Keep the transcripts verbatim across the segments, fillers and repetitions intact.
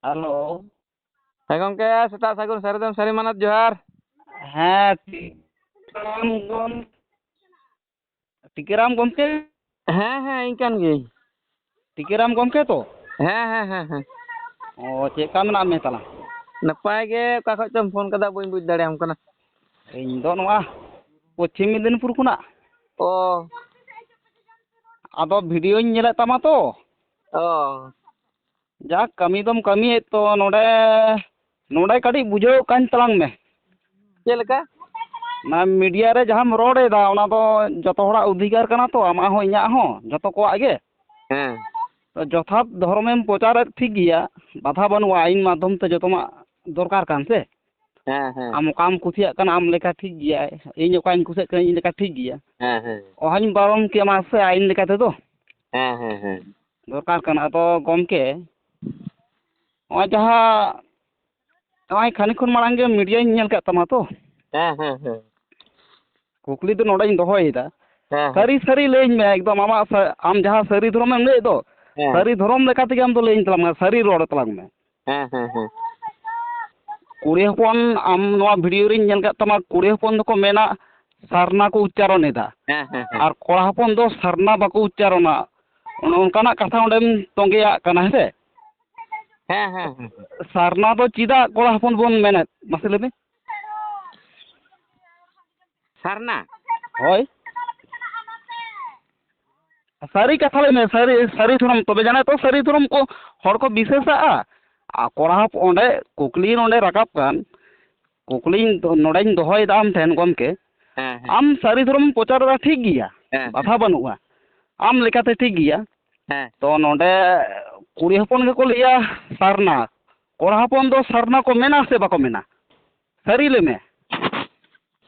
Hello. ᱦᱮᱸ ᱜᱚᱢᱠᱮ, ᱥᱮᱛᱟᱜ ᱥᱟᱹᱜᱩᱱ ᱥᱟᱹᱨᱤ ᱫᱚᱢ ᱥᱟᱹᱨᱤ ᱢᱟᱱᱚᱛ ᱡᱚᱦᱟᱨ᱾ ᱦᱮᱸ, ᱴᱷᱤᱠ᱾ ᱴᱤᱠᱟᱹᱨᱟᱢ ᱜᱚᱢ-, ᱴᱤᱠᱟᱹᱨᱟᱢ ᱜᱚᱢᱠᱮ? ᱦᱮᱸ, ᱦᱮᱸ, ᱤᱧ ᱠᱟᱱ ᱜᱤᱭᱟᱹᱧ᱾ ᱴᱤᱠᱟᱹᱨᱟᱢ ᱜᱚᱢᱠᱮ ᱛᱚ? ᱦᱮᱸ, ᱦᱮᱸ, ᱦᱮᱸ, ᱦᱮᱸ᱾ ᱚ, ᱪᱮᱫ ᱞᱮᱠᱟ ᱢᱮᱱᱟᱜ ᱢᱮ ᱛᱟᱞᱟᱝ? ᱱᱟᱯᱟᱭ ᱜᱮ, ᱚᱠᱟ ᱠᱷᱚᱡ ᱪᱚᱢ ᱯᱷᱳᱱ ᱠᱟᱫᱟ, ᱵᱟᱹᱧ ᱵᱩᱡᱽ ᱫᱟᱲᱮᱭᱟᱢ ᱠᱟᱱᱟ᱾ ᱤᱧ ᱫᱚ ᱱᱚᱣᱟ ᱯᱚᱪᱷᱤᱢ ᱢᱮᱫᱤᱱᱤᱯᱩᱨ ᱠᱷᱚᱱᱟᱜ᱾ ᱚ᱾ ᱟᱫᱚ ᱵᱷᱤᱰᱤᱭᱳᱧ ᱧᱮᱞᱮᱫ ᱛᱟᱢᱟ ᱛᱚ᱾ ᱚ᱾ ᱡᱟᱠ, ᱠᱟᱹᱢᱤ ᱫᱚᱢ ᱠᱟᱹᱢᱤᱭᱮᱫ ᱛᱚ, ᱱᱚᱰᱮ, ᱱᱚᱰᱮ ᱠᱟᱹᱴᱤᱡ ᱵᱩᱡᱷᱟᱹᱣ ᱠᱟᱹᱧ ᱛᱟᱞᱟᱝ ᱢᱮ᱾ ᱪᱮᱫ ᱞᱮᱠᱟ? ᱚᱱᱟ ᱢᱤᱰᱤᱭᱟ ᱨᱮ ᱡᱟᱦᱟᱸᱢ ᱨᱚᱲ ᱮᱫᱟ, ᱚᱱᱟ ᱫᱚ ᱡᱚᱛᱚ ᱦᱚᱲᱟᱜ ᱚᱫᱷᱤᱠᱟᱨ ᱠᱟᱱᱟ ᱛᱚ, ᱟᱢᱟᱜ ᱦᱚᱸ ᱤᱧᱟᱹᱜ ᱦᱚᱸ, ᱡᱚᱛᱚ ᱠᱚᱣᱟᱜ ᱜᱮ᱾ ᱦᱮᱸ᱾ ᱛᱚ ᱡᱚᱛᱷᱟᱛ ᱫᱷᱚᱨᱚᱢᱮᱢ ᱯᱨᱚᱪᱟᱨᱮᱫ ᱴᱷᱤᱠ ᱜᱮᱭᱟ, ᱵᱟᱫᱷᱟ ᱵᱟᱹᱱᱩᱜᱼᱟ, ᱟᱹᱭᱤᱱ ᱢᱟᱫᱽᱫᱷᱚᱢ ᱛᱮ ᱡᱚᱛᱚᱢᱟᱜ ᱫᱚᱨᱠᱟᱨ ᱠᱟᱱ ᱥᱮ᱾ ᱦᱮᱸ, ᱦᱮᱸ᱾ ᱟᱢ ᱚᱠᱟᱢ ᱠᱩᱥᱤᱭᱟᱜ ᱠᱟᱱᱟ ᱟᱢ ᱞᱮᱠᱟ ᱴᱷᱤᱠ ᱜᱮᱭᱟ, ᱤᱧ ᱚᱠᱟᱧ ᱠᱩᱥᱤᱭᱟᱜ ᱠᱟᱱᱟ ᱤᱧ ᱞᱮᱠᱟ ᱴᱷᱤᱠ ᱜᱮᱭᱟ᱾ ᱦᱮᱸ, ᱦᱮᱸ᱾ ᱚᱦᱚᱧ ᱯᱟᱨᱚᱢ ᱠᱮᱭᱟ ᱢᱟ ᱥᱮ ᱟᱹᱭᱤᱱ ᱞᱮᱠᱟ ᱛᱮᱫᱚ᱾ ᱦᱮᱸ, ᱦᱮᱸ, ᱦᱮᱸ᱾ ᱫᱚᱨᱠᱟᱨ ᱠᱟᱱᱟ᱾ ᱟᱫᱚ ᱜᱚᱢᱠᱮ, ᱱᱚᱜᱼᱚᱭ ᱡᱟᱦᱟᱸ, ᱱᱚᱜᱼᱚᱭ ᱠᱷᱟᱱᱤᱠ ᱠᱷᱚᱱ ᱢᱟᱲᱟᱝ ᱜᱮ ᱢᱤᱰᱤᱭᱟᱧ ᱧᱮᱞ ᱠᱮᱫ ᱛᱟᱢᱟ ᱛᱚ᱾ ᱦᱮᱸ, ᱦᱮᱸ, ᱦᱮᱸ᱾ ᱠᱩᱠᱞᱤ ᱫᱚ ᱱᱚᱰᱮᱧ ᱫᱚᱦᱚᱭᱮᱫᱟ᱾ ᱦᱮᱸ, ᱦᱮᱸ᱾ ᱥᱟᱹᱨᱤ ᱥᱟᱹᱨᱤ ᱞᱟᱹᱭᱟᱹᱧ ᱢᱮ, ᱮᱠᱫᱚᱢ ᱟᱢᱟᱜ ᱥᱟ-, ᱟᱢ ᱡᱟᱦᱟᱸ ᱥᱟᱹᱨᱤ ᱫᱷᱚᱨᱚᱢᱮᱢ ᱞᱟᱹᱭᱮᱫ ᱫᱚ, ᱦᱮᱸ᱾ ᱥᱟᱹᱨᱤ ᱫᱷᱚᱨᱚᱢ ᱞᱮᱠᱟ ᱛᱮᱜᱮ ᱟᱢ ᱫᱚ ᱞᱟᱹᱭᱟᱹᱧ ᱛᱟᱞᱟᱝ ᱢᱮ, ᱥᱟᱹᱨᱤ ᱨᱚᱲ ᱛᱟᱞᱟᱝ ᱢᱮ᱾ ᱦᱮᱸ, ᱦᱮᱸ, ᱦᱮᱸ᱾ ᱠᱩᱲᱤ ᱦᱚᱯᱚᱱ, ᱟᱢ ᱱᱚᱣᱟ ᱵᱷᱤᱰᱤᱭᱳ ᱨᱤᱧ ᱧᱮᱞ ᱠᱮᱫ ᱛᱟᱢᱟ, ᱠᱩᱲᱤ ᱦᱚᱯᱚᱱ ᱫᱚᱠᱚ ᱢᱮᱱᱟ ᱥᱟᱨᱱᱟ ᱠᱚ ᱩᱪᱪᱟᱨᱚᱱ ᱮᱫᱟ᱾ ᱦᱮᱸ, ᱦᱮᱸ, ᱦᱮᱸ᱾ ᱟᱨ ᱠᱚᱲᱟ ᱦᱚᱯᱚᱱ ᱫᱚ ᱥᱟᱨᱱᱟ ᱵᱟᱠᱚ ᱩᱪᱪᱟᱨᱚᱱᱟ᱾ ᱚᱱᱮ ᱚᱱᱠᱟᱱᱟᱜ ᱠᱟᱛᱷᱟ ᱚᱸᱰᱮᱢ ᱛᱚᱸᱜᱮᱭᱟᱜ ᱠᱟᱱᱟ, ᱦᱮᱸ ᱥᱮ? ᱦᱮᱸ, ᱦᱮᱸ, ᱦᱮᱸ, ᱦᱮᱸ᱾ ᱥᱟᱨᱱᱟ ᱫᱚ ᱪᱮᱫᱟᱜ ᱠᱚᱲᱟ ᱦᱚᱯᱚᱱ ᱵᱚᱱ ᱢᱮᱱᱮᱫ, ᱢᱟᱥᱮ ᱞᱟᱹᱭ ᱢᱮ? ᱥᱟᱨᱱᱟ? ᱦᱳᱭ᱾ ᱥᱟᱹᱨᱤ ᱠᱟᱛᱷᱟ ᱞᱟᱹᱭ ᱢᱮ, ᱥᱟᱹᱨᱤ, ᱥᱟᱹᱨᱤ ᱫᱷᱚᱨᱚᱢ, ᱛᱚᱵᱮ ᱡᱟᱱᱟ ᱛᱚ ᱥᱟᱹᱨᱤ ᱫᱷᱚᱨᱚᱢ ᱠᱚ ᱦᱚᱲ ᱠᱚ ᱵᱤᱥᱟᱹᱥᱟᱜᱼᱟ᱾ ᱟᱨ ᱠᱚᱲᱟ ᱦᱚᱯᱚᱱ ᱚᱸᱰᱮ ᱠᱩᱠᱞᱤ ᱱᱚᱰᱮ ᱨᱟᱠᱟᱵ ᱠᱟᱱ, ᱠᱩᱠᱞᱤᱧ ᱫᱚ-, ᱱᱚᱰᱮᱧ ᱫᱚᱦᱚᱭᱮᱫᱟ ᱟᱢ ᱴᱷᱮᱱ ᱜᱚᱢᱠᱮ, ᱦᱮᱸ, ᱦᱮᱸ᱾ ᱟᱢ ᱥᱟᱹᱨᱤ ᱫᱷᱚᱨᱚᱢᱮᱢ ᱯᱨᱚᱪᱟᱨᱮᱫᱟ ᱴᱷᱤᱠ ᱜᱮᱭᱟ, ᱦᱮᱸ, ᱵᱟᱫᱷᱟ ᱦᱮᱸ᱾ ᱵᱟᱹᱱᱩᱜᱼᱟ, ᱟᱢ ᱞᱮᱠᱟᱛᱮ ᱴᱷᱤᱠ ᱜᱮᱭᱟ᱾ ᱦᱮᱸ᱾ ᱛᱚ ᱱᱚᱰᱮ ᱠᱩᱲᱤ ᱦᱚᱯᱚᱱ ᱜᱮᱠᱚ ᱞᱟᱹᱭᱟ ᱥᱟᱨᱱᱟ, ᱠᱚᱲᱟ ᱦᱚᱯᱚᱱ ᱫᱚ ᱥᱟᱨᱱᱟ ᱠᱚ ᱢᱮᱱᱟ ᱥᱮ ᱵᱟᱠᱚ ᱢᱮᱱᱟ? ᱥᱟᱹᱨᱤ ᱞᱟᱹᱭ ᱢᱮ᱾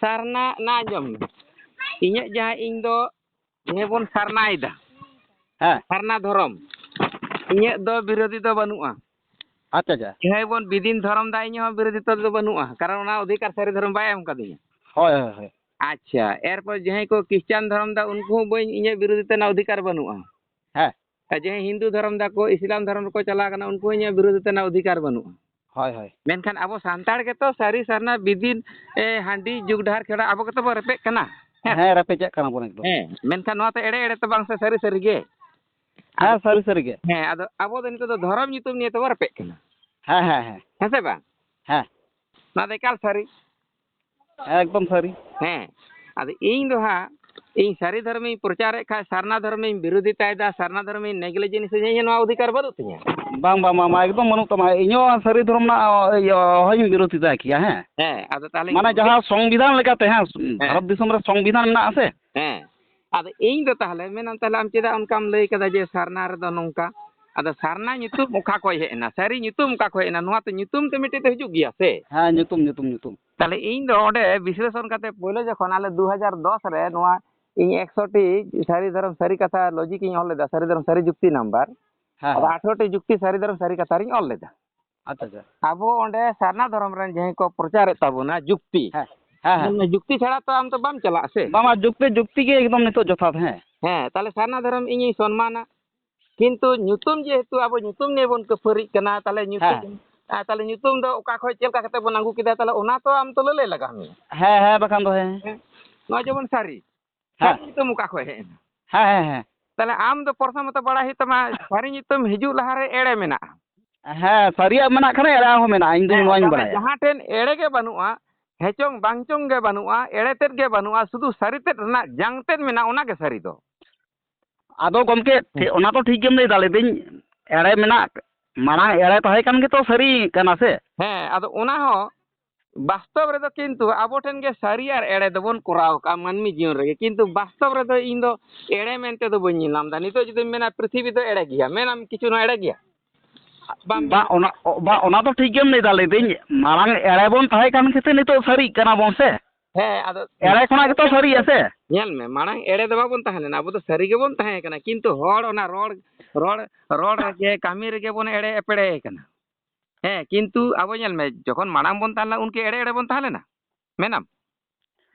ᱥᱟᱨᱱᱟ, ᱱᱟ ᱟᱸᱡᱚᱢ ᱢᱮ, ᱤᱧᱟᱹᱜ ᱡᱟᱦᱟᱸ, ᱤᱧ ᱫᱚ ᱡᱟᱦᱟᱸ ᱵᱚᱱ ᱥᱟᱨᱱᱟᱭᱮᱫᱟ, ᱦᱮᱸ᱾ ᱥᱟᱨᱱᱟ ᱫᱷᱚᱨᱚᱢ, ᱤᱧᱟᱹᱜ ᱫᱚ ᱵᱤᱨᱳᱫᱷᱤ ᱫᱚ ᱵᱟᱹᱱᱩᱜᱼᱟ᱾ ᱟᱪᱪᱷᱟ, ᱟᱪᱪᱷᱟ᱾ ᱡᱟᱦᱟᱸᱭ ᱵᱚᱱ ᱵᱤᱫᱤᱱ ᱫᱷᱚᱨᱚᱢ ᱫᱟ, ᱤᱧᱟᱹᱜ ᱦᱚᱸ ᱵᱤᱨᱳᱫᱷᱤ ᱫᱚ ᱵᱟᱹᱱᱩᱜᱼᱟ, ᱠᱟᱨᱚᱱ ᱚᱱᱟ ᱚᱫᱷᱤᱠᱟᱨ ᱥᱟᱹᱨᱤ ᱫᱷᱚᱨᱚᱢ ᱵᱟᱭ ᱮᱢ ᱠᱟᱫᱤᱧᱟ᱾ ᱦᱳᱭ, ᱦᱳᱭ, ᱦᱳᱭ᱾ ᱟᱪᱪᱷᱟ, ᱮᱨᱯᱚᱨ ᱡᱟᱦᱟᱸᱭ ᱠᱚ ᱠᱷᱨᱤᱥᱪᱟᱱ ᱫᱷᱚᱨᱚᱢ ᱫᱟ, ᱩᱱᱠᱩ ᱦᱚᱸ ᱵᱟᱹᱧ, ᱤᱧᱟᱹᱜ ᱵᱤᱨᱳᱫᱷᱤ ᱛᱮ ᱚᱱᱟ ᱚᱫᱷᱤᱠᱟᱨ ᱵᱟᱹᱱᱩᱜᱼᱟ᱾ ᱦᱮᱸ᱾ ᱟᱨ ᱡᱟᱦᱟᱸᱭ ᱦᱤᱱᱫᱩ ᱫᱷᱚᱨᱚᱢ ᱫᱟᱠᱚ, ᱤᱥᱞᱟᱢ ᱫᱷᱚᱨᱚᱢ ᱨᱮᱠᱚ ᱪᱟᱞᱟᱣ ᱠᱟᱱᱟ, ᱩᱱᱠᱩ ᱦᱚᱸ ᱤᱧᱟᱹᱜ ᱵᱤᱨᱳᱫᱷ ᱛᱮᱱᱟᱜ ᱚᱫᱷᱤᱠᱟᱨ ᱵᱟᱹᱱᱩᱜᱼᱟ᱾ ᱦᱳᱭ, ᱦᱳᱭ᱾ ᱢᱮᱱᱠᱷᱟᱱ ᱟᱵᱚ ᱥᱟᱱᱛᱟᱲ ᱜᱮᱛᱚ ᱥᱟᱹᱨᱤ ᱥᱟᱨᱱᱟ ᱵᱤᱫᱤᱱ, ᱮ, ᱦᱟᱺᱰᱤ, ᱡᱩᱜᱽ ᱰᱟᱦᱟᱨ ᱠᱷᱮᱲᱟ, ᱟᱵᱚ ᱜᱮᱛᱚ ᱵᱚ ᱨᱮᱯᱮᱡ ᱠᱟᱱᱟ᱾ ᱦᱮᱸ᱾ ᱦᱮᱸ, ᱨᱮᱯᱮᱡᱟᱜ ᱠᱟᱱᱟ ᱵᱚᱱ ᱮᱠᱫᱚᱢ᱾ ᱦᱮᱸ, ᱢᱮᱱᱠᱷᱟᱱ ᱱᱚᱣᱟ ᱛᱚ ᱮᱲᱮ ᱮᱲᱮ ᱛᱚ ᱵᱟᱝ ᱥᱮ, ᱥᱟᱹᱨᱤ ᱥᱟᱹᱨᱤ ᱜᱮ? ᱦᱮᱸ, ᱟᱫᱚ, ᱥᱟᱹᱨᱤ ᱥᱟᱹᱨᱤ ᱜᱮ᱾ ᱦᱮᱸ, ᱟᱫᱚ ᱟᱵᱚ ᱫᱚ ᱱᱤᱛᱚᱜ ᱫᱚ ᱫᱷᱚᱨᱚᱢ ᱧᱩᱛᱩᱢ ᱱᱤᱭᱮ ᱛᱮᱵᱚ ᱨᱮᱯᱮᱡ ᱠᱟᱱᱟ᱾ ᱦᱮᱸ, ᱦᱮᱸ, ᱦᱮᱸ᱾ ᱦᱮᱸ ᱥᱮ ᱵᱟᱝ? ᱦᱮᱸ᱾ ᱱᱚᱣᱟ ᱫᱚ ᱮᱠᱟᱞ ᱥᱟᱹᱨᱤ᱾ ᱦᱮᱸ, ᱮᱠᱫᱚᱢ ᱥᱟᱹᱨᱤ᱾ ᱦᱮᱸ, ᱟᱫᱚ ᱤᱧ ᱫᱚ ᱦᱟᱸᱜ, ᱤᱧ ᱥᱟᱹᱨᱤ ᱫᱷᱚᱨᱚᱢᱤᱧ ᱯᱨᱚᱪᱟᱨᱮᱫ ᱠᱷᱟᱡ, ᱥᱟᱨᱱᱟ ᱫᱷᱚᱨᱚᱢᱤᱧ ᱵᱤᱨᱳᱫᱷᱤᱛᱟᱭᱮᱫᱟ, ᱥᱟᱨᱱᱟ ᱫᱷᱚᱨᱚᱢᱤᱧ ᱱᱮᱜᱽᱞᱮᱡᱮᱱᱥ ᱤᱧ, ᱱᱚᱣᱟ ᱚᱫᱷᱤᱠᱟᱨ ᱵᱟᱹᱱᱩᱜ ᱛᱤᱧᱟ᱾ ᱵᱟᱝ, ᱵᱟᱝ, ᱵᱟᱝ, ᱵᱟᱝ, ᱮᱠᱫᱚᱢ ᱵᱟᱹᱱᱩᱜ ᱛᱟᱢᱟ᱾ ᱤᱧ ᱦᱚᱸ ᱥᱟᱹᱨᱤ ᱫᱷᱚᱨᱚᱢ ᱨᱮᱱᱟᱜ, ᱤᱭᱟᱹ, ᱦᱚᱧ ᱵᱤᱨᱳᱫᱷᱤᱛᱟ ᱠᱮᱭᱟ, ᱦᱮᱸ᱾ ᱦᱮᱸ, ᱟᱫᱚ ᱛᱟᱦᱞᱮ ᱢᱟᱱᱮ ᱜᱚᱢᱠᱮ ᱡᱟᱦᱟᱸ ᱥᱚᱝᱵᱤᱫᱷᱟᱱ ᱞᱮᱠᱟᱛᱮ, ᱦᱮᱸ, ᱦᱮᱸ᱾ ᱵᱷᱟᱨᱚᱛ ᱫᱤᱥᱚᱢ ᱨᱮ ᱥᱚᱝᱵᱤᱫᱷᱟᱱ ᱢᱮᱱᱟᱜᱼᱟ ᱥᱮ? ᱦᱮᱸ, ᱟᱫᱚ ᱤᱧ ᱫᱚ ᱛᱟᱦᱞᱮ ᱢᱮᱱᱟᱢ, ᱛᱟᱦᱞᱮ ᱟᱢ ᱪᱮᱫᱟᱜ ᱚᱱᱠᱟᱢ ᱞᱟᱹᱭ ᱠᱟᱫᱟ ᱡᱮ ᱥᱟᱨᱱᱟ ᱨᱮᱫᱚ ᱱᱚᱝᱠᱟ? ᱟᱫᱚ ᱥᱟᱨᱱᱟ ᱧᱩᱛᱩᱢ ᱚᱠᱟ ᱠᱷᱚᱡ ᱦᱮᱡ ᱮᱱᱟ? ᱥᱟᱹᱨᱤ ᱧᱩᱛᱩᱢ ᱚᱠᱟ ᱠᱷᱚᱡ ᱦᱮᱡ ᱮᱱᱟ? ᱱᱚᱣᱟ ᱛᱚ ᱧᱩᱛᱩᱢ ᱛᱮ ᱢᱤᱫᱴᱮᱡ ᱫᱚ ᱦᱤᱡᱩᱜ ᱜᱮᱭᱟ ᱥᱮ? ᱦᱮᱸ, ᱧᱩᱛᱩᱢ, ᱧᱩᱛᱩᱢ, ᱧᱩᱛᱩᱢ᱾ ᱛᱟᱦᱞᱮ ᱤᱧ ᱫᱚ ᱚᱸᱰᱮ ᱵᱤᱥᱞᱮᱥᱚᱱ ᱠᱟᱛᱮ ᱯᱳᱭᱞᱳ ᱡᱚᱠᱷᱚᱱ ᱟᱞᱮ ᱫᱩ ᱦᱟᱡᱟᱨ ᱫᱚᱥ ᱨᱮ ᱱᱚᱣᱟ ᱤᱧ ᱮᱠᱥᱚ ᱴᱤ ᱥᱟᱹᱨᱤ ᱫᱷᱚᱨᱚᱢ ᱥᱟᱹᱨᱤ ᱠᱟᱛᱷᱟ ᱞᱚᱡᱤᱠ ᱤᱧ ᱚᱞ ᱞᱮᱫᱟ, ᱥᱟᱹᱨᱤ ᱫᱷᱚᱨᱚᱢ ᱥᱟᱹᱨᱤ ᱡᱩᱠᱛᱤ ᱱᱟᱢᱵᱟᱨ, ᱦᱮᱸ, ᱟᱫᱚ ᱦᱮᱸ᱾ ᱟᱴᱷᱨᱚ ᱴᱤ ᱡᱩᱠᱛᱤ ᱥᱟᱹᱨᱤ ᱫᱷᱚᱨᱚᱢ ᱥᱟᱹᱨᱤ ᱠᱟᱛᱷᱟ ᱨᱤᱧ ᱚᱞ ᱞᱮᱫᱟ᱾ ᱟᱪᱪᱷᱟ, ᱟᱪᱪᱷᱟ᱾ ᱟᱵᱚ ᱚᱸᱰᱮ ᱥᱟᱨᱱᱟ ᱫᱷᱚᱨᱚᱢ ᱨᱮᱱ ᱡᱟᱦᱟᱸᱭ ᱠᱚ ᱯᱨᱚᱪᱟᱨᱮᱫ ᱛᱟᱵᱚᱱᱟ ᱡᱩᱠᱛᱤ, ᱦᱮᱸ, ᱦᱮᱸ, ᱦᱮᱸ᱾ ᱢᱟᱱᱮ ᱡᱩᱠᱛᱤ ᱪᱷᱟᱲᱟ ᱛᱚ ᱟᱢ ᱫᱚ ᱵᱟᱢ ᱪᱟᱞᱟᱜᱼᱟ ᱥᱮ? ᱵᱟᱝ, ᱵᱟᱝ, ᱡᱩᱠᱛᱤ, ᱡᱩᱠᱛᱤ ᱜᱮ ᱮᱠᱫᱚᱢ ᱱᱤᱛᱚᱜ ᱡᱚᱛᱷᱟᱛ, ᱦᱮᱸ᱾ ᱦᱮᱸ, ᱛᱟᱦᱞᱮ ᱥᱟᱨᱱᱟ ᱫᱷᱚᱨᱚᱢ ᱤᱧᱤᱧ ᱥᱚᱱᱢᱟᱱᱟ, ᱠᱤᱱᱛᱩ ᱧᱩᱛᱩᱢ ᱡᱮᱦᱮᱛᱩ ᱟᱵᱚ ᱧᱩᱛᱩᱢ ᱱᱤᱭᱮ ᱵᱚᱱ ᱠᱟᱹᱯᱷᱟᱹᱨᱤᱜ ᱠᱟᱱᱟ, ᱛᱟᱦᱞᱮ ᱧᱩᱛᱩᱢ, ᱦᱮᱸ᱾ ᱟᱨ ᱛᱟᱦᱞᱮ ᱧᱩᱛᱩᱢ ᱫᱚ ᱚᱠᱟ ᱠᱷᱚᱡ ᱪᱮᱫ ᱞᱮᱠᱟ ᱠᱟᱛᱮ ᱵᱚᱱ ᱟᱹᱜᱩ ᱠᱮᱫᱟ, ᱛᱟᱦᱞᱮ ᱚᱱᱟ ᱛᱚ ᱟᱢ ᱛᱚ ᱞᱟᱹᱞᱟᱹᱭ ᱞᱟᱜᱟᱣ ᱢᱮᱭᱟ᱾ ᱦᱮᱸ, ᱦᱮᱸ, ᱵᱟᱠᱷᱟᱱ ᱫᱚ ᱦᱮᱸ᱾ ᱦᱮᱸ, ᱱᱚᱣᱟ ᱡᱮᱢᱚᱱ ᱥᱟᱹᱨᱤ, ᱦᱮᱸ᱾ ᱥᱟᱹᱨᱤ ᱧᱩᱛᱩᱢ ᱚᱠᱟ ᱠᱷᱚᱡ ᱦᱮᱡ ᱮᱱᱟ? ᱦᱮᱸ, ᱦᱮᱸ, ᱦᱮᱸ᱾ ᱛᱟᱦᱞᱮ ᱟᱢ ᱫᱚ ᱯᱨᱚᱛᱷᱚᱢᱚᱛᱚ ᱵᱟᱲᱟᱭ ᱦᱩᱭᱩᱜ ᱛᱟᱢᱟ, ᱥᱟᱹᱨᱤ ᱧᱩᱛᱩᱢ ᱦᱤᱡᱩᱜ ᱞᱟᱦᱟᱨᱮ ᱮᱲᱮ ᱢᱮᱱᱟᱜᱼᱟ᱾ ᱦᱮᱸ, ᱥᱟᱹᱨᱤᱭᱟᱜ ᱢᱮᱱᱟᱜ ᱠᱷᱟᱱ ᱮᱲᱮᱭᱟᱜ ᱦᱚᱸ ᱢᱮᱱᱟᱜᱼᱟ, ᱤᱧ ᱫᱚ ᱦᱮᱸ, ᱱᱚᱣᱟᱧ ᱡᱟᱦᱟᱸ, ᱵᱟᱲᱟᱭᱟ᱾ ᱡᱟᱦᱟᱸ ᱴᱷᱮᱱ ᱮᱲᱮ ᱜᱮ ᱵᱟᱹᱱᱩᱜᱼᱟ, ᱦᱮᱸ ᱪᱚᱝ ᱵᱟᱝ ᱪᱚᱝ ᱜᱮ ᱵᱟᱹᱱᱩᱜᱼᱟ, ᱮᱲᱮ ᱛᱮᱫ ᱜᱮ ᱵᱟᱹᱱᱩᱜᱼᱟ, ᱥᱩᱫᱷᱩ ᱥᱟᱹᱨᱤ ᱛᱮᱫ ᱨᱮᱱᱟᱜ ᱡᱟᱝ ᱛᱮᱫ ᱢᱮᱱᱟᱜᱼᱟ, ᱚᱱᱟ ᱜᱮ ᱥᱟᱹᱨᱤ ᱫᱚ᱾ ᱟᱫᱚ ᱜᱚᱢᱠᱮ, ᱦᱮᱸ᱾ ᱴᱷᱤᱠ, ᱚᱱᱟ ᱫᱚ ᱴᱷᱤᱠ ᱜᱮᱢ ᱞᱟᱹᱭᱫᱟ, ᱞᱟᱹᱭᱫᱟᱹᱧ ᱮᱲᱮ ᱢᱮᱱᱟᱜ, ᱢᱟᱲᱟᱝ ᱮᱲᱮ ᱛᱟᱦᱮᱸ ᱠᱟᱱ ᱜᱮᱛᱚ ᱥᱟᱹᱨᱤ ᱠᱟᱱᱟ ᱥᱮ? ᱦᱮᱸ, ᱟᱫᱚ ᱚᱱᱟ ᱦᱚᱸ ᱵᱟᱥᱛᱚᱵ ᱨᱮᱫᱚ ᱠᱤᱱᱛᱩ ᱟᱵᱚ ᱴᱷᱮᱱ ᱜᱮ ᱥᱟᱹᱨᱤ ᱟᱨ ᱮᱲᱮ ᱫᱚᱵᱚᱱ ᱠᱚᱨᱟᱣ ᱠᱟᱜᱼᱟ ᱢᱟᱹᱱᱢᱤ ᱡᱤᱭᱚᱱ ᱨᱮᱜᱮ, ᱠᱤᱱᱛᱩ ᱵᱟᱥᱛᱚᱵ ᱨᱮᱫᱚ ᱤᱧ ᱫᱚ ᱮᱲᱮ ᱢᱮᱱᱛᱮ ᱫᱚ ᱵᱟᱹᱧ ᱧᱮᱞ ᱧᱟᱢ ᱮᱫᱟ᱾ ᱱᱤᱛᱚᱜ ᱡᱩᱫᱤᱢ ᱢᱮᱱᱟ ᱯᱨᱤᱛᱷᱤᱵᱤ ᱫᱚ ᱮᱲᱮ ᱜᱮᱭᱟ, ᱢᱮᱱᱟᱢ ᱠᱤᱪᱷᱩ ᱱᱚᱣᱟ ᱮᱲᱮ ᱜᱮᱭᱟ? ᱵᱟᱢ ᱵᱟ, ᱢᱮᱱᱟ᱾ ᱚᱱᱟ, ᱵᱟ, ᱚᱱᱟ ᱫᱚ ᱴᱷᱤᱠ ᱜᱮᱢ ᱞᱟᱹᱭᱫᱟ, ᱞᱟᱹᱭᱫᱟᱹᱧ ᱢᱟᱲᱟᱝ ᱮᱲᱮ ᱵᱚᱱ ᱛᱟᱦᱮᱸ ᱠᱟᱱ ᱠᱷᱟᱹᱛᱤᱨ ᱱᱤᱛᱚᱜ ᱥᱟᱹᱨᱤᱜ ᱠᱟᱱᱟ ᱵᱚᱱ ᱥᱮ? ᱦᱮᱸ, ᱟᱫᱚ ᱮᱲᱮ ᱠᱷᱚᱱᱟᱜ ᱜᱮᱛᱚ ᱥᱟᱹᱨᱤᱜᱼᱟ ᱥᱮ? ᱧᱮᱞ ᱢᱮ, ᱢᱟᱲᱟᱝ ᱮᱲᱮ ᱫᱚ ᱵᱟᱵᱚᱱ ᱛᱟᱦᱮᱸ ᱞᱮᱱᱟ, ᱟᱵᱚ ᱫᱚ ᱥᱟᱹᱨᱤ ᱜᱮᱵᱚᱱ ᱛᱟᱦᱮᱸ ᱠᱟᱱᱟ, ᱠᱤᱱᱛᱩ ᱦᱚᱲ ᱚᱱᱟ ᱨᱚᱲ, ᱨᱚᱲ, ᱨᱚᱲ ᱨᱮᱜᱮ, ᱠᱟᱹᱢᱤ ᱨᱮᱜᱮ ᱵᱚᱱ ᱮᱲᱮ ᱮᱯᱮᱲᱮ ᱠᱟᱱᱟ᱾ ᱦᱮᱸ, ᱠᱤᱱᱛᱩ ᱟᱵᱚ ᱧᱮᱞ ᱢᱮ, ᱡᱚᱠᱷᱚᱱ ᱢᱟᱲᱟᱝ ᱵᱚᱱ ᱛᱟᱦᱮᱸ ᱞᱮᱱᱟ, ᱩᱱᱠᱤ ᱮᱲᱮ ᱮᱲᱮ ᱵᱚᱱ ᱛᱟᱦᱮᱸ ᱞᱮᱱᱟ? ᱢᱮᱱᱟᱢ?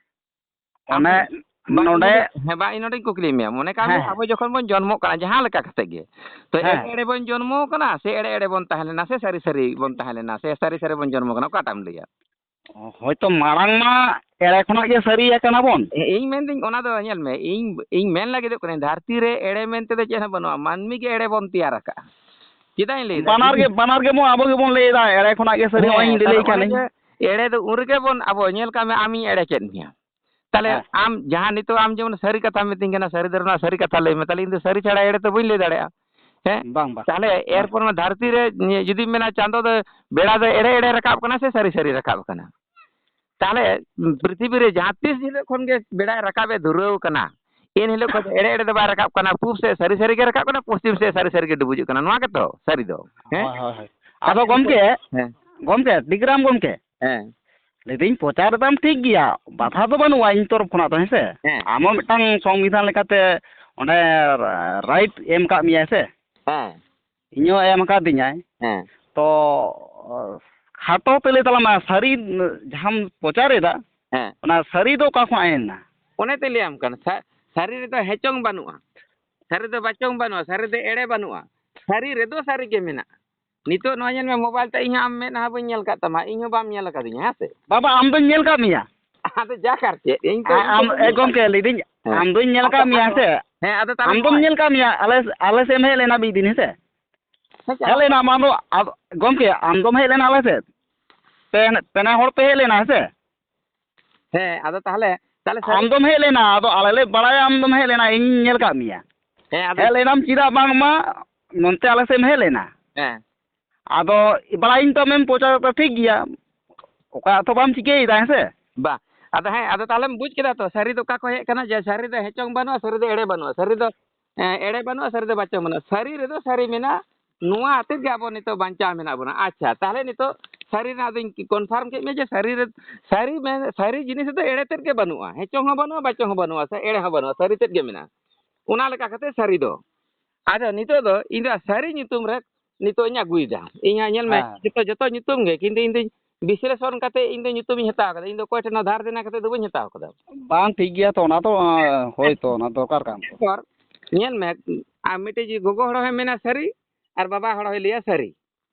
ᱚᱱᱮ, ᱟᱢ ᱵᱟᱝ, ᱱᱚᱰᱮ ᱱᱚᱰᱮ, ᱦᱮᱸ, ᱵᱟᱝ, ᱤᱧ ᱱᱚᱰᱮᱧ ᱠᱩᱠᱞᱤᱭᱮᱫ ᱢᱮᱭᱟ᱾ ᱢᱚᱱᱮ ᱠᱟᱜ ᱢᱮ, ᱦᱮᱸ, ᱦᱮᱸ᱾ ᱟᱵᱚ ᱡᱚᱠᱷᱚᱱ ᱵᱚᱱ ᱡᱚᱱᱢᱚᱜ ᱠᱟᱱᱟ, ᱡᱟᱦᱟᱸ ᱞᱮᱠᱟ ᱠᱟᱛᱮ ᱜᱮ, ᱛᱚ, ᱮᱲᱮ ᱦᱮᱸ᱾ ᱮᱲᱮ ᱵᱚᱱ ᱡᱚᱱᱢᱚ ᱠᱟᱱᱟ, ᱥᱮ ᱮᱲᱮ ᱮᱲᱮ ᱵᱚᱱ ᱛᱟᱦᱮᱸ ᱞᱮᱱᱟ, ᱥᱮ ᱥᱟᱹᱨᱤ ᱥᱟᱹᱨᱤ ᱵᱚᱱ ᱛᱟᱦᱮᱸ ᱞᱮᱱᱟ, ᱥᱮ ᱥᱟᱹᱨᱤ ᱥᱟᱹᱨᱤ ᱵᱚᱱ ᱡᱚᱱᱢᱚ ᱠᱟᱱᱟ, ᱚᱠᱟᱴᱟᱜ ᱮᱢ ᱞᱟᱹᱭᱟ? ᱦᱳᱭᱛᱳ ᱢᱟᱲᱟᱝ ᱢᱟ ᱮᱲᱮ ᱠᱷᱚᱱᱟᱜ ᱜᱮ ᱥᱟᱹᱨᱤ ᱟᱠᱟᱱᱟ ᱵᱚᱱ᱾ ᱤᱧ ᱢᱮᱱᱫᱟᱹᱧ, ᱚᱱᱟ ᱫᱚ ᱧᱮᱞ ᱢᱮ, ᱤᱧ, ᱤᱧ ᱢᱮᱱ ᱞᱟᱹᱜᱤᱫᱚᱜ ᱠᱟᱹᱱᱟᱹᱧ, ᱫᱷᱟᱹᱨᱛᱤ ᱨᱮ ᱮᱲᱮ ᱢᱮᱱᱛᱮ ᱫᱚ ᱪᱮᱫ ᱦᱚᱸ ᱵᱟᱹᱱᱩᱜᱼᱟ, ᱢᱟᱹᱱᱢᱤ ᱜᱮ ᱮᱲᱮ ᱵᱚᱱ ᱛᱮᱭᱟᱨ ᱟᱠᱟᱜᱼᱟ᱾ ᱪᱮᱫᱟᱜ ᱤᱧ ᱞᱟᱹᱭᱫᱟ? ᱵᱟᱱᱟᱨ ᱡᱩᱫᱤ ᱜᱮ, ᱵᱟᱱᱟᱨ ᱜᱮᱵᱚᱱ, ᱟᱵᱚ ᱜᱮᱵᱚᱱ ᱞᱟᱹᱭᱫᱟ, ᱮᱲᱮ ᱠᱷᱚᱱᱟᱜ ᱜᱮ ᱥᱟᱹᱨᱤ᱾ ᱦᱮᱸ, ᱱᱚᱜᱼᱚᱭ ᱤᱧ ᱛᱟᱦᱞᱮ ᱞᱟᱹᱭ ᱚᱱᱮ ᱠᱟᱹᱱᱟᱹᱧ᱾ ᱡᱮ ᱮᱲᱮ ᱫᱚ ᱩᱱ ᱨᱮᱜᱮ ᱵᱚᱱ, ᱟᱵᱚ ᱧᱮᱞ ᱠᱟᱜ ᱢᱮ, ᱟᱢᱤᱧ ᱮᱲᱮ ᱠᱮᱫ ᱢᱮᱭᱟ, ᱛᱟᱦᱞᱮ ᱦᱮᱸ᱾ ᱟᱢ ᱡᱟᱦᱟᱸ ᱱᱤᱛᱚᱜ ᱟᱢ ᱡᱮᱢᱚᱱ ᱥᱟᱹᱨᱤ ᱠᱟᱛᱷᱟᱢ ᱢᱤᱛᱟᱹᱧ ᱠᱟᱱᱟ, ᱥᱟᱹᱨᱤ ᱫᱷᱚᱨᱚᱢ ᱨᱮᱱᱟᱜ ᱥᱟᱹᱨᱤ ᱠᱟᱛᱷᱟ ᱞᱟᱹᱭ ᱢᱮ, ᱛᱟᱦᱞᱮ ᱤᱧ ᱫᱚ ᱥᱟᱹᱨᱤ ᱪᱷᱟᱲᱟ ᱮᱲᱮ ᱫᱚ ᱵᱟᱹᱧ ᱞᱟᱹᱭ ᱫᱟᱲᱮᱭᱟᱜᱼᱟ᱾ ᱦᱮᱸ? ᱵᱟᱝ, ᱵᱟᱝ᱾ ᱛᱟᱦᱞᱮ ᱵᱟᱝ᱾ ᱮᱨᱯᱚᱨ ᱢᱟ ᱫᱷᱟᱹᱨᱛᱤ ᱨᱮ ᱡᱩᱫᱤᱢ ᱢᱮᱱᱟ, ᱪᱟᱸᱫᱚ ᱫᱚ, ᱵᱮᱲᱟ ᱫᱚ ᱮᱲᱮ ᱮᱲᱮ ᱨᱟᱠᱟᱵ ᱠᱟᱱᱟ ᱥᱮ ᱥᱟᱹᱨᱤ ᱥᱟᱹᱨᱤ ᱨᱟᱠᱟᱵ ᱠᱟᱱᱟ? ᱛᱟᱦᱞᱮ ᱯᱨᱤᱛᱷᱤᱵᱤ ᱨᱮ ᱡᱟᱦᱟᱸ ᱛᱤᱥ ᱦᱤᱞᱳᱜ ᱠᱷᱚᱱ ᱜᱮ ᱵᱮᱲᱟᱭ ᱨᱟᱠᱟᱵ ᱮ ᱫᱷᱩᱨᱟᱹᱣ ᱠᱟᱱᱟ, ᱮᱱ ᱦᱤᱞᱳᱜ ᱠᱷᱚᱱ ᱫᱚ ᱮᱲᱮ ᱮᱲᱮ ᱫᱚ ᱵᱟᱭ ᱨᱟᱠᱟᱵ ᱠᱟᱱᱟ, ᱯᱩᱵ ᱥᱮᱫ ᱥᱟᱹᱨᱤ ᱥᱟᱹᱨᱤ ᱜᱮ ᱨᱟᱠᱟᱵ ᱠᱟᱱᱟ, ᱯᱚᱥᱪᱤᱢ ᱥᱮᱫ ᱥᱟᱹᱨᱤ ᱥᱟᱹᱨᱤ ᱜᱮ ᱰᱩᱵᱩᱡᱚᱜ ᱠᱟᱱᱟ᱾ ᱱᱚᱣᱟ ᱜᱮᱛᱚ ᱥᱟᱹᱨᱤ ᱫᱚ, ᱦᱮᱸ? ᱦᱳᱭ, ᱦᱳᱭ, ᱦᱳᱭ᱾ ᱟᱫᱚ ᱟᱪᱪᱷᱟ, ᱜᱚᱢᱠᱮ, ᱦᱮᱸ᱾ ᱜᱚᱢᱠᱮ, ᱴᱤᱠᱨᱟᱢ ᱜᱚᱢᱠᱮ, ᱦᱮᱸ᱾ ᱞᱟᱹᱭᱫᱟᱹᱧ, ᱯᱨᱚᱪᱟᱨ ᱮᱫᱟᱢ ᱴᱷᱤᱠ ᱜᱮᱭᱟ, ᱵᱟᱫᱷᱟ ᱫᱚ ᱵᱟᱹᱱᱩᱜᱼᱟ ᱤᱧ ᱛᱚᱨᱚᱯ ᱠᱷᱚᱱᱟᱜ ᱫᱚ, ᱦᱮᱸ ᱥᱮ? ᱦᱮᱸ᱾ ᱟᱢ ᱦᱚᱸ ᱢᱤᱫᱴᱟᱝ ᱥᱚᱝᱵᱤᱫᱷᱟᱱ ᱞᱮᱠᱟᱛᱮ ᱚᱸᱰᱮ ᱨᱟᱭᱤᱴ ᱮᱢ ᱟᱠᱟᱫ ᱢᱮᱭᱟᱭ ᱥᱮ? ᱦᱮᱸ᱾ ᱤᱧ ᱦᱚᱸ ᱮᱢ ᱟᱠᱟᱫᱤᱧᱟᱭ᱾ ᱦᱮᱸ᱾ ᱛᱚ, ᱠᱷᱟᱴᱚ ᱛᱮ ᱞᱟᱹᱭ ᱛᱟᱞᱟᱝ ᱢᱮ, ᱥᱟᱹᱨᱤ ᱡᱟᱦᱟᱸᱢ ᱯᱨᱚᱪᱟᱨ ᱮᱫᱟ, ᱦᱮᱸ᱾ ᱚᱱᱟ ᱥᱟᱹᱨᱤ ᱫᱚ ᱚᱠᱟ ᱠᱷᱚᱱᱟᱜ ᱦᱮᱡ ᱮᱱᱟ? ᱚᱱᱮ ᱛᱚᱧ ᱞᱟᱹᱭᱟᱢ ᱠᱟᱱ, ᱥᱟ-, ᱥᱟᱹᱨᱤ ᱨᱮᱫᱚ ᱦᱮᱪᱚᱝ ᱵᱟᱹᱱᱩᱜᱼᱟ, ᱥᱟᱹᱨᱤ ᱫᱚ ᱵᱟᱪᱚᱝ ᱵᱟᱹᱱᱩᱜᱼᱟ, ᱥᱟᱹᱨᱤ ᱫᱚ ᱮᱲᱮ ᱵᱟᱹᱱᱩᱜᱼᱟ, ᱥᱟᱹᱨᱤ ᱨᱮᱫᱚ ᱥᱟᱹᱨᱤ ᱜᱮ ᱢᱮᱱᱟᱜᱼᱟ᱾ ᱱᱤᱛᱚᱜ ᱱᱚᱣᱟ ᱧᱮᱞ ᱢᱮ, ᱢᱳᱵᱟᱭᱤᱞ ᱛᱮ ᱤᱧ ᱦᱚᱸ ᱟᱢ ᱢᱮᱫᱦᱟ ᱵᱟᱹᱧ ᱧᱮᱞ ᱠᱟᱫ ᱛᱟᱢᱟ, ᱤᱧ ᱦᱚᱸ ᱵᱟᱢ ᱧᱮᱞ ᱟᱠᱟᱫᱤᱧᱟ, ᱦᱮᱸ ᱥᱮ? ᱵᱟᱵᱟ, ᱟᱢ ᱫᱚᱧ ᱧᱮᱞ ᱟᱠᱟᱫ ᱢᱮᱭᱟ᱾ ᱟᱫᱚ ᱡᱟᱠ ᱟᱨ ᱪᱮᱫ, ᱤᱧ ᱛᱚ, ᱟ-, ᱤᱧ ᱟᱢ, ᱛᱚ ᱵᱟᱹᱧ ᱮ, ᱧᱮᱞ ᱜᱚᱢᱠᱮ, ᱟᱠᱟᱫ ᱞᱟᱹᱭᱫᱟᱹᱧ, ᱦᱮᱸ᱾ ᱟᱢ ᱫᱚᱧ ᱧᱮᱞ ᱟᱪᱪᱷᱟ, ᱟᱠᱟᱫ ᱢᱮᱭᱟ, ᱟᱫᱚ, ᱦᱮᱸ ᱥᱮ? ᱦᱮᱸ, ᱟᱫᱚ ᱛᱟᱦᱞᱮ ᱟᱢ ᱫᱚᱢ ᱱᱚᱜᱼᱚᱭ ᱧᱮᱞ ᱟᱠᱟᱫ ᱢᱮᱭᱟ, ᱟᱞᱮ, ᱟᱞᱮ ᱥᱮᱫ ᱮᱢ ᱦᱮᱡ ᱞᱮᱱᱟ ᱢᱤᱫ ᱫᱤᱱ, ᱦᱮᱸ ᱥᱮ? ᱦᱮᱸ, ᱦᱮᱡ ᱪᱟᱞᱟᱣ ᱞᱮᱱᱟᱢ ᱟᱢ ᱫᱚ, ᱟᱫᱚ, ᱜᱚᱢᱠᱮ, ᱟᱢ ᱫᱚᱢ ᱦᱮᱡ ᱞᱮᱱᱟ ᱟᱞᱮ ᱥᱮᱫ? ᱯᱮ, ᱯᱮ ᱦᱚᱲ ᱯᱮ ᱦᱮᱡ ᱞᱮᱱᱟ, ᱦᱮᱸ ᱥᱮ? ᱦᱮᱸ, ᱟᱫᱚ ᱛᱟᱦᱞᱮ, ᱛᱟᱦᱞᱮ ᱥᱟᱹᱨᱤ ᱟᱢ ᱫᱚᱢ ᱦᱮᱡ ᱞᱮᱱᱟ, ᱟᱫᱚ ᱟᱞᱮ ᱞᱮ ᱵᱟᱲᱟᱭᱟ ᱟᱢ ᱫᱚᱢ ᱦᱮᱡ ᱞᱮᱱᱟ, ᱤᱧ ᱧᱮᱞ ᱟᱠᱟᱫ ᱢᱮᱭᱟ᱾ ᱦᱮᱸ, ᱟᱫᱚ ᱦᱮᱡ ᱞᱮᱱᱟᱢ ᱪᱮᱫᱟᱜ ᱵᱟᱝᱢᱟ ᱱᱚᱱᱛᱮ ᱟᱞᱮ ᱥᱮᱫ ᱮᱢ ᱦᱮᱡ ᱞᱮᱱᱟ᱾ ᱦᱮᱸ᱾ ᱟᱫᱚ ᱵᱟᱲᱟᱭᱟᱹᱧ ᱛᱚ ᱟᱢᱮᱢ ᱯᱨᱚᱪᱟᱨ ᱫᱟ, ᱴᱷᱤᱠ ᱜᱮᱭᱟ, ᱚᱠᱟ ᱟᱛᱷᱚ ᱵᱟᱢ ᱪᱤᱠᱟᱹᱭᱮᱫᱟ, ᱦᱮᱸ ᱥᱮ? ᱵᱟ, ᱟᱫᱚ ᱦᱮᱸ, ᱟᱫᱚ ᱛᱟᱦᱞᱮᱢ ᱵᱩᱡᱽ ᱠᱮᱫᱟ ᱛᱚ, ᱥᱟᱹᱨᱤ ᱫᱚ ᱚᱠᱟ ᱠᱷᱚᱱ ᱦᱮᱡ ᱟᱠᱟᱱᱟ, ᱡᱮ ᱥᱟᱹᱨᱤ ᱫᱚ ᱦᱮᱪᱚᱝ ᱵᱟᱹᱱᱩᱜᱼᱟ, ᱥᱟᱹᱨᱤ ᱫᱚ ᱮᱲᱮ ᱵᱟᱹᱱᱩᱜᱼᱟ, ᱥᱟᱹᱨᱤ ᱫᱚ, ᱮᱸ, ᱮᱲᱮ ᱵᱟᱹᱱᱩᱜᱼᱟ, ᱥᱟᱹᱨᱤ ᱫᱚ ᱵᱟᱪᱚᱝ ᱵᱟᱹᱱᱩᱜᱼᱟ, ᱥᱟᱹᱨᱤ ᱨᱮᱫᱚ ᱥᱟᱹᱨᱤ ᱢᱮᱱᱟᱜᱼᱟ, ᱱᱚᱣᱟ ᱟᱛᱮᱫ ᱜᱮ ᱟᱵᱚ ᱱᱤᱛᱚᱜ ᱵᱟᱧᱪᱟᱣ ᱢᱮᱱᱟᱜ ᱵᱚᱱᱟ᱾ ᱟᱪᱪᱷᱟ, ᱛᱟᱦᱞᱮ ᱱᱤᱛᱚᱜ ᱥᱟᱹᱨᱤ ᱨᱮᱱᱟᱜ ᱫᱚᱧ confirm ᱠᱮᱫ ᱢᱮᱭᱟ ᱡᱮ ᱥᱟᱹᱨᱤ ᱨᱮ, ᱥᱟᱹᱨᱤ ᱢᱮᱱ, ᱥᱟᱹᱨᱤ ᱡᱤᱱᱤᱥ ᱨᱮᱫᱚ ᱮᱲᱮ ᱛᱮᱫ ᱜᱮ ᱵᱟᱹᱱᱩᱜᱼᱟ, ᱦᱮᱪᱚᱝ ᱦᱚᱸ ᱵᱟᱹᱱᱩᱜᱼᱟ, ᱵᱟᱪᱚᱝ ᱦᱚᱸ ᱵᱟᱹᱱᱩᱜᱼᱟ, ᱥᱮ ᱮᱲᱮ ᱦᱚᱸ ᱵᱟᱹᱱᱩᱜᱼᱟ, ᱥᱟᱹᱨᱤ ᱛᱮᱫ ᱜᱮ ᱢᱮᱱᱟᱜᱼᱟ᱾ ᱚᱱᱟ ᱞᱮᱠᱟ ᱠᱟᱛᱮ ᱥᱟᱹᱨᱤ ᱫᱚ᱾ ᱟᱫᱚ ᱱᱤᱛᱚᱜ ᱫᱚ ᱤᱧ ᱫᱚ ᱥᱟᱹᱨᱤ ᱧᱩᱛᱩᱢ ᱨᱮ ᱱᱤᱛᱚᱜ ᱤᱧ ᱟᱹᱜᱩᱭᱮᱫᱟ᱾ ᱤᱧ ᱦᱟᱸᱜ ᱧᱮᱞ ᱢᱮ, ᱦᱮᱸ᱾ ᱡᱚᱛᱚ, ᱡᱚᱛᱚ ᱧᱩᱛᱩᱢ ᱜᱮ, ᱠᱤᱱᱛᱩ ᱤᱧ ᱫᱚᱧ ᱵᱤᱥᱞᱮᱥᱚᱱ ᱠᱟᱛᱮ ᱤᱧ ᱫᱚ ᱧᱩᱛᱩᱢᱤᱧ ᱦᱟᱛᱟᱣ ᱠᱟᱫᱟ᱾ ᱤᱧ ᱫᱚ ᱚᱠᱚᱭ ᱴᱷᱮᱱ ᱦᱚᱸ ᱫᱷᱟᱨ ᱫᱮᱱᱟ ᱠᱟᱛᱮ ᱫᱚ ᱵᱟᱹᱧ ᱦᱟᱛᱟᱣ ᱠᱟᱫᱟ᱾ ᱵᱟᱝ ᱴᱷᱤᱠ ᱜᱮᱭᱟ ᱛᱚ, ᱚᱱᱟ ᱫᱚ, ᱟᱸ, ᱦᱳᱭ ᱛᱚ, ᱚᱱᱟ ᱫᱚᱨᱠᱟᱨ ᱠᱟᱱ ᱛᱚ᱾ ᱮᱨᱯᱚᱨ ᱧᱮᱞ ᱢᱮ, ᱟᱨ ᱢᱤᱫᱴᱮᱡ ᱜᱚᱜᱚ ᱦᱚᱲ ᱦᱚᱸᱭ ᱢᱮᱱᱟ ᱥᱟᱹᱨᱤ, ᱟᱨ ᱵᱟᱵᱟ ᱦᱚᱲ ᱦᱚᱸᱭ ᱞᱟᱹᱭᱟ ᱥᱟᱹᱨᱤ᱾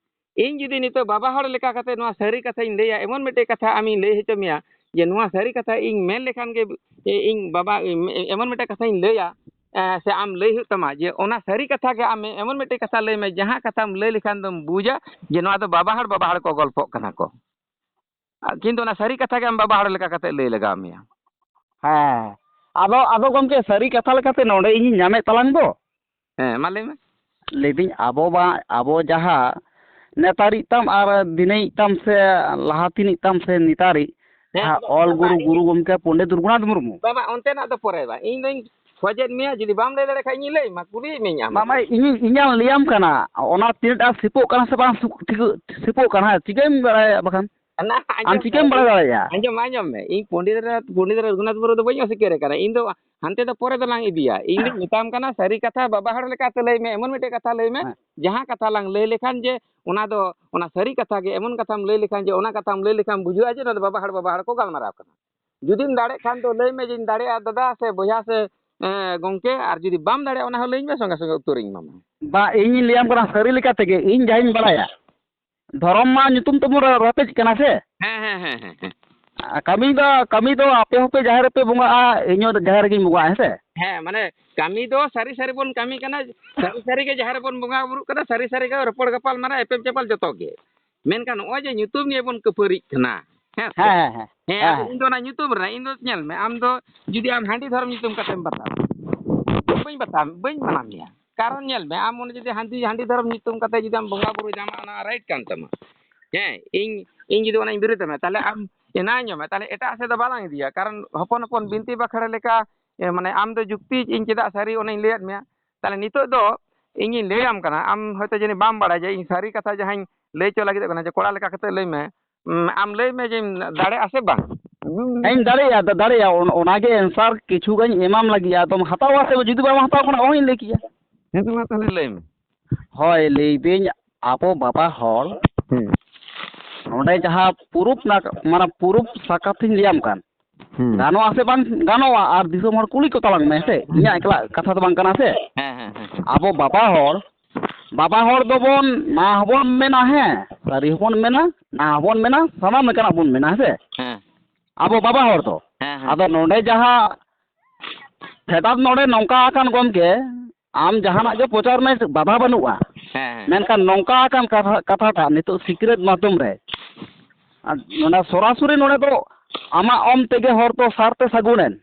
ᱤᱧ ᱡᱩᱫᱤ ᱱᱤᱛᱚᱜ ᱵᱟᱵᱟ ᱦᱚᱲ ᱞᱮᱠᱟ ᱠᱟᱛᱮ ᱱᱚᱣᱟ ᱥᱟᱹᱨᱤ ᱠᱟᱛᱷᱟᱧ ᱞᱟᱹᱭᱟ, ᱮᱢᱚᱱ ᱢᱤᱫᱴᱮᱡ ᱠᱟᱛᱷᱟ ᱟᱢᱤᱧ ᱞᱟᱹᱭ ᱦᱚᱪᱚ ᱢᱮᱭᱟ ᱡᱮ ᱱᱚᱣᱟ ᱥᱟᱹᱨᱤ ᱠᱟᱛᱷᱟ ᱤᱧ ᱢᱮᱱ ᱞᱮᱠᱷᱟᱱ ᱜᱮ, ᱤᱧ ᱵᱟᱵᱟ, ᱮᱢᱚᱱ ᱢᱤᱫᱴᱮᱡ ᱠᱟᱛᱷᱟᱧ ᱞᱟᱹᱭᱟ, ᱮ, ᱥᱮ ᱟᱢ ᱞᱟᱹᱭ ᱦᱩᱭᱩᱜ ᱛᱟᱢᱟ ᱡᱮ ᱚᱱᱟ ᱥᱟᱹᱨᱤ ᱠᱟᱛᱷᱟ ᱜᱮ ᱟᱢ ᱮᱢᱚᱱ ᱢᱤᱫᱴᱮᱡ ᱠᱟᱛᱷᱟ ᱞᱟᱹᱭ ᱢᱮ, ᱡᱟᱦᱟᱸ ᱠᱟᱛᱷᱟᱢ ᱞᱟᱹᱭ ᱞᱮᱠᱷᱟᱱ ᱫᱚᱢ ᱵᱩᱡᱟ ᱡᱮ ᱱᱚᱣᱟ ᱫᱚ ᱵᱟᱵᱟ ᱦᱚᱲ, ᱵᱟᱵᱟ ᱦᱚᱲ ᱠᱚ ᱜᱚᱞᱯᱚᱜ ᱠᱟᱱᱟ ᱠᱚ᱾ ᱠᱤᱱᱛᱩ ᱚᱱᱟ ᱥᱟᱹᱨᱤ ᱠᱟᱛᱷᱟ ᱜᱮ ᱟᱢ ᱵᱟᱵᱟ ᱦᱚᱲ ᱞᱮᱠᱟ ᱠᱟᱛᱮ ᱞᱟᱹᱭ ᱞᱟᱜᱟᱣ ᱢᱮᱭᱟ᱾ ᱦᱮᱸ, ᱟᱫᱚ, ᱟᱫᱚ ᱜᱚᱢᱠᱮ, ᱥᱟᱹᱨᱤ ᱠᱟᱛᱷᱟ ᱞᱮᱠᱟᱛᱮ ᱱᱚᱰᱮ ᱤᱧᱤᱧ ᱧᱟᱢᱮᱫ ᱛᱟᱞᱟᱝ ᱫᱚ᱾ ᱦᱮᱸ, ᱢᱟ ᱞᱟᱹᱭ ᱢᱮ᱾ ᱞᱟᱹᱭᱫᱟᱹᱧ, ᱟᱵᱚ ᱢᱟ, ᱟᱵᱚ ᱡᱟᱦᱟᱸ ᱱᱮᱛᱟᱨᱤᱡ ᱛᱟᱢ ᱟᱨ ᱫᱤᱱᱟᱹᱭᱤᱡ ᱛᱟᱢ ᱥᱮ ᱞᱟᱦᱟ ᱛᱤᱱᱤᱡ ᱛᱟᱢ ᱥᱮ ᱱᱮᱛᱟᱨᱤᱡ, ᱦᱮᱸ, ᱡᱟᱦᱟᱸ ᱵᱟᱵᱟ, ᱚᱞ ᱜᱩᱨᱩ, ᱵᱟᱵᱟ, ᱜᱩᱨᱩ ᱜᱚᱢᱠᱮ ᱯᱚᱱᱰᱤᱛ ᱨᱚᱜᱷᱩᱱᱟᱛᱷ ᱢᱩᱨᱢᱩ᱾ ᱵᱟᱵᱟ, ᱚᱱᱛᱮᱱᱟᱜ ᱫᱚ ᱯᱚᱨᱮ ᱵᱟ, ᱤᱧ ᱫᱚᱧ ᱠᱷᱚᱡᱮᱫ ᱢᱮᱭᱟ, ᱡᱩᱫᱤ ᱵᱟᱢ ᱞᱟᱹᱭ ᱫᱟᱲᱮᱭᱟᱜ ᱠᱷᱟᱡ ᱤᱧᱤᱧ ᱞᱟᱹᱭ ᱟᱢᱟ, ᱠᱩᱞᱤᱭᱮᱫ ᱢᱮᱭᱟᱹᱧ ᱟᱢ᱾ ᱵᱟᱵᱟ, ᱤᱧᱤᱧ, ᱤᱧᱟᱹᱜ ᱞᱟᱹᱭᱟᱢ ᱠᱟᱱᱟ, ᱚᱱᱟ ᱛᱤᱱᱟᱹᱜ ᱴᱟ ᱥᱤᱯᱚᱜ ᱠᱟᱱᱟ ᱥᱮ ᱵᱟᱝ ᱥᱩ-, ᱴᱷᱤᱠ ᱥᱤᱯᱚᱜ ᱠᱟᱱᱟ, ᱦᱮᱸ, ᱪᱤᱠᱟᱹᱧ ᱵᱟᱲᱟᱭᱟ ᱵᱟᱠᱷᱟᱱ? ᱟᱢ ᱪᱤᱠᱟᱹᱢ ᱵᱟᱲᱟᱭ ᱫᱟᱲᱮᱭᱟᱜᱼᱟ? ᱟᱸᱡᱚᱢ, ᱟᱸᱡᱚᱢ ᱢᱮ, ᱤᱧ ᱯᱚᱱᱰᱤᱛ ᱨᱚᱜᱷᱩᱱᱟᱛᱷ, ᱯᱚᱱᱰᱤᱛ ᱨᱚᱜᱷᱩᱱᱟᱛᱷ ᱢᱩᱨᱢᱩ ᱫᱚ ᱵᱟᱹᱧ ᱚᱥᱤᱠᱟᱹᱨ ᱠᱟᱱᱟ, ᱤᱧ ᱫᱚ ᱦᱟᱱᱛᱮ ᱫᱚ ᱯᱚᱨᱮ ᱫᱚᱞᱟᱝ ᱤᱫᱤᱭᱟ᱾ ᱤᱧ ᱫᱚᱧ ᱢᱮᱛᱟᱢ ᱠᱟᱱᱟ, ᱥᱟᱹᱨᱤ ᱠᱟᱛᱷᱟ ᱵᱟᱵᱟ ᱦᱚᱲ ᱞᱮᱠᱟᱛᱮ ᱞᱟᱹᱭ ᱢᱮ, ᱮᱢᱚᱱ ᱢᱤᱫᱴᱮᱡ ᱠᱟᱛᱷᱟ ᱞᱟᱹᱭ ᱢᱮ, ᱦᱮᱸ᱾ ᱡᱟᱦᱟᱸ ᱠᱟᱛᱷᱟ ᱞᱟᱝ ᱞᱟᱹᱭ ᱞᱮᱠᱷᱟᱱ ᱡᱮ ᱚᱱᱟ ᱫᱚ, ᱚᱱᱟ ᱥᱟᱹᱨᱤ ᱠᱟᱛᱷᱟ ᱜᱮ, ᱮᱢᱚᱱ ᱠᱟᱛᱷᱟᱢ ᱞᱟᱹᱭ ᱞᱮᱠᱷᱟᱱ ᱡᱮ ᱚᱱᱟ ᱠᱟᱛᱷᱟᱢ ᱞᱟᱹᱭ ᱞᱮᱠᱷᱟᱱ ᱵᱩᱡᱷᱟᱹᱜᱼᱟ ᱡᱮ ᱱᱚᱣᱟ ᱫᱚ ᱵᱟᱵᱟ ᱦᱚᱲ, ᱵᱟᱵᱟ ᱦᱚᱲ ᱠᱚ ᱜᱟᱞᱢᱟᱨᱟᱣ ᱠᱟᱱᱟ᱾ ᱡᱩᱫᱤᱢ ᱫᱟᱲᱮᱜ ᱠᱷᱟᱱ ᱫᱚ ᱞᱟᱹᱭ ᱢᱮ ᱡᱮᱧ ᱫᱟᱲᱮᱭᱟᱜᱼᱟ ᱫᱟᱫᱟ ᱥᱮ ᱵᱚᱭᱦᱟ ᱥᱮ, ᱮᱸ, ᱜᱚᱝᱠᱮ, ᱟᱨ ᱡᱩᱫᱤ ᱵᱟᱢ ᱫᱟᱲᱮᱭᱟᱜᱼᱟ ᱚᱱᱟ ᱦᱚᱸ ᱞᱟᱹᱭᱟᱹᱧ ᱢᱮ, ᱥᱚᱸᱜᱮ ᱥᱚᱸᱜᱮ ᱩᱛᱟᱹᱨᱤᱧ ᱮᱢᱟᱢᱟ᱾ ᱵᱟ, ᱤᱧᱤᱧ ᱞᱟᱹᱭᱟᱢ ᱠᱟᱱᱟ ᱥᱟᱹᱨᱤ ᱞᱮᱠᱟ ᱛᱮᱜᱮ, ᱤᱧ ᱡᱟᱦᱟᱸᱧ ᱵᱟᱲᱟᱭᱟ᱾ ᱫᱷᱚᱨᱚᱢ ᱢᱟ ᱧᱩᱛᱩᱢ ᱛᱮᱵᱚᱱ ᱨᱟ-, ᱨᱟᱯᱮᱡ ᱠᱟᱱᱟ ᱥᱮ? ᱦᱮᱸ, ᱦᱮᱸ, ᱦᱮᱸ, ᱦᱮᱸ, ᱦᱮᱸ᱾ ᱟᱨ ᱠᱟᱹᱢᱤ ᱫᱚ, ᱠᱟᱹᱢᱤ ᱫᱚ ᱟᱯᱮ ᱦᱚᱸᱯᱮ ᱡᱟᱦᱮᱨ ᱨᱮᱯᱮ ᱵᱚᱸᱜᱟᱜᱼᱟ, ᱤᱧ ᱦᱚᱸ ᱡᱟᱦᱮᱨ ᱨᱮᱜᱮᱧ ᱵᱚᱸᱜᱟᱜᱼᱟ, ᱦᱮᱸ ᱥᱮ? ᱦᱮᱸ, ᱢᱟᱱᱮ ᱠᱟᱹᱢᱤ ᱫᱚ ᱥᱟᱹᱨᱤ ᱥᱟᱹᱨᱤ ᱵᱚᱱ ᱠᱟᱹᱢᱤ ᱠᱟᱱᱟ, ᱥᱟᱹᱨᱤ ᱥᱟᱹᱨᱤ ᱜᱮ ᱡᱟᱦᱮᱨ ᱨᱮᱵᱚᱱ ᱵᱚᱸᱜᱟ ᱵᱩᱨᱩᱜ ᱠᱟᱱᱟ, ᱥᱟᱹᱨᱤ ᱥᱟᱹᱨᱤ ᱜᱮ ᱨᱚᱯᱚᱲ ᱜᱟᱯᱟᱞ ᱢᱟᱨᱟᱣ, ᱮᱯᱮᱢ ᱪᱟᱯᱟᱞ ᱡᱚᱛᱚ ᱜᱮ᱾ ᱢᱮᱱᱠᱷᱟᱱ ᱱᱚᱜᱼᱚᱭ ᱡᱮ ᱧᱩᱛᱩᱢ ᱱᱤᱭᱮ ᱵᱚᱱ ᱠᱟᱹᱯᱟᱹᱨᱤᱜ ᱠᱟᱱᱟ, ᱦᱮᱸ ᱥᱮ? ᱦᱮᱸ, ᱦᱮᱸ, ᱦᱮᱸ, ᱦᱮᱸ, ᱦᱮᱸ, ᱟᱫᱚ ᱦᱮᱸ᱾ ᱤᱧ ᱫᱚ ᱚᱱᱟ ᱧᱩᱛᱩᱢ ᱨᱮᱱᱟᱜ, ᱤᱧ ᱫᱚ ᱧᱮᱞ ᱢᱮ, ᱟᱢ ᱫᱚ ᱡᱩᱫᱤ ᱟᱢ ᱦᱟᱺᱰᱤ ᱫᱷᱚᱨᱚᱢ ᱧᱩᱛᱩᱢ ᱠᱟᱛᱮᱢ ᱵᱟᱛᱟᱣᱟ, ᱵᱟᱹᱧ ᱵᱟᱛᱟᱣ, ᱵᱟᱹᱧ ᱢᱟᱱᱟ ᱢᱮᱭᱟ᱾ ᱠᱟᱨᱚᱱ ᱧᱮᱞ ᱢᱮ, ᱟᱢ ᱚᱱᱮ ᱡᱩᱫᱤ ᱦᱟᱺᱰᱤ, ᱦᱟᱺᱰᱤ ᱫᱷᱚᱨᱚᱢ ᱧᱩᱛᱩᱢ ᱠᱟᱛᱮ ᱡᱩᱫᱤ ᱟᱢ ᱵᱚᱸᱜᱟ ᱵᱩᱨᱩᱭ ᱫᱟᱢ, ᱟᱢᱟᱜ ᱚᱱᱟ ᱨᱟᱭᱤᱴ ᱠᱟᱱ ᱛᱟᱢᱟ᱾ ᱦᱮᱸ, ᱤᱧ, ᱤᱧ ᱡᱩᱫᱤ ᱚᱱᱟᱧ ᱵᱤᱨᱳᱫᱷ ᱟᱢᱟ, ᱛᱟᱦᱞᱮ ᱟᱢ ᱮᱱᱟᱧ ᱧᱟᱢᱟ, ᱛᱟᱦᱞᱮ ᱮᱴᱟᱜ ᱥᱮᱫ ᱫᱚ ᱵᱟᱞᱟᱝ ᱤᱫᱤᱭᱟ᱾ ᱠᱟᱨᱚᱱ ᱦᱚᱯᱚᱱ ᱦᱚᱯᱚᱱ ᱵᱤᱱᱛᱤ ᱵᱟᱠᱷᱮᱲ ᱞᱮᱠᱟ, ᱮ, ᱢᱟᱱᱮ ᱟᱢ ᱫᱚ ᱡᱩᱠᱛᱤ ᱤᱧ ᱪᱮᱫᱟᱜ ᱥᱟᱹᱨᱤ ᱚᱱᱟᱧ ᱞᱟᱹᱭᱟᱫ ᱢᱮᱭᱟ᱾ ᱛᱟᱦᱞᱮ ᱱᱤᱛᱚᱜ ᱫᱚ ᱤᱧᱤᱧ ᱞᱟᱹᱭᱟᱢ ᱠᱟᱱᱟ, ᱟᱢ ᱦᱚᱭᱛᱳ ᱡᱟᱹᱱᱤᱡ ᱵᱟᱢ ᱵᱟᱲᱟᱭᱟ ᱡᱮ ᱤᱧ ᱥᱟᱹᱨᱤ ᱠᱟᱛᱷᱟ ᱡᱟᱦᱟᱸᱧ ᱞᱟᱹᱭ ᱦᱚᱪᱚ ᱞᱟᱹᱜᱤᱫᱚᱜ ᱠᱟᱱᱟ, ᱡᱮ ᱠᱚᱲᱟ ᱞᱮᱠᱟ ᱠᱟᱛᱮ ᱞᱟᱹᱭ ᱢᱮ, ᱩᱸ, ᱟᱢ ᱞᱟᱹᱭ ᱢᱮ ᱡᱮᱢ ᱫᱟᱲᱮᱭᱟᱜᱼᱟ ᱥᱮ ᱵᱟᱝ? ᱦᱮᱸ, ᱤᱧ ᱫᱟᱲᱮᱭᱟᱜᱼᱟ, ᱫᱟ-, ᱫᱟᱲᱮᱭᱟᱜᱼᱟ᱾ ᱚᱱ-, ᱚᱱᱟᱜᱮ answer ᱠᱤᱪᱷᱩ ᱜᱟᱱ ᱮᱢᱟᱢ ᱞᱟᱹᱜᱤᱫ, ᱟᱫᱚᱢ ᱦᱟᱛᱟᱣᱟ ᱥᱮ ᱡᱩᱫᱤ ᱵᱟᱢ ᱦᱟᱛᱟᱣ ᱠᱷᱟᱱ ᱚᱦᱚᱧ ᱞᱟᱹᱭ ᱠᱮᱭᱟ᱾ ᱦᱮᱸ, ᱛᱚ ᱢᱟ ᱛᱟᱦᱞᱮ ᱞᱟᱹᱭ ᱢᱮ᱾ ᱦᱳᱭ, ᱞᱟᱹᱭᱫᱟᱹᱧ ᱟᱵᱚ ᱵᱟᱵᱟ ᱦᱚᱲ ᱦᱮᱸ᱾ ᱱᱚᱰᱮ ᱡᱟᱦᱟᱸ ᱯᱩᱨᱩᱵ ᱱᱟᱜ-, ᱢᱟᱱᱮ ᱯᱩᱨᱩᱵ ᱥᱟᱠᱟᱛ ᱤᱧ ᱞᱟᱹᱭᱟᱢ ᱠᱟᱱ, ᱦᱩᱸ᱾ ᱜᱟᱱᱚᱜᱼᱟ ᱥᱮ ᱵᱟᱝ ᱜᱟᱱᱚᱜᱼᱟ, ᱟᱨ ᱫᱤᱥᱚᱢ ᱦᱚᱲ ᱠᱩᱞᱤ ᱠᱚ ᱛᱟᱞᱟᱝ ᱢᱮ, ᱦᱮᱸ ᱥᱮ? ᱤᱧᱟᱹᱜ ᱮᱠᱞᱟ ᱠᱟᱛᱷᱟ ᱫᱚ ᱵᱟᱝ ᱠᱟᱱᱟ ᱥᱮ᱾ ᱦᱮᱸ, ᱦᱮᱸ, ᱦᱮᱸ᱾ ᱟᱵᱚ ᱵᱟᱵᱟ ᱦᱚᱲ, ᱵᱟᱵᱟ ᱦᱚᱲ ᱫᱚᱵᱚᱱ ᱱᱟ ᱦᱚᱸᱵᱚᱱ ᱢᱮᱱᱟ, ᱦᱮᱸ, ᱥᱟᱹᱨᱤ ᱦᱚᱸᱵᱚᱱ ᱢᱮᱱᱟ, ᱱᱟ ᱦᱚᱸᱵᱚᱱ ᱢᱮᱱᱟ, ᱥᱟᱱᱟᱢ ᱞᱮᱠᱟᱱᱟᱜ ᱵᱚᱱ ᱢᱮᱱᱟ, ᱦᱮᱸ ᱥᱮ? ᱦᱮᱸ᱾ ᱟᱵᱚ ᱵᱟᱵᱟ ᱦᱚᱲ ᱫᱚ᱾ ᱦᱮᱸ, ᱦᱮᱸ᱾ ᱟᱫᱚ ᱱᱚᱰᱮ ᱡᱟᱦᱟᱸ ᱯᱷᱮᱰᱟᱛ ᱱᱚᱰᱮ ᱱᱚᱝᱠᱟ ᱟᱠᱟᱱ, ᱜᱚᱢᱠᱮ, ᱟᱢ ᱡᱟᱦᱟᱱᱟᱜ ᱜᱮ ᱯᱨᱚᱪᱟᱨ ᱢᱮ, ᱵᱟᱫᱷᱟ ᱵᱟᱹᱱᱩᱜᱼᱟ᱾ ᱦᱮᱸ, ᱦᱮᱸ᱾ ᱢᱮᱱᱠᱷᱟᱱ ᱱᱚᱝᱠᱟ ᱟᱠᱟᱱ ᱠᱟᱛᱷᱟ, ᱠᱟᱛᱷᱟᱴᱟᱜ ᱱᱤᱛᱚᱜ ᱥᱤᱠᱨᱮᱴ ᱢᱟᱫᱽᱫᱷᱚᱢ ᱨᱮ, ᱟᱨ ᱱᱚᱰᱮ ᱥᱚᱨᱟᱥᱚᱨᱤ ᱱᱚᱰᱮ ᱫᱚ ᱟᱢᱟᱜ ᱚᱢ ᱛᱮᱜᱮ ᱦᱚᱲ ᱫᱚ ᱥᱟᱨ ᱛᱮ ᱥᱟᱹᱜᱩᱱᱮᱱ,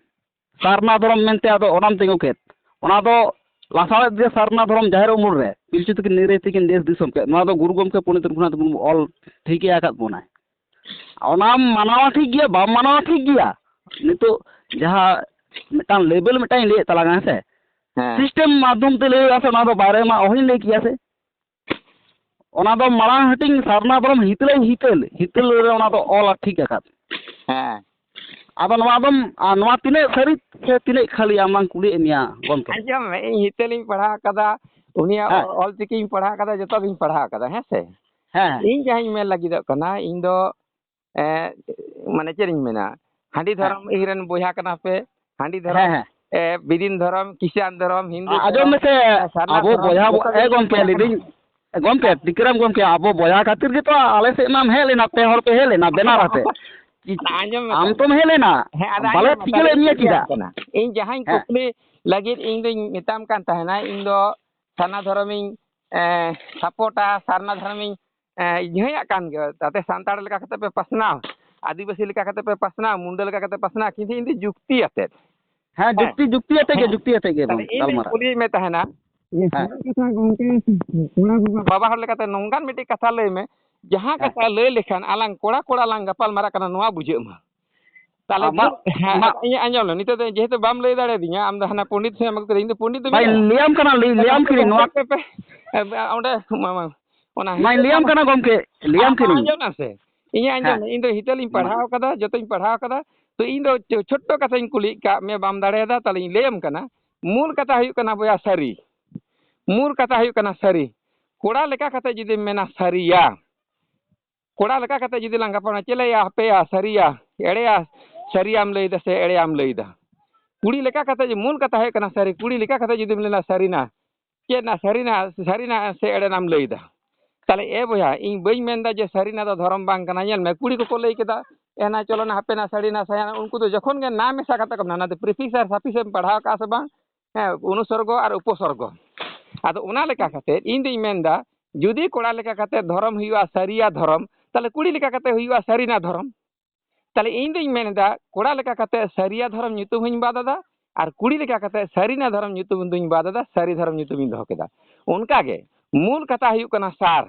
ᱥᱟᱨᱱᱟ ᱫᱷᱚᱨᱚᱢ ᱢᱮᱱᱛᱮ ᱟᱫᱚ ᱚᱱᱟᱢ ᱛᱤᱸᱜᱩ ᱠᱮᱫ᱾ ᱚᱱᱟ ᱫᱚ ᱞᱟᱥᱟᱲᱦᱮᱫ ᱜᱮ ᱥᱟᱨᱱᱟ ᱫᱷᱚᱨᱚᱢ ᱡᱟᱦᱮᱨ ᱩᱢᱩᱞ ᱨᱮ ᱯᱤᱞᱪᱩ ᱛᱟᱹᱠᱤᱱ ᱱᱤᱨᱟᱹᱭ ᱛᱟᱹᱠᱤᱱ ᱫᱮᱥ ᱫᱤᱥᱚᱢ ᱠᱮᱫ᱾ ᱱᱚᱣᱟ ᱫᱚ ᱜᱩᱨᱩ ᱜᱚᱢᱠᱮ ᱯᱚᱱᱰᱤᱛ ᱨᱚᱜᱷᱩᱱᱟᱛᱷ ᱢᱩᱨᱢᱩ ᱚᱞ ᱴᱷᱤᱠ ᱟᱠᱟᱫ ᱵᱚᱱᱟᱭ᱾ ᱚᱱᱟᱢ ᱢᱟᱱᱟᱣᱟ ᱴᱷᱤᱠ ᱜᱮᱭᱟ, ᱵᱟᱢ ᱢᱟᱱᱟᱣᱟ ᱴᱷᱤᱠ ᱜᱮᱭᱟ᱾ ᱱᱤᱛᱚᱜ ᱡᱟᱦᱟᱸ ᱢᱤᱫᱴᱟᱝ ᱞᱮᱵᱮᱞ ᱢᱤᱫᱴᱟᱝ ᱤᱧ ᱞᱟᱹᱭᱮᱫ ᱛᱟᱞᱟᱝᱟ, ᱦᱮᱸ ᱥᱮ? ᱦᱮᱸ᱾ ᱥᱤᱥᱴᱮᱢ ᱢᱟᱫᱽᱫᱷᱚᱢ ᱛᱮ ᱞᱟᱹᱭ ᱦᱩᱭᱩᱜᱼᱟ ᱥᱮ, ᱚᱱᱟ ᱫᱚ ᱵᱟᱭᱨᱮ ᱢᱟ ᱚᱦᱚᱧ ᱞᱟᱹᱭ ᱠᱮᱭᱟ ᱥᱮ᱾ ᱚᱱᱟ ᱫᱚ ᱢᱟᱲᱟᱝ ᱦᱟᱹᱴᱤᱧ ᱥᱟᱨᱱᱟ ᱫᱷᱚᱨᱚᱢ ᱦᱤᱛᱟᱹᱞᱟᱹᱧ ᱦᱤᱛᱟᱹᱞ, ᱦᱤᱛᱟᱹᱞ ᱨᱮ ᱚᱱᱟ ᱫᱚ ᱚᱞ ᱴᱷᱤᱠ ᱟᱠᱟᱫ᱾ ᱦᱮᱸ᱾ ᱟᱫᱚ ᱱᱚᱣᱟ ᱫᱚᱢ, ᱟᱨ ᱱᱚᱣᱟ ᱛᱤᱱᱟᱹᱜ ᱥᱟᱹᱨᱤ ᱥᱮ ᱛᱤᱱᱟᱹᱜ ᱠᱷᱟᱹᱞᱤ, ᱟᱢ ᱢᱟᱧ ᱠᱩᱞᱤᱭᱮᱫ ᱢᱮᱭᱟ ᱜᱚᱢᱠᱮ᱾ ᱟᱸᱡᱚᱢ ᱢᱮ, ᱤᱧ ᱦᱤᱛᱟᱹᱞᱤᱧ ᱯᱟᱲᱦᱟᱣ ᱠᱟᱫᱟ, ᱩᱱᱤᱭᱟᱜ ᱦᱮᱸ᱾ ᱚᱞ ᱪᱤᱠᱤᱧ ᱯᱟᱲᱦᱟᱣ ᱠᱟᱫᱟ, ᱡᱚᱛᱚ ᱜᱤᱧ ᱯᱟᱲᱦᱟᱣ ᱠᱟᱫᱟ, ᱦᱮᱸ ᱥᱮ? ᱦᱮᱸ, ᱦᱮᱸ᱾ ᱤᱧ ᱡᱟᱦᱟᱸᱧ ᱢᱮᱱ ᱞᱟᱹᱜᱤᱫᱚᱜ ᱠᱟᱱᱟ, ᱤᱧ ᱫᱚ, ᱮᱸ, ᱢᱟᱱᱮ ᱪᱮᱫ ᱤᱧ ᱢᱮᱱᱟ, ᱦᱟᱺᱰᱤ ᱦᱮᱸ᱾ ᱫᱷᱚᱨᱚᱢ ᱤᱧ ᱨᱮᱱ ᱵᱚᱭᱦᱟ ᱠᱟᱱᱟ ᱯᱮ, ᱦᱟᱺᱰᱤ ᱫᱷᱚᱨᱚᱢ, ᱦᱮᱸ, ᱦᱮᱸ᱾ ᱮ, ᱵᱤᱫᱤᱱ ᱫᱷᱚᱨᱚᱢ, ᱠᱤᱥᱟᱱ ᱫᱷᱚᱨᱚᱢ, ᱦᱤᱱᱫᱩ ᱟᱸᱡᱚᱢ ᱫᱷᱚᱨᱚᱢ, ᱢᱮᱥᱮ, ᱮ, ᱥᱟᱨᱱᱟ ᱟᱵᱚ ᱫᱷᱚᱨᱚᱢ, ᱵᱚᱭᱦᱟ ᱵᱚ-, ᱡᱚᱛᱚ ᱜᱮ ᱮ ᱜᱚᱢᱠᱮ, ᱢᱮᱱᱟᱜ ᱞᱟᱹᱭᱫᱟᱹᱧ, ᱠᱚᱣᱟ᱾ ᱜᱚᱢᱠᱮ, ᱦᱮᱸ᱾ ᱴᱤᱠᱟᱹᱨᱟᱢ ᱜᱚᱢᱠᱮ, ᱟᱵᱚ ᱵᱚᱭᱦᱟ ᱠᱷᱟᱹᱛᱤᱨ ᱜᱮᱛᱚ ᱟᱞᱮ ᱥᱮᱫ ᱢᱟᱢ ᱦᱮᱡ ᱞᱮᱱᱟ, ᱯᱮ ᱦᱚᱲ ᱯᱮ ᱦᱮᱡ ᱞᱮᱱᱟ ᱵᱮᱱᱟᱨ ᱟᱛᱮ᱾ ᱟᱫᱚ ᱟᱸᱡᱚᱢ ᱢᱮ ᱟᱢ ᱛᱟᱦᱞᱮ᱾ ᱛᱚᱢ ᱦᱮᱡ ᱞᱮᱱᱟ, ᱦᱮᱸ, ᱟᱫᱚ ᱵᱟᱞᱮ ᱟᱸᱡᱚᱢ ᱢᱮ ᱴᱷᱤᱠᱟᱹ ᱛᱟᱦᱞᱮ, ᱞᱮᱫ ᱤᱧ ᱢᱮᱭᱟ ᱫᱚᱧ ᱞᱟᱹᱭᱟᱢ ᱪᱮᱫᱟᱜ? ᱠᱟᱱᱟ᱾ ᱤᱧ ᱡᱟᱦᱟᱸᱧ ᱦᱮᱸ᱾ ᱠᱩᱠᱞᱤ ᱞᱟᱹᱜᱤᱫ ᱤᱧ ᱫᱚᱧ ᱢᱮᱛᱟᱢ ᱠᱟᱱ ᱛᱟᱦᱮᱱᱟ, ᱤᱧ ᱫᱚ ᱥᱟᱨᱱᱟ ᱫᱷᱚᱨᱚᱢᱤᱧ, ᱮ, ᱥᱟᱯᱳᱨᱴᱟ, ᱥᱟᱨᱱᱟ ᱫᱷᱚᱨᱚᱢᱤᱧ, ᱮ, ᱤᱭᱟᱹᱭᱟᱜ ᱠᱟᱱ ᱜᱮᱭᱟ, ᱛᱟᱛᱮ ᱥᱟᱱᱛᱟᱲ ᱞᱮᱠᱟ ᱠᱟᱛᱮ ᱯᱮ ᱯᱟᱥᱱᱟᱣ, ᱟᱹᱫᱤᱵᱟᱹᱥᱤ ᱞᱮᱠᱟ ᱠᱟᱛᱮ ᱯᱮ ᱯᱟᱥᱱᱟᱣ, ᱢᱩᱱᱰᱟᱹ ᱞᱮᱠᱟ ᱠᱟᱛᱮ ᱯᱟᱥᱱᱟᱣ, ᱠᱤᱱᱛᱩ ᱤᱧ ᱫᱚ ᱡᱩᱠᱛᱤ ᱟᱛᱮᱫ᱾ ᱦᱮᱸ, ᱦᱮᱸ᱾ ᱡᱩᱠᱛᱤ, ᱡᱩᱠᱛᱤ ᱟᱛᱮ ᱜᱮ, ᱦᱮᱸ᱾ ᱡᱩᱠᱛᱤ ᱟᱛᱮ ᱜᱮ ᱛᱟᱦᱞᱮ ᱵᱚᱱ ᱤᱧ ᱫᱚᱧ ᱜᱟᱞᱢᱟᱨᱟᱜ᱾ ᱠᱩᱞᱤᱭᱮᱫ ᱢᱮ ᱛᱟᱦᱮᱱᱟ, ᱦᱮᱸ᱾ ᱥᱟᱹᱨᱤ ᱠᱟᱛᱷᱟ ᱜᱚᱢᱠᱮ, ᱠᱚᱲᱟ ᱠᱚ ᱵᱟᱵᱟ ᱦᱚᱲ ᱞᱮᱠᱟᱛᱮ ᱱᱚᱝᱠᱟᱱ ᱢᱤᱫᱴᱤᱡ ᱠᱟᱛᱷᱟ ᱞᱟᱹᱭ ᱢᱮ, ᱡᱟᱦᱟᱸ ᱦᱮᱸ᱾ ᱠᱟᱛᱷᱟ ᱞᱟᱹᱭ ᱞᱮᱠᱷᱟᱱ ᱟᱞᱟᱝ ᱠᱚᱲᱟ ᱠᱚᱲᱟ ᱞᱟᱝ ᱜᱟᱯᱟᱞ ᱢᱟᱨᱟᱜ ᱠᱟᱱᱟ, ᱱᱚᱣᱟ ᱵᱩᱡᱷᱟᱹᱜ ᱢᱟ᱾ ᱛᱟᱦᱞᱮ ᱟᱢᱟᱜ, ᱵᱩᱡᱽ-, ᱦᱮᱸ, ᱟᱢᱟᱜ ᱟᱫᱚ ᱤᱧ ᱟᱸᱡᱚᱢ ᱞᱮᱢ, ᱱᱤᱛᱚᱜ ᱫᱚ ᱡᱮᱦᱮᱛᱩ ᱵᱟᱢ ᱞᱟᱹᱭ ᱫᱟᱲᱮᱭᱟᱫᱤᱧᱟ, ᱟᱢ ᱫᱚ ᱦᱟᱱᱟ ᱯᱚᱱᱰᱤᱛ ᱥᱮ ᱟᱢ ᱟᱹᱜᱩ ᱠᱮᱫᱟ, ᱤᱧ ᱫᱚ ᱯᱚᱱᱰᱤᱛ ᱫᱚ ᱵᱟᱹᱧ ᱵᱟᱹᱧ ᱞᱟᱹᱭᱟ᱾ ᱞᱟᱹᱭᱟᱢ ᱠᱟᱱᱟ, ᱞᱟᱹᱭ, ᱛᱟᱦᱞᱮ ᱞᱟᱹᱭᱟᱢ ᱜᱚᱢᱠᱮ ᱠᱟᱹᱱᱟᱹᱧ ᱱᱚᱣᱟ᱾ ᱜᱚᱢᱠᱮ ᱯᱮ, ᱮ, ᱚᱸᱰᱮ, ᱢᱟ, ᱢᱟ, ᱚᱱᱟ ᱦᱤᱛᱟᱹᱞ ᱢᱟᱧ ᱞᱟᱹᱭᱟᱢ ᱢᱟ-, ᱠᱟᱱᱟ ᱜᱚᱢᱠᱮ, ᱞᱟᱹᱭᱟᱢ ᱟᱢ ᱢᱟ ᱠᱟᱹᱱᱟᱹᱧ᱾ ᱟᱸᱡᱚᱢ ᱞᱮᱢ ᱥᱮ, ᱤᱧ ᱟᱸᱡᱚᱢ ᱦᱮᱸ᱾ ᱞᱮᱢ, ᱤᱧ ᱫᱚ ᱦᱤᱛᱟᱹᱞ ᱤᱧ ᱢᱟ᱾ ᱯᱟᱲᱦᱟᱣ ᱠᱟᱫᱟ, ᱡᱚᱛᱚᱧ ᱯᱟᱲᱦᱟᱣ ᱠᱟᱫᱟ, ᱛᱚ ᱤᱧ ᱫᱚ ᱪᱷᱳ-, ᱪᱷᱳᱴᱳ ᱠᱟᱛᱷᱟᱧ ᱠᱩᱞᱤᱭᱮᱫ ᱠᱟᱜ ᱢᱮᱭᱟ, ᱵᱟᱢ ᱫᱟᱲᱮᱭᱟᱫᱟ, ᱛᱟᱦᱞᱮᱧ ᱞᱟᱹᱭᱟᱢ ᱠᱟᱱᱟ᱾ ᱢᱩᱞ ᱠᱟᱛᱷᱟ ᱦᱩᱭᱩᱜ ᱠᱟᱱᱟ ᱵᱚᱭᱦᱟ ᱥᱟᱹᱨᱤ, ᱢᱩᱞ ᱠᱟᱛᱷᱟ ᱦᱩᱭᱩᱜ ᱠᱟᱱᱟ ᱥᱟᱹᱨᱤ᱾ ᱠᱚᱲᱟ ᱞᱮᱠᱟ ᱠᱟᱛᱮ ᱡᱩᱫᱤᱢ ᱢᱮᱱᱟ ᱥᱟᱹᱨᱤᱭᱟ, ᱠᱚᱲᱟ ᱞᱮᱠᱟ ᱠᱟᱛᱮ ᱡᱩᱫᱤ ᱞᱟᱝ ᱜᱟᱯᱟᱞ ᱢᱟᱨᱟᱣᱟ, ᱪᱮᱫ ᱞᱮ ᱭᱟ, ᱦᱟᱯᱮᱭᱟ, ᱥᱟᱹᱨᱤᱭᱟ, ᱮᱲᱮᱭᱟ, ᱥᱟᱹᱨᱤᱭᱟᱢ ᱞᱟᱹᱭᱫᱟ ᱥᱮ ᱮᱲᱮᱭᱟᱢ ᱞᱟᱹᱭᱫᱟ? ᱠᱩᱲᱤ ᱞᱮᱠᱟ ᱠᱟᱛᱮ ᱡᱮ, ᱢᱩᱞ ᱠᱟᱛᱷᱟ ᱦᱩᱭᱩᱜ ᱠᱟᱱᱟ ᱥᱟᱹᱨᱤ᱾ ᱠᱩᱲᱤ ᱞᱮᱠᱟ ᱠᱟᱛᱮ ᱡᱩᱫᱤᱢ ᱞᱟᱹᱭᱟ ᱥᱟᱹᱨᱤᱱᱟ, ᱪᱮᱫ ᱱᱟ ᱥᱟᱹᱨᱤᱱᱟ, ᱥᱟᱹᱨᱤᱱᱟ ᱥᱮ ᱮᱲᱮᱱᱟᱢ ᱞᱟᱹᱭᱫᱟ? ᱛᱟᱦᱞᱮ ᱮ ᱵᱚᱭᱦᱟ, ᱤᱧ ᱵᱟᱹᱧ ᱢᱮᱱᱫᱟ ᱡᱮ ᱥᱟᱹᱨᱤᱱᱟ ᱫᱚ ᱫᱷᱚᱨᱚᱢ ᱵᱟᱝ ᱠᱟᱱᱟ᱾ ᱧᱮᱞ ᱢᱮ, ᱠᱩᱲᱤ ᱠᱚᱠᱚ ᱞᱟᱹᱭ ᱠᱮᱫᱟ, ᱮᱱᱟ ᱪᱚᱞᱚ ᱱᱟ ᱦᱟᱯᱮ ᱱᱟ ᱥᱟᱹᱨᱤᱱᱟ ᱥᱟᱭᱟᱱᱟ, ᱩᱱᱠᱩ ᱫᱚ ᱡᱚᱠᱷᱚᱱ ᱜᱮ ᱱᱟ ᱢᱮᱥᱟ ᱠᱟᱛᱮ ᱠᱚ ᱢᱮᱱᱟ, ᱚᱱᱟ ᱫᱚ prefix ᱟᱨ suffix ᱮᱢ ᱯᱟᱲᱦᱟᱣ ᱠᱟᱜᱼᱟ ᱥᱮ ᱵᱟᱝ? ᱦᱮᱸ, ᱚᱱᱩᱥᱚᱨᱜᱚ ᱟᱨ ᱩᱯᱚᱥᱚᱨᱜᱚ᱾ ᱟᱫᱚ ᱚᱱᱟ ᱞᱮᱠᱟ ᱠᱟᱛᱮ ᱤᱧ ᱫᱩᱧ ᱢᱮᱱᱫᱟ, ᱡᱩᱫᱤ ᱠᱚᱲᱟ ᱞᱮᱠᱟ ᱠᱟᱛᱮ ᱫᱷᱚᱨᱚᱢ ᱦᱩᱭᱩᱜᱼᱟ ᱥᱟᱹᱨᱤᱭᱟ ᱫᱷᱚᱨᱚᱢ, ᱛᱟᱦᱞᱮ ᱠᱩᱲᱤ ᱞᱮᱠᱟ ᱠᱟᱛᱮ ᱦᱩᱭᱩᱜᱼᱟ ᱥᱟᱹᱨᱤᱱᱟ ᱫᱷᱚᱨᱚᱢ᱾ ᱛᱟᱦᱞᱮ ᱤᱧ ᱫᱩᱧ ᱢᱮᱱᱫᱟ, ᱠᱚᱲᱟ ᱞᱮᱠᱟ ᱠᱟᱛᱮ ᱥᱟᱹᱨᱤᱭᱟ ᱫᱷᱚᱨᱚᱢ ᱧᱩᱛᱩᱢ ᱦᱚᱸᱧ ᱵᱟᱫ ᱟᱫᱟ, ᱟᱨ ᱠᱩᱲᱤ ᱞᱮᱠᱟ ᱠᱟᱛᱮ ᱥᱟᱹᱨᱤᱱᱟ ᱫᱷᱚᱨᱚᱢ ᱧᱩᱛᱩᱢ ᱫᱩᱧ ᱵᱟᱫ ᱟᱫᱟ, ᱥᱟᱹᱨᱤ ᱫᱷᱚᱨᱚᱢ ᱧᱩᱛᱩᱢᱤᱧ ᱫᱚᱦᱚ ᱠᱮᱫᱟ᱾ ᱚᱱᱠᱟᱜᱮ ᱢᱩᱞ ᱠᱟᱛᱷᱟ ᱦᱩᱭᱩᱜ ᱠᱟᱱᱟ ᱥᱟᱨ᱾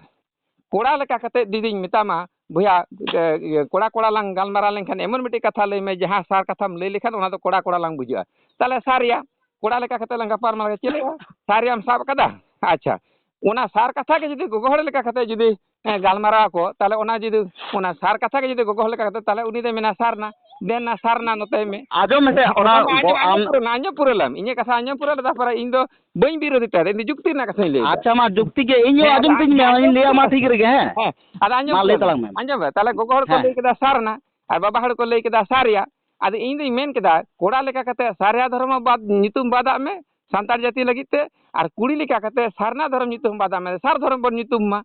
ᱠᱚᱲᱟ ᱞᱮᱠᱟ ᱠᱟᱛᱮ ᱡᱩᱫᱤᱧ ᱢᱮᱛᱟᱢᱟ, ᱵᱚᱭᱦᱟ, ᱮ, ᱤᱭᱟᱹ, ᱠᱚᱲᱟ ᱠᱚᱲᱟ ᱞᱟᱝ ᱜᱟᱞᱢᱟᱨᱟᱣ ᱞᱮᱱᱠᱷᱟᱱ ᱮᱢᱚᱱ ᱢᱤᱫᱴᱤᱡ ᱠᱟᱛᱷᱟ ᱞᱟᱹᱭ ᱢᱮ, ᱡᱟᱦᱟᱸ ᱥᱟᱨ ᱠᱟᱛᱷᱟᱢ ᱞᱟᱹᱭ ᱞᱮᱠᱷᱟᱱ ᱚᱱᱟ ᱫᱚ ᱠᱚᱲᱟ ᱠᱚᱲᱟ ᱞᱟᱝ ᱵᱩᱡᱷᱟᱹᱜᱼᱟ᱾ ᱛᱟᱦᱞᱮ ᱥᱟᱨᱭᱟ, ᱠᱚᱲᱟ ᱞᱮᱠᱟ ᱠᱟᱛᱮ ᱞᱟᱝ ᱜᱟᱯᱟᱞ ᱢᱟᱨᱟᱣ, ᱪᱮᱫ ᱞᱮᱠᱟ? ᱥᱟᱨᱭᱟᱢ ᱥᱟᱵ ᱠᱟᱫᱟ? ᱟᱪᱪᱷᱟ, ᱚᱱᱟ ᱥᱟᱨ ᱠᱟᱛᱷᱟ ᱜᱮ ᱡᱩᱫᱤ ᱜᱚᱜᱚ ᱦᱚᱲ ᱞᱮᱠᱟ ᱠᱟᱛᱮ ᱡᱩᱫᱤ, ᱮ, ᱜᱟᱞᱢᱟᱨᱟᱣ ᱠᱚ, ᱛᱟᱦᱞᱮ ᱚᱱᱟ ᱡᱩᱫᱤ, ᱚᱱᱟ ᱥᱟᱨ ᱠᱟᱛᱷᱟ ᱜᱮ ᱡᱩᱫᱤ ᱜᱚᱜᱚ ᱦᱚᱲ ᱞᱮᱠᱟ ᱠᱟᱛᱮ, ᱛᱟᱦᱞᱮ ᱩᱱᱤ ᱫᱚᱭ ᱢᱮᱱᱟ, "ᱥᱟᱨᱱᱟ, ᱫᱮᱱ ᱱᱟ ᱥᱟᱨᱱᱟ ᱱᱚᱛᱮ ᱢᱮ᱾" ᱟᱸᱡᱚᱢ ᱢᱮᱥᱮ, ᱚᱱᱟ ᱵᱟᱵᱟ, ᱟᱸᱡᱚᱢ, ᱜᱚ-, ᱟᱢ ᱟᱸᱡᱚᱢ ᱯᱩᱨᱟᱹᱣ ᱞᱮᱢ, ᱟᱸᱡᱚᱢ ᱯᱩᱨᱟᱹᱣ ᱞᱮᱢ᱾ ᱤᱧᱟᱹᱜ ᱠᱟᱛᱷᱟ ᱟᱸᱡᱚᱢ ᱯᱩᱨᱟᱹᱣ ᱞᱮ, ᱛᱟᱨᱯᱚᱨᱮ ᱤᱧ ᱫᱚ ᱵᱟᱹᱧ ᱵᱤᱨᱳᱫᱷᱤ ᱛᱟᱭ, ᱤᱧ ᱫᱚ ᱡᱩᱠᱛᱤ ᱨᱮᱱᱟᱜ ᱠᱟᱛᱷᱟᱧ ᱞᱟᱹᱭ ᱮᱫᱟ᱾ ᱟᱪᱪᱷᱟ, ᱢᱟ ᱡᱩᱠᱛᱤ ᱜᱮ, ᱤᱧ ᱦᱚᱸ ᱦᱮᱸ, ᱟᱸᱡᱚᱢ ᱟᱫᱚ ᱛᱤᱧ ᱢᱮ, ᱟᱸᱡᱚᱢ ᱤᱧ ᱞᱟᱹᱭᱟ, ᱢᱟ ᱯᱩᱨᱟᱹᱣ ᱴᱷᱤᱠ ᱨᱮᱜᱮ, ᱦᱮᱸ᱾ ᱦᱮᱸ, ᱟᱫᱚ ᱟᱸᱡᱚᱢ ᱢᱟ ᱞᱟᱹᱭ ᱯᱩᱨᱟᱹᱣ ᱛᱟᱞᱟᱝ ᱞᱮᱢ᱾ ᱢᱮ᱾ ᱟᱸᱡᱚᱢ ᱢᱮ, ᱛᱟᱦᱞᱮ ᱜᱚᱜᱚ ᱦᱚᱲ ᱠᱚ ᱦᱮᱸ᱾ ᱞᱟᱹᱭ ᱠᱮᱫᱟ ᱥᱟᱨᱱᱟ, ᱟᱨ ᱵᱟᱵᱟ ᱦᱚᱲ ᱠᱚ ᱞᱟᱹᱭ ᱠᱮᱫᱟ ᱥᱟᱨᱭᱟ᱾ ᱟᱫᱚ ᱤᱧ ᱫᱩᱧ ᱢᱮᱱ ᱠᱮᱫᱟ, ᱠᱚᱲᱟ ᱞᱮᱠᱟ ᱠᱟᱛᱮ ᱥᱟᱨᱭᱟ ᱫᱷᱚᱨᱚᱢ ᱦᱚᱸ ᱵᱟᱫ, ᱧᱩᱛᱩᱢ ᱵᱟᱫᱟᱜ ᱢᱮ ᱥᱟᱱᱛᱟᱲ ᱡᱟᱹᱛᱤ ᱞᱟᱹᱜᱤᱫ ᱛᱮ, ᱟᱨ ᱠᱩᱲᱤ ᱞᱮᱠᱟ ᱠᱟᱛᱮ ᱥᱟᱨᱱᱟ ᱫᱷᱚᱨᱚᱢ ᱧᱩᱛᱩᱢ ᱵᱟᱫᱟᱜ ᱢᱮ, ᱥᱟᱨ ᱫᱷᱚᱨᱚᱢ ᱵᱚᱱ ᱧᱩᱛᱩᱢ ᱢᱟ᱾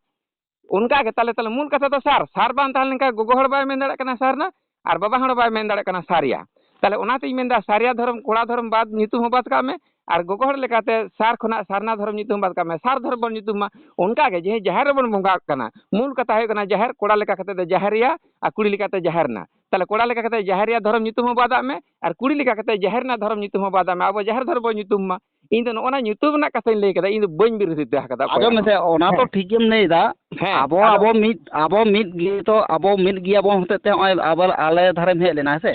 ᱚᱱᱠᱟ ᱜᱮ ᱛᱟᱦᱞᱮ, ᱛᱟᱦᱞᱮ ᱢᱩᱞ ᱠᱟᱛᱷᱟ ᱫᱚ ᱥᱟᱨ, ᱥᱟᱨ ᱵᱟᱝ ᱛᱟᱦᱮᱸ ᱞᱮᱱᱠᱷᱟᱱ ᱜᱚᱜᱚ ᱦᱚᱲ ᱵᱟᱭ ᱢᱮᱱ ᱫᱟᱲᱮᱭᱟᱜ ᱠᱟᱱᱟ ᱥᱟᱨᱱᱟ, ᱟᱨ ᱵᱟᱵᱟ ᱦᱚᱲ ᱵᱟᱭ ᱢᱮᱱ ᱫᱟᱲᱮᱭᱟᱜ ᱠᱟᱱᱟ ᱥᱟᱨᱭᱟ᱾ ᱛᱟᱦᱞᱮ ᱚᱱᱟᱛᱤᱧ ᱢᱮᱱᱫᱟ, ᱥᱟᱨᱭᱟ ᱫᱷᱚᱨᱚᱢ ᱠᱚᱲᱟ ᱫᱷᱚᱨᱚᱢ ᱵᱟᱫ, ᱧᱩᱛᱩᱢ ᱦᱚᱸ ᱵᱟᱫ ᱠᱟᱜ ᱢᱮ, ᱟᱨ ᱜᱚᱜᱚ ᱦᱚᱲ ᱞᱮᱠᱟᱛᱮ ᱥᱟᱨ ᱠᱷᱚᱱᱟᱜ ᱥᱟᱨᱱᱟ ᱫᱷᱚᱨᱚᱢ ᱧᱩᱛᱩᱢ ᱵᱟᱫ ᱠᱟᱜ ᱢᱮ, ᱥᱟᱨ ᱫᱷᱚᱨᱚᱢ ᱵᱚᱱ ᱧᱩᱛᱩᱢ ᱢᱟ᱾ ᱚᱱᱠᱟ ᱜᱮ ᱡᱮ ᱡᱟᱦᱮᱨ ᱨᱮᱵᱚᱱ ᱵᱚᱸᱜᱟᱜ ᱠᱟᱱᱟ, ᱢᱩᱞ ᱠᱟᱛᱷᱟ ᱦᱩᱭᱩᱜ ᱠᱟᱱᱟ ᱡᱟᱦᱮᱨ, ᱠᱚᱲᱟ ᱞᱮᱠᱟ ᱠᱟᱛᱮ ᱫᱚ ᱡᱟᱦᱮᱨᱭᱟ ᱟᱨ ᱠᱩᱲᱤ ᱞᱮᱠᱟᱛᱮ ᱡᱟᱦᱮᱨᱱᱟ᱾ ᱛᱟᱦᱞᱮ ᱠᱚᱲᱟ ᱞᱮᱠᱟ ᱠᱟᱛᱮ ᱡᱟᱦᱮᱨᱭᱟ ᱫᱷᱚᱨᱚᱢ ᱧᱩᱛᱩᱢ ᱦᱚᱸ ᱵᱟᱫᱟᱜ ᱢᱮ, ᱟᱨ ᱠᱩᱲᱤ ᱞᱮᱠᱟ ᱠᱟᱛᱮ ᱡᱟᱦᱮᱨᱱᱟ ᱫᱷᱚᱨᱚᱢ ᱧᱩᱛᱩᱢ ᱦᱚᱸ ᱵᱟᱫᱟᱜ ᱢᱮ, ᱟᱵᱚ ᱡᱟᱦᱮᱨ ᱫᱷᱚᱨᱚᱢ ᱵᱚᱱ ᱧᱩᱛᱩᱢ ᱢᱟ᱾ ᱤᱧ ᱫᱚ ᱱᱚᱜᱼᱚ ᱱᱟ ᱧᱩᱛᱩᱢ ᱨᱮᱱᱟᱜ ᱠᱟᱛᱷᱟᱧ ᱞᱟᱹᱭ ᱠᱮᱫᱟ, ᱤᱧ ᱫᱚ ᱵᱟᱹᱧ ᱵᱤᱨᱳᱫᱷᱤᱛᱟ ᱟᱠᱟᱫᱟ ᱚᱠᱚᱭᱟᱜ ᱟᱸᱡᱚᱢ ᱦᱚᱸ᱾ ᱢᱮᱥᱮ, ᱚᱱᱟ ᱛᱚ ᱦᱮᱸ᱾ ᱴᱷᱤᱠ ᱜᱮᱢ ᱞᱟᱹᱭ ᱮᱫᱟ᱾ ᱦᱮᱸ, ᱟᱵᱚ, ᱟᱫᱚ ᱟᱵᱚ ᱢᱤᱫ, ᱟᱵᱚ ᱢᱤᱫ ᱜᱮ ᱛᱚ, ᱟᱵᱚ ᱢᱤᱫ ᱜᱮᱭᱟᱵᱚᱱ ᱦᱚᱛᱮᱡ ᱛᱮ ᱱᱚᱜᱼᱚᱭ ᱟᱵᱚ, ᱟᱞᱮ ᱫᱷᱟᱨᱮᱢ ᱦᱮᱡ ᱞᱮᱱᱟ, ᱦᱮᱸ ᱥᱮ?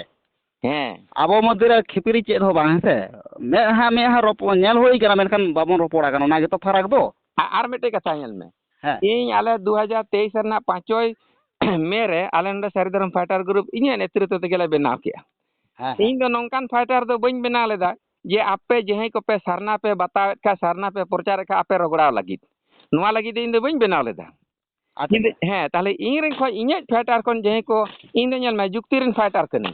ᱦᱮᱸ᱾ ᱟᱵᱚ ᱢᱚᱫᱽᱫᱷᱮ ᱨᱮ ᱠᱷᱤᱯᱤᱨᱤ ᱪᱮᱫ ᱦᱚᱸ ᱵᱟᱝ, ᱦᱮᱸ ᱥᱮ? ᱢᱮᱫᱦᱟ, ᱢᱮᱫᱦᱟ ᱨᱚᱯᱚᱲ ᱧᱮᱞ ᱦᱩᱭ ᱠᱟᱱᱟ, ᱢᱮᱱᱠᱷᱟᱱ ᱵᱟᱵᱚᱱ ᱨᱚᱯᱚᱲ ᱟᱠᱟᱱᱟ, ᱚᱱᱟ ᱜᱮᱛᱚ ᱯᱷᱟᱨᱟᱠ ᱫᱚ᱾ ᱟ-, ᱟᱨ ᱢᱤᱫᱴᱮᱡ ᱠᱟᱛᱷᱟ ᱧᱮᱞ ᱢᱮ᱾ ᱦᱮᱸ᱾ ᱤᱧ ᱟᱞᱮ ᱫᱩ ᱦᱟᱡᱟᱨ ᱛᱮᱭᱤᱥ ᱨᱮᱱᱟᱜ ᱯᱟᱸᱪᱚᱭ ᱢᱮ ᱨᱮ ᱟᱞᱮ ᱱᱚᱰᱮ ᱥᱟᱹᱨᱤ ᱫᱷᱚᱨᱚᱢ ᱯᱷᱟᱭᱴᱟᱨ ᱜᱨᱩᱯ ᱤᱧᱟᱹᱜ ᱱᱮᱛᱨᱤᱛᱵ ᱛᱮᱜᱮ ᱞᱮ ᱵᱮᱱᱟᱣ ᱠᱮᱜᱼᱟ᱾ ᱦᱮᱸ, ᱦᱮᱸ᱾ ᱤᱧ ᱫᱚ ᱱᱚᱝᱠᱟᱱ ᱯᱷᱟᱭᱴᱟᱨ ᱫᱚ ᱵᱟᱹᱧ ᱵᱮᱱᱟᱣ ᱞᱮᱫᱟ ᱡᱮ ᱟᱯᱮ ᱡᱟᱦᱟᱸᱭ ᱠᱚᱯᱮ ᱥᱟᱨᱱᱟ ᱯᱮ ᱵᱟᱛᱟᱣᱮᱫ ᱠᱷᱟᱱ, ᱥᱟᱨᱱᱟ ᱯᱮ ᱯᱨᱚᱪᱟᱨᱮᱫ ᱠᱷᱟᱱ, ᱟᱯᱮ ᱨᱚᱜᱽᱲᱟᱣ ᱞᱟᱹᱜᱤᱫ᱾ ᱱᱚᱣᱟ ᱞᱟᱹᱜᱤᱫ ᱫᱚ ᱤᱧ ᱫᱚ ᱵᱟᱹᱧ ᱵᱮᱱᱟᱣ ᱞᱮᱫᱟ᱾ ᱟᱪᱪᱷᱟ᱾ ᱠᱤᱱᱛᱩ ᱦᱮᱸ, ᱛᱟᱦᱞᱮ ᱤᱧ ᱨᱮᱱ ᱠᱷᱚᱱ ᱤᱧᱟᱹᱜ ᱯᱷᱟᱭᱴᱟᱨ ᱠᱷᱚᱱ ᱡᱟᱦᱟᱸᱭ ᱠᱚ, ᱤᱧ ᱫᱚ ᱧᱮᱞ ᱢᱮ, ᱡᱩᱠᱛᱤ ᱨᱮᱱ ᱯᱷᱟᱭᱴᱟᱨ ᱠᱟᱹᱱᱟᱹᱧ᱾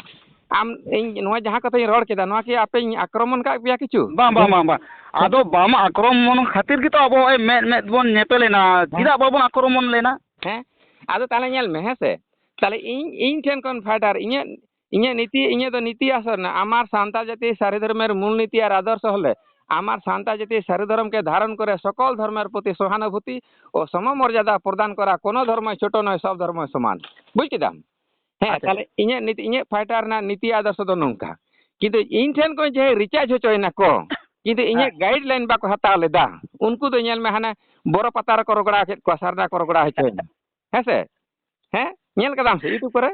ᱟᱢ, ᱤᱧ ᱱᱚᱣᱟ ᱡᱟᱦᱟᱸ ᱠᱟᱛᱷᱟᱧ ᱨᱚᱲ ᱠᱮᱫᱟ, ᱱᱚᱣᱟ ᱠᱤ ᱟᱯᱮᱧ ᱟᱠᱨᱚᱢᱚᱱ ᱠᱟᱜ ᱯᱮᱭᱟ ᱠᱤᱪᱷᱩ? ᱵᱟᱝ, ᱵᱟᱝ, ᱵᱟᱝ, ᱵᱟᱝ᱾ ᱟᱫᱚ ᱵᱟᱢ ᱟᱠᱨᱚᱢᱚᱱ ᱠᱷᱟᱹᱛᱤᱨ ᱜᱮᱛᱚ ᱟᱵᱚ ᱱᱚᱜᱼᱚᱭ ᱢᱮᱫ ᱢᱮᱫ ᱵᱚᱱ ᱧᱮᱯᱮᱞᱮᱱᱟ᱾ ᱦᱮᱸ᱾ ᱪᱮᱫᱟᱜ ᱵᱟᱵᱚᱱ ᱟᱠᱨᱚᱢᱚᱱ ᱞᱮᱱᱟ? ᱦᱮᱸ, ᱟᱫᱚ ᱛᱟᱦᱞᱮ ᱧᱮᱞ ᱢᱮ, ᱦᱮᱸ ᱥᱮ? ᱛᱟᱦᱞᱮ ᱤᱧ, ᱤᱧ ᱴᱷᱮᱱ ᱠᱷᱚᱱ ᱯᱷᱟᱭᱴᱟᱨ, ᱤᱧᱟᱹᱜ, ᱤᱧᱟᱹᱜ ᱱᱤᱛᱤ, ᱤᱧᱟᱹᱜ ᱫᱚ ᱱᱤᱛᱤ ᱟᱥᱚᱨ ᱨᱮᱱᱟᱜ, আমার সাঁওতাল জাতি সারি ধর্মের মূল নীতি আর আদর্শ হলে আমার সাঁওতাল জাতি সারি ধর্মকে ধারণ করে সকল ধর্মের প্রতি সহানুভূতি ও সমমর্যাদা প্রদান করা। কোনো ধর্মই ছোট নয়, সব ধর্মই সমান। ᱵᱩᱡᱽ ᱠᱮᱫᱟᱢ? ᱦᱮᱸ, ᱟᱪᱪᱷᱟ᱾ ᱛᱟᱦᱞᱮ ᱤᱧᱟᱹᱜ ᱱᱤᱛ, ᱤᱧᱟᱹᱜ ᱯᱷᱟᱭᱴᱟᱨ ᱨᱮᱱᱟᱜ ᱱᱤᱛᱤ ᱟᱫᱚᱨᱥᱚ ᱫᱚ ᱱᱚᱝᱠᱟ, ᱠᱤᱱᱛᱩ ᱤᱧ ᱴᱷᱮᱱ ᱠᱷᱚᱱ ᱡᱟᱦᱟᱸᱭ ᱨᱤᱪᱟᱨᱡᱽ ᱦᱚᱪᱚᱭᱮᱱᱟ ᱠᱚ, ᱠᱤᱱᱛᱩ ᱤᱧᱟᱹᱜ ᱦᱮᱸ᱾ ᱜᱟᱭᱤᱰ ᱞᱟᱭᱤᱱ ᱵᱟᱠᱚ ᱦᱟᱛᱟᱣ ᱞᱮᱫᱟ, ᱩᱱᱠᱩ ᱫᱚ ᱧᱮᱞ ᱢᱮ, ᱦᱟᱱᱮ ᱵᱚᱨᱚ ᱯᱟᱛᱟ ᱨᱮᱠᱚ ᱨᱚᱜᱽᱲᱟ ᱦᱚᱪᱚᱭᱮᱫ ᱠᱚᱣᱟ, ᱥᱟᱨᱱᱟ ᱠᱚ ᱨᱚᱜᱽᱲᱟ ᱦᱚᱪᱚᱭᱮᱫᱟ᱾ ᱦᱮᱸ ᱥᱮ? ᱦᱮᱸ? ᱧᱮᱞ ᱠᱟᱫᱟᱢ ᱥᱮ YouTube ᱠᱚᱨᱮ?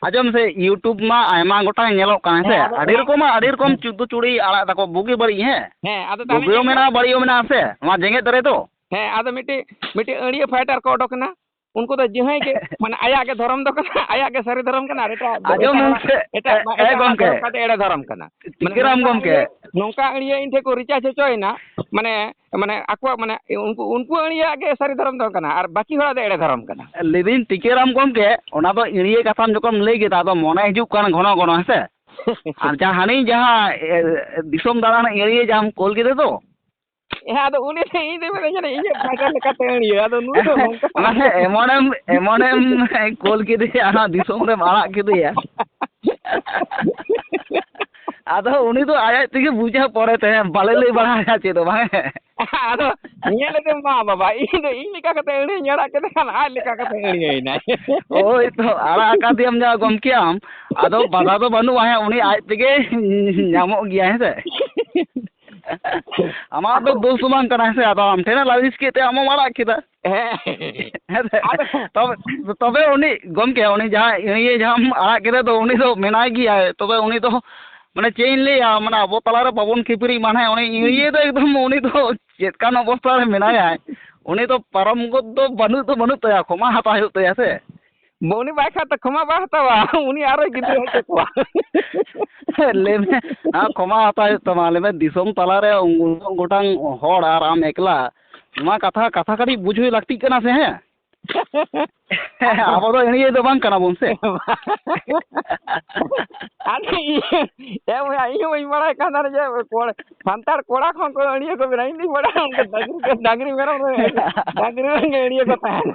ᱟᱸᱡᱚᱢ ᱥᱮ, YouTube ᱢᱟ ᱟᱭᱢᱟ ᱜᱚᱴᱟᱝ ᱧᱮᱞᱚᱜ ᱠᱟᱱᱟ, ᱦᱮᱸ ᱥᱮ? ᱦᱮᱸ, ᱟᱫᱚ ᱟᱹᱰᱤ ᱚᱱᱟ ᱨᱚᱠᱚᱢᱟᱜ, ᱟᱹᱰᱤ ᱨᱚᱠᱚᱢ ᱦᱮᱸ᱾ ᱪᱩᱫᱫᱩ ᱪᱩᱲᱤ ᱟᱲᱟᱜ ᱫᱟᱠᱚ, ᱵᱩᱜᱤ ᱵᱟᱹᱲᱤᱡ, ᱦᱮᱸ? ᱦᱮᱸ, ᱟᱫᱚ ᱛᱟᱦᱞᱮ ᱵᱩᱜᱤ ᱦᱚᱸ ᱧᱮᱞ ᱢᱮ᱾ ᱢᱮᱱᱟᱜᱼᱟ, ᱵᱟᱹᱲᱤᱡ ᱦᱚᱸ ᱢᱮᱱᱟᱜᱼᱟ, ᱥᱮ? ᱱᱚᱣᱟ ᱡᱮᱜᱮᱛ ᱨᱮᱫᱚ᱾ ᱦᱮᱸ, ᱟᱫᱚ ᱢᱤᱫᱴᱤᱡ, ᱢᱤᱫᱴᱤᱡ ᱟᱹᱲᱤᱭᱟᱹ ᱯᱷᱟᱭᱴᱟᱨ ᱠᱚ ᱚᱰᱚᱠ ᱮᱱᱟ᱾ ᱩᱱᱠᱩ ᱫᱚ ᱡᱟᱦᱟᱸᱭ ᱜᱮ, ᱢᱟᱱᱮ, ᱟᱭᱟᱜ ᱜᱮ ᱫᱷᱚᱨᱚᱢ ᱫᱚ ᱠᱟᱱᱟ, ᱟᱭᱟᱜ ᱜᱮ ᱥᱟᱹᱨᱤ ᱫᱷᱚᱨᱚᱢ ᱠᱟᱱᱟ, ᱟᱨ ᱮᱴᱟᱜ, ᱟᱸᱡᱚᱢ ᱮᱴᱟᱜ ᱢᱮ ᱦᱚᱲᱟᱜ, ᱥᱮ, ᱮᱴᱟᱜ, ᱮ, ᱮ, ᱮᱴᱟᱜ ᱦᱚᱲᱟᱜ ᱜᱚᱢᱠᱮ᱾ ᱫᱷᱚᱨᱚᱢ ᱠᱟᱛᱮ ᱮᱲᱮ ᱫᱷᱚᱨᱚᱢ ᱠᱟᱱᱟ᱾ ᱢᱟᱱᱮ, ᱴᱤᱠᱟᱹᱨᱟᱢ ᱱᱚᱝᱠᱟ ᱜᱚᱢᱠᱮ᱾ ᱟᱹᱲᱤᱭᱟᱹ, ᱱᱚᱝᱠᱟ ᱟᱹᱲᱤᱭᱟᱹ ᱤᱧ ᱴᱷᱮᱱ ᱠᱚ ᱨᱤᱪᱟᱨᱡᱽ ᱦᱚᱪᱚᱭᱮᱱᱟ, ᱢᱟᱱᱮ, ᱢᱟᱱᱮ, ᱟᱠᱚᱣᱟᱜ, ᱢᱟᱱᱮ, ᱩᱱᱠᱩ, ᱩᱱᱠᱩ ᱟᱹᱲᱤᱭᱟᱹᱣᱟᱜ ᱜᱮ ᱥᱟᱹᱨᱤ ᱫᱷᱚᱨᱚᱢ ᱫᱚ ᱠᱟᱱᱟ, ᱟᱨ ᱵᱟᱹᱠᱤ ᱦᱚᱲᱟᱜ ᱫᱚ ᱮᱲᱮ ᱫᱷᱚᱨᱚᱢ ᱠᱟᱱᱟ᱾ ᱞᱟᱹᱭᱫᱟᱹᱧ, ᱴᱤᱠᱟᱹᱨᱟᱢ ᱜᱚᱢᱠᱮ, ᱚᱱᱟ ᱫᱚ ᱟᱹᱲᱤᱭᱟᱹ ᱠᱟᱛᱷᱟᱢ ᱡᱚᱠᱷᱚᱱ ᱞᱟᱹᱭ ᱠᱮᱫᱟ, ᱟᱫᱚ ᱢᱚᱱᱮ ᱦᱤᱡᱩᱜ ᱠᱟᱱ ᱜᱷᱚᱱᱚ ᱜᱷᱚᱱᱚ, ᱦᱮᱸ ᱥᱮ? ᱟᱨ ᱡᱟᱦᱟᱸ ᱦᱟᱹᱱᱤ ᱡᱟᱦᱟᱸ, ᱮ, ᱮ, ᱫᱤᱥᱚᱢ ᱫᱟᱬᱟᱱ ᱟᱹᱲᱤᱭᱟᱹ ᱡᱟᱦᱟᱸᱢ ᱠᱳᱞ ᱠᱮᱫᱮ ᱫᱚ, ᱦᱮᱸ, ᱟᱫᱚ ᱩᱱᱤ ᱫᱚ, ᱤᱧ ᱫᱚ ᱢᱮᱱᱟ, ᱡᱟᱹᱱᱤᱡ ᱤᱧᱟᱹᱜ ᱯᱷᱟᱭᱴᱟᱨ ᱞᱮᱠᱟᱛᱮ ᱟᱹᱲᱤᱭᱟᱹ᱾ ᱟᱫᱚ ᱱᱩᱭ ᱫᱚ ᱱᱚᱝᱠᱟ ᱢᱟᱱᱮ ᱮᱢᱚᱱᱮᱢ, ᱮᱢᱚᱱᱮᱢ ᱠᱳᱞ ᱠᱮᱫᱮᱭᱟ, ᱟᱨᱦᱚᱸ ᱫᱤᱥᱚᱢ ᱨᱮᱢ ᱟᱲᱟᱜ ᱠᱮᱫᱮᱭᱟ᱾ ᱟᱫᱚ ᱩᱱᱤ ᱫᱚ ᱟᱡ ᱟᱡ ᱛᱮᱜᱮ ᱵᱩᱡᱟ ᱯᱚᱨᱮᱛᱮ, ᱵᱟᱞᱮ ᱞᱟᱹᱭ ᱵᱟᱲᱟ ᱟᱭᱟ ᱪᱮᱫ ᱦᱚᱸ ᱵᱟᱝ᱾ ᱟᱫᱚ ᱧᱮᱞ ᱞᱮᱫᱮ ᱢᱟ ᱵᱟᱵᱟ, ᱤᱧ ᱫᱚ ᱤᱧ ᱞᱮᱠᱟ ᱠᱟᱛᱮ ᱟᱹᱲᱤᱭᱟᱹᱧ ᱟᱲᱟᱜ ᱠᱮᱫᱮ ᱠᱷᱟᱱ ᱟᱡ ᱞᱮᱠᱟ ᱠᱟᱛᱮ ᱟᱹᱲᱤᱭᱟᱹᱭᱮᱱᱟᱭ᱾ ᱳᱭ ᱛᱚ, ᱟᱲᱟᱜ ᱟᱠᱟᱫᱮᱭᱟᱢ ᱡᱟ ᱜᱚᱢᱠᱮ ᱟᱢ, ᱟᱫᱚ ᱵᱟᱫᱷᱟ ᱫᱚ ᱵᱟᱹᱱᱩᱜᱼᱟ, ᱦᱮᱸ, ᱩᱱᱤ ᱟᱡ ᱛᱮᱜᱮ ᱧᱟᱢᱚᱜ ᱜᱮᱭᱟ, ᱦᱮᱸ ᱥᱮ? ᱟᱢᱟᱜ ᱫᱚ ᱫᱳᱥ ᱫᱚ ᱵᱟᱝ ᱠᱟᱱᱟ, ᱦᱮᱸ ᱥᱮ? ᱟᱫᱚ ᱟᱢ ᱴᱷᱮᱱᱮ ᱞᱟᱹᱞᱤᱥ ᱠᱮᱫ ᱛᱮ ᱟᱢ ᱦᱚᱸᱢ ᱟᱲᱟᱜ ᱠᱮᱫᱟ᱾ ᱦᱮᱸ᱾ ᱦᱮᱸ ᱥᱮ? ᱟᱫᱚ ᱛᱚᱵᱮ, ᱛᱚᱵᱮ ᱩᱱᱤ ᱜᱚᱢᱠᱮ, ᱩᱱᱤ ᱡᱟᱦᱟᱸᱭ ᱤᱭᱟᱹ ᱡᱟᱦᱟᱸᱢ ᱟᱲᱟᱜ ᱠᱮᱫᱮ ᱫᱚ, ᱩᱱᱤ ᱫᱚ ᱢᱮᱱᱟᱭ ᱜᱮᱭᱟᱭ᱾ ᱛᱚᱵᱮ ᱩᱱᱤ ᱫᱚ, ᱢᱟᱱᱮ, ᱪᱮᱫ ᱤᱧ ᱞᱟᱹᱭᱟ, ᱢᱟᱱᱮ, ᱟᱵᱚ ᱛᱟᱞᱟᱨᱮ ᱵᱟᱵᱚᱱ ᱠᱷᱤᱯᱟᱹᱨᱤᱜ ᱢᱟ, ᱦᱮᱸ, ᱩᱱᱤ ᱤᱭᱟᱹ ᱫᱚ ᱮᱠᱫᱚᱢ, ᱩᱱᱤ ᱫᱚ ᱪᱮᱫ ᱠᱟᱱ ᱚᱵᱚᱥᱛᱟ ᱨᱮ ᱢᱮᱱᱟᱭᱟ, ᱩᱱᱤ ᱫᱚ ᱯᱟᱨᱚᱢ ᱜᱚᱫ ᱫᱚ ᱵᱟᱹᱱᱩᱜ ᱫᱚ ᱵᱟᱹᱱᱩᱜ ᱛᱟᱭᱟ, ᱠᱷᱚᱢᱟ ᱦᱟᱛᱟᱣ ᱦᱩᱭᱩᱜ ᱛᱟᱭᱟ ᱥᱮ᱾ ᱩᱱᱤ ᱵᱟᱭ ᱠᱷᱟᱡ ᱫᱚ ᱠᱷᱚᱢᱟ ᱵᱟᱭ ᱦᱟᱛᱟᱣᱟ, ᱩᱱᱤ ᱟᱨᱚᱭ ᱜᱤᱫᱽᱨᱟᱹ ᱦᱚᱪᱚ ᱠᱚᱣᱟ᱾ ᱞᱟᱹᱭ ᱢᱮ, ᱟᱢ ᱠᱷᱚᱢᱟ ᱦᱟᱛᱟᱣ ᱦᱩᱭᱩᱜ ᱛᱟᱢᱟ᱾ ᱞᱟᱹᱭ ᱢᱮ, ᱫᱤᱥᱚᱢ ᱛᱟᱞᱟᱨᱮ ᱩᱱᱟᱹᱜ ᱜᱚᱴᱟᱝ ᱦᱚᱲ ᱟᱨ ᱟᱢ ᱮᱠᱞᱟ, ᱱᱚᱣᱟ ᱠᱟᱛᱷᱟ, ᱠᱟᱛᱷᱟ ᱠᱟᱹᱴᱤᱡ ᱵᱩᱡᱽ ᱦᱩᱭ ᱞᱟᱹᱠᱛᱤᱜ ᱠᱟᱱᱟ ᱥᱮ, ᱦᱮᱸ? ᱟᱵᱚ ᱫᱚ ᱮᱲᱤᱭᱟᱹ ᱫᱚ ᱵᱟᱝ ᱠᱟᱱᱟ ᱵᱚᱱ ᱥᱮ᱾ ᱟᱫᱚ ᱤᱧ, ᱮ ᱵᱚᱭᱦᱟ, ᱤᱧ ᱦᱚᱸ ᱵᱟᱹᱧ ᱵᱟᱲᱟᱭ ᱠᱟᱱ ᱛᱟᱦᱮᱱᱟ ᱡᱮ ᱠᱚᱲ-, ᱥᱟᱱᱛᱟᱲ ᱠᱚᱲᱟ ᱠᱷᱚᱱ ᱠᱚ ᱮᱲᱤᱭᱟᱹ ᱠᱚ ᱵᱮᱱᱟᱣᱟ᱾ ᱤᱧ ᱫᱩᱧ ᱵᱟᱲᱟᱭᱟ ᱚᱱᱠᱟ ᱰᱟᱝᱨᱤ, ᱰᱟᱝᱨᱤ ᱢᱮᱨᱚᱢ ᱨᱮ, ᱰᱟᱝᱨᱤ ᱨᱮᱱ ᱜᱮ ᱮᱲᱤᱭᱟᱹ ᱠᱚ ᱛᱟᱦᱮᱱᱟ᱾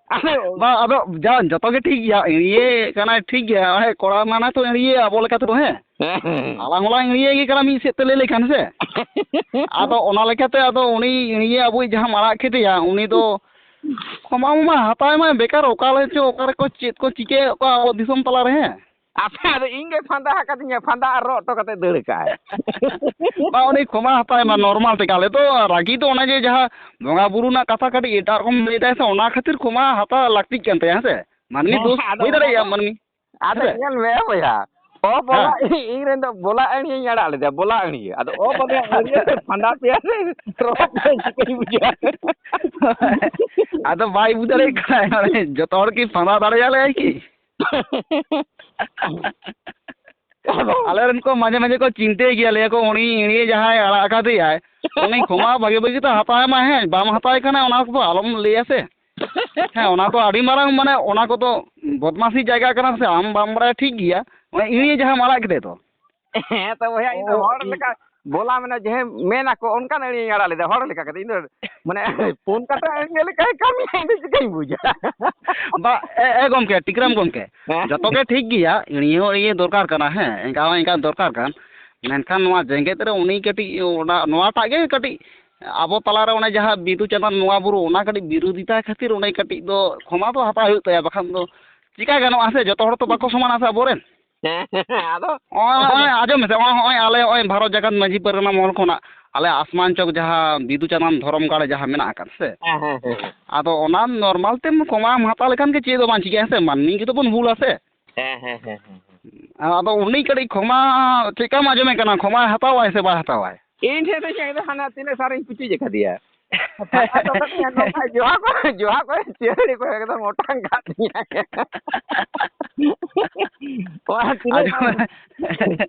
ᱟᱫᱚ ᱵᱟᱝ, ᱟᱫᱚ ᱡᱟ ᱡᱚᱛᱚ ᱜᱮ ᱴᱷᱤᱠ ᱜᱮᱭᱟ, ᱮᱲᱤᱭᱟᱹ ᱠᱟᱱᱟᱭ ᱴᱷᱤᱠ ᱜᱮᱭᱟ, ᱦᱮᱸ, ᱠᱚᱲᱟ ᱢᱟᱱᱟ ᱛᱚ ᱮᱲᱤᱭᱟᱹ ᱟᱵᱚ ᱞᱮᱠᱟ ᱛᱮᱫᱚ, ᱦᱮᱸ᱾ ᱦᱮᱸ, ᱦᱮᱸ, ᱦᱮᱸ᱾ ᱟᱞᱟᱝ ᱦᱚᱸᱞᱟᱝ ᱮᱲᱤᱭᱟᱹ ᱜᱮ ᱠᱟᱱᱟ ᱢᱤᱫ ᱥᱮᱫ ᱛᱮ ᱞᱟᱹᱭ ᱞᱮᱠᱷᱟᱱ, ᱦᱮᱸ ᱥᱮ᱾ ᱟᱫᱚ ᱚᱱᱟ ᱞᱮᱠᱟᱛᱮ ᱟᱫᱚ ᱩᱱᱤ ᱮᱲᱤᱭᱟᱹ ᱟᱵᱚᱭᱤᱡ ᱡᱟᱦᱟᱸᱢ ᱟᱲᱟᱜ ᱠᱮᱫᱮᱭᱟ, ᱩᱱᱤ ᱫᱚ ᱠᱷᱚᱢᱟ ᱢᱟ ᱦᱟᱛᱟᱣ ᱢᱟ ᱵᱮᱠᱟᱨ, ᱚᱠᱟ ᱨᱮ ᱪᱚ, ᱚᱠᱟ ᱨᱮᱠᱚ ᱪᱮᱫ ᱠᱚ ᱪᱤᱠᱟᱹᱭᱮᱫ ᱠᱚ ᱟᱵᱚ ᱫᱤᱥᱚᱢ ᱛᱟᱞᱟ ᱨᱮ, ᱦᱮᱸ᱾ ᱟᱯᱮ ᱟᱫᱚ ᱤᱧ ᱜᱮ ᱯᱷᱟᱸᱫᱟ ᱟᱠᱟᱫᱤᱧᱟ, ᱯᱷᱟᱸᱫᱟ ᱟᱨ ᱨᱚᱜ ᱦᱚᱴᱚ ᱠᱟᱛᱮ ᱫᱟᱹᱲ ᱠᱟᱜᱼᱟᱭ᱾ ᱵᱟ, ᱩᱱᱤ ᱠᱷᱚᱢᱟ ᱦᱟᱛᱟᱣ ᱢᱟ ᱱᱚᱨᱢᱟᱞ ᱛᱮᱜᱮ᱾ ᱟᱞᱮ ᱫᱚ ᱨᱟᱹᱜᱤ ᱫᱚ ᱚᱱᱟ ᱡᱮ ᱡᱟᱦᱟᱸ ᱵᱚᱸᱜᱟ ᱵᱩᱨᱩ ᱨᱮᱱᱟᱜ ᱠᱟᱛᱷᱟ ᱠᱟᱹᱴᱤᱡ ᱮᱴᱟᱜ ᱨᱚᱠᱚᱢ ᱞᱟᱹᱭ ᱫᱟᱭ ᱥᱮ, ᱚᱱᱟ ᱠᱷᱟᱹᱛᱤᱨ ᱠᱷᱚᱢᱟ ᱦᱟᱛᱟᱣ ᱞᱟᱹᱠᱛᱤᱜ ᱠᱟᱱ ᱛᱟᱭᱟ, ᱦᱮᱸ ᱥᱮ᱾ ᱢᱟᱹᱱᱢᱤ ᱦᱮᱸ, ᱫᱳᱥ ᱟᱫᱚ ᱦᱩᱭ ᱚᱱᱟ ᱫᱟᱲᱮᱭᱟᱜᱼᱟ, ᱫᱚ ᱢᱟᱹᱱᱢᱤ᱾ ᱟᱫᱚ ᱦᱮᱸ᱾ ᱧᱮᱞ ᱢᱮ ᱵᱚᱭᱦᱟ, ᱚ ᱵᱚᱞᱟ, ᱦᱮᱸ᱾ ᱤᱧ ᱨᱮᱱ ᱫᱚ ᱵᱚᱞᱟ ᱟᱹᱲᱤᱭᱟᱹᱧ ᱟᱲᱟᱜ ᱞᱮᱫᱟ, ᱵᱚᱞᱟ ᱟᱹᱲᱤᱭᱟᱹ᱾ ᱟᱫᱚ ᱚ ᱵᱚᱞᱟ ᱟᱹᱲᱤᱭᱟᱹ ᱛᱮ ᱯᱷᱟᱸᱫᱟ ᱯᱮᱭᱟ ᱥᱮ ᱨᱚᱲ ᱯᱮᱭᱟ, ᱪᱤᱠᱟᱹᱧ ᱵᱩᱡᱷᱟᱹᱣᱟ? ᱟᱫᱚ ᱵᱟᱭ ᱵᱩᱡᱽ ᱫᱟᱲᱮᱭᱟᱜ ᱠᱟᱱᱟ, ᱢᱟᱱᱮ ᱡᱚᱛᱚ ᱦᱚᱲ ᱠᱤ ᱯᱷᱟᱸᱫᱟ ᱫᱟᱲᱮᱭᱟᱞᱮᱭᱟᱭ ᱠᱤ? ᱟᱞᱮ ᱨᱮᱱ ᱠᱚ ᱢᱟᱡᱷᱮ ᱢᱟᱡᱷᱮ ᱠᱚ ᱪᱤᱱᱛᱟᱹᱭ ᱜᱮᱭᱟ, ᱞᱟᱹᱭᱟ ᱠᱚ, "ᱩᱱᱤ ᱮᱲᱤᱭᱟᱹ ᱡᱟᱦᱟᱸᱭ ᱟᱲᱟᱜ ᱟᱠᱟᱫᱮᱭᱟᱭ, ᱩᱱᱤ ᱠᱷᱚᱢᱟ ᱵᱷᱟᱜᱮ ᱵᱷᱟᱜᱮ ᱛᱮ ᱦᱟᱛᱟᱣ ᱢᱟᱭ, ᱦᱮᱸ, ᱵᱟᱢ ᱦᱟᱛᱟᱣ ᱠᱷᱟᱱ ᱚᱱᱟ ᱠᱚᱫᱚ ᱟᱞᱚᱢ ᱞᱟᱹᱭᱟ ᱥᱮ᱾" ᱦᱮᱸ, ᱚᱱᱟ ᱫᱚ ᱟᱹᱰᱤ ᱢᱟᱨᱟᱝ, ᱢᱟᱱᱮ, ᱚᱱᱟ ᱠᱚᱫᱚ ᱵᱚᱫᱢᱟᱥᱤ ᱡᱟᱭᱜᱟ ᱠᱟᱱᱟ ᱥᱮ, ᱟᱢ ᱵᱟᱢ ᱵᱟᱲᱟᱭᱟ ᱴᱷᱤᱠ ᱜᱮᱭᱟ, ᱚᱱᱟ ᱤᱭᱟᱹ ᱡᱟᱦᱟᱸᱢ ᱟᱲᱟᱜ ᱠᱮᱫᱮ ᱫᱚ᱾ ᱦᱮᱸ ᱛᱚ ᱵᱚᱭᱦᱟ, ᱤᱧ ᱫᱚ ᱚ, ᱦᱚᱲ ᱤᱧ ᱞᱮᱠᱟ ᱵᱚᱞᱟ, ᱢᱟᱱᱮ, ᱡᱟᱦᱟᱸ ᱢᱮᱱ ᱟᱠᱚ ᱚᱱᱠᱟᱱ ᱟᱹᱲᱤᱭᱟᱹᱧ ᱟᱲᱟᱜ ᱞᱮᱫᱟ ᱦᱚᱲ ᱞᱮᱠᱟ ᱠᱟᱛᱮ᱾ ᱤᱧ ᱫᱚ, ᱢᱟᱱᱮ, ᱯᱩᱱ ᱠᱟᱴᱟ ᱟᱹᱲᱤᱭᱟᱹ ᱞᱮᱠᱟᱭ ᱠᱟᱹᱢᱤᱭᱟ, ᱤᱧ ᱫᱚ ᱪᱤᱠᱟᱹᱧ ᱵᱩᱡᱟ? ᱵᱟ, ᱮ, ᱮ ᱜᱚᱢᱠᱮ, ᱴᱤᱠᱨᱟᱢ ᱜᱚᱢᱠᱮ, ᱦᱮᱸ? ᱡᱚᱛᱚ ᱜᱮ ᱴᱷᱤᱠ ᱜᱮᱭᱟ, ᱟᱹᱲᱤᱭᱟᱹ ᱦᱚᱸ ᱟᱹᱲᱤᱭᱟᱹ ᱫᱚᱨᱠᱟᱨ ᱠᱟᱱᱟ, ᱦᱮᱸ, ᱮᱱᱠᱟ ᱦᱚᱸ ᱮᱱᱠᱟ ᱫᱚᱨᱠᱟᱨ ᱠᱟᱱ, ᱢᱮᱱᱠᱷᱟᱱ ᱱᱚᱣᱟ ᱡᱮᱜᱮᱛ ᱨᱮ ᱩᱱᱤ ᱠᱟᱹᱴᱤᱡ ᱚᱱᱟ, ᱱᱚᱣᱟᱴᱟᱜ ᱜᱮ ᱠᱟᱹᱴᱤᱡ ᱟᱵᱚ ᱛᱟᱞᱟᱨᱮ ᱚᱱᱮ ᱡᱟᱦᱟᱸ ᱵᱤᱫᱩ ᱪᱟᱸᱫᱟᱱ ᱵᱚᱸᱜᱟ ᱵᱩᱨᱩ, ᱚᱱᱟ ᱠᱟᱹᱴᱤᱡ ᱵᱤᱨᱳᱫᱷᱤᱛᱟ ᱠᱷᱟᱹᱛᱤᱨ ᱚᱱᱮ ᱠᱟᱹᱴᱤᱡ ᱫᱚ ᱠᱷᱚᱢᱟ ᱫᱚ ᱦᱟᱛᱟᱣ ᱦᱩᱭᱩᱜ ᱛᱟᱭᱟ, ᱵᱟᱠᱷᱟᱱ ᱫᱚ ᱪᱤᱠᱟ ᱜᱟᱱᱚᱜᱼᱟ ᱥᱮ? ᱡᱚᱛᱚ ᱦᱚᱲ ᱛᱚ ᱵᱟᱠᱚ ᱥᱚᱢᱟᱱᱟ ᱥᱮ ᱟᱵᱚᱨᱮᱱ᱾ ᱦᱮᱸ, ᱦᱮᱸ, ᱟᱫᱚ ᱱᱚᱜᱼᱚᱭ, ᱱᱚᱜᱼᱚᱭ ᱟᱸᱡᱚᱢ ᱢᱮᱥᱮ, ᱱᱚᱜᱼᱚᱭ, ᱱᱚᱜᱼᱚᱭ ᱟᱞᱮ ᱱᱚᱜᱼᱚᱭ ᱵᱷᱟᱨᱚᱛ ᱡᱟᱠᱟᱛ ᱢᱟᱹᱡᱷᱤ ᱯᱟᱨᱜᱟᱱᱟ ᱢᱚᱦᱚᱞ ᱠᱷᱚᱱᱟᱜ ᱟᱞᱮ ᱟᱥᱢᱟᱱ ᱪᱚᱠ ᱡᱟᱦᱟᱸ ᱵᱤᱫᱩ ᱪᱟᱸᱫᱟᱱ ᱫᱷᱚᱨᱚᱢ ᱜᱟᱲ ᱡᱟᱦᱟᱸ ᱢᱮᱱᱟᱜ ᱟᱠᱟᱫ ᱥᱮ, ᱦᱮᱸ, ᱦᱮᱸ, ᱦᱮᱸ, ᱦᱮᱸ᱾ ᱟᱫᱚ ᱚᱱᱟ ᱱᱚᱨᱢᱟᱞ ᱛᱮᱢ ᱠᱷᱚᱢᱟᱢ ᱦᱟᱛᱟᱣ ᱞᱮᱠᱷᱟᱱ ᱜᱮ ᱪᱮᱫ ᱦᱚᱸ ᱵᱟᱝ ᱪᱤᱠᱟᱹᱜᱼᱟ ᱥᱮ, ᱢᱟᱹᱱᱢᱤ ᱜᱮᱛᱚ ᱵᱚᱱ ᱵᱷᱩᱞᱟ ᱥᱮ᱾ ᱦᱮᱸ, ᱦᱮᱸ, ᱦᱮᱸ, ᱦᱮᱸ, ᱦᱮᱸ᱾ ᱟᱫᱚ ᱩᱱᱤ ᱠᱟᱹᱴᱤᱡ ᱠᱷᱚᱢᱟ ᱪᱮᱫ ᱞᱮᱠᱟᱢ ᱟᱸᱡᱚᱢᱮ ᱠᱟᱱᱟ, ᱠᱷᱚᱢᱟᱭ ᱦᱟᱛᱟᱣᱟᱭ ᱥᱮ ᱵᱟᱭ ᱦᱟᱛᱟᱣᱟᱭ? ᱤᱧ ᱴᱷᱮᱱ ᱫᱚ ᱪᱮᱫ ᱫᱚ ᱦᱟᱱᱟ ᱛᱤᱱᱟᱹᱜ ᱥᱟᱨᱤᱧ ᱯᱩᱪᱩᱡ ᱟᱠᱟᱫᱮᱭᱟ᱾ ᱡᱚᱦᱟ ᱠᱚ, ᱡᱚᱦᱟ ᱠᱚ ᱪᱤᱭᱟᱹᱲᱤ ᱠᱚ ᱮᱠᱫᱚᱢ ᱚᱴᱟᱝ ᱠᱟᱜ ᱛᱤᱧᱟ᱾ ᱚᱱᱟ ᱛᱤᱱᱟᱹᱜ ᱟᱸᱡᱚᱢ ᱢᱮ᱾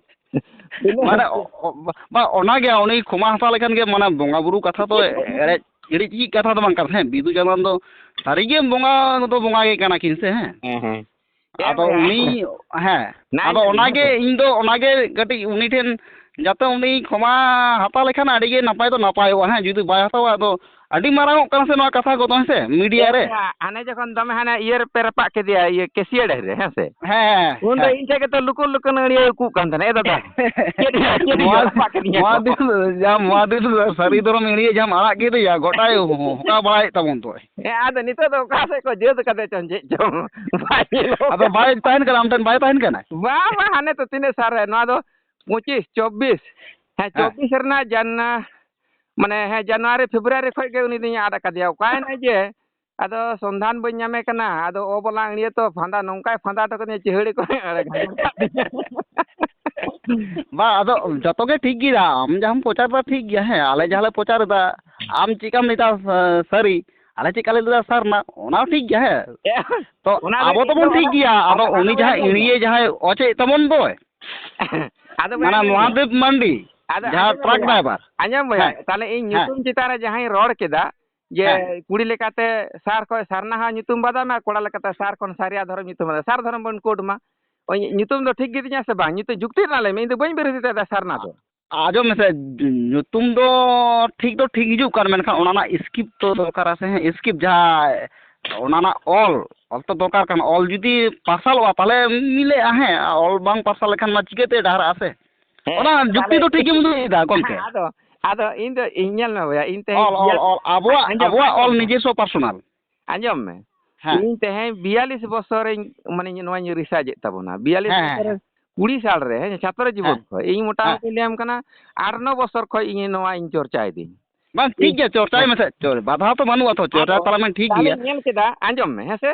ᱛᱤᱱᱟᱹᱜ ᱢᱟᱱᱮ, ᱚ-, ᱚ-, ᱵᱟ, ᱚᱱᱟᱜᱮ, ᱩᱱᱤ ᱠᱷᱚᱢᱟ ᱦᱟᱛᱟᱣ ᱞᱮᱠᱷᱟᱱ ᱜᱮ, ᱢᱟᱱᱮ, ᱵᱚᱸᱜᱟ ᱵᱩᱨᱩ ᱠᱟᱛᱷᱟ ᱫᱚ ᱮᱲᱮᱡ ᱪᱤᱲᱤᱡ ᱪᱤᱲᱤᱡ ᱠᱟᱛᱷᱟ ᱫᱚ ᱵᱟᱝ ᱠᱟᱱᱟ᱾ ᱦᱮᱸ, ᱵᱤᱫᱩ ᱪᱟᱸᱫᱟᱱ ᱫᱚ ᱥᱟᱹᱨᱤᱜᱮ ᱵᱚᱸᱜᱟ ᱫᱚ ᱵᱚᱸᱜᱟ ᱜᱮ ᱠᱟᱱᱟ ᱠᱤᱱ ᱥᱮ, ᱦᱮᱸ᱾ ᱦᱮᱸ, ᱦᱮᱸ᱾ ᱟᱫᱚ ᱦᱮᱸ, ᱩᱱᱤ, ᱦᱮᱸ᱾ ᱦᱮᱸ, ᱱᱟ ᱟᱫᱚ ᱤᱧ ᱚᱱᱟᱜᱮ ᱦᱮᱸ᱾ ᱤᱧ ᱫᱚ ᱚᱱᱟᱜᱮ ᱠᱟᱹᱴᱤᱡ ᱩᱱᱤ ᱴᱷᱮᱱ ᱡᱟᱛᱮ ᱩᱱᱤ ᱠᱷᱚᱢᱟ ᱦᱟᱛᱟᱣ ᱞᱮᱠᱷᱟᱱ ᱟᱹᱰᱤ ᱜᱮ ᱱᱟᱯᱟᱭ ᱫᱚ ᱱᱟᱯᱟᱭᱚᱜᱼᱟ, ᱦᱮᱸ, ᱡᱩᱫᱤ ᱵᱟᱭ ᱦᱟᱛᱟᱣᱟ, ᱟᱫᱚ ᱟᱹᱰᱤ ᱢᱟᱨᱟᱝᱚᱜ ᱠᱟᱱᱟ ᱥᱮ ᱱᱚᱣᱟ ᱠᱟᱛᱷᱟ ᱠᱚᱫᱚ, ᱦᱮᱸ ᱥᱮ, ᱢᱤᱰᱤᱭᱟ ᱨᱮ᱾ ᱦᱮᱸ, ᱦᱟᱱᱮ ᱡᱚᱠᱷᱚᱱ ᱫᱚᱢᱮ ᱦᱟᱱᱮ ᱤᱭᱟᱹ ᱨᱮᱯᱮ ᱨᱟᱯᱟᱜ ᱠᱮᱫᱮᱭᱟ, ᱤᱭᱟᱹ ᱠᱮᱥᱤᱭᱟᱹ ᱰᱟᱹᱦᱤ ᱨᱮ, ᱦᱮᱸ ᱥᱮ? ᱦᱮᱸ, ᱩᱱᱨᱮ ᱦᱮᱸ᱾ ᱤᱧ ᱴᱷᱮᱱ ᱜᱮᱛᱚ ᱞᱩᱠᱩ ᱞᱩᱠᱩ ᱟᱹᱲᱤᱭᱟᱹ ᱩᱠᱩᱜ ᱠᱟᱱ ᱛᱟᱦᱮᱱᱟ, "ᱮ ᱫᱟᱫᱟ, ᱪᱮᱫ ᱭᱟ, ᱪᱮᱫ ᱭᱟ, ᱢᱚᱦᱟ-, ᱨᱟᱯᱟᱜ ᱠᱤᱫᱤᱧᱟ ᱠᱚ?" ᱢᱚᱦᱟᱫᱮᱵ, ᱡᱟᱦᱟᱸ ᱢᱚᱦᱟᱫᱮᱵ ᱥᱟᱹᱨᱤ ᱫᱷᱚᱨᱚᱢ ᱮᱲᱤᱭᱟᱹ ᱡᱟᱦᱟᱸᱢ ᱟᱲᱟᱜ ᱠᱮᱫᱮᱭᱟ, ᱜᱚᱴᱟᱭ ᱦᱚ-, ᱦᱚᱠᱟ ᱵᱟᱲᱟᱭᱮᱫ ᱛᱟᱵᱚᱱ ᱫᱚᱭ᱾ ᱦᱮᱸ, ᱟᱫᱚ ᱱᱤᱛᱚᱜ ᱫᱚ ᱚᱠᱟ ᱥᱮᱫ ᱠᱚ ᱡᱟᱹᱛ ᱠᱟᱫᱮ ᱪᱚᱝ, ᱪᱮᱫ ᱪᱚᱝ? ᱵᱟᱭ ᱧᱮᱞᱚᱜ ᱟᱫᱚ ᱠᱟᱱᱟ᱾ ᱵᱟᱭ ᱛᱟᱦᱮᱱ ᱠᱟᱱᱟ, ᱟᱢ ᱴᱷᱮᱱ ᱵᱟᱭ ᱛᱟᱦᱮᱱ ᱠᱟᱱᱟ? ᱵᱟᱝ, ᱵᱟᱝ, ᱦᱟᱱᱮ ᱛᱚ ᱛᱤᱱᱟᱹᱜ ᱥᱟᱞ ᱨᱮ, ᱱᱚᱣᱟ ᱫᱚ ᱯᱚᱸᱪᱤᱥ, ᱪᱚᱵᱵᱤᱥ, ᱦᱮᱸ, ᱦᱮᱸ᱾ ᱪᱚᱵᱵᱤᱥ ᱨᱮᱱᱟᱜ ᱡᱟᱱ-, ᱢᱟᱱᱮ, ᱦᱮᱸ, ᱡᱟᱱᱩᱣᱟᱨᱤ, ᱯᱷᱮᱵᱽᱨᱩᱣᱟᱨᱤ ᱠᱷᱚᱡ ᱜᱮ ᱩᱱᱤ ᱫᱚᱧ ᱟᱫ ᱟᱠᱟᱫᱮᱭᱟ᱾ ᱚᱠᱟᱭᱮᱱᱟᱭ ᱡᱮ? ᱟᱫᱚ ᱥᱚᱱᱫᱷᱟᱱ ᱵᱟᱹᱧ ᱧᱟᱢᱮ ᱠᱟᱱᱟ᱾ ᱟᱫᱚ ᱚ ᱵᱟᱞᱟ ᱟᱹᱲᱤᱭᱟᱹ ᱛᱚ ᱯᱷᱟᱸᱫᱟ, ᱱᱚᱝᱠᱟᱭ ᱯᱷᱟᱸᱫᱟ ᱦᱚᱴᱚ ᱠᱟᱫᱤᱧᱟ, ᱪᱤᱦᱟᱹᱲᱤ ᱠᱚ ᱟᱲᱟᱜ ᱠᱟᱫᱤᱧᱟ᱾ ᱵᱟᱝ, ᱟᱫᱚ ᱡᱚᱛᱚ ᱜᱮ ᱴᱷᱤᱠ ᱜᱮᱭᱟ, ᱟᱢ ᱡᱟᱦᱟᱸᱢ ᱯᱨᱚᱪᱟᱨ ᱮᱫᱟ ᱴᱷᱤᱠ ᱜᱮᱭᱟ, ᱦᱮᱸ, ᱟᱞᱮ ᱡᱟᱦᱟᱸ ᱞᱮ ᱯᱨᱚᱪᱟᱨ ᱮᱫᱟ, ᱟᱢ ᱪᱮᱫᱠᱟᱢ ᱞᱟᱹᱭᱫᱟ, ᱥᱟ-, ᱥᱟᱹᱨᱤ, ᱟᱞᱮ ᱪᱮᱫᱠᱟ ᱞᱮ ᱞᱟᱹᱭᱫᱟ ᱥᱟᱨᱱᱟ, ᱚᱱᱟ ᱦᱚᱸ ᱴᱷᱤᱠ ᱜᱮᱭᱟ, ᱦᱮᱸ᱾ ᱛᱚ ᱚᱱᱟ ᱫᱚ ᱟᱵᱚ ᱤᱧ ᱫᱚᱵᱚᱱ ᱫᱚ ᱴᱷᱤᱠ ᱚᱱᱟ, ᱜᱮᱭᱟ, ᱟᱫᱚ ᱚᱱᱟ ᱩᱱᱤ ᱫᱚ ᱡᱟᱦᱟᱸ ᱵᱟᱹᱧ ᱞᱟᱹᱭᱟ᱾ ᱤᱲᱤᱭᱟᱹ ᱡᱟᱦᱟᱸᱭ ᱚᱪᱚᱭᱮᱫ ᱛᱟᱵᱚᱱ ᱫᱚᱭ, ᱟᱫᱚ ᱵᱟᱹᱧ ᱢᱟᱱᱮ ᱞᱟᱹᱭᱟ᱾ ᱢᱚᱦᱟᱫᱮᱵ ᱢᱟᱱᱰᱤ, ᱟᱫᱚ ᱡᱟᱦᱟᱸ ᱟᱸᱡᱚᱢ ᱴᱨᱟᱠ ᱢᱮ, ᱰᱨᱟᱭᱵᱷᱟᱨ᱾ ᱟᱸᱡᱚᱢ ᱵᱚᱭᱦᱟ, ᱦᱮᱸ, ᱛᱟᱦᱞᱮ ᱤᱧ ᱦᱮᱸ, ᱧᱩᱛᱩᱢ ᱪᱮᱛᱟᱱ ᱨᱮ ᱡᱟᱦᱟᱸᱧ ᱨᱚᱲ ᱠᱮᱫᱟ, ᱡᱮ ᱦᱮᱸ᱾ ᱠᱩᱲᱤ ᱞᱮᱠᱟᱛᱮ ᱥᱟᱨ ᱠᱷᱚᱱ ᱥᱟᱨᱱᱟ ᱦᱚᱸ ᱧᱩᱛᱩᱢ ᱵᱟᱫᱟᱢ ᱢᱮ, ᱠᱚᱲᱟ ᱞᱮᱠᱟᱛᱮ ᱥᱟᱨ ᱠᱷᱚᱱ ᱥᱟᱨᱤᱭᱟ ᱫᱷᱚᱨᱚᱢ ᱧᱩᱛᱩᱢ ᱵᱟᱫᱟᱢ, ᱥᱟᱨ ᱫᱷᱚᱨᱚᱢ ᱵᱚᱱ ᱠᱳᱰ ᱢᱟ᱾ ᱳᱭ ᱧᱩᱛᱩᱢ ᱫᱚ ᱴᱷᱤᱠ ᱜᱮ ᱛᱤᱧᱟ ᱥᱮ ᱵᱟᱝ? ᱧᱩᱛᱩᱢ ᱡᱩᱠᱛᱤ ᱨᱮᱱᱟᱜ ᱞᱟᱹᱭ ᱢᱮ, ᱤᱧ ᱫᱚ ᱵᱟᱹᱧ ᱵᱤᱨᱳᱫᱷᱤᱛᱟ ᱥᱟᱨᱱᱟ ᱫᱚ᱾ ᱟᱸᱡᱚᱢ ᱢᱮᱥᱮ, ᱧᱩᱛᱩᱢ ᱫᱚ ᱴᱷᱤᱠ ᱫᱚ ᱴᱷᱤᱠ ᱦᱤᱡᱩᱜ ᱠᱟᱱ, ᱢᱮᱱᱠᱷᱟᱱ ᱚᱱᱟ ᱨᱮᱱᱟᱜ ᱥᱠᱨᱤᱯᱴ ᱛᱚ ᱫᱚᱨᱠᱟᱨᱟ ᱥᱮ, ᱦᱮᱸ, ᱥᱠᱨᱤᱯᱴ ᱡᱟᱦᱟᱸ, ᱚᱱᱟ ᱨᱮᱱᱟᱜ ᱚᱞ, ᱚᱞ ᱛᱚ ᱫᱚᱨᱠᱟᱨ ᱠᱟᱱᱟ᱾ ᱚᱞ ᱡᱩᱫᱤ ᱯᱟᱨᱥᱟᱞᱚᱜᱼᱟ, ᱛᱟᱦᱞᱮ ᱢᱤᱞᱟᱹᱜᱼᱟ, ᱦᱮᱸ, ᱚᱞ ᱵᱟᱝ ᱯᱟᱨᱥᱟᱞ ᱞᱮᱠᱷᱟᱱ ᱢᱟ ᱪᱤᱠᱟᱹᱛᱮ ᱰᱟᱦᱟᱨᱟᱜᱼᱟ ᱥᱮ? ᱦᱮᱸ, ᱚᱱᱟ ᱡᱩᱠᱛᱤ ᱛᱟᱦᱞᱮ ᱫᱚ ᱴᱷᱤᱠ ᱜᱮᱢ ᱞᱟᱹᱭ ᱮᱫᱟ, ᱜᱚᱢᱠᱮ᱾ ᱦᱮᱸ, ᱟᱫᱚ, ᱟᱫᱚ ᱤᱧ ᱫᱚ, ᱤᱧ ᱧᱮᱞ ᱢᱮ ᱵᱚᱭᱦᱟ, ᱤᱧ ᱛᱮᱦᱮᱧ ᱚᱞ, ᱚᱞ, ᱵᱤᱭᱟᱞ-, ᱚᱞ, ᱟᱵᱚᱣᱟᱜ, ᱟᱸᱡᱚᱢ ᱢᱮ, ᱟᱵᱚᱣᱟᱜ ᱚᱞ ᱟᱸᱡᱚᱢ ᱢᱮ᱾ ᱱᱤᱡᱮᱥᱥᱚ ᱯᱟᱨᱥᱚᱱᱟᱞ᱾ ᱟᱸᱡᱚᱢ ᱢᱮ᱾ ᱦᱮᱸ᱾ ᱤᱧ ᱛᱮᱦᱮᱧ ᱵᱤᱭᱟᱞᱤᱥ ᱵᱚᱥᱚᱨᱤᱧ, ᱢᱟᱱᱮ, ᱱᱚᱣᱟᱧ ᱨᱤᱥᱟᱨᱪ ᱮᱫ ᱛᱟᱵᱚᱱᱟ᱾ ᱵᱤᱭᱟᱞᱤᱥ ᱦᱮᱸ, ᱦᱮᱸ, ᱵᱚᱥᱚᱨ ᱨᱮ, ᱦᱮᱸ᱾ ᱠᱩᱲᱤ ᱥᱟᱞ ᱨᱮ, ᱦᱮᱸ, ᱪᱷᱟᱛᱨᱚ ᱡᱤᱵᱚᱱ ᱦᱮᱸ᱾ ᱠᱷᱚᱱ᱾ ᱤᱧ ᱦᱮᱸ᱾ ᱢᱚᱴᱟᱢᱩᱴᱤ ᱞᱟᱹᱭᱟᱢ ᱠᱟᱱᱟ, ᱟᱴ ᱱᱚ ᱵᱚᱥᱚᱨ ᱠᱷᱚᱱ ᱤᱧ ᱱᱚᱣᱟᱧ ᱪᱚᱨᱪᱟᱭᱮᱫᱟᱹᱧ᱾ ᱵᱟᱝ, ᱴᱷᱤᱠ ᱤᱧ, ᱜᱮᱭᱟ, ᱪᱚᱨᱪᱟᱭ ᱦᱮᱸ᱾ ᱢᱮᱥᱮ, ᱪᱚᱨ-, ᱵᱟᱫᱷᱟ ᱛᱚ ᱵᱟᱹᱱᱩᱜᱼᱟ ᱛᱚ, ᱪᱚᱨᱪᱟ ᱟᱫᱚ ᱛᱟᱞᱟᱝ ᱢᱮ, ᱴᱷᱤᱠ ᱜᱮᱭᱟ᱾ ᱛᱟᱦᱞᱮᱧ ᱧᱮᱞ ᱠᱮᱫᱟ, ᱟᱸᱡᱚᱢ ᱢᱮ, ᱦᱮᱸ ᱥᱮ?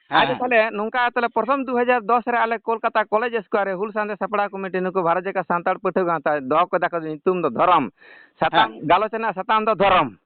ᱦᱮᱸ, ᱟᱫᱚ ᱦᱮᱸ᱾ ᱛᱟᱦᱞᱮ ᱱᱚᱝᱠᱟ ᱛᱟᱦᱞᱮ ᱯᱨᱚᱛᱷᱚᱢ ᱫᱩ ᱦᱟᱡᱟᱨ ᱫᱚᱥ ᱨᱮ ᱟᱞᱮ ᱠᱳᱞᱠᱟᱛᱟ ᱠᱚᱞᱮᱡᱽ ᱥᱠᱚᱭᱟᱨ ᱨᱮ ᱦᱩᱞ ᱥᱟᱱᱫᱮᱥ ᱥᱟᱯᱲᱟᱣ ᱠᱚᱢᱤᱴᱤ ᱱᱩᱠᱩ ᱵᱷᱟᱨᱚᱛ ᱡᱟᱠᱟᱛ ᱥᱟᱱᱛᱟᱲ ᱯᱟᱹᱴᱷᱩᱣᱟᱹ ᱜᱟᱶᱛᱟ ᱫᱚᱦᱚ ᱠᱮᱫᱟ ᱠᱚ, ᱧᱩᱛᱩᱢ ᱫᱚ ᱫᱷᱚᱨᱚᱢ᱾ ᱥᱟᱛᱟᱢ, ᱦᱮᱸ᱾ ᱜᱟᱞᱚᱪ ᱨᱮᱱᱟᱜ ᱥᱟᱛᱟᱢ ᱫᱚ ᱫᱷᱚᱨᱚᱢ᱾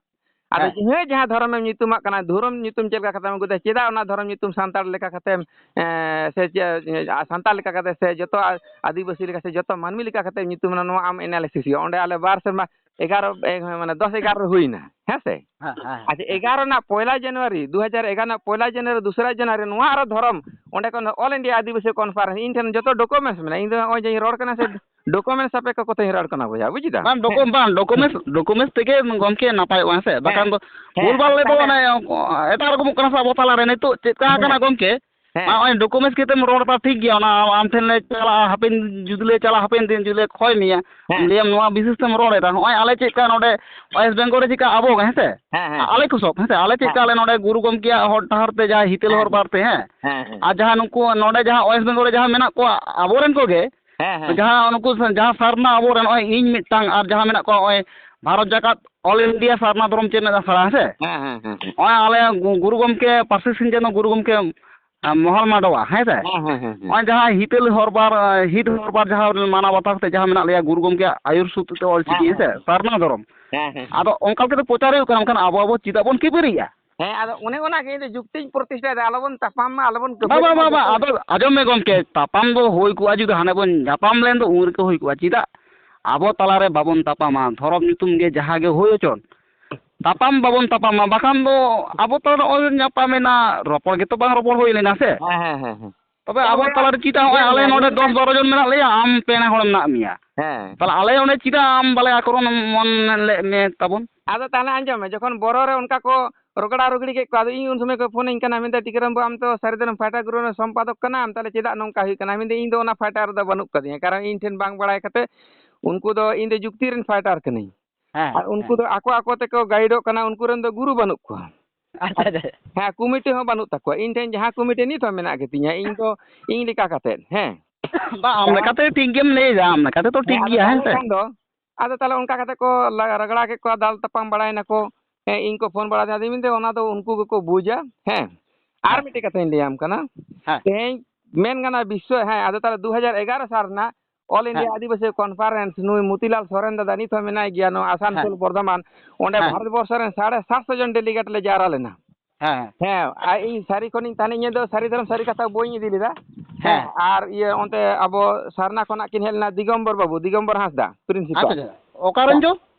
ᱟᱫᱚ ᱦᱮᱸ᱾ ᱡᱟᱦᱟᱸᱭ ᱡᱟᱦᱟᱸ ᱫᱷᱚᱨᱚᱢᱮᱢ ᱧᱩᱛᱩᱢᱟᱜ ᱠᱟᱱᱟ, ᱫᱷᱚᱨᱚᱢ ᱧᱩᱛᱩᱢ ᱪᱮᱫ ᱞᱮᱠᱟ ᱠᱟᱛᱮᱢ ᱟᱹᱜᱩᱭᱫᱟ? ᱪᱮᱫᱟᱜ ᱚᱱᱟ ᱫᱷᱚᱨᱚᱢ ᱧᱩᱛᱩᱢ ᱥᱟᱱᱛᱟᱲ ᱞᱮᱠᱟ ᱠᱟᱛᱮᱢ, ᱮᱸ, ᱥᱮ ᱪᱮᱫ, ᱥᱟᱱᱛᱟᱲ ᱞᱮᱠᱟ ᱠᱟᱛᱮ ᱥᱮ ᱡᱚᱛᱚ ᱟᱹᱫᱤᱵᱟᱹᱥᱤ ᱞᱮᱠᱟ ᱥᱮ ᱡᱚᱛᱚ ᱢᱟᱹᱱᱢᱤ ᱞᱮᱠᱟ ᱠᱟᱛᱮᱢ ᱧᱩᱛᱩᱢ ᱮᱱᱟ? ᱱᱚᱣᱟ ᱟᱢ ᱮᱱᱟᱞᱤᱥᱤᱥ ᱦᱩᱭᱩᱜᱼᱟ᱾ ᱚᱸᱰᱮ ᱟᱞᱮ ᱵᱟᱨ ᱥᱮᱨᱢᱟ ᱮᱜᱟᱨᱚ ᱮ, ᱢᱟᱱᱮ ᱫᱚᱥ ᱮᱜᱟᱨᱚ ᱨᱮ ᱦᱩᱭᱱᱟ, ᱦᱮᱸ ᱥᱮ? ᱦᱮᱸ, ᱦᱮᱸ, ᱟᱪᱪᱷᱟ, ᱦᱮᱸ᱾ ᱮᱜᱟᱨᱚ ᱨᱮᱱᱟᱜ ᱯᱚᱭᱞᱟ ᱡᱟᱱᱩᱣᱟᱨᱤ, ᱫᱩ ᱦᱟᱡᱟᱨ ᱮᱜᱟᱨᱚ ᱨᱮᱱᱟᱜ ᱯᱚᱭᱞᱟ ᱡᱟᱱᱩᱣᱟᱨᱤ, ᱫᱩᱥᱨᱟ ᱡᱟᱱᱩᱣᱟᱨᱤ, ᱱᱚᱣᱟ ᱟᱨᱚ ᱫᱷᱚᱨᱚᱢ, ᱚᱸᱰᱮ ᱠᱷᱚᱱ All India ᱟᱹᱫᱤᱵᱟᱹᱥᱤ conference, ᱤᱧ ᱴᱷᱮᱱ ᱡᱚᱛᱚ documents ᱢᱮᱱᱟᱜᱼᱟ᱾ ᱤᱧ ᱫᱚ ᱱᱚᱜᱼᱚᱭ ᱡᱮ ᱤᱧ ᱨᱚᱲ ᱠᱟᱱᱟ ᱥᱮ, documents ᱥᱟᱯᱮ ᱠᱚ ᱠᱚᱛᱮᱧ ᱨᱚᱲ ᱠᱟᱱᱟ ᱵᱚᱭᱦᱟ, ᱵᱩᱡ ᱮᱫᱟ? ᱵᱟᱝ, ᱰᱚᱠᱩ-, ᱵᱟᱝ, documents, documents ᱛᱮᱜᱮ ᱜᱚᱢᱠᱮ ᱱᱟᱯᱟᱭᱚᱜᱼᱟ, ᱦᱮᱸ ᱥᱮ? ᱦᱮᱸ᱾ ᱵᱟᱠᱷᱟᱱ ᱫᱚ ᱦᱮᱸ, ᱵᱷᱩᱞ ᱵᱷᱟᱞ ᱨᱮᱫᱚ ᱛᱟᱦᱞᱮ ᱚᱱᱮ ᱮᱴᱟᱜ ᱨᱚᱠᱚᱢᱚᱜ ᱠᱟᱱᱟ ᱥᱮ ᱟᱵᱚ ᱛᱟᱞᱟᱨᱮ ᱱᱤᱛᱚᱜ ᱪᱮᱫ ᱠᱟ ᱦᱮᱸ᱾ ᱠᱟᱱᱟ ᱜᱚᱢᱠᱮ? ᱦᱮᱸ᱾ ᱱᱚᱜᱼᱚᱭ documents ᱠᱟᱛᱮᱢ ᱨᱚᱲ ᱮᱫᱟ, ᱴᱷᱤᱠ ᱜᱮᱭᱟ, ᱚᱱᱟ ᱟᱢ ᱴᱷᱮᱱ ᱞᱮ ᱪᱟᱞᱟᱜᱼᱟ, ᱦᱟᱯᱮᱱ ᱡᱩᱫᱤ ᱞᱮ ᱪᱟᱞᱟᱜᱼᱟ, ᱦᱟᱯᱮᱱ ᱫᱤᱱ ᱡᱩᱫᱤ ᱞᱮ ᱠᱷᱚᱭ ᱢᱮᱭᱟ, ᱦᱮᱸ᱾ ᱞᱟᱹᱭᱟᱢ ᱱᱚᱣᱟ basis ᱛᱮᱢ ᱨᱚᱲ ᱮᱫᱟ᱾ ᱱᱚᱜᱼᱚᱭ ᱟᱞᱮ ᱪᱮᱫ ᱠᱟ ᱱᱚᱰᱮ West Bengal ᱨᱮ ᱪᱮᱫ ᱠᱟ ᱟᱵᱚ, ᱦᱮᱸ ᱥᱮ? ᱦᱮᱸ, ᱦᱮᱸ, ᱟᱞᱮ ᱦᱮᱸ᱾ ᱠᱚ ᱥᱚᱵ, ᱦᱮᱸ ᱥᱮ? ᱟᱞᱮ ᱪᱮᱫ ᱦᱮᱸ᱾ ᱠᱟ ᱟᱞᱮ ᱱᱚᱰᱮ ᱜᱩᱨᱩ ᱜᱚᱢᱠᱮᱭᱟᱜ ᱦᱚᱨ ᱰᱟᱦᱟᱨ ᱛᱮ ᱡᱟᱦᱟᱸ ᱦᱤᱛᱟᱹᱞ ᱦᱮᱸ, ᱦᱚᱨ ᱦᱮᱸ᱾ ᱵᱟᱨ ᱛᱮ, ᱦᱮᱸ? ᱦᱮᱸ, ᱦᱮᱸ᱾ ᱟᱨ ᱡᱟᱦᱟᱸ ᱱᱩᱠᱩ ᱱᱚᱰᱮ ᱡᱟᱦᱟᱸ West Bengal ᱨᱮ ᱡᱟᱦᱟᱸ ᱢᱮᱱᱟᱜ ᱠᱚᱣᱟ ᱟᱵᱚᱨᱮᱱ ᱠᱚᱜᱮ, ᱦᱮᱸ, ᱦᱮᱸ᱾ ᱡᱟᱦᱟᱸ ᱱᱩᱠᱩ ᱥᱟ-, ᱡᱟᱦᱟᱸ ᱥᱟᱨᱱᱟ ᱟᱵᱚᱨᱮᱱ, ᱱᱚᱜᱼᱚᱭ ᱤᱧ ᱢᱤᱫᱴᱟᱝ ᱟᱨ ᱡᱟᱦᱟᱸ ᱢᱮᱱᱟᱜ ᱠᱚᱣᱟ, ᱱᱚᱜᱼᱚᱭ ᱵᱷᱟᱨᱚᱛ ᱡᱟᱠᱟᱛ All India ᱥᱟᱨᱱᱟ ᱫᱷᱚᱨᱚᱢ ᱪᱮᱫ ᱟᱥᱲᱟ, ᱦᱮᱸ ᱥᱮ? ᱦᱮᱸ, ᱦᱮᱸ, ᱦᱮᱸ, ᱦᱮᱸ᱾ ᱱᱚᱜᱼᱚᱭ ᱟᱞᱮ ᱜᱩ-, ᱜᱩᱨᱩ ᱜᱚᱢᱠᱮ ᱯᱟᱹᱨᱥᱤ ᱥᱤᱧ ᱪᱟᱸᱫᱳ ᱜᱩᱨᱩ ᱜᱚᱢᱠᱮ, ᱟ, ᱢᱚᱦᱚᱞ ᱢᱟᱰᱣᱟ, ᱦᱮᱸ ᱥᱮ? ᱦᱮᱸ, ᱦᱮᱸ, ᱦᱮᱸ, ᱦᱮᱸ᱾ ᱱᱚᱜᱼᱚᱭ ᱡᱟᱦᱟᱸ ᱦᱤᱛᱟᱹᱞ ᱦᱚᱨ ᱵᱟᱨ, ᱟ, ᱦᱤᱛ ᱦᱚᱨ ᱵᱟᱨ ᱡᱟᱦᱟᱸ ᱢᱟᱱᱟᱣ ᱵᱟᱛᱟᱣ ᱠᱟᱛᱮ ᱡᱟᱦᱟᱸ ᱢᱮᱱᱟᱜ ᱞᱮᱭᱟ ᱜᱩᱨᱩ ᱜᱚᱢᱠᱮᱭᱟᱜ ᱟᱹᱭᱩᱨ ᱥᱩᱛᱩᱜ ᱛᱮ ᱚᱞ ᱪᱤᱠᱤ, ᱦᱮᱸ, ᱦᱮᱸ ᱥᱮ? ᱦᱮᱸ᱾ ᱥᱟᱨᱱᱟ ᱫᱷᱚᱨᱚᱢ᱾ ᱦᱮᱸ, ᱦᱮᱸ, ᱦᱮᱸ᱾ ᱟᱫᱚ ᱚᱱᱠᱟ ᱠᱟᱛᱮ ᱯᱨᱚᱪᱟᱨ ᱦᱩᱭᱩᱜ ᱠᱟᱱᱟ, ᱢᱮᱱᱠᱷᱟᱱ ᱟᱵᱚ, ᱟᱵᱚ ᱪᱮᱫᱟᱜ ᱵᱚᱱ ᱠᱷᱟᱹᱯᱟᱹᱨᱤᱜᱼᱟ? ᱦᱮᱸ, ᱟᱫᱚ ᱚᱱᱮ ᱚᱱᱟ ᱜᱮ ᱤᱧ ᱫᱚ ᱡᱩᱠᱛᱤᱧ ᱯᱨᱚᱛᱤᱥᱴᱷᱟᱭᱮᱫᱟ, ᱟᱞᱚᱵᱚᱱ ᱛᱟᱯᱟᱢ ᱢᱟ, ᱟᱞᱚᱵᱚᱱ ᱵᱟ, ᱠᱷᱟᱹᱯᱟᱹᱨᱤᱜ ᱵᱟ, ᱢᱟ, ᱵᱟ, ᱵᱟ, ᱡᱚᱛᱚ᱾ ᱟᱫᱚ ᱟᱸᱡᱚᱢ ᱢᱮ ᱜᱚᱢᱠᱮ, ᱛᱟᱯᱟᱢ ᱫᱚ ᱦᱩᱭ ᱠᱚᱜᱼᱟ ᱡᱩᱫᱤ ᱦᱟᱱᱮ ᱵᱚᱱ ᱧᱟᱯᱟᱢ ᱞᱮᱱ ᱫᱚ ᱩᱱ ᱨᱮᱜᱮ ᱦᱩᱭ ᱠᱚᱜᱼᱟ᱾ ᱪᱮᱫᱟᱜ ᱟᱵᱚ ᱛᱟᱞᱟᱨᱮ ᱵᱟᱵᱚᱱ ᱛᱟᱯᱟᱢᱟ? ᱫᱷᱚᱨᱚᱢ ᱧᱩᱛᱩᱢ ᱜᱮ ᱡᱟᱦᱟᱸ ᱜᱮ ᱦᱩᱭ ᱦᱚᱪᱚᱱ, ᱛᱟᱯᱟᱢ ᱵᱟᱵᱚᱱ ᱛᱟᱯᱟᱢᱟ, ᱵᱟᱠᱷᱟᱱ ᱫᱚ ᱟᱵᱚ ᱛᱚ ᱱᱚᱜᱼᱚᱭ ᱧᱟᱯᱟᱢᱮᱱᱟ, ᱨᱚᱯᱚᱲ ᱜᱮᱛᱚ ᱵᱟᱝ ᱨᱚᱯᱚᱲ ᱦᱩᱭ ᱞᱮᱱᱟ ᱥᱮ? ᱦᱮᱸ, ᱦᱮᱸ, ᱦᱮᱸ, ᱦᱮᱸ᱾ ᱛᱚᱵᱮ ᱦᱮᱸ, ᱟᱵᱚ ᱵᱚᱭᱦᱟ, ᱛᱟᱞᱟᱨᱮ ᱪᱮᱫᱟᱜ ᱦᱚᱸᱜᱼᱚᱭ ᱧᱮᱞ ᱟᱞᱮ ᱢᱮ, ᱱᱚᱰᱮ ᱧᱮᱞ ᱢᱮ᱾ ᱫᱚᱥ ᱵᱟᱨᱚ ᱡᱚᱱ ᱢᱮᱱᱟᱜ ᱞᱮᱭᱟ, ᱟᱢ ᱯᱮ ᱦᱚᱲ ᱢᱮᱱᱟᱜ ᱢᱮᱭᱟ? ᱦᱮᱸ᱾ ᱛᱟᱦᱞᱮ ᱟᱞᱮ ᱚᱸᱰᱮ ᱪᱮᱫᱟᱜ ᱟᱢ ᱵᱟᱞᱮ ᱟᱠᱨᱚᱢ ᱢᱚᱱ ᱞᱮᱫ ᱢᱮ ᱛᱟᱵᱚᱱ? ᱟᱫᱚ ᱛᱟᱦᱞᱮ ᱟᱸᱡᱚᱢ ᱢᱮ, ᱡᱚᱠᱷᱚᱱ ᱵᱚᱨᱚ ᱨᱮ ᱚᱱᱠᱟ ᱠᱚ ᱨᱚᱜᱽᱲᱟ ᱨᱚᱜᱽᱲᱤ ᱠᱮᱫ ᱠᱚᱣᱟ, ᱟᱫᱚ ᱤᱧ ᱩᱱ ᱥᱚᱢᱚᱭ ᱠᱚ ᱯᱷᱳᱱᱟᱹᱧ ᱠᱟᱱᱟ, ᱢᱮᱱᱫᱟ, "ᱴᱤᱠᱟᱹᱨᱟᱢ ᱵᱟᱹᱵᱩ, ᱟᱢ ᱛᱚ ᱥᱟᱹᱨᱤ ᱫᱷᱚᱨᱚᱢ fighter group ᱨᱮᱱ ᱥᱚᱢᱯᱟᱫᱚᱠ ᱠᱟᱱᱟᱢ, ᱛᱟᱦᱞᱮ ᱪᱮᱫᱟᱜ ᱱᱚᱝᱠᱟ ᱦᱩᱭᱩᱜ ᱠᱟᱱᱟ?" ᱢᱮᱱᱫᱟᱹᱧ, "ᱤᱧ ᱫᱚ ᱚᱱᱟ fighter ᱨᱮᱫᱚ ᱵᱟᱹᱱᱩᱜ ᱠᱟᱫᱤᱧᱟ, ᱠᱟᱨᱚᱱ ᱤᱧ ᱴᱷᱮᱱ ᱵᱟᱝ ᱵᱟᱲᱟᱭ ᱠᱟᱛᱮ ᱩᱱᱠᱩ ᱫᱚ, ᱤᱧ ᱫᱚ ᱡᱩᱠᱛᱤ ᱨᱮᱱ fighter ᱠᱟᱹᱱᱟᱹᱧ᱾ ᱦᱮᱸ, ᱟᱨ ᱩᱱᱠᱩ ᱦᱮᱸ᱾ ᱫᱚ ᱟᱠᱚ ᱟᱠᱚ ᱛᱮᱠᱚ ᱜᱟᱭᱤᱰᱚᱜ ᱠᱟᱱᱟ, ᱩᱱᱠᱩ ᱨᱮᱱ ᱫᱚ ᱜᱩᱨᱩ ᱵᱟᱹᱱᱩᱜ ᱠᱚᱣᱟ᱾" ᱟᱪᱪᱷᱟ, ᱟᱪᱪᱷᱟ᱾ ᱦᱮᱸ, ᱠᱚᱢᱤᱴᱤ ᱦᱚᱸ ᱵᱟᱹᱱᱩᱜ ᱛᱟᱠᱚᱣᱟ᱾ ᱤᱧ ᱴᱷᱮᱱ ᱡᱟᱦᱟᱸ ᱠᱚᱢᱤᱴᱤ ᱱᱤᱛ ᱦᱚᱸ ᱢᱮᱱᱟᱜ ᱜᱮᱛᱤᱧᱟ, ᱤᱧ ᱫᱚ, ᱤᱧ ᱞᱮᱠᱟ ᱠᱟᱛᱮᱫ, ᱦᱮᱸ᱾ ᱵᱟᱝ, ᱟᱢ ᱠᱟᱨᱚᱱ ᱞᱮᱠᱟᱛᱮ ᱴᱷᱤᱠ ᱜᱮᱢ ᱞᱟᱹᱭᱫᱟ, ᱟᱢ ᱞᱮᱠᱟᱛᱮ ᱛᱚ ᱦᱮᱸ, ᱴᱷᱤᱠ ᱟᱫᱚ ᱜᱮᱭᱟ, ᱦᱮᱸ ᱛᱟᱦᱚᱞᱮ ᱥᱮ? ᱠᱷᱟᱱ ᱫᱚ, ᱟᱫᱚ ᱛᱟᱦᱚᱞᱮ ᱚᱱᱠᱟ ᱠᱟᱛᱮ ᱠᱚ ᱞᱟ-, ᱨᱟᱜᱽᱲᱟ ᱠᱮᱫ ᱠᱚᱣᱟ, ᱫᱟᱞ ᱛᱟᱯᱟᱢ ᱵᱟᱲᱟᱭ ᱱᱟᱠᱚ᱾ ᱦᱮᱸ, ᱤᱧ ᱠᱚ ᱯᱷᱳᱱ ᱵᱟᱲᱟ ᱟᱫᱤᱧᱟ, ᱟᱫᱚᱧ ᱢᱮᱱᱫᱟ, "ᱚᱱᱟ ᱫᱚ ᱩᱱᱠᱩ ᱜᱮᱠᱚ ᱵᱩᱡᱟ᱾" ᱦᱮᱸ, ᱟᱨ ᱦᱮᱸ᱾ ᱢᱤᱫᱴᱮᱡ ᱠᱟᱛᱷᱟᱧ ᱞᱟᱹᱭᱟᱢ ᱠᱟᱱᱟ᱾ ᱦᱮᱸ᱾ ᱛᱮᱦᱮᱧ ᱢᱮᱱ ᱜᱟᱱᱚᱜᱼᱟ, ᱵᱤᱥᱥᱚ, ᱦᱮᱸ, ᱟᱫᱚ ᱛᱟᱦᱚᱞᱮ ᱫᱩ ᱦᱟᱡᱟᱨ ᱮᱜᱟᱨᱚ ᱥᱟᱞ ᱨᱮᱱᱟᱜ All India ᱦᱮᱸ᱾ ᱟᱹᱫᱤᱵᱟᱹᱥᱤ Conference, ᱱᱩᱭ ᱢᱚᱛᱤᱞᱟᱞ ᱥᱚᱨᱮᱱ ᱫᱟᱫᱟ ᱱᱤᱛ ᱦᱚᱸ ᱢᱮᱱᱟᱭ ᱜᱮᱭᱟ, ᱱᱚᱣᱟ ᱟᱥᱟᱱᱥᱳᱞ, ᱦᱮᱸ᱾ ᱵᱚᱨᱫᱷᱚᱢᱟᱱ, ᱚᱸᱰᱮ ᱦᱮᱸ᱾ ᱵᱷᱟᱨᱚᱛ ᱵᱚᱨᱥᱚ ᱨᱮᱱ ᱥᱟᱲᱮ ᱥᱟᱛᱥᱚ ᱡᱚᱱ delegate ᱞᱮ ᱡᱟᱣᱨᱟ ᱞᱮᱱᱟ᱾ ᱦᱮᱸ᱾ ᱦᱮᱸ, ᱟᱨ ᱤᱧ ᱥᱟᱹᱨᱤ ᱠᱷᱚᱱᱤᱧ ᱛᱟᱦᱮᱱᱟ, ᱤᱧ ᱫᱚ ᱥᱟᱹᱨᱤ ᱫᱷᱚᱨᱚᱢ ᱥᱟᱹᱨᱤ ᱠᱟᱛᱷᱟ ᱵᱳᱭ ᱤᱧ ᱤᱫᱤ ᱞᱮᱫᱟ᱾ ᱦᱮᱸ, ᱦᱮᱸ᱾ ᱟᱨ ᱤᱭᱟᱹ ᱚᱱᱛᱮ ᱟᱵᱚ ᱥᱟᱨᱱᱟ ᱠᱷᱚᱱᱟᱜ ᱠᱤᱱ ᱦᱮᱡ ᱞᱮᱱᱟ ᱫᱤᱜᱚᱢᱵᱚᱨ ᱵᱟᱹᱵᱩ, ᱫᱤᱜᱚᱢᱵᱚᱨ ᱦᱟᱸᱥᱫᱟ, principal᱾ ᱟᱪᱪᱷᱟ, ᱟᱪᱪᱷᱟ᱾ ᱚᱠᱟ ᱨᱮᱱ ᱦᱮᱸ᱾ ᱪᱚ?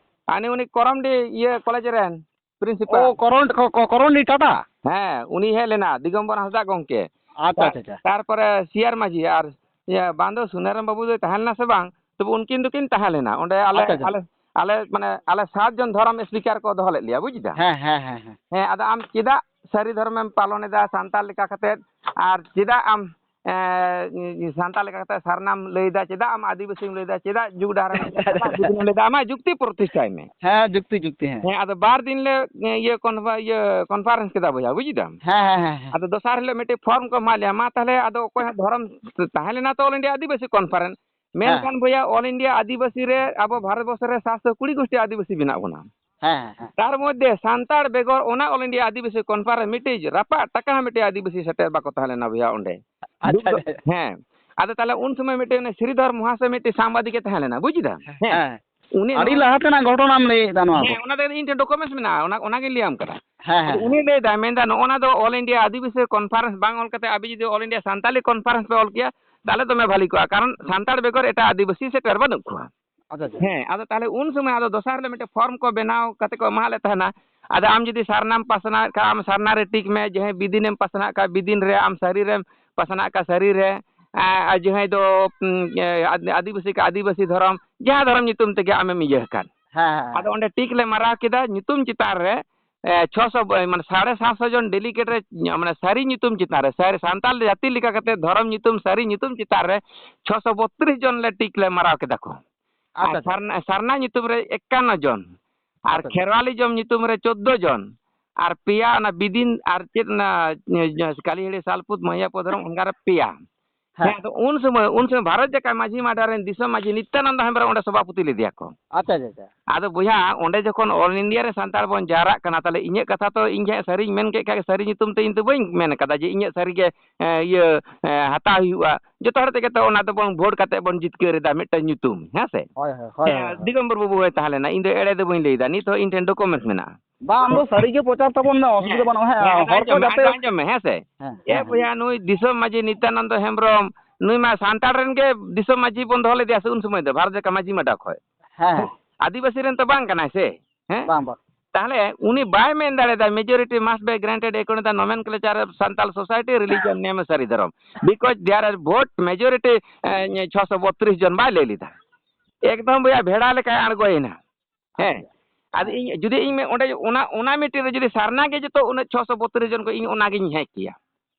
ᱟᱨ ᱩᱱᱤ, ᱩᱱᱤ ᱠᱚᱨᱚᱱᱰᱤ ᱤᱭᱟᱹ ᱠᱚᱞᱮᱡᱽ ᱨᱮᱱ ᱯᱨᱤᱱᱥᱤᱯᱟᱞ᱾ ᱚ, ᱠᱚᱨᱚᱱ-, ᱠᱚ-, ᱠᱚ-, ᱠᱚᱨᱚᱱᱰᱤ ᱴᱟᱴᱟ? ᱦᱮᱸ, ᱩᱱᱤ ᱦᱮᱡ ᱞᱮᱱᱟ, ᱫᱤᱜᱚᱢᱵᱚᱨ ᱦᱟᱸᱥᱫᱟ ᱜᱚᱢᱠᱮ᱾ ᱟᱪᱪᱷᱟ, ᱛᱟ-, ᱟᱪᱪᱷᱟ, ᱟᱪᱪᱷᱟ᱾ ᱛᱟᱨᱯᱚᱨᱮ ᱥᱤ ᱟᱨ ᱢᱟᱹᱡᱷᱤ ᱟᱨ ᱤᱭᱟᱹ ᱵᱟᱝ ᱫᱚ ᱥᱩᱱᱟᱨᱟᱢ ᱵᱟᱹᱵᱩ ᱫᱚᱭ ᱛᱟᱦᱮᱸ ᱞᱮᱱᱟ ᱥᱮ ᱵᱟᱝ, ᱛᱚᱵᱮ ᱩᱱᱠᱤᱱ ᱫᱚᱠᱤᱱ ᱛᱟᱦᱮᱸ ᱞᱮᱱᱟ ᱚᱸᱰᱮ᱾ ᱟᱞᱮ, ᱟᱪᱪᱷᱟ, ᱟᱪᱪᱷᱟ᱾ ᱟᱞᱮ, ᱟᱞᱮ, ᱢᱟᱱᱮ, ᱟᱞᱮ ᱥᱟᱛ ᱡᱚᱱ ᱫᱷᱚᱨᱚᱢ ᱥᱯᱤᱠᱟᱨ ᱠᱚ ᱫᱚᱦᱚ ᱞᱮᱫ ᱞᱮᱭᱟ, ᱵᱩᱡ ᱫᱟᱢ? ᱦᱮᱸ, ᱦᱮᱸ, ᱦᱮᱸ, ᱦᱮᱸ᱾ ᱦᱮᱸ, ᱟᱫᱚ ᱟᱢ ᱪᱮᱫᱟᱜ ᱥᱟᱹᱨᱤ ᱫᱷᱚᱨᱚᱢᱮᱢ ᱯᱟᱞᱚᱱ ᱮᱫᱟ ᱥᱟᱱᱛᱟᱲ ᱞᱮᱠᱟ ᱠᱟᱛᱮᱫ, ᱟᱨ ᱪᱮᱫᱟᱜ ᱟᱢ, ᱮᱸ, ᱥᱟᱱᱛᱟᱲ ᱞᱮᱠᱟ ᱠᱟᱛᱮᱫ ᱥᱟᱨᱱᱟᱢ ᱞᱟᱹᱭ ᱮᱫᱟ, ᱪᱮᱫᱟᱜ ᱟᱢ ᱟᱹᱫᱤᱵᱟᱹᱥᱤᱢ ᱞᱟᱹᱭ ᱮᱫᱟ, ᱪᱮᱫᱟᱜ ᱡᱩᱜᱽ ᱰᱟᱦᱟᱨᱮᱢ ᱞᱟᱹᱭ ᱮᱫᱟ, ᱪᱮᱫᱟᱜ ᱵᱤᱫᱤᱱᱮᱢ ᱞᱟᱹᱭ ᱮᱫᱟ, ᱟᱢᱟᱜ ᱡᱩᱠᱛᱤ ᱯᱨᱚᱛᱤᱥᱴᱷᱟᱭ ᱢᱮ᱾ ᱦᱮᱸ, ᱡᱩᱠᱛᱤ, ᱡᱩᱠᱛᱤ, ᱦᱮᱸ᱾ ᱦᱮᱸ, ᱟᱫᱚ ᱵᱟᱨ ᱫᱤᱱ ᱞᱮ, ᱤᱭᱟᱹ, ᱠᱚᱱ-, ᱤᱭᱟᱹ, ᱠᱚᱱᱯᱷᱟᱨᱮᱱᱥ ᱠᱮᱫᱟ ᱵᱚᱭᱦᱟ, ᱵᱩᱡ ᱫᱟᱢ? ᱦᱮᱸ, ᱦᱮᱸ, ᱦᱮᱸ, ᱦᱮᱸ᱾ ᱟᱫᱚ ᱫᱚᱥᱟᱨ ᱦᱤᱞᱳᱜ ᱢᱤᱫᱴᱮᱡ ᱯᱷᱚᱨᱢ ᱠᱚ ᱮᱢᱟᱜ ᱞᱮᱭᱟ, ᱢᱟ ᱛᱟᱦᱞᱮ ᱟᱫᱚ ᱚᱠᱚᱭ ᱦᱚᱸ ᱫᱷᱚᱨᱚᱢ ᱛᱟᱦᱮᱸ ᱞᱮᱱᱟ ᱛᱚ All India ᱟᱹᱫᱤᱵᱟᱹᱥᱤ ᱠᱚᱱᱯᱷᱟᱨᱮᱱᱥ᱾ ᱦᱮᱸ᱾ ᱢᱮᱱᱠᱷᱟᱱ ᱵᱚᱭᱦᱟ, All India ᱟᱹᱫᱤᱵᱟᱹᱥᱤ ᱨᱮ ᱟᱵᱚ ᱵᱷᱟᱨᱚᱛ ᱵᱚᱨᱥᱚ ᱨᱮ ᱥᱟᱛᱥᱚ ᱠᱩᱲᱤ ᱜᱳᱥᱴᱤ ᱟᱹᱫᱤᱵᱟᱹᱥᱤ ᱢᱮᱱᱟᱜ ᱵᱚᱱᱟ᱾ ᱦᱮᱸ, ᱦᱮᱸ, ᱦᱮᱸ᱾ ᱛᱟᱨ ᱢᱚᱫᱽᱫᱷᱮ ᱥᱟᱱᱛᱟᱲ ᱵᱮᱜᱚᱨ ᱚᱱᱟ All India ᱟᱹᱫᱤᱵᱟᱹᱥᱤ ᱠᱚᱱᱯᱷᱟᱨᱮᱱᱥ ᱢᱤᱫᱴᱤᱡ ᱨᱟᱯᱟᱜ ᱴᱟᱠᱟ ᱦᱚᱸ ᱢᱤᱫᱴᱤᱡ ᱟᱹᱫᱤᱵᱟᱹᱥᱤ ᱥᱮᱴᱮᱨ ᱵᱟᱠᱚ ᱛᱟᱦᱮᱸ ᱞᱮᱱᱟ ᱵᱚᱭᱦᱟ ᱚᱸᱰᱮ᱾ ᱟᱪᱪᱷᱟ, ᱫᱩᱠ ᱫᱚ, ᱟᱪᱪᱷᱟ᱾ ᱦᱮᱸ᱾ ᱟᱫᱚ ᱛᱟᱦᱞᱮ ᱩᱱ ᱥᱚᱢᱚᱭ ᱢᱤᱫᱴᱮᱡ ᱚᱱᱮ ᱥᱨᱤᱫᱷᱚᱨ ᱢᱚᱦᱟᱥᱚᱭ ᱢᱤᱫᱴᱮᱡ ᱥᱟᱢᱵᱟᱫᱤᱠ ᱮ ᱛᱟᱦᱮᱸ ᱞᱮᱱᱟ, ᱵᱩᱡ ᱫᱟᱢ? ᱦᱮᱸ᱾ ᱩᱱᱤ ᱟᱹᱰᱤ ᱱᱚᱣᱟ ᱞᱟᱦᱟ ᱛᱮᱱᱟᱜ ᱜᱷᱚᱴᱚᱱᱟᱢ ᱞᱟᱹᱭᱮᱫᱟ ᱱᱚᱣᱟ ᱫᱚ᱾ ᱦᱮᱸ, ᱚᱱᱟ ᱫᱚ ᱤᱧ ᱴᱷᱮᱱ ᱰᱚᱠᱩᱢᱮᱱᱴᱥ ᱢᱮᱱᱟᱜᱼᱟ, ᱚᱱᱟ, ᱚᱱᱟᱜᱤᱧ ᱞᱟᱹᱭᱟᱢ ᱠᱟᱱᱟ᱾ ᱦᱮᱸ, ᱦᱮᱸ, ᱟᱫᱚ ᱩᱱᱤ ᱦᱮᱸ᱾ ᱞᱟᱹᱭ ᱫᱟᱭ, ᱢᱮᱱᱫᱟ, "ᱱᱚᱜᱼᱚ ᱱᱟ ᱫᱚ All India ᱟᱹᱫᱤᱵᱟᱹᱥᱤ ᱠᱚᱱᱯᱷᱟᱨᱮᱱᱥ ᱵᱟᱝ ᱚᱞ ᱠᱟᱛᱮ ᱟᱵᱤᱱ ᱡᱩᱫᱤ All India ᱥᱟᱱᱛᱟᱞᱤ ᱠᱚᱱᱯᱷᱟᱨᱮᱱᱥ ᱯᱮ ᱚᱞ ᱠᱮᱭᱟ, ᱛᱟᱦᱞᱮ ᱫᱚᱢᱮ ᱵᱷᱟᱞᱤ ᱠᱚᱜᱼᱟ, ᱠᱟᱨᱚᱱ ᱥᱟᱱᱛᱟᱲ ᱵᱮᱜᱚᱨ ᱮᱴᱟᱜ ᱟᱹᱫᱤᱵᱟᱹᱥᱤ ᱥᱮᱴᱮᱨ ᱵᱟᱹᱱᱩᱜ ᱠᱚᱣᱟ᱾" ᱟᱪᱪᱷᱟ, ᱟᱪᱪᱷᱟ᱾ ᱦᱮᱸ, ᱟᱫᱚ ᱛᱟᱦᱞᱮ ᱩᱱ ᱥᱚᱢᱚᱭ ᱟᱫᱚ ᱫᱚᱥᱟᱨ ᱦᱤᱞᱳᱜ ᱢᱤᱫᱴᱮᱱ ᱯᱷᱚᱨᱢ ᱠᱚ ᱵᱮᱱᱟᱣ ᱠᱟᱛᱮ ᱠᱚ ᱮᱢᱟᱜ ᱞᱮ ᱛᱟᱦᱮᱱᱟ᱾ ᱟᱫᱚ ᱟᱢ ᱡᱩᱫᱤ ᱥᱟᱨᱱᱟᱢ ᱯᱟᱥᱱᱟᱣᱮᱫ ᱠᱷᱟᱱ, ᱟᱢ ᱥᱟᱨᱱᱟ ᱨᱮ ᱴᱤᱠ ᱢᱮ, ᱡᱟᱦᱟᱸᱭ ᱵᱤᱫᱤᱱᱮᱢ ᱯᱟᱥᱱᱟᱜ ᱠᱷᱟᱱ ᱵᱤᱫᱤᱱ ᱨᱮ, ᱟᱢ ᱥᱟᱹᱨᱤ ᱨᱮᱢ ᱯᱟᱥᱱᱟᱜ ᱠᱷᱟᱱ ᱥᱟᱹᱨᱤ ᱨᱮ, ᱟᱨ ᱡᱟᱦᱟᱸᱭ ᱫᱚ, ᱩᱸ, ᱮ, ᱟᱫ-, ᱟᱹᱫᱤᱵᱟᱹᱥᱤ ᱠᱷᱟᱱ ᱟᱹᱫᱤᱵᱟᱹᱥᱤ ᱫᱷᱚᱨᱚᱢ, ᱡᱟᱦᱟᱸ ᱫᱷᱚᱨᱚᱢ ᱧᱩᱛᱩᱢ ᱛᱮᱜᱮ ᱟᱢᱮᱢ ᱤᱭᱟᱹ ᱟᱠᱟᱱ᱾ ᱦᱮᱸ, ᱦᱮᱸ, ᱦᱮᱸ᱾ ᱟᱫᱚ ᱚᱸᱰᱮ ᱴᱤᱠ ᱞᱮ ᱢᱟᱨᱟᱣ ᱠᱮᱫᱟ, ᱧᱩᱛᱩᱢ ᱪᱮᱛᱟᱱ ᱨᱮ, ᱮ, ᱪᱷᱚᱥᱚ ᱵᱚ-, ᱢᱟᱱᱮ, ᱥᱟᱲᱮ ᱥᱟᱛᱥᱚ ᱡᱚᱱ ᱰᱮᱞᱤᱜᱮᱴ ᱨᱮ, ᱢᱟᱱᱮ, ᱥᱟᱹᱨᱤ ᱧᱩᱛᱩᱢ ᱪᱮᱛᱟᱱ ᱨᱮ, ᱥᱟᱹᱨᱤ, ᱥᱟᱱᱛᱟᱲ ᱡᱟᱹᱛᱤ ᱞᱮᱠᱟ ᱠᱟᱛᱮ ᱫᱷᱚᱨᱚᱢ ᱧᱩᱛᱩᱢ, ᱥᱟᱹᱨᱤ ᱧᱩᱛᱩᱢ ᱪᱮᱛᱟᱱ ᱨᱮ ᱪᱷᱚᱥᱚ ᱵᱚᱛᱨᱤᱥ ᱡᱚᱱ ᱞᱮ ᱴᱤᱠ ᱞᱮ ᱢᱟᱨᱟᱣ ᱠᱮᱫᱟ ᱠᱚ᱾ ᱟᱪᱪᱷᱟ, ᱟᱨ ᱟᱪᱪᱷᱟ᱾ ᱥᱟᱨᱱᱟ, ᱥᱟᱨᱱᱟ ᱧᱩᱛᱩᱢ ᱨᱮ ᱮᱠᱟᱱᱱᱚ ᱡᱚᱱ, ᱟᱨ ᱟᱪᱪᱷᱟ, ᱟᱪᱪᱷᱟ᱾ ᱠᱷᱮᱨᱣᱟᱞᱤᱡᱚᱢ ᱧᱩᱛᱩᱢ ᱨᱮ ᱪᱳᱫᱽᱫᱳ ᱡᱚᱱ, ᱟᱨ ᱯᱮᱭᱟ ᱚᱱᱟ ᱵᱤᱫᱤᱱ ᱟᱨ ᱪᱮᱫ ᱚᱱᱟ, ᱮ, ᱠᱟᱞᱤᱦᱟᱹᱲᱤ ᱥᱟᱞᱯᱩᱛ ᱢᱟᱦᱤᱭᱟ ᱯᱚᱫᱷᱚᱨᱚᱢ ᱚᱱᱠᱟ ᱨᱮ ᱯᱮᱭᱟ᱾ ᱦᱮᱸ᱾ ᱦᱮᱸ, ᱟᱫᱚ ᱩᱱ ᱥᱚᱢᱚᱭ, ᱩᱱ ᱥᱚᱢᱚᱭ ᱵᱷᱟᱨᱚᱛ ᱡᱟᱠᱟᱛ ᱢᱟᱹᱡᱷᱤ ᱢᱟᱰᱟ ᱨᱮᱱ ᱫᱤᱥᱚᱢ ᱢᱟᱹᱡᱷᱤ ᱱᱤᱛᱭᱟᱱᱚᱱᱫᱚ ᱦᱮᱢᱵᱨᱚᱢ ᱚᱸᱰᱮ ᱥᱚᱵᱷᱟᱯᱚᱛᱤ ᱞᱮᱫᱮᱭᱟ ᱠᱚ᱾ ᱟᱪᱪᱷᱟ, ᱟᱪᱪᱷᱟ, ᱟᱪᱪᱷᱟ᱾ ᱟᱫᱚ ᱵᱚᱭᱦᱟ, ᱚᱸᱰᱮ ᱡᱚᱠᱷᱚᱱ All India ᱨᱮ ᱥᱟᱱᱛᱟᱲ ᱵᱚᱱ ᱡᱟᱣᱨᱟᱜ ᱠᱟᱱᱟ, ᱛᱟᱦᱞᱮ ᱤᱧᱟᱹᱜ ᱠᱟᱛᱷᱟ ᱛᱚ ᱤᱧ ᱜᱮ ᱦᱟᱸᱜ ᱥᱟᱹᱨᱤᱧ ᱢᱮᱱ ᱠᱮᱫ ᱠᱷᱟᱡ, ᱥᱟᱹᱨᱤ ᱧᱩᱛᱩᱢ ᱛᱮ ᱤᱧ ᱫᱚ ᱵᱟᱹᱧ ᱢᱮᱱ ᱠᱟᱫᱟ ᱡᱮ ᱤᱧᱟᱹᱜ ᱥᱟᱹᱨᱤ ᱜᱮ, ᱮ, ᱤᱭᱟᱹ, ᱮ, ᱦᱟᱛᱟᱣ ᱦᱩᱭᱩᱜᱼᱟ᱾ ᱡᱚᱛᱚ ᱦᱚᱲ ᱛᱮᱜᱮ ᱛᱚ ᱚᱱᱟ ᱫᱚᱵᱚᱱ ᱵᱷᱳᱴ ᱠᱟᱛᱮ ᱵᱚᱱ ᱡᱤᱛᱠᱟᱹᱨ ᱮᱫᱟ ᱢᱤᱫᱴᱟᱝ ᱧᱩᱛᱩᱢ, ᱦᱮᱸ ᱥᱮ? ᱦᱳᱭ, ᱦᱳᱭ, ᱦᱳᱭ, ᱦᱮᱸ, ᱦᱳᱭ, ᱦᱳᱭ᱾ ᱫᱤᱜᱚᱢᱵᱚᱨ ᱵᱟᱹᱵᱩ ᱦᱚᱸᱭ ᱛᱟᱦᱮᱸ ᱞᱮᱱᱟ, ᱤᱧ ᱫᱚ ᱮᱲᱮ ᱫᱚ ᱵᱟᱹᱧ ᱞᱟᱹᱭᱫᱟ, ᱱᱤᱛ ᱦᱚᱸ ᱤᱧ ᱴᱷᱮᱱ ᱰᱚᱠᱩᱢᱮᱱᱴᱥ ᱢᱮᱱᱟᱜᱼᱟ᱾ ᱵᱟᱝ, ᱟᱢ ᱫᱚ ᱥᱟᱹᱨᱤ ᱜᱮ ᱯᱨᱚᱪᱟᱨ ᱛᱟᱵᱚᱱ ᱢᱮ, ᱚᱥᱩᱵᱤᱫᱷᱟ ᱦᱮᱸ, ᱵᱟᱹᱱᱩᱜᱼᱟ, ᱦᱮᱸ, ᱦᱮᱸ, ᱟᱫᱚ ᱦᱚᱲ ᱠᱚ ᱟᱸᱡᱚᱢ ᱢᱮ, ᱡᱟᱛᱮ ᱟᱫᱚ ᱟᱸᱡᱚᱢ ᱢᱮ, ᱦᱮᱸ ᱥᱮ? ᱦᱮᱸ, ᱮ ᱦᱮᱸ, ᱦᱮᱸ᱾ ᱵᱚᱭᱦᱟ, ᱱᱩᱭ ᱫᱤᱥᱚᱢ ᱢᱟᱹᱡᱷᱤ ᱱᱤᱛᱭᱟᱱᱚᱱᱫᱚ ᱦᱮᱢᱵᱨᱚᱢ, ᱱᱩᱭ ᱢᱟ ᱥᱟᱱᱛᱟᱲ ᱨᱮᱱ ᱜᱮ ᱫᱤᱥᱚᱢ ᱢᱟᱹᱡᱷᱤ ᱵᱚᱱ ᱫᱚᱦᱚ ᱞᱮᱫᱮᱭᱟ ᱥᱮ ᱩᱱ ᱥᱚᱢᱚᱭ ᱫᱚ, ᱵᱷᱟᱨᱚᱛ ᱡᱟᱠᱟᱛ ᱢᱟᱹᱡᱷᱤ ᱢᱟᱰᱟ ᱠᱷᱚᱡ᱾ ᱦᱮᱸ, ᱦᱮᱸ᱾ ᱟᱹᱫᱤᱵᱟᱹᱥᱤ ᱨᱮᱱ ᱛᱚ ᱵᱟᱝ ᱠᱟᱱᱟᱭ ᱥᱮ, ᱦᱮᱸ? ᱵᱟᱝ, ᱵᱟᱝ᱾ ᱛᱟᱦᱞᱮ ᱩᱱᱤ ᱵᱟᱭ ᱢᱮᱱ ᱫᱟᱲᱮᱭᱟᱫᱟ, majority must be granted according to the nomenclature of Santal society, religion, name, ᱥᱟᱹᱨᱤ ᱫᱷᱚᱨᱚᱢ, because there are vote majority, ᱮ, ᱪᱷᱚᱥᱚ ᱵᱚᱛᱨᱤᱥ ᱡᱚᱱ ᱵᱟᱭ ᱞᱟᱹᱭ ᱞᱮᱫᱟ᱾ ᱮᱠᱫᱚᱢ ᱵᱚᱭᱦᱟ ᱵᱷᱮᱲᱟ ᱞᱮᱠᱟᱭ ᱟᱬᱜᱚᱭᱮᱱᱟ᱾ ᱦᱮᱸ᱾ ᱟᱪᱪᱷᱟ᱾ ᱟᱫᱚ ᱤᱧ ᱡᱩᱫᱤ ᱤᱧ ᱢᱮ-, ᱚᱸᱰᱮ ᱚᱱᱟ, ᱚᱱᱟ meeting ᱨᱮ ᱡᱩᱫᱤ ᱥᱟᱨᱱᱟ ᱜᱮ ᱡᱚᱛᱚ ᱩᱱᱟᱹᱜ ᱪᱷᱚᱥᱚ ᱵᱚᱛᱨᱤᱥ ᱡᱚᱱ ᱠᱚ, ᱤᱧ ᱚᱱᱟᱜᱤᱧ ᱦᱮᱸ ᱠᱮᱭᱟ᱾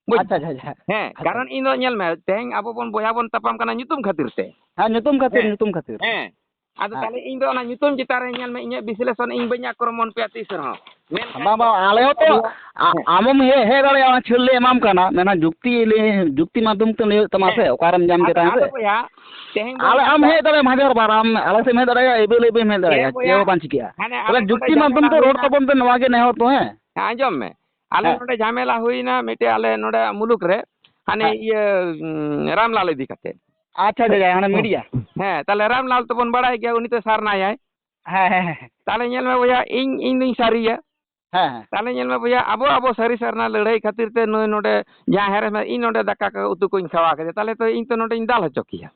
ᱵᱩᱡᱽ? ᱟᱪᱪᱷᱟ, ᱟᱪᱪᱷᱟ, ᱟᱪᱪᱷᱟ᱾ ᱦᱮᱸ, ᱟᱪᱪᱷᱟ᱾ ᱠᱟᱨᱚᱱ ᱤᱧ ᱫᱚ ᱧᱮᱞ ᱢᱮ, ᱛᱮᱦᱮᱧ ᱟᱵᱚ ᱵᱚᱱ ᱵᱚᱭᱦᱟ ᱵᱚᱱ ᱛᱟᱯᱟᱢ ᱠᱟᱱᱟ ᱧᱩᱛᱩᱢ ᱠᱷᱟᱹᱛᱤᱨ ᱛᱮ᱾ ᱦᱮᱸ, ᱧᱩᱛᱩᱢ ᱠᱷᱟᱹᱛᱤᱨ, ᱦᱮᱸ᱾ ᱧᱩᱛᱩᱢ ᱠᱷᱟᱹᱛᱤᱨ᱾ ᱦᱮᱸ᱾ ᱟᱫᱚ ᱦᱮᱸ᱾ ᱛᱟᱦᱞᱮ ᱤᱧ ᱫᱚ ᱚᱱᱟ ᱧᱩᱛᱩᱢ ᱪᱮᱛᱟᱱ ᱨᱮ ᱧᱮᱞ ᱢᱮ, ᱤᱧᱟᱹᱜ ᱵᱤᱥᱞᱮᱥᱚᱱ ᱤᱧ ᱵᱟᱹᱧ ᱟᱠᱨᱚᱢᱚᱱ ᱯᱮᱭᱟ ᱛᱤᱥ ᱨᱮᱦᱚᱸ᱾ ᱢᱮᱱᱠᱷᱟᱱ ᱵᱟᱝ, ᱵᱟᱝ, ᱟᱞᱮ ᱦᱚᱸ ᱛᱚ, ᱦᱮᱸ᱾ ᱟ-, ᱟᱢᱮᱢ ᱦᱮᱡ, ᱦᱮᱡ ᱫᱟᱲᱮᱭᱟᱜᱼᱟ, ᱚᱱᱟ ᱪᱷᱟᱹᱲ ᱞᱮ ᱮᱢᱟᱢ ᱠᱟᱱᱟ, ᱢᱮᱱᱠᱷᱟᱱ ᱡᱩᱠᱛᱤ ᱞᱮ, ᱡᱩᱠᱛᱤ ᱢᱟᱫᱽᱫᱷᱚᱢ ᱛᱮ ᱞᱟᱹᱭ ᱦᱩᱭᱩᱜ ᱛᱟᱢᱟ ᱥᱮ, ᱦᱮᱸ᱾ ᱚᱠᱟᱨᱮᱢ ᱧᱟᱢ ᱟᱫᱚ, ᱠᱮᱫᱟ, ᱦᱮᱸ ᱟᱫᱚ ᱥᱮ? ᱵᱚᱭᱦᱟ, ᱛᱮᱦᱮᱧ ᱵᱚᱱ ᱟᱞᱮ, ᱟᱢ ᱧᱟᱯᱟᱢ ᱦᱮᱡ ᱫᱟᱲᱮᱭᱟᱜᱼᱟ, ᱢᱟᱦᱫᱮᱨ ᱵᱟᱨ, ᱟᱢ ᱟᱞᱮ ᱥᱮᱫ ᱮᱢ ᱦᱮᱡ ᱫᱟᱲᱮᱭᱟᱜᱼᱟ, ᱮᱵᱮᱞ ᱮᱵᱮᱞ ᱮᱢ ᱦᱮᱡ ᱦᱮᱸ ᱫᱟᱲᱮᱭᱟᱜᱼᱟ, ᱵᱚᱭᱦᱟ, ᱪᱮᱫ ᱦᱚᱸ ᱵᱟᱝ ᱪᱤᱠᱟᱹᱜᱼᱟ᱾ ᱦᱟᱱᱮ ᱟᱞᱮ ᱵᱚᱞᱮ ᱱᱚᱰᱮ ᱡᱩᱠᱛᱤ ᱡᱷᱟᱢᱮᱞᱟ ᱢᱟᱫᱽᱫᱷᱚᱢ ᱛᱮ ᱨᱚᱲ ᱦᱩᱭᱱᱟ᱾ ᱛᱟᱵᱚᱱ ᱯᱮ, ᱱᱚᱣᱟ ᱜᱮ ᱱᱮᱦᱚᱨ ᱫᱚ, ᱦᱮᱸ᱾ ᱦᱮᱸ, ᱟᱸᱡᱚᱢ ᱢᱮ, ᱟᱞᱮ ᱦᱮᱸ᱾ ᱱᱚᱰᱮ ᱡᱷᱟᱢᱮᱞᱟ ᱦᱩᱭᱱᱟ ᱢᱤᱫᱴᱮᱡ ᱟᱞᱮ ᱱᱚᱰᱮ ᱢᱩᱞᱩᱠ ᱨᱮ, ᱦᱟᱱᱮ ᱦᱮᱸ᱾ ᱤᱭᱟᱹ, ᱩᱸ, ᱨᱟᱢᱞᱟᱞ ᱤᱫᱤ ᱠᱟᱛᱮ᱾ ᱟᱪᱪᱷᱟ, ᱟᱪᱪᱷᱟ, ᱦᱟᱱᱮ ᱢᱤᱰᱤᱭᱟ᱾ ᱦᱮᱸ, ᱛᱟᱦᱞᱮ ᱨᱟᱢᱞᱟᱞ ᱛᱚᱵᱚᱱ ᱵᱟᱲᱟᱭ ᱜᱮᱭᱟ, ᱩᱱᱤ ᱛᱚ ᱥᱟᱨᱱᱟᱭᱟᱭ᱾ ᱦᱮᱸ, ᱦᱮᱸ, ᱦᱮᱸ᱾ ᱛᱟᱦᱞᱮ ᱧᱮᱞ ᱢᱮ ᱵᱚᱭᱦᱟ, ᱤᱧ, ᱤᱧ ᱫᱩᱧ ᱥᱟᱹᱨᱤᱭᱟ᱾ ᱦᱮᱸ, ᱦᱮᱸ᱾ ᱛᱟᱦᱞᱮ ᱧᱮᱞ ᱢᱮ ᱵᱚᱭᱦᱟ, ᱟᱵᱚ, ᱟᱵᱚ ᱥᱟᱹᱨᱤ ᱥᱟᱨᱱᱟ ᱞᱟᱹᱲᱦᱟᱹᱭ ᱠᱷᱟᱹᱛᱤᱨ ᱛᱮ ᱱᱩᱭ ᱱᱚᱰᱮ ᱡᱟᱦᱟᱸ ᱦᱮᱨᱮᱥ ᱢᱮ, ᱤᱧ ᱱᱚᱰᱮ ᱫᱟᱠᱟ ᱠᱚ ᱩᱛᱩ ᱠᱚᱧ ᱠᱷᱟᱣᱟ ᱠᱮᱫᱮᱭᱟ, ᱛᱟᱦᱞᱮ ᱛᱚ ᱤᱧ ᱛᱚ ᱱᱚᱰᱮᱧ ᱫᱟᱞ ᱦᱚᱪᱚ ᱠᱮᱭᱟ᱾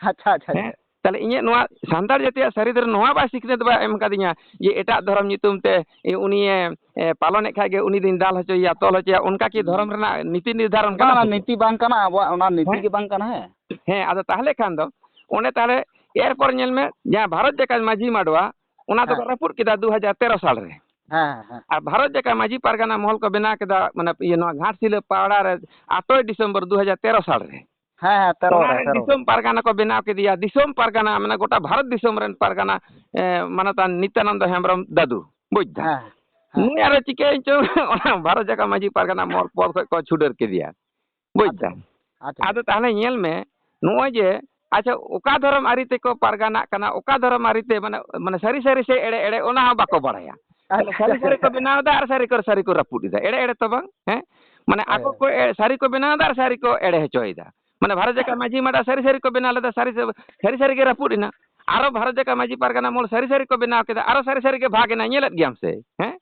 ᱟᱪᱪᱷᱟ, ᱟᱪᱪᱷᱟ, ᱦᱮᱸ? ᱟᱪᱪᱷᱟ᱾ ᱛᱟᱦᱞᱮ ᱤᱧᱟᱹᱜ ᱱᱚᱣᱟ ᱥᱟᱱᱛᱟᱲ ᱡᱟᱹᱛᱤᱭᱟᱜ ᱥᱟᱹᱨᱤ ᱫᱷᱚᱨᱚᱢ ᱱᱚᱣᱟ ᱵᱟᱭ ᱥᱤᱠᱷᱱᱟᱹᱛ ᱵᱟᱭ ᱮᱢ ᱠᱟᱫᱤᱧᱟ ᱡᱮ ᱮᱴᱟᱜ ᱫᱷᱚᱨᱚᱢ ᱧᱩᱛᱩᱢ ᱛᱮ ᱩᱱᱤᱭᱮ, ᱮ, ᱯᱟᱞᱚᱱᱮᱫ ᱠᱷᱟᱡ ᱜᱮ ᱩᱱᱤ ᱫᱚᱧ ᱫᱟᱞ ᱦᱚᱪᱚᱭᱮᱭᱟ, ᱛᱚᱞ ᱦᱚᱪᱚᱭᱮᱭᱟ, ᱚᱱᱠᱟ ᱠᱤ ᱫᱷᱚᱨᱚᱢ ᱨᱮᱱᱟᱜ ᱱᱤᱛᱤ ᱱᱤᱨᱫᱷᱟᱨᱚᱱ ᱵᱟᱝ, ᱠᱟᱱᱟ ᱚᱱᱟ ᱥᱮ ᱪᱮᱫ? ᱱᱤᱛᱤ ᱵᱟᱝ ᱠᱟᱱᱟ, ᱟᱵᱚᱣᱟᱜ ᱚᱱᱟ ᱱᱤᱛᱤ ᱦᱮᱸ? ᱜᱮ ᱵᱟᱝ ᱠᱟᱱᱟ, ᱦᱮᱸ᱾ ᱦᱮᱸ, ᱟᱫᱚ ᱛᱟᱦᱞᱮ ᱠᱷᱟᱱ ᱫᱚ ᱚᱸᱰᱮ ᱛᱟᱦᱞᱮ ᱮᱨᱯᱚᱨ ᱧᱮᱞ ᱢᱮ, ᱡᱟᱦᱟᱸ ᱵᱷᱟᱨᱚᱛ ᱡᱟᱠᱟᱛ ᱢᱟᱹᱡᱷᱤ ᱢᱟᱰᱣᱟ, ᱚᱱᱟ ᱫᱚᱠᱚ ᱦᱮᱸ᱾ ᱨᱟᱹᱯᱩᱫ ᱠᱮᱫᱟ ᱫᱩ ᱦᱟᱡᱟᱨ ᱛᱮᱨᱚ ᱥᱟᱞ ᱨᱮ᱾ ᱦᱮᱸ, ᱦᱮᱸ, ᱦᱮᱸ᱾ ᱟᱨ ᱵᱷᱟᱨᱚᱛ ᱡᱟᱠᱟᱛ ᱢᱟᱹᱡᱷᱤ ᱯᱟᱨᱜᱟᱱᱟ ᱢᱚᱦᱚᱞ ᱠᱚ ᱵᱮᱱᱟᱣ ᱠᱮᱫᱟ, ᱢᱟᱱᱮ, ᱤᱭᱟᱹ, ᱱᱚᱣᱟ ᱜᱷᱟᱴᱥᱤᱞᱟᱹ ᱯᱟᱣᱲᱟ ᱨᱮ ᱟᱴᱚᱭ ᱰᱤᱥᱮᱢᱵᱚᱨ ᱫᱩ ᱦᱟᱡᱟᱨ ᱛᱮᱨᱚ ᱥᱟᱞ ᱨᱮ᱾ ᱦᱮᱸ, ᱦᱮᱸ, ᱛᱮᱨᱚ ᱚᱱᱟ ᱨᱮ, ᱨᱮ ᱛᱮᱨᱚ ᱨᱮ᱾ ᱫᱤᱥᱚᱢ ᱯᱟᱨᱜᱟᱱᱟ ᱠᱚ ᱵᱮᱱᱟᱣ ᱠᱮᱫᱮᱭᱟ, ᱫᱤᱥᱚᱢ ᱯᱟᱨᱜᱟᱱᱟ, ᱢᱟᱱᱮ, ᱜᱚᱴᱟ ᱵᱷᱟᱨᱚᱛ ᱫᱤᱥᱚᱢ ᱨᱮᱱ ᱯᱟᱨᱜᱟᱱᱟ, ᱮ, ᱢᱟᱱᱚᱛᱟᱱ ᱱᱤᱛᱭᱟᱱᱚᱱᱫᱚ ᱦᱮᱢᱵᱨᱚᱢ ᱫᱟᱫᱩ, ᱵᱩᱡᱽ ᱫᱟᱢ? ᱦᱮᱸ, ᱦᱮᱸ᱾ ᱱᱩᱭ ᱟᱨᱚ ᱪᱤᱠᱟᱹᱭᱮᱱ ᱪᱚ, ᱚᱱᱟ ᱵᱷᱟᱨᱚᱛ ᱡᱟᱠᱟᱛ ᱢᱟᱹᱡᱷᱤ ᱯᱟᱨᱜᱟᱱᱟ ᱢᱚᱦᱚᱞ ᱯᱚᱫᱽ ᱠᱷᱚᱡ ᱠᱚ ᱪᱷᱩᱰᱟᱹᱨ ᱠᱮᱫᱮᱭᱟ᱾ ᱵᱩᱡᱽ ᱟᱪᱪᱷᱟ, ᱫᱟᱢ? ᱟᱪᱪᱷᱟ᱾ ᱟᱫᱚ ᱛᱟᱦᱞᱮ ᱧᱮᱞ ᱢᱮ, ᱱᱚᱜᱼᱚᱭ ᱡᱮ, ᱟᱪᱪᱷᱟ, ᱚᱠᱟ ᱫᱷᱚᱨᱚᱢ ᱟᱹᱨᱤ ᱛᱮᱠᱚ ᱯᱟᱨᱜᱟᱱᱟᱜ ᱠᱟᱱᱟ, ᱚᱠᱟ ᱫᱷᱚᱨᱚᱢ ᱟᱹᱨᱤ ᱛᱮ, ᱢᱟᱱᱮ, ᱢᱟᱱᱮ, ᱥᱟᱹᱨᱤ ᱥᱟᱹᱨᱤ ᱥᱮ ᱮᱲᱮ ᱮᱲᱮ, ᱚᱱᱟ ᱦᱚᱸ ᱵᱟᱠᱚ ᱵᱟᱲᱟᱭᱟ᱾ ᱛᱟᱦᱞᱮ ᱟᱪᱪᱷᱟ, ᱥᱟᱹᱨᱤ ᱥᱟᱹᱨᱤ ᱠᱚ ᱟᱪᱪᱷᱟ᱾ ᱵᱮᱱᱟᱣ ᱮᱫᱟ ᱟᱨ ᱥᱟᱹᱨᱤ ᱠᱚ, ᱥᱟᱹᱨᱤ ᱠᱚ ᱨᱟᱹᱯᱩᱫ ᱮᱫᱟ, ᱮᱲᱮ ᱮᱲᱮ ᱛᱚ ᱵᱟᱝ, ᱦᱮᱸ? ᱢᱟᱱᱮ, ᱦᱳᱭ, ᱟᱠᱚ ᱦᱳᱭ᱾ ᱠᱚ ᱮ-, ᱥᱟᱹᱨᱤ ᱠᱚ ᱵᱮᱱᱟᱣ ᱮᱫᱟ ᱟᱨ ᱥᱟᱹᱨᱤ ᱠᱚ ᱮᱲᱮ ᱦᱚᱪᱚᱭᱮᱫᱟ᱾ ᱢᱟᱱᱮ, ᱵᱷᱟᱨᱚᱛ ᱡᱟᱠᱟᱛ ᱢᱟᱹᱡᱷᱤ ᱢᱟᱰᱣᱟ ᱥᱟᱹᱨᱤ ᱥᱟᱹᱨᱤ ᱠᱚ ᱵᱮᱱᱟᱣ ᱞᱮᱫᱟ, ᱥᱟᱹᱨᱤ ᱥᱟᱹᱨᱤ, ᱥᱟᱹᱨᱤ ᱥᱟᱹᱨᱤ ᱜᱮ ᱨᱟᱹᱯᱩᱫ ᱮᱱᱟ᱾ ᱟᱨᱚ ᱵᱷᱟᱨᱚᱛ ᱡᱟᱠᱟᱛ ᱢᱟᱹᱡᱷᱤ ᱯᱟᱨᱜᱟᱱᱟ ᱢᱚᱦᱚᱞ ᱥᱟᱹᱨᱤ ᱥᱟᱹᱨᱤ ᱠᱚ ᱵᱮᱱᱟᱣ ᱠᱮᱫᱟ, ᱟᱨᱚ ᱥᱟᱹᱨᱤ ᱥᱟᱹᱨᱤ ᱜᱮ ᱵᱷᱟᱜᱽ ᱮᱱᱟ, ᱧᱮᱞᱮᱫ ᱜᱮᱭᱟᱢ ᱥᱮ, ᱦᱮᱸ?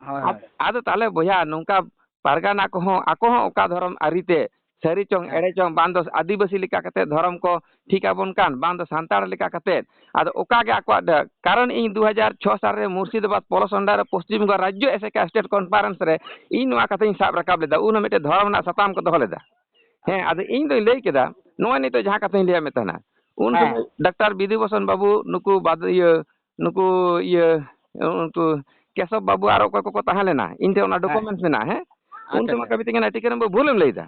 ᱦᱳᱭ, ᱟᱫ-, ᱦᱳᱭ᱾ ᱟᱫᱚ ᱛᱟᱦᱞᱮ ᱵᱚᱭᱦᱟ, ᱱᱚᱝᱠᱟ ᱯᱟᱨᱜᱟᱱᱟ ᱠᱚᱦᱚᱸ ᱟᱠᱚ ᱦᱚᱸ ᱚᱠᱟ ᱫᱷᱚᱨᱚᱢ ᱟᱹᱨᱤ ᱛᱮ ᱥᱟᱹᱨᱤ ᱪᱚᱝ, ᱦᱮᱸ᱾ ᱮᱲᱮ ᱪᱚᱝ, ᱵᱟᱝ ᱫᱚ ᱟᱹᱫᱤᱵᱟᱹᱥᱤ ᱞᱮᱠᱟ ᱠᱟᱛᱮ ᱫᱷᱚᱨᱚᱢ ᱠᱚ ᱴᱷᱤᱠ ᱟᱵᱚᱱ ᱠᱟᱱ, ᱵᱟᱝ ᱫᱚ ᱥᱟᱱᱛᱟᱲ ᱞᱮᱠᱟ ᱠᱟᱛᱮ᱾ ᱟᱫᱚ ᱚᱠᱟ ᱜᱮ ᱟᱠᱚᱣᱟᱜ ᱰᱟᱹ-, ᱠᱟᱨᱚᱱ ᱤᱧ ᱫᱩ ᱦᱟᱡᱟᱨ ᱪᱷᱚ ᱥᱟᱞ ᱨᱮ ᱢᱩᱨᱥᱤᱫᱟᱵᱟᱫᱽ ᱯᱚᱞᱚᱥ under ᱨᱮ ᱯᱚᱥᱪᱤᱢ ᱵᱚᱝᱜᱚ ᱨᱟᱡᱽᱡᱚ ᱮᱥᱮᱠᱟ state conference ᱨᱮ ᱤᱧ ᱱᱚᱣᱟ ᱠᱟᱛᱷᱟᱧ ᱥᱟᱵ ᱨᱟᱠᱟᱵ ᱞᱮᱫᱟ᱾ ᱩᱱ ᱦᱚᱸ ᱢᱤᱫᱴᱮᱱ ᱫᱷᱚᱨᱚᱢ ᱨᱮᱱᱟᱜ ᱥᱟᱛᱟᱢ ᱠᱚ ᱫᱚᱦᱚ ᱞᱮᱫᱟ᱾ ᱦᱮᱸ, ᱟᱫᱚ ᱤᱧ ᱫᱚᱧ ᱞᱟᱹᱭ ᱠᱮᱫᱟ, ᱱᱚᱜᱼᱚᱭ ᱱᱤᱛᱚᱜ ᱡᱟᱦᱟᱸ ᱠᱟᱛᱷᱟᱧ ᱞᱟᱹᱭᱟᱫ ᱢᱮ ᱛᱟᱦᱮᱱᱟ, ᱩᱱ ᱦᱮᱸ᱾ ᱥᱚᱢᱚᱭ ᱰᱟᱠᱛᱟᱨ ᱵᱤᱫᱷᱩ ᱵᱷᱩᱥᱚᱱ ᱵᱟᱵᱩ, ᱱᱩᱠᱩ ᱵᱟᱫ-, ᱤᱭᱟᱹ, ᱱᱩᱠᱩ, ᱤᱭᱟᱹ, ᱩᱱᱠᱩ ᱠᱮᱥᱚᱵ ᱵᱟᱵᱩ, ᱟᱨ ᱚᱠᱚᱭ ᱠᱚᱠᱚ ᱛᱟᱦᱮᱸ ᱞᱮᱱᱟ, ᱤᱧ ᱴᱷᱮᱱ ᱚᱱᱟ ᱦᱮᱸ᱾ ᱰᱚᱠᱩᱢᱮᱱᱴᱥ ᱢᱮᱱᱟᱜᱼᱟ, ᱦᱮᱸ? ᱩᱱ ᱟᱪᱪᱷᱟ, ᱥᱚᱢᱚᱭ ᱟᱪᱪᱷᱟ᱾ ᱠᱚ ᱢᱤᱛᱟᱹᱧ ᱠᱟᱱᱟ, "ᱴᱤᱠᱟᱹᱨᱟᱢ ᱵᱟᱵᱩ, ᱵᱷᱩᱞᱮᱢ ᱞᱟᱹᱭᱫᱟ,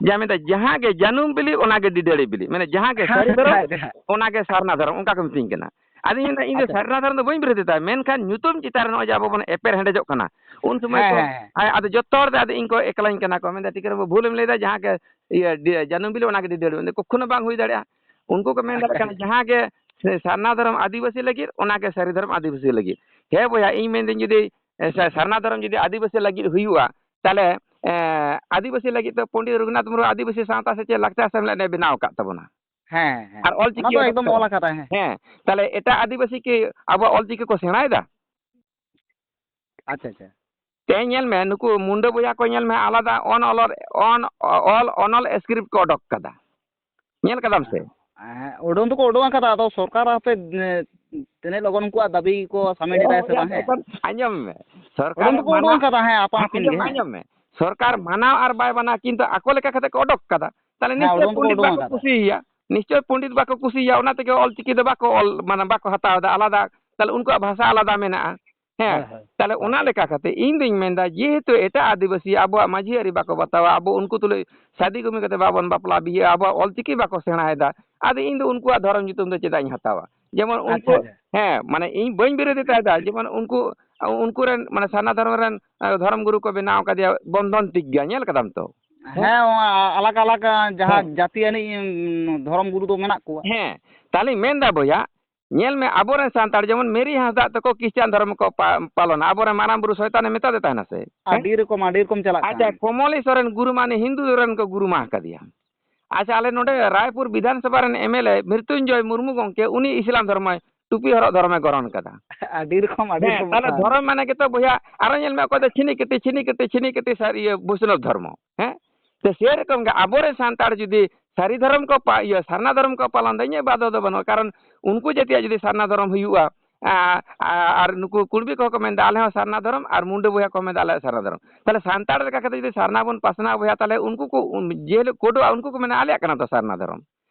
ᱡᱟ ᱢᱮᱱᱫᱟ, ᱡᱟᱦᱟᱸ ᱜᱮ ᱡᱟᱹᱱᱩᱢ ᱵᱤᱞᱤ, ᱚᱱᱟ ᱜᱮ ᱰᱤᱰᱟᱹᱲᱤ ᱵᱤᱞᱤ, ᱢᱟᱱᱮ ᱡᱟᱦᱟᱸ ᱜᱮ ᱥᱟᱹᱨᱤ ᱫᱷᱚᱨᱚᱢ, ᱦᱮᱸ, ᱦᱮᱸ᱾ ᱚᱱᱟ ᱜᱮ ᱥᱟᱨᱱᱟ ᱫᱷᱚᱨᱚᱢ", ᱚᱱᱠᱟ ᱠᱚ ᱢᱤᱛᱟᱹᱧ ᱠᱟᱱᱟ᱾ ᱟᱫᱚᱧ ᱢᱮᱱᱫᱟ, ᱤᱧ ᱫᱚ ᱟᱪᱪᱷᱟ᱾ ᱥᱟᱨᱱᱟ ᱫᱷᱚᱨᱚᱢ ᱫᱚ ᱵᱟᱹᱧ ᱵᱤᱨᱳᱫᱷᱮᱫᱟ, ᱢᱮᱱᱠᱷᱟᱱ ᱧᱩᱛᱩᱢ ᱪᱮᱛᱟᱱ ᱨᱮ ᱱᱚᱜᱼᱚᱭ ᱡᱮ ᱟᱵᱚ ᱵᱚᱱ ᱮᱯᱮᱨ ᱦᱮᱸᱰᱮᱡᱚᱜ ᱠᱟᱱᱟ, ᱩᱱ ᱥᱚᱢᱚᱭ ᱦᱮᱸ, ᱠᱚ, ᱦᱮᱸ, ᱦᱮᱸ᱾ ᱟᱭ-, ᱟᱫᱚ ᱡᱚᱛᱚ ᱦᱚᱲ ᱛᱮ ᱟᱫᱚ ᱤᱧ ᱠᱚ ᱮᱠᱞᱟᱧ ᱠᱟᱱᱟ ᱠᱚ, ᱢᱮᱱᱫᱟ, "ᱴᱤᱠᱟᱹᱨᱟᱢ ᱵᱟᱵᱩ, ᱵᱷᱩᱞᱮᱢ ᱞᱟᱹᱭᱫᱟ, ᱡᱟᱦᱟᱸ ᱜᱮ ᱤᱭᱟᱹ, ᱰᱤ-, ᱡᱟᱹᱱᱩᱢ ᱵᱤᱞᱤ, ᱚᱱᱟ ᱜᱮ ᱰᱤᱰᱟᱹᱲᱤ ᱵᱤᱞᱤ", ᱠᱚᱠᱷᱚᱱᱳ ᱵᱟᱝ ᱦᱩᱭ ᱫᱟᱲᱮᱭᱟᱜᱼᱟ᱾ ᱩᱱᱠᱩ ᱠᱚ ᱢᱮᱱ ᱫᱟᱲᱮᱭᱟᱜ ᱟᱪᱪᱷᱟ, ᱠᱟᱱᱟ, ᱟᱪᱪᱷᱟ᱾ ᱡᱟᱦᱟᱸ ᱜᱮ ᱥᱟᱨᱱᱟ ᱫᱷᱚᱨᱚᱢ ᱟᱹᱫᱤᱵᱟᱹᱥᱤ ᱞᱟᱹᱜᱤᱫ, ᱚᱱᱟ ᱜᱮ ᱥᱟᱹᱨᱤ ᱫᱷᱚᱨᱚᱢ ᱟᱹᱫᱤᱵᱟᱹᱥᱤ ᱞᱟᱹᱜᱤᱫ᱾ ᱦᱮᱸ ᱵᱚᱭᱦᱟ, ᱤᱧ ᱢᱮᱱᱫᱟᱹᱧ, ᱡᱩᱫᱤ, ᱮ, ᱥᱟ-, ᱥᱟᱨᱱᱟ ᱫᱷᱚᱨᱚᱢ ᱡᱩᱫᱤ ᱟᱹᱫᱤᱵᱟᱹᱥᱤ ᱞᱟᱹᱜᱤᱫ ᱦᱩᱭᱩᱜᱼᱟ, ᱛᱟᱦᱞᱮ, ᱮ, ᱟᱹᱫᱤᱵᱟᱹᱥᱤ ᱞᱟᱹᱜᱤᱫ ᱫᱚ ᱯᱚᱱᱰᱤᱛ ᱨᱚᱜᱷᱩᱱᱟᱛᱷ ᱢᱩᱨᱢᱩ ᱟᱹᱫᱤᱵᱟᱹᱥᱤ ᱥᱟᱶᱛᱟ ᱥᱮᱪᱮᱫ ᱞᱟᱠᱪᱟᱨ ᱥᱮᱢᱞᱮᱫ ᱮ ᱵᱮᱱᱟᱣ ᱟᱠᱟᱫ ᱛᱟᱵᱚᱱᱟ᱾ ᱦᱮᱸ, ᱦᱮᱸ᱾ ᱟᱨ ᱚᱞᱪᱤᱠᱤ ᱚᱱᱟ ᱫᱚ ᱚᱰᱚᱠ ᱮᱠᱫᱚᱢ ᱛᱟᱵᱚᱱᱟ᱾ ᱚᱞ ᱟᱠᱟᱫᱟᱭ, ᱦᱮᱸ᱾ ᱦᱮᱸ, ᱛᱟᱦᱞᱮ ᱮᱴᱟᱜ ᱟᱹᱫᱤᱵᱟᱹᱥᱤ ᱠᱤ ᱟᱵᱚᱣᱟᱜ ᱚᱞᱪᱤᱠᱤ ᱠᱚ ᱥᱮᱬᱟᱭᱮᱫᱟ? ᱟᱪᱪᱷᱟ, ᱟᱪᱪᱷᱟ᱾ ᱛᱮᱦᱮᱧ ᱧᱮᱞ ᱢᱮ, ᱱᱩᱠᱩ ᱢᱩᱱᱰᱟᱹ ᱵᱚᱭᱦᱟ ᱠᱚ ᱧᱮᱞ ᱢᱮ, ᱟᱞᱟᱫᱟ ᱚᱱ ᱚᱞ, ᱚᱱ ᱚᱞ ᱚᱱᱚᱞ script ᱠᱚ ᱚᱰᱚᱠ ᱠᱟᱫᱟ᱾ ᱧᱮᱞ ᱠᱟᱫᱟᱢ ᱥᱮ? ᱦᱮᱸ, ᱩᱰᱩᱝ ᱫᱚᱠᱚ ᱩᱰᱩᱝ ᱟᱠᱟᱫᱟ, ᱟᱫᱚ ᱥᱚᱨᱠᱟᱨ ᱦᱟᱯᱮ, ᱮ, ᱛᱤᱱᱟᱹᱜ ᱞᱚᱜᱚᱱ ᱩᱱᱠᱩᱣᱟᱜ ᱫᱟᱹᱵᱤ ᱠᱚ ᱥᱟᱵᱢᱤᱴ ᱮᱫᱟᱭ ᱥᱮ ᱵᱟᱝ, ᱦᱮᱸ? ᱮᱠᱷᱚᱱ ᱟᱸᱡᱚᱢ ᱢᱮ, ᱥᱚᱨᱠᱟᱨ ᱩᱰᱩᱝ ᱫᱚᱠᱚ ᱢᱟᱱᱟᱣ, ᱩᱰᱩᱝ ᱟᱠᱟᱫᱟ, ᱦᱮᱸ, ᱟᱯᱟᱱ ᱦᱮᱸ, ᱟᱹᱯᱤᱱ ᱜᱮ, ᱟᱸᱡᱚᱢ ᱢᱮ, ᱦᱮᱸ᱾ ᱟᱸᱡᱚᱢ ᱢᱮ, ᱥᱚᱨᱠᱟᱨ ᱦᱮᱸ᱾ ᱢᱟᱱᱟᱣ ᱟᱨ ᱵᱟᱭ ᱢᱟᱱᱟᱣ, ᱠᱤᱱᱛᱩ ᱟᱠᱚ ᱞᱮᱠᱟ ᱠᱟᱛᱮ ᱠᱚ ᱚᱰᱚᱠ ᱠᱟᱫᱟ᱾ ᱛᱟᱦᱞᱮ ᱦᱮᱸ, ᱱᱤᱥᱪᱚᱭ ᱩᱰᱩᱝ ᱫᱚᱠᱚ ᱯᱚᱱᱰᱤᱛ ᱩᱰᱩᱝ ᱵᱟᱠᱚ ᱟᱠᱟᱫᱟ᱾ ᱠᱩᱥᱤᱭᱟᱭᱟ, ᱱᱤᱥᱪᱚᱭ ᱯᱚᱱᱰᱤᱛ ᱵᱟᱠᱚ ᱠᱩᱥᱤᱭᱟᱭᱟ, ᱚᱱᱟ ᱛᱮᱜᱮ ᱚᱞ ᱪᱤᱠᱤ ᱫᱚ ᱵᱟᱠᱚ ᱚᱞ, ᱢᱟᱱᱮ, ᱵᱟᱠᱚ ᱦᱟᱛᱟᱣ ᱮᱫᱟ, ᱟᱞᱟᱫᱟ, ᱛᱟᱦᱞᱮ ᱩᱱᱠᱩᱣᱟᱜ ᱵᱷᱟᱥᱟ ᱟᱞᱟᱫᱟ ᱢᱮᱱᱟᱜᱼᱟ᱾ ᱦᱮᱸ, ᱦᱳᱭ, ᱦᱳᱭ, ᱛᱟᱦᱞᱮ ᱦᱳᱭ᱾ ᱚᱱᱟ ᱞᱮᱠᱟ ᱠᱟᱛᱮ ᱤᱧ ᱫᱩᱧ ᱢᱮᱱᱫᱟ, ᱡᱮᱦᱮᱛᱩ ᱮᱴᱟᱜ ᱟᱹᱫᱤᱵᱟᱹᱥᱤ ᱟᱵᱚᱣᱟᱜ ᱢᱟᱹᱡᱷᱤ ᱟᱹᱨᱤ ᱵᱟᱠᱚ ᱵᱟᱛᱟᱣᱟ, ᱟᱵᱚ ᱩᱱᱠᱩ ᱛᱩᱞᱩᱡ ᱥᱟᱫᱤ ᱜᱩᱢᱤ ᱠᱟᱛᱮ ᱵᱟᱵᱚᱱ ᱵᱟᱯᱞᱟ ᱵᱤᱦᱟᱹᱜᱼᱟ, ᱟᱵᱚᱣᱟᱜ ᱚᱞᱪᱤᱠᱤ ᱵᱟᱠᱚ ᱥᱮᱬᱟᱭᱮᱫᱟ, ᱟᱫᱚ ᱤᱧ ᱫᱚ ᱩᱱᱠᱩᱣᱟᱜ ᱫᱷᱚᱨᱚᱢ ᱧᱩᱛᱩᱢ ᱫᱚ ᱪᱮᱫᱟᱜ ᱤᱧ ᱦᱟᱛᱟᱣᱟ? ᱡᱮᱢᱚᱱ ᱩᱱᱠᱩ, ᱟᱪᱪᱷᱟ, ᱟᱪᱪᱷᱟ᱾ ᱦᱮᱸ, ᱢᱟᱱᱮ ᱤᱧ ᱵᱟᱹᱧ ᱵᱤᱨᱳᱫᱷᱤᱛᱟᱭᱮᱫᱟ, ᱡᱮᱢᱚᱱ ᱩᱱᱠᱩ, ᱩᱱᱠᱩ ᱨᱮᱱ, ᱢᱟᱱᱮ, ᱥᱟᱨᱱᱟ ᱫᱷᱚᱨᱚᱢ ᱨᱮᱱ, ᱮ, ᱫᱷᱚᱨᱚᱢ ᱜᱩᱨᱩ ᱠᱚ ᱵᱮᱱᱟᱣ ᱟᱠᱟᱫᱮᱭᱟ ᱵᱚᱱᱫᱷᱚᱱ ᱴᱤᱠ ᱜᱮᱭᱟ, ᱧᱮᱞ ᱠᱟᱫᱟᱢ ᱛᱚ? ᱦᱮᱸ, ᱚᱱᱟ ᱟᱞᱟᱜᱽ ᱟᱞᱟᱜᱽ, ᱟ, ᱡᱟᱦᱟᱸ ᱦᱮᱸ᱾ ᱡᱟᱹᱛᱤ ᱟᱹᱱᱤᱡ, ᱩᱢ, ᱫᱷᱚᱨᱚᱢ ᱜᱩᱨᱩ ᱫᱚ ᱢᱮᱱᱟᱜ ᱠᱚᱣᱟ᱾ ᱦᱮᱸ, ᱛᱟᱦᱞᱮᱧ ᱢᱮᱱᱫᱟ ᱵᱚᱭᱦᱟ, ᱧᱮᱞ ᱢᱮ, ᱟᱵᱚᱨᱮᱱ ᱥᱟᱱᱛᱟᱲ ᱡᱮᱢᱚᱱ ᱢᱮᱨᱤ ᱦᱟᱸᱥᱫᱟᱜ ᱛᱟᱠᱚ ᱠᱷᱨᱤᱥᱴᱟᱱ ᱫᱷᱚᱨᱚᱢ ᱠᱚ ᱯᱟ-, ᱯᱟᱞᱚᱱᱟ, ᱟᱵᱚᱨᱮᱱ ᱢᱟᱨᱟᱝ ᱵᱩᱨᱩ ᱥᱚᱭᱛᱟᱱᱮ ᱢᱮᱛᱟ ᱫᱮ ᱛᱟᱦᱮᱱᱟ ᱥᱮ? ᱦᱮᱸ? ᱟᱹᱰᱤ ᱨᱚᱠᱚᱢ, ᱟᱹᱰᱤ ᱨᱚᱠᱚᱢ ᱪᱟᱞᱟᱜ ᱟᱪᱪᱷᱟ, ᱠᱟᱱ᱾ ᱠᱚᱢᱚᱞᱤ ᱥᱚᱨᱮᱱ ᱜᱩᱨᱩ ᱢᱟᱱᱮ ᱦᱤᱱᱫᱩ ᱨᱮᱱ ᱠᱚ ᱜᱩᱨᱩ ᱢᱟ ᱟᱠᱟᱫᱮᱭᱟ᱾ ᱟᱪᱪᱷᱟ, ᱟᱞᱮ ᱱᱚᱰᱮ ᱨᱟᱭᱯᱩᱨ ᱵᱤᱫᱷᱟᱱ ᱥᱚᱵᱷᱟ ᱨᱮᱱ MLA ᱢᱨᱤᱛᱩᱧᱡᱚᱭ ᱢᱩᱨᱢᱩ ᱜᱚᱢᱠᱮ, ᱩᱱᱤ ᱤᱥᱞᱟᱢ ᱫᱷᱚᱨᱢᱚᱭ, ᱴᱩᱯᱤ ᱦᱚᱨᱚᱜ ᱫᱷᱚᱨᱚᱢᱮ ᱜᱨᱚᱦᱚᱱ ᱠᱟᱫᱟ᱾ ᱟᱹᱰᱤ ᱨᱚᱠᱚᱢ, ᱟᱹᱰᱤ ᱦᱮᱸ, ᱨᱚᱠᱚᱢ ᱛᱟᱦᱞᱮ ᱠᱟᱛᱷᱟ᱾ ᱫᱷᱚᱨᱚᱢ ᱢᱟᱱᱮ ᱜᱮᱛᱚ ᱵᱚᱭᱦᱟ, ᱟᱨᱚ ᱧᱮᱞ ᱢᱮ, ᱚᱠᱚᱭ ᱫᱚ ᱪᱷᱤᱱᱤ ᱠᱟᱹᱴᱤ, ᱪᱷᱤᱱᱤ ᱠᱟᱹᱴᱤ, ᱪᱷᱤᱱᱤ ᱠᱟᱹᱴᱤ ᱥᱟᱨ ᱤᱭᱟᱹ ᱵᱳᱭᱥᱱᱚᱵ ᱫᱷᱚᱨᱢᱚ, ᱦᱮᱸ? ᱛᱚ ᱥᱮᱨᱚᱠᱚᱢ ᱜᱮ ᱟᱵᱚᱨᱮᱱ ᱥᱟᱱᱛᱟᱲ ᱡᱩᱫᱤ ᱥᱟᱹᱨᱤ ᱫᱷᱚᱨᱚᱢ ᱠᱚ ᱯᱟ-, ᱤᱭᱟᱹ, ᱥᱟᱨᱱᱟ ᱫᱷᱚᱨᱚᱢ ᱠᱚ ᱯᱟᱞᱚᱱ ᱫᱟ, ᱤᱧᱟᱹᱜ ᱵᱟᱫᱷᱟ ᱫᱚ ᱵᱟᱹᱱᱩᱜᱼᱟ᱾ ᱠᱟᱨᱚᱱ ᱩᱱᱠᱩ ᱡᱟᱹᱛᱤᱭᱟᱜ ᱡᱩᱫᱤ ᱥᱟᱨᱱᱟ ᱫᱷᱚᱨᱚᱢ ᱦᱩᱭᱩᱜᱼᱟ, ᱟ-, ᱟ-, ᱟᱨ ᱱᱩᱠᱩ ᱠᱩᱲᱵᱤ ᱠᱚᱦᱚᱸ ᱠᱚ ᱢᱮᱱᱫᱟ, "ᱟᱞᱮ ᱦᱚᱸ ᱥᱟᱨᱱᱟ ᱫᱷᱚᱨᱚᱢ," ᱟᱨ ᱢᱩᱱᱰᱟᱹ ᱵᱚᱭᱦᱟ ᱠᱚ ᱢᱮᱱᱫᱟ, "ᱟᱞᱮᱭᱟᱜ ᱥᱟᱨᱱᱟ ᱫᱷᱚᱨᱚᱢ᱾" ᱛᱟᱦᱞᱮ ᱥᱟᱱᱛᱟᱲ ᱞᱮᱠᱟ ᱠᱟᱛᱮ ᱡᱩᱫᱤ ᱥᱟᱨᱱᱟ ᱵᱚᱱ ᱯᱟᱥᱱᱟᱣ ᱵᱚᱭᱦᱟ, ᱛᱟᱦᱞᱮ ᱩᱱᱠᱩ ᱠᱚ, ᱩᱱ-, ᱡᱮ ᱦᱤᱞᱳᱜ ᱠᱳᱰᱚᱜᱼᱟ, ᱩᱱᱠᱩ ᱠᱚ ᱢᱮᱱᱟ, "ᱟᱞᱮᱭᱟᱜ ᱠᱟᱱᱟ ᱛᱚ ᱥᱟᱨᱱᱟ ᱫᱷᱚᱨᱚᱢ᱾"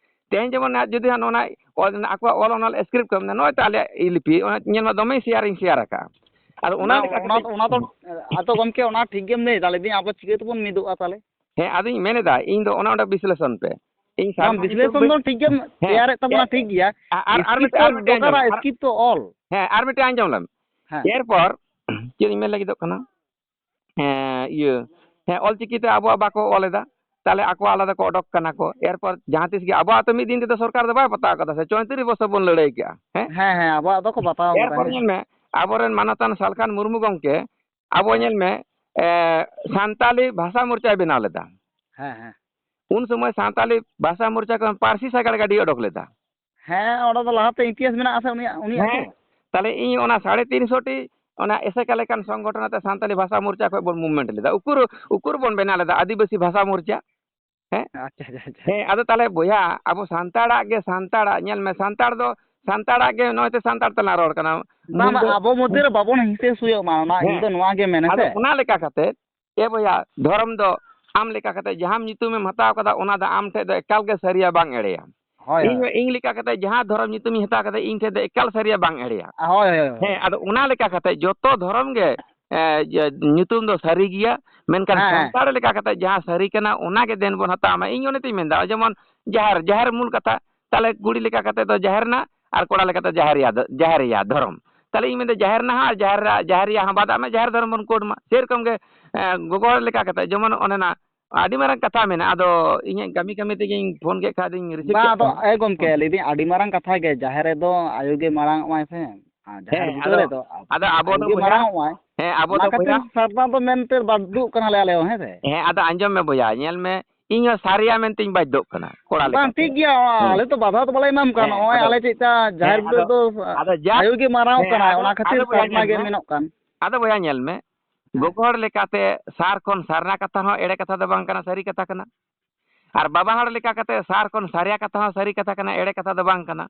ᱛᱮᱦᱮᱧ ᱡᱮᱢᱚᱱ ᱱᱟᱜ ᱡᱩᱫᱤ ᱦᱟᱸᱜ ᱱᱚᱜᱼᱚ ᱱᱟ ᱚᱞ, ᱟᱠᱚᱣᱟᱜ ᱚᱞ ᱚᱱᱚᱞ script ᱠᱚ ᱢᱮᱱᱟ, "ᱱᱚᱜᱼᱚᱭ ᱛᱚ ᱟᱞᱮᱭᱟᱜ ᱞᱤᱯᱤ, ᱚᱱᱟ ᱧᱮᱞ ᱢᱮ, ᱫᱚᱢᱮ share ᱤᱧ share ᱟᱠᱟᱜᱼᱟ᱾" ᱟᱫᱚ ᱚᱱᱟ ᱵᱟᱝ, ᱞᱮᱠᱟ ᱚᱱᱟ ᱠᱟᱛᱮ ᱫᱚ, ᱚᱱᱟ ᱫᱚ, ᱟᱫᱚ ᱜᱚᱢᱠᱮ, ᱚᱱᱟ ᱴᱷᱤᱠ ᱜᱮᱢ ᱞᱟᱹᱭᱫᱟ᱾ ᱞᱟᱹᱭᱫᱟᱹᱧ, ᱟᱵᱚ ᱪᱤᱠᱟᱹ ᱛᱮᱵᱚᱱ ᱢᱤᱫᱚᱜᱼᱟ ᱛᱟᱦᱞᱮ? ᱦᱮᱸ, ᱟᱫᱚᱧ ᱢᱮᱱᱮᱫᱟ, ᱤᱧ ᱫᱚ ᱚᱱᱟ ᱚᱸᱰᱮ ᱵᱤᱥᱞᱮᱥᱚᱱ ᱯᱮ᱾ ᱤᱧ ᱵᱟᱝ, ᱥᱟᱨᱱᱟ ᱵᱤᱥᱞᱮᱥᱚᱱ ᱧᱩᱛᱩᱢ ᱫᱚ ᱴᱷᱤᱠ ᱜᱮᱢ ᱦᱮᱸ, ᱛᱮᱭᱟᱨᱮᱫ ᱛᱟᱵᱚᱱᱟ, ᱦᱮᱸ, ᱴᱷᱤᱠ ᱜᱮᱭᱟ᱾ ᱟᱨ, ᱟᱨ, ᱟᱨ skip ᱢᱤᱫᱴᱮᱱ, ᱛᱚ ᱟᱨ ᱢᱤᱫᱴᱮᱱ ᱟᱸᱡᱚᱢ ᱫᱚᱨᱠᱟᱨᱟ, ᱞᱮᱢ, ᱟᱨ, skip ᱛᱚ ᱚᱞ᱾ ᱦᱮᱸ, ᱟᱨ ᱢᱤᱫᱴᱮᱱ ᱟᱸᱡᱚᱢ ᱞᱮᱢ᱾ ᱦᱮᱸ᱾ ᱮᱨᱯᱚᱨ ᱪᱮᱫ ᱤᱧ ᱢᱮᱱ ᱞᱟᱹᱜᱤᱫᱚᱜ ᱠᱟᱱᱟ? ᱦᱮᱸ, ᱤᱭᱟᱹ, ᱦᱮᱸ, ᱚᱞᱪᱤᱠᱤ ᱛᱮ ᱟᱵᱚᱣᱟᱜ ᱵᱟᱠᱚ ᱚᱞ ᱮᱫᱟ, ᱛᱟᱦᱞᱮ ᱟᱠᱚ ᱟᱞᱟᱫᱟ ᱠᱚ ᱚᱰᱚᱠ ᱠᱟᱱᱟ ᱠᱚ᱾ ᱮᱨᱯᱚᱨ ᱡᱟᱦᱟᱸ ᱛᱤᱥ ᱜᱮ ᱟᱵᱚᱣᱟᱜ ᱛᱚ ᱢᱤᱫ ᱫᱤᱱ ᱛᱮᱫᱚ ᱥᱚᱨᱠᱟᱨ ᱫᱚ ᱵᱟᱭ ᱯᱟᱛᱟᱣ ᱠᱟᱫᱟ ᱥᱮ, ᱪᱚᱭᱛᱨᱤᱥ ᱵᱚᱪᱷᱚᱨ ᱵᱚᱱ ᱞᱟᱹᱲᱦᱟᱹᱭ ᱠᱮᱜᱼᱟ, ᱦᱮᱸ? ᱦᱮᱸ, ᱦᱮᱸ, ᱟᱵᱚᱣᱟᱜ ᱫᱚᱠᱚ ᱵᱟᱛᱟᱣ ᱠᱟᱫᱟ, ᱮᱨᱯᱚᱨ ᱦᱮᱸ᱾ ᱧᱮᱞ ᱢᱮ, ᱟᱵᱚᱨᱮᱱ ᱢᱟᱱᱚᱛᱟᱱ ᱥᱟᱞᱠᱷᱟᱱ ᱢᱩᱨᱢᱩ ᱜᱚᱢᱠᱮ, ᱟᱵᱚ ᱦᱮᱸ᱾ ᱧᱮᱞ ᱢᱮ, ᱮ, ᱥᱟᱱᱛᱟᱞᱤ ᱵᱷᱟᱥᱟ ᱢᱳᱨᱪᱟᱭ ᱵᱮᱱᱟᱣ ᱞᱮᱫᱟ᱾ ᱦᱮᱸ, ᱦᱮᱸ᱾ ᱩᱱ ᱥᱚᱢᱚᱭ ᱥᱟᱱᱛᱟᱞᱤ ᱵᱷᱟᱥᱟ ᱢᱳᱨᱪᱟ ᱠᱷᱚᱱ ᱯᱟᱹᱨᱥᱤ ᱥᱟᱜᱟᱲ ᱜᱟᱹᱰᱤ ᱚᱰᱚᱠ ᱞᱮᱫᱟ᱾ ᱦᱮᱸ, ᱚᱸᱰᱮ ᱫᱚ ᱞᱟᱦᱟᱛᱮ ᱤᱛᱤᱦᱟᱥ ᱢᱮᱱᱟᱜᱼᱟ ᱥᱮ ᱩᱱᱤᱭᱟᱜ, ᱩᱱᱤᱭᱟᱜ ᱦᱮᱸ, ᱛᱚ? ᱛᱟᱦᱞᱮ ᱤᱧ ᱚᱱᱟ ᱥᱟᱲᱮ ᱛᱤᱱ ᱥᱚ ᱴᱤ ᱚᱱᱟ ᱮᱥᱮᱠᱟ ᱞᱮᱠᱟᱱ ᱥᱚᱝᱜᱚᱴᱷᱚᱱ ᱟᱛᱮ ᱥᱟᱱᱛᱟᱞᱤ ᱵᱷᱟᱥᱟ ᱢᱳᱨᱪᱟ ᱠᱷᱚᱱ ᱵᱚᱱ movement ᱞᱮᱫᱟ᱾ ᱩᱠᱩᱨ, ᱩᱠᱩᱨ ᱵᱚᱱ ᱵᱮᱱᱟᱣ ᱞᱮᱫᱟ ᱟᱹᱫᱤᱵᱟᱹᱥᱤ ᱵᱷᱟᱥᱟ ᱢᱳᱨᱪᱟ? ᱦᱮᱸ? ᱟᱪᱪᱷᱟ, ᱟᱪᱪᱷᱟ, ᱟᱪᱪᱷᱟ᱾ ᱦᱮᱸ, ᱟᱫᱚ ᱛᱟᱦᱞᱮ ᱵᱚᱭᱦᱟ, ᱟᱵᱚ ᱥᱟᱱᱛᱟᱲᱟᱜ ᱜᱮ ᱥᱟᱱᱛᱟᱲᱟᱜ, ᱧᱮᱞ ᱢᱮ, ᱥᱟᱱᱛᱟᱲ ᱫᱚ ᱥᱟᱱᱛᱟᱲᱟᱜ ᱜᱮ ᱱᱚᱜᱼᱚᱭ ᱛᱚ ᱥᱟᱱᱛᱟᱲ ᱛᱮᱞᱟᱝ ᱨᱚᱲ ᱠᱟᱱᱟ᱾ ᱵᱟᱝ, ᱵᱟᱝ, ᱢᱩᱱᱰᱟᱹ ᱟᱵᱚ ᱢᱚᱫᱽᱫᱷᱮ ᱨᱮ ᱵᱟᱵᱚᱱ ᱦᱤᱸᱥᱟᱹ ᱥᱩᱭᱚᱜ ᱢᱟ, ᱚᱱᱟ ᱤᱧ ᱦᱮᱸ᱾ ᱫᱚ ᱱᱚᱣᱟ ᱜᱮ ᱢᱮᱱᱟ ᱟᱫᱚ ᱥᱮ᱾ ᱚᱱᱟ ᱞᱮᱠᱟ ᱠᱟᱛᱮ, ᱮ ᱵᱚᱭᱦᱟ, ᱫᱷᱚᱨᱚᱢ ᱫᱚ ᱟᱢ ᱞᱮᱠᱟ ᱠᱟᱛᱮ ᱡᱟᱦᱟᱸ ᱧᱩᱛᱩᱢᱮᱢ ᱦᱟᱛᱟᱣ ᱠᱟᱫᱟ, ᱚᱱᱟ ᱫᱚ ᱟᱢ ᱴᱷᱮᱡ ᱫᱚ ᱮᱠᱟᱞ ᱜᱮ ᱥᱟᱹᱨᱤᱭᱟ, ᱵᱟᱝ ᱮᱲᱮᱭᱟ᱾ ᱦᱳᱭ, ᱤᱧ ᱦᱳᱭ᱾ ᱦᱚᱸ ᱤᱧ ᱞᱮᱠᱟ ᱠᱟᱛᱮ ᱡᱟᱦᱟᱸ ᱫᱷᱚᱨᱚᱢ ᱧᱩᱛᱩᱢᱤᱧ ᱦᱟᱛᱟᱣ ᱠᱟᱫᱟ, ᱤᱧ ᱴᱷᱮᱡ ᱫᱚ ᱮᱠᱟᱞ ᱥᱟᱹᱨᱤᱭᱟ, ᱵᱟᱝ ᱮᱲᱮᱭᱟ᱾ ᱦᱳᱭ, ᱦᱳᱭ, ᱦᱳᱭ᱾ ᱦᱮᱸ, ᱟᱫᱚ ᱚᱱᱟ ᱞᱮᱠᱟ ᱠᱟᱛᱮ ᱡᱚᱛᱚ ᱫᱷᱚᱨᱚᱢ ᱜᱮ, ᱮ, ᱡᱮ, ᱧᱩᱛᱩᱢ ᱫᱚ ᱥᱟᱹᱨᱤ ᱜᱮᱭᱟ, ᱢᱮᱱᱠᱷᱟᱱ ᱦᱮᱸ, ᱦᱮᱸ᱾ ᱥᱟᱱᱛᱟᱲ ᱞᱮᱠᱟ ᱠᱟᱛᱮ ᱡᱟᱦᱟᱸ ᱥᱟᱹᱨᱤ ᱠᱟᱱᱟ, ᱚᱱᱟ ᱜᱮ ᱫᱮᱱ ᱵᱚᱱ ᱦᱟᱛᱟᱣ ᱢᱟ᱾ ᱤᱧ ᱚᱱᱮ ᱛᱚᱧ ᱢᱮᱱᱫᱟ, ᱡᱮᱢᱚᱱ ᱡᱟᱦᱮᱨ, ᱡᱟᱦᱮᱨ ᱢᱩᱞ ᱠᱟᱛᱷᱟ, ᱛᱟᱦᱞᱮ ᱠᱩᱲᱤ ᱞᱮᱠᱟ ᱠᱟᱛᱮ ᱫᱚ ᱡᱟᱦᱮᱨ ᱨᱮᱱᱟᱜ ᱟᱨ ᱠᱚᱲᱟ ᱞᱮᱠᱟᱛᱮ ᱡᱟᱦᱮᱨᱤᱭᱟ ᱫᱚ, ᱡᱟᱦᱮᱨᱤᱭᱟ ᱫᱷᱚᱨᱚᱢ᱾ ᱛᱟᱦᱞᱮ ᱤᱧ ᱢᱮᱱᱫᱟ, ᱡᱟᱦᱮᱨ ᱨᱮᱱᱟᱜ ᱦᱚᱸ ᱟᱨ ᱡᱟᱦᱮᱨ, ᱡᱟᱦᱮᱨᱤᱭᱟ ᱦᱚᱸ ᱵᱟᱫᱟᱜ ᱢᱮ, ᱡᱟᱦᱮᱨ ᱫᱷᱚᱨᱚᱢ ᱵᱚᱱ code ᱢᱟ᱾ ᱥᱮᱨᱚᱠᱚᱢ ᱜᱮ, ᱮᱸ, ᱜᱚᱜᱚ ᱦᱚᱲ ᱞᱮᱠᱟ ᱠᱟᱛᱮ ᱡᱮᱢᱚᱱ ᱚᱱᱮ ᱱᱟ ᱟᱹᱰᱤ ᱢᱟᱨᱟᱝ ᱠᱟᱛᱷᱟ ᱢᱮᱱᱟᱜᱼᱟ, ᱟᱫᱚ ᱤᱧᱟᱹᱜ ᱠᱟᱹᱢᱤ ᱠᱟᱹᱢᱤ ᱛᱮᱜᱮᱧ ᱯᱷᱳᱱ ᱠᱮᱫ ᱠᱷᱟᱡ ᱟᱫᱚᱧ ᱨᱤᱥᱤᱵᱷ ᱵᱟᱝ, ᱠᱮᱫ ᱟᱫᱚ, ᱛᱟᱢᱟ᱾ ᱮ ᱜᱚᱢᱠᱮ, ᱦᱮᱸ᱾ ᱞᱟᱹᱭᱫᱟᱹᱧ, ᱟᱹᱰᱤ ᱢᱟᱨᱟᱝ ᱠᱟᱛᱷᱟ ᱜᱮ, ᱡᱟᱦᱮᱨ ᱨᱮᱫᱚ ᱟᱭᱳ ᱜᱮ ᱢᱟᱨᱟᱝ ᱚᱜ ᱢᱟᱭ ᱥᱮ᱾ ᱟᱨ ᱡᱟᱦᱮᱨ ᱦᱮᱸ, ᱵᱩᱴᱟᱹ ᱟᱫᱚ, ᱨᱮᱫᱚ ᱟᱫᱚ ᱟᱵᱚ ᱫᱚ ᱵᱚᱭᱦᱟ, ᱦᱮᱸ, ᱟᱵᱚ ᱫᱚ ᱵᱚᱭᱦᱟ᱾ ᱥᱟᱨᱱᱟ ᱫᱚ ᱢᱮᱱᱛᱮ ᱵᱟᱫᱽᱫᱷᱚᱜ ᱠᱟᱱᱟᱞᱮ ᱟᱞᱮ ᱦᱚᱸ, ᱦᱮᱸ ᱥᱮ? ᱦᱮᱸ, ᱟᱫᱚ ᱟᱸᱡᱚᱢ ᱢᱮ ᱵᱚᱭᱦᱟ, ᱧᱮᱞ ᱢᱮ, ᱤᱧ ᱦᱚᱸ ᱥᱟᱹᱨᱤᱭᱟ ᱢᱮᱱᱛᱮᱧ ᱵᱟᱫᱽᱫᱷᱚᱜ ᱠᱟᱱᱟ, ᱠᱚᱲᱟ ᱵᱟᱝ, ᱞᱮᱠᱟᱛᱮ᱾ ᱴᱷᱤᱠ ᱜᱮᱭᱟ, ᱦᱮᱸ᱾ ᱟᱞᱮ ᱛᱚ ᱵᱟᱫᱷᱟ ᱫᱚ ᱵᱟᱞᱮ ᱮᱢᱟᱢ ᱠᱟᱱ, ᱦᱮᱸ, ᱱᱚᱜᱼᱚᱭ ᱟᱫᱚ, ᱟᱞᱮ ᱪᱮᱫᱠᱟ ᱦᱮᱸ, ᱡᱟᱦᱮᱨ ᱵᱩᱴᱟᱹ ᱟᱫᱚ, ᱫᱚ ᱟᱫᱚ ᱡᱟᱠ, ᱟᱭᱳ ᱜᱮ ᱢᱟᱨᱟᱝ ᱚᱜ ᱦᱮᱸ, ᱠᱟᱱᱟᱭ, ᱟᱫᱚ, ᱚᱱᱟ ᱠᱷᱟᱹᱛᱤᱨ ᱟᱫᱚ ᱵᱚᱭᱦᱟ ᱥᱟᱨᱱᱟ ᱧᱮᱞ ᱜᱮ ᱢᱮ, ᱢᱮᱱᱚᱜ ᱠᱟᱱ᱾ ᱟᱫᱚ ᱵᱚᱭᱦᱟ ᱧᱮᱞ ᱢᱮ, ᱜᱚᱜᱚ ᱦᱚᱲ ᱞᱮᱠᱟᱛᱮ ᱥᱟᱨ ᱠᱷᱚᱱ ᱥᱟᱨᱱᱟ ᱠᱟᱛᱷᱟ ᱦᱚᱸ ᱮᱲᱮ ᱠᱟᱛᱷᱟ ᱫᱚ ᱵᱟᱝ ᱠᱟᱱᱟ, ᱥᱟᱹᱨᱤ ᱠᱟᱛᱷᱟ ᱠᱟᱱᱟ᱾ ᱟᱨ ᱵᱟᱵᱟ ᱦᱚᱲ ᱞᱮᱠᱟ ᱠᱟᱛᱮ ᱥᱟᱨ ᱠᱷᱚᱱ ᱥᱟᱨᱭᱟ ᱠᱟᱛᱷᱟ ᱦᱚᱸ ᱥᱟᱹᱨᱤ ᱠᱟᱛᱷᱟ ᱠᱟᱱᱟ, ᱮᱲᱮ ᱠᱟᱛᱷᱟ ᱫᱚ ᱵᱟᱝ ᱠᱟᱱᱟ᱾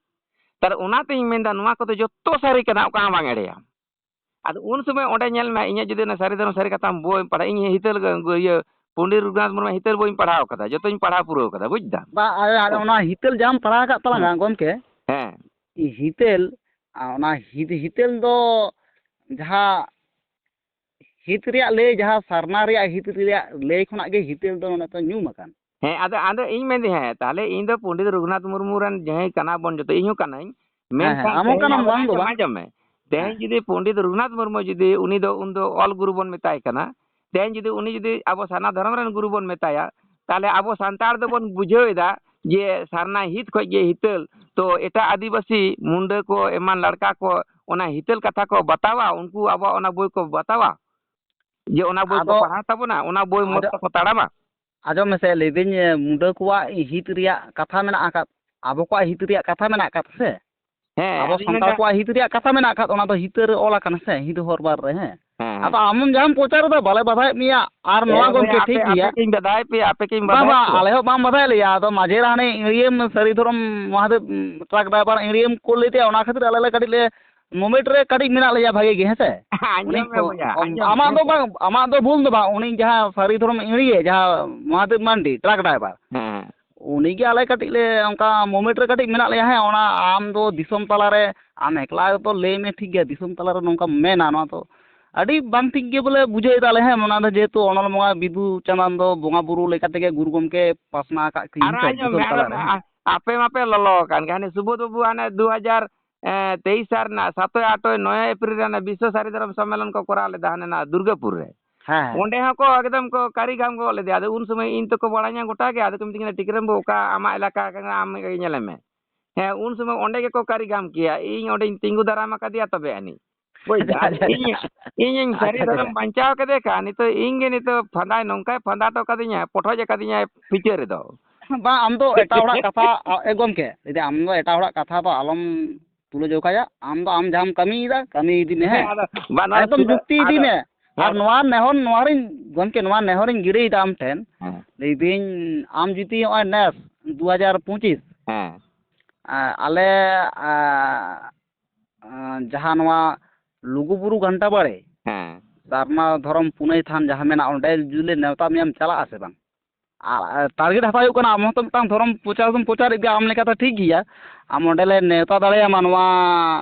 ᱛᱟᱦᱞᱮ ᱚᱱᱟᱛᱤᱧ ᱢᱮᱱᱫᱟ, ᱱᱚᱣᱟ ᱠᱚᱫᱚ ᱡᱚᱛᱚ ᱥᱟᱹᱨᱤ ᱠᱟᱱᱟ, ᱚᱠᱟ ᱦᱚᱸ ᱵᱟᱝ ᱮᱲᱮᱭᱟ᱾ ᱟᱫᱚ ᱩᱱ ᱥᱚᱢᱚᱭ ᱚᱸᱰᱮ ᱧᱮᱞ ᱢᱮ, ᱤᱧᱟᱹᱜ ᱡᱩᱫᱤ ᱚᱱᱟ ᱥᱟᱹᱨᱤ ᱫᱷᱚᱨᱚᱢ ᱥᱟᱹᱨᱤ ᱠᱟᱛᱷᱟᱢ ᱵᱳᱭ ᱯᱟᱲᱦᱟᱜ, ᱤᱧ ᱦᱤᱛᱟᱹᱞ ᱜᱮ, ᱤᱭᱟᱹ, ᱯᱚᱱᱰᱤᱛ ᱨᱚᱜᱷᱩᱱᱟᱛᱷ ᱢᱩᱨᱢᱩ ᱦᱤᱛᱟᱹᱞ ᱵᱳᱭᱤᱧ ᱯᱟᱲᱦᱟᱣ ᱠᱟᱫᱟ, ᱡᱚᱛᱚᱧ ᱯᱟᱲᱦᱟᱣ ᱯᱩᱨᱟᱹᱣ ᱠᱟᱫᱟ, ᱵᱩᱡᱽ ᱫᱟᱢ? ᱵᱟ, ᱟᱨ, ᱟᱨ ᱚᱱᱟ ᱦᱤᱛᱟᱹᱞ ᱡᱟᱦᱟᱸᱢ ᱯᱟᱲᱦᱟᱣ ᱟᱠᱟᱫ ᱛᱟᱞᱟᱝᱟ, ᱦᱮᱸ᱾ ᱜᱚᱢᱠᱮ, ᱦᱮᱸ᱾ ᱦᱤᱛᱟᱹᱞ, ᱟᱨ ᱚᱱᱟ ᱦᱤᱛ-, ᱦᱤᱛᱟᱹᱞ ᱫᱚ ᱡᱟᱦᱟᱸ ᱦᱤᱛ ᱨᱮᱭᱟᱜ ᱞᱟᱹᱭ, ᱡᱟᱦᱟᱸ ᱥᱟᱨᱱᱟ ᱨᱮᱭᱟᱜ ᱦᱤᱛ ᱨᱮᱭᱟᱜ ᱞᱟᱹᱭ ᱠᱷᱚᱱᱟᱜ ᱜᱮ ᱦᱤᱛᱟᱹᱞ ᱫᱚ ᱱᱚᱰᱮ ᱫᱚ ᱧᱩᱢ ᱟᱠᱟᱱ᱾ ᱦᱮᱸ, ᱟᱫᱚ, ᱟᱫᱚ ᱤᱧ ᱢᱮᱱᱫᱟᱹᱧ, ᱦᱮᱸ, ᱛᱟᱦᱞᱮ ᱤᱧ ᱫᱚ ᱯᱚᱱᱰᱤᱛ ᱨᱚᱜᱷᱩᱱᱟᱛᱷ ᱢᱩᱨᱢᱩ ᱨᱮᱱ ᱡᱟᱦᱟᱸᱭ ᱠᱟᱱᱟ ᱵᱚᱱ ᱡᱚᱛᱚ, ᱤᱧ ᱦᱚᱸ ᱠᱟᱹᱱᱟᱹᱧ᱾ ᱦᱮᱸ, ᱦᱮᱸ, ᱢᱮᱱᱠᱷᱟᱱ ᱟᱢ ᱦᱚᱸ ᱛᱮᱦᱮᱧ ᱠᱟᱱᱟᱢ, ᱟᱵᱚ, ᱵᱟᱝ ᱫᱚ ᱟᱸᱡᱚᱢ, ᱵᱟᱝ᱾ ᱟᱸᱡᱚᱢ ᱢᱮ, ᱛᱮᱦᱮᱧ ᱦᱮᱸ᱾ ᱡᱩᱫᱤ ᱯᱚᱱᱰᱤᱛ ᱨᱚᱜᱷᱩᱱᱟᱛᱷ ᱢᱩᱨᱢᱩ ᱡᱩᱫᱤ, ᱩᱱᱤ ᱫᱚ ᱩᱱᱫᱚ ᱚᱞ ᱜᱩᱨᱩ ᱵᱚᱱ ᱢᱮᱛᱟᱭ ᱠᱟᱱᱟ, ᱛᱮᱦᱮᱧ ᱡᱩᱫᱤ ᱩᱱᱤ ᱡᱩᱫᱤ ᱟᱵᱚ ᱥᱟᱨᱱᱟ ᱫᱷᱚᱨᱚᱢ ᱨᱮᱱ ᱜᱩᱨᱩ ᱵᱚᱱ ᱢᱮᱛᱟᱭᱟ, ᱛᱟᱦᱞᱮ ᱟᱵᱚ ᱥᱟᱱᱛᱟᱲ ᱫᱚᱵᱚᱱ ᱵᱩᱡᱷᱟᱹᱣ ᱮᱫᱟ ᱡᱮ ᱥᱟᱨᱱᱟ ᱦᱤᱛ ᱠᱷᱚᱡ ᱜᱮ ᱦᱤᱛᱟᱹᱞ᱾ ᱛᱚ ᱮᱴᱟᱜ ᱟᱹᱫᱤᱵᱟᱹᱥᱤ, ᱢᱩᱱᱰᱟᱹ ᱠᱚ, ᱮᱢᱟᱱ ᱞᱟᱲᱠᱟ ᱠᱚ ᱚᱱᱟ ᱦᱤᱛᱟᱹᱞ ᱠᱟᱛᱷᱟ ᱠᱚ ᱵᱟᱛᱟᱣᱟ, ᱩᱱᱠᱩ ᱟᱵᱚᱣᱟᱜ ᱚᱱᱟ ᱵᱳᱭ ᱠᱚ ᱵᱟᱛᱟᱣᱟ, ᱡᱮ ᱚᱱᱟ ᱵᱳᱭ ᱠᱚ ᱟᱫᱚ ᱯᱟᱲᱦᱟᱣ ᱛᱟᱵᱚᱱᱟ, ᱚᱱᱟ ᱵᱳᱭ ᱢᱚᱛ ᱟᱫᱚ ᱛᱮᱠᱚ ᱛᱟᱲᱟᱢᱟ᱾ ᱟᱸᱡᱚᱢ ᱢᱮᱥᱮ, ᱞᱟᱹᱭᱫᱟᱹᱧ, ᱢᱩᱱᱰᱟᱹ ᱠᱚᱣᱟᱜ ᱦᱤᱛ ᱨᱮᱭᱟᱜ ᱠᱟᱛᱷᱟ ᱢᱮᱱᱟᱜ ᱟᱠᱟᱫ, ᱟᱵᱚ ᱠᱚᱣᱟᱜ ᱦᱤᱛ ᱨᱮᱭᱟᱜ ᱠᱟᱛᱷᱟ ᱢᱮᱱᱟᱜ ᱟᱠᱟᱫ ᱥᱮ? ᱦᱮᱸ, ᱟᱵᱚ ᱟᱫᱚᱧ ᱥᱟᱱᱛᱟᱲ ᱢᱮᱱᱫᱟ, ᱠᱚᱣᱟᱜ ᱦᱤᱛ ᱨᱮᱭᱟᱜ ᱠᱟᱛᱷᱟ ᱢᱮᱱᱟᱜ ᱟᱠᱟᱫ, ᱚᱱᱟ ᱫᱚ ᱦᱤᱛᱟᱹ ᱨᱮ ᱚᱞ ᱟᱠᱟᱱᱟ ᱥᱮ, ᱦᱤᱛ ᱦᱚᱨ ᱵᱟᱨ ᱨᱮ, ᱦᱮᱸ᱾ ᱦᱮᱸ, ᱦᱮᱸ᱾ ᱟᱫᱚ ᱟᱢ ᱡᱟᱦᱟᱸᱢ ᱯᱨᱚᱪᱟᱨ ᱮᱫᱟ, ᱵᱟᱞᱮ ᱵᱟᱫᱷᱟᱭᱮᱫ ᱢᱮᱭᱟ, ᱟᱨ ᱱᱚᱣᱟ ᱮ ᱵᱷᱟᱹᱭ, ᱜᱚᱢᱠᱮ ᱟᱯᱮ, ᱴᱷᱤᱠ ᱜᱮᱭᱟ᱾ ᱟᱯᱮ ᱠᱤᱧ ᱵᱟᱫᱷᱟᱭᱮᱫ ᱯᱮᱭᱟ, ᱟᱯᱮ ᱠᱤᱧ ᱵᱟᱝ, ᱵᱟᱫᱷᱟᱭᱮᱫ ᱵᱟᱝ, ᱯᱮᱭᱟ᱾ ᱟᱞᱮ ᱦᱚᱸ ᱵᱟᱢ ᱵᱟᱫᱷᱟᱭᱮᱫ ᱞᱮᱭᱟ, ᱟᱫᱚ ᱢᱟᱡᱷᱮ ᱨᱮ ᱦᱟᱱᱮ ᱤᱲᱤᱭᱟᱹᱢ ᱥᱟᱹᱨᱤ ᱫᱷᱚᱨᱚᱢ ᱢᱚᱦᱟᱫᱮᱵ, ᱩᱸ, ᱴᱨᱟᱠ ᱰᱨᱟᱭᱵᱷᱟᱨ ᱤᱲᱤᱭᱟᱹᱢ ᱠᱳᱞ ᱞᱮᱫᱮᱭᱟ, ᱚᱱᱟ ᱠᱷᱟᱹᱛᱤᱨ ᱟᱞᱮ ᱞᱮ ᱠᱟᱹᱴᱤᱡ ᱞᱮ ᱢᱚᱢᱮᱱᱴ ᱨᱮ ᱠᱟᱹᱴᱤᱡ ᱢᱮᱱᱟᱜ ᱞᱮᱭᱟ ᱵᱷᱟᱜᱮ ᱜᱮ, ᱦᱮᱸ ᱥᱮ? ᱟᱸᱡᱚᱢ ᱩᱱᱤ ᱢᱮ ᱠᱚ-, ᱵᱚᱭᱦᱟ, ᱟᱢ-, ᱟᱸᱡᱚᱢ ᱟᱢᱟᱜ ᱢᱮ᱾ ᱫᱚ ᱵᱟᱝ, ᱟᱢᱟᱜ ᱫᱚ ᱵᱷᱩᱞ ᱫᱚ ᱵᱟᱝ, ᱩᱱᱤ ᱡᱟᱦᱟᱸ ᱥᱟᱹᱨᱤ ᱫᱷᱚᱨᱚᱢ ᱤᱲᱤᱭᱟᱹ, ᱡᱟᱦᱟᱸ ᱢᱚᱦᱟᱫᱮᱵ ᱢᱟᱱᱰᱤ, ᱴᱨᱟᱠ ᱰᱨᱟᱭᱵᱷᱟᱨ, ᱦᱮᱸ᱾ ᱩᱱᱤ ᱜᱮ ᱟᱞᱮ ᱠᱟᱹᱴᱤᱡ ᱞᱮ ᱚᱱᱠᱟ ᱢᱚᱢᱮᱱᱴ ᱨᱮ ᱠᱟᱹᱴᱤᱡ ᱢᱮᱱᱟᱜ ᱞᱮᱭᱟ, ᱦᱮᱸ, ᱚᱱᱟ ᱟᱢ ᱫᱚ ᱫᱤᱥᱚᱢ ᱛᱟᱞᱟ ᱨᱮ ᱟᱢ ᱮᱠᱞᱟ ᱜᱮᱛᱚ ᱞᱟᱹᱭ ᱢᱮ, ᱴᱷᱤᱠ ᱜᱮᱭᱟ, ᱫᱤᱥᱚᱢ ᱛᱟᱞᱟ ᱨᱮ ᱱᱚᱝᱠᱟ ᱢᱮᱱᱟ, ᱱᱚᱣᱟ ᱫᱚ ᱟᱹᱰᱤ ᱵᱟᱝ ᱴᱷᱤᱠ ᱜᱮ ᱵᱚᱞᱮ ᱵᱩᱡᱷᱟᱹᱣ ᱮᱫᱟ ᱞᱮ, ᱦᱮᱸ, ᱚᱱᱟ ᱫᱚ ᱡᱮᱦᱮᱛᱩ ᱚᱱᱚᱞ ᱵᱚᱸᱜᱟ ᱵᱤᱫᱩ ᱪᱟᱸᱫᱟᱱ ᱫᱚ ᱵᱚᱸᱜᱟ ᱵᱩᱨᱩ ᱞᱮᱠᱟ ᱛᱮᱜᱮ ᱜᱩᱨᱩ ᱜᱚᱢᱠᱮ ᱯᱟᱥᱱᱟᱣ ᱟᱠᱟᱫ ᱠᱤᱱ, ᱟᱨ ᱦᱮᱸ ᱥᱮ, ᱟᱸᱡᱚᱢ ᱫᱤᱥᱚᱢ ᱢᱮ, ᱛᱟᱞᱟ ᱟᱸᱡᱚᱢ ᱨᱮ, ᱢᱮ, ᱦᱮᱸ᱾ ᱟ-, ᱟᱯᱮ ᱢᱟᱯᱮ ᱞᱚᱞᱚ ᱟᱠᱟᱱ ᱜᱮ, ᱦᱟᱱᱮ ᱥᱩᱵᱳᱫᱷ ᱵᱟᱹᱵᱩ ᱦᱟᱱᱮ ᱫᱩ ᱦᱟᱡᱟᱨ ᱮ, ᱛᱮᱭᱤᱥ ᱥᱟᱞ ᱨᱮᱱᱟᱜ ᱥᱟᱛᱚᱭ ᱟᱴᱚᱭ ᱱᱚᱭᱚᱭ ᱮᱯᱨᱤᱞ ᱨᱮ ᱦᱟᱱᱮ ᱵᱤᱥᱥᱚ ᱥᱟᱹᱨᱤ ᱫᱷᱚᱨᱚᱢ ᱥᱚᱢᱢᱮᱞᱚᱱ ᱠᱚ ᱠᱚᱨᱟᱣ ᱞᱮᱫᱟ ᱦᱟᱱᱮ ᱱᱟ ᱫᱩᱨᱜᱟᱹᱯᱩᱨ ᱨᱮ᱾ ᱦᱮᱸ, ᱦᱮᱸ᱾ ᱚᱸᱰᱮ ᱦᱚᱸᱠᱚ ᱮᱠᱫᱚᱢ ᱠᱚ ᱠᱟᱹᱨᱤ ᱜᱟᱢ ᱜᱚᱫ ᱞᱮᱫᱮᱭᱟ᱾ ᱟᱫᱚ ᱩᱱ ᱥᱚᱢᱚᱭ ᱤᱧ ᱛᱚᱠᱚ ᱵᱟᱲᱟᱭ ᱧᱟᱢ ᱜᱚᱴᱟ ᱜᱮ᱾ ᱟᱫᱚ ᱠᱚ ᱢᱤᱛᱟᱹᱧ ᱠᱟᱱᱟ, "ᱴᱤᱠᱨᱟᱢ ᱵᱟᱹᱵᱩ, ᱚᱠᱟ ᱟᱢᱟᱜ ᱮᱞᱟᱠᱟ ᱠᱟᱱᱟ, ᱟᱢ ᱜᱮ ᱧᱮᱞᱮ ᱢᱮ?" ᱦᱮᱸ, ᱩᱱ ᱥᱚᱢᱚᱭ ᱚᱸᱰᱮ ᱜᱮᱠᱚ ᱠᱟᱹᱨᱤ ᱜᱟᱢ ᱠᱮᱭᱟ᱾ ᱤᱧ ᱚᱸᱰᱮᱧ ᱛᱤᱸᱜᱩ ᱫᱟᱨᱟᱢ ᱟᱠᱟᱫᱮᱭᱟ ᱛᱚᱵᱮ ᱟᱹᱱᱤᱡ᱾ ᱵᱩᱡᱽ ᱫᱟ? ᱟᱪᱪᱷᱟ, ᱟᱪᱪᱷᱟ, ᱤᱧ, ᱟᱪᱪᱷᱟ᱾ ᱤᱧᱤᱧ ᱥᱟᱹᱨᱤ ᱟᱪᱪᱷᱟ, ᱟᱪᱪᱷᱟ᱾ ᱫᱷᱚᱨᱚᱢ ᱵᱟᱧᱪᱟᱣ ᱠᱮᱫᱮ ᱠᱷᱟᱱ, ᱱᱤᱛᱚᱜ ᱤᱧ ᱜᱮ ᱱᱤᱛᱚᱜ ᱯᱷᱟᱸᱫᱟᱭ ᱱᱚᱝᱠᱟᱭ ᱯᱷᱟᱸᱫᱟ ᱦᱚᱴᱚ ᱠᱟᱫᱤᱧᱟ, ᱯᱚᱴᱷᱚᱡ ᱟᱠᱟᱫᱤᱧᱟᱭ ᱯᱷᱤᱪᱟᱹ ᱨᱮᱫᱚ᱾ ᱵᱟᱝ, ᱟᱢ ᱫᱚ ᱮᱴᱟᱜ ᱦᱚᱲᱟᱜ ᱠᱟᱛᱷᱟ, ᱟ, ᱮ ᱜᱚᱢᱠᱮ, ᱞᱟᱹᱭᱫᱟ ᱟᱢ ᱫᱚ ᱮᱴᱟᱜ ᱦᱚᱲᱟᱜ ᱠᱟᱛᱷᱟ ᱫᱚ ᱟᱞᱚᱢ ᱛᱩᱞᱟᱹ ᱡᱚᱠᱷᱟᱭᱟ᱾ ᱟᱢ ᱫᱚ ᱟᱢ ᱡᱟᱦᱟᱸᱢ ᱠᱟᱹᱢᱤᱭᱮᱫᱟ, ᱠᱟᱹᱢᱤ ᱤᱫᱤ ᱢᱮ, ᱦᱮᱸ᱾ ᱦᱮᱸ, ᱟᱫᱚ, ᱵᱟ, ᱱᱚᱣᱟ ᱮᱠᱫᱚᱢ ᱛᱩᱞᱟᱹ-, ᱡᱩᱠᱛᱤ ᱤᱫᱤ ᱟᱫᱚ, ᱢᱮ᱾ ᱟᱨ ᱦᱮᱸ᱾ ᱱᱚᱣᱟ ᱱᱮᱦᱚᱨ, ᱱᱚᱣᱟ ᱨᱤᱧ, ᱜᱚᱢᱠᱮ, ᱱᱚᱣᱟ ᱱᱮᱦᱚᱨᱤᱧ ᱜᱤᱰᱤᱭᱮᱫᱟ ᱟᱢ ᱴᱷᱮᱱ᱾ ᱦᱮᱸ᱾ ᱞᱟᱹᱭᱫᱟᱹᱧ, ᱟᱢ ᱡᱩᱫᱤ ᱱᱚᱜᱼᱚᱭ ᱱᱮᱥ ᱫᱩ ᱦᱟᱡᱟᱨ ᱯᱚᱸᱪᱤᱥ, ᱦᱮᱸ᱾ ᱟ, ᱟᱞᱮ, ᱟ, ᱟ, ᱡᱟᱦᱟᱸ ᱱᱚᱣᱟ ᱞᱩᱜᱩᱵᱩᱨᱩ ᱜᱷᱟᱱᱴᱟ ᱵᱟᱲᱮ, ᱦᱮᱸ᱾ ᱥᱟᱨᱱᱟ ᱫᱷᱚᱨᱚᱢ ᱯᱩᱱᱟᱹᱭ ᱛᱷᱟᱱ ᱡᱟᱦᱟᱸ ᱢᱮᱱᱟᱜᱼᱟ, ᱚᱸᱰᱮ ᱡᱩᱫᱤ ᱞᱮ ᱱᱮᱣᱛᱟ ᱢᱮᱭᱟᱢ, ᱪᱟᱞᱟᱜ ᱟᱥᱮ ᱵᱟᱝ? ᱟᱨ, ᱟᱨ target ᱦᱟᱛᱟᱣ ᱦᱩᱭᱩᱜ ᱠᱟᱱᱟ, ᱟᱢ ᱦᱚᱸᱛᱚ ᱢᱤᱫᱴᱟᱝ ᱫᱷᱚᱨᱚᱢ ᱯᱨᱚᱪᱟᱨ ᱫᱚᱢ ᱯᱨᱚᱪᱟᱨᱮᱫ ᱜᱮᱭᱟ, ᱟᱢ ᱞᱮᱠᱟᱛᱮ ᱴᱷᱤᱠ ᱜᱮᱭᱟ᱾ ᱟᱢ ᱚᱸᱰᱮ ᱞᱮ ᱱᱮᱣᱛᱟ ᱫᱟᱲᱮᱭᱟᱢᱟ, ᱱᱚᱣᱟ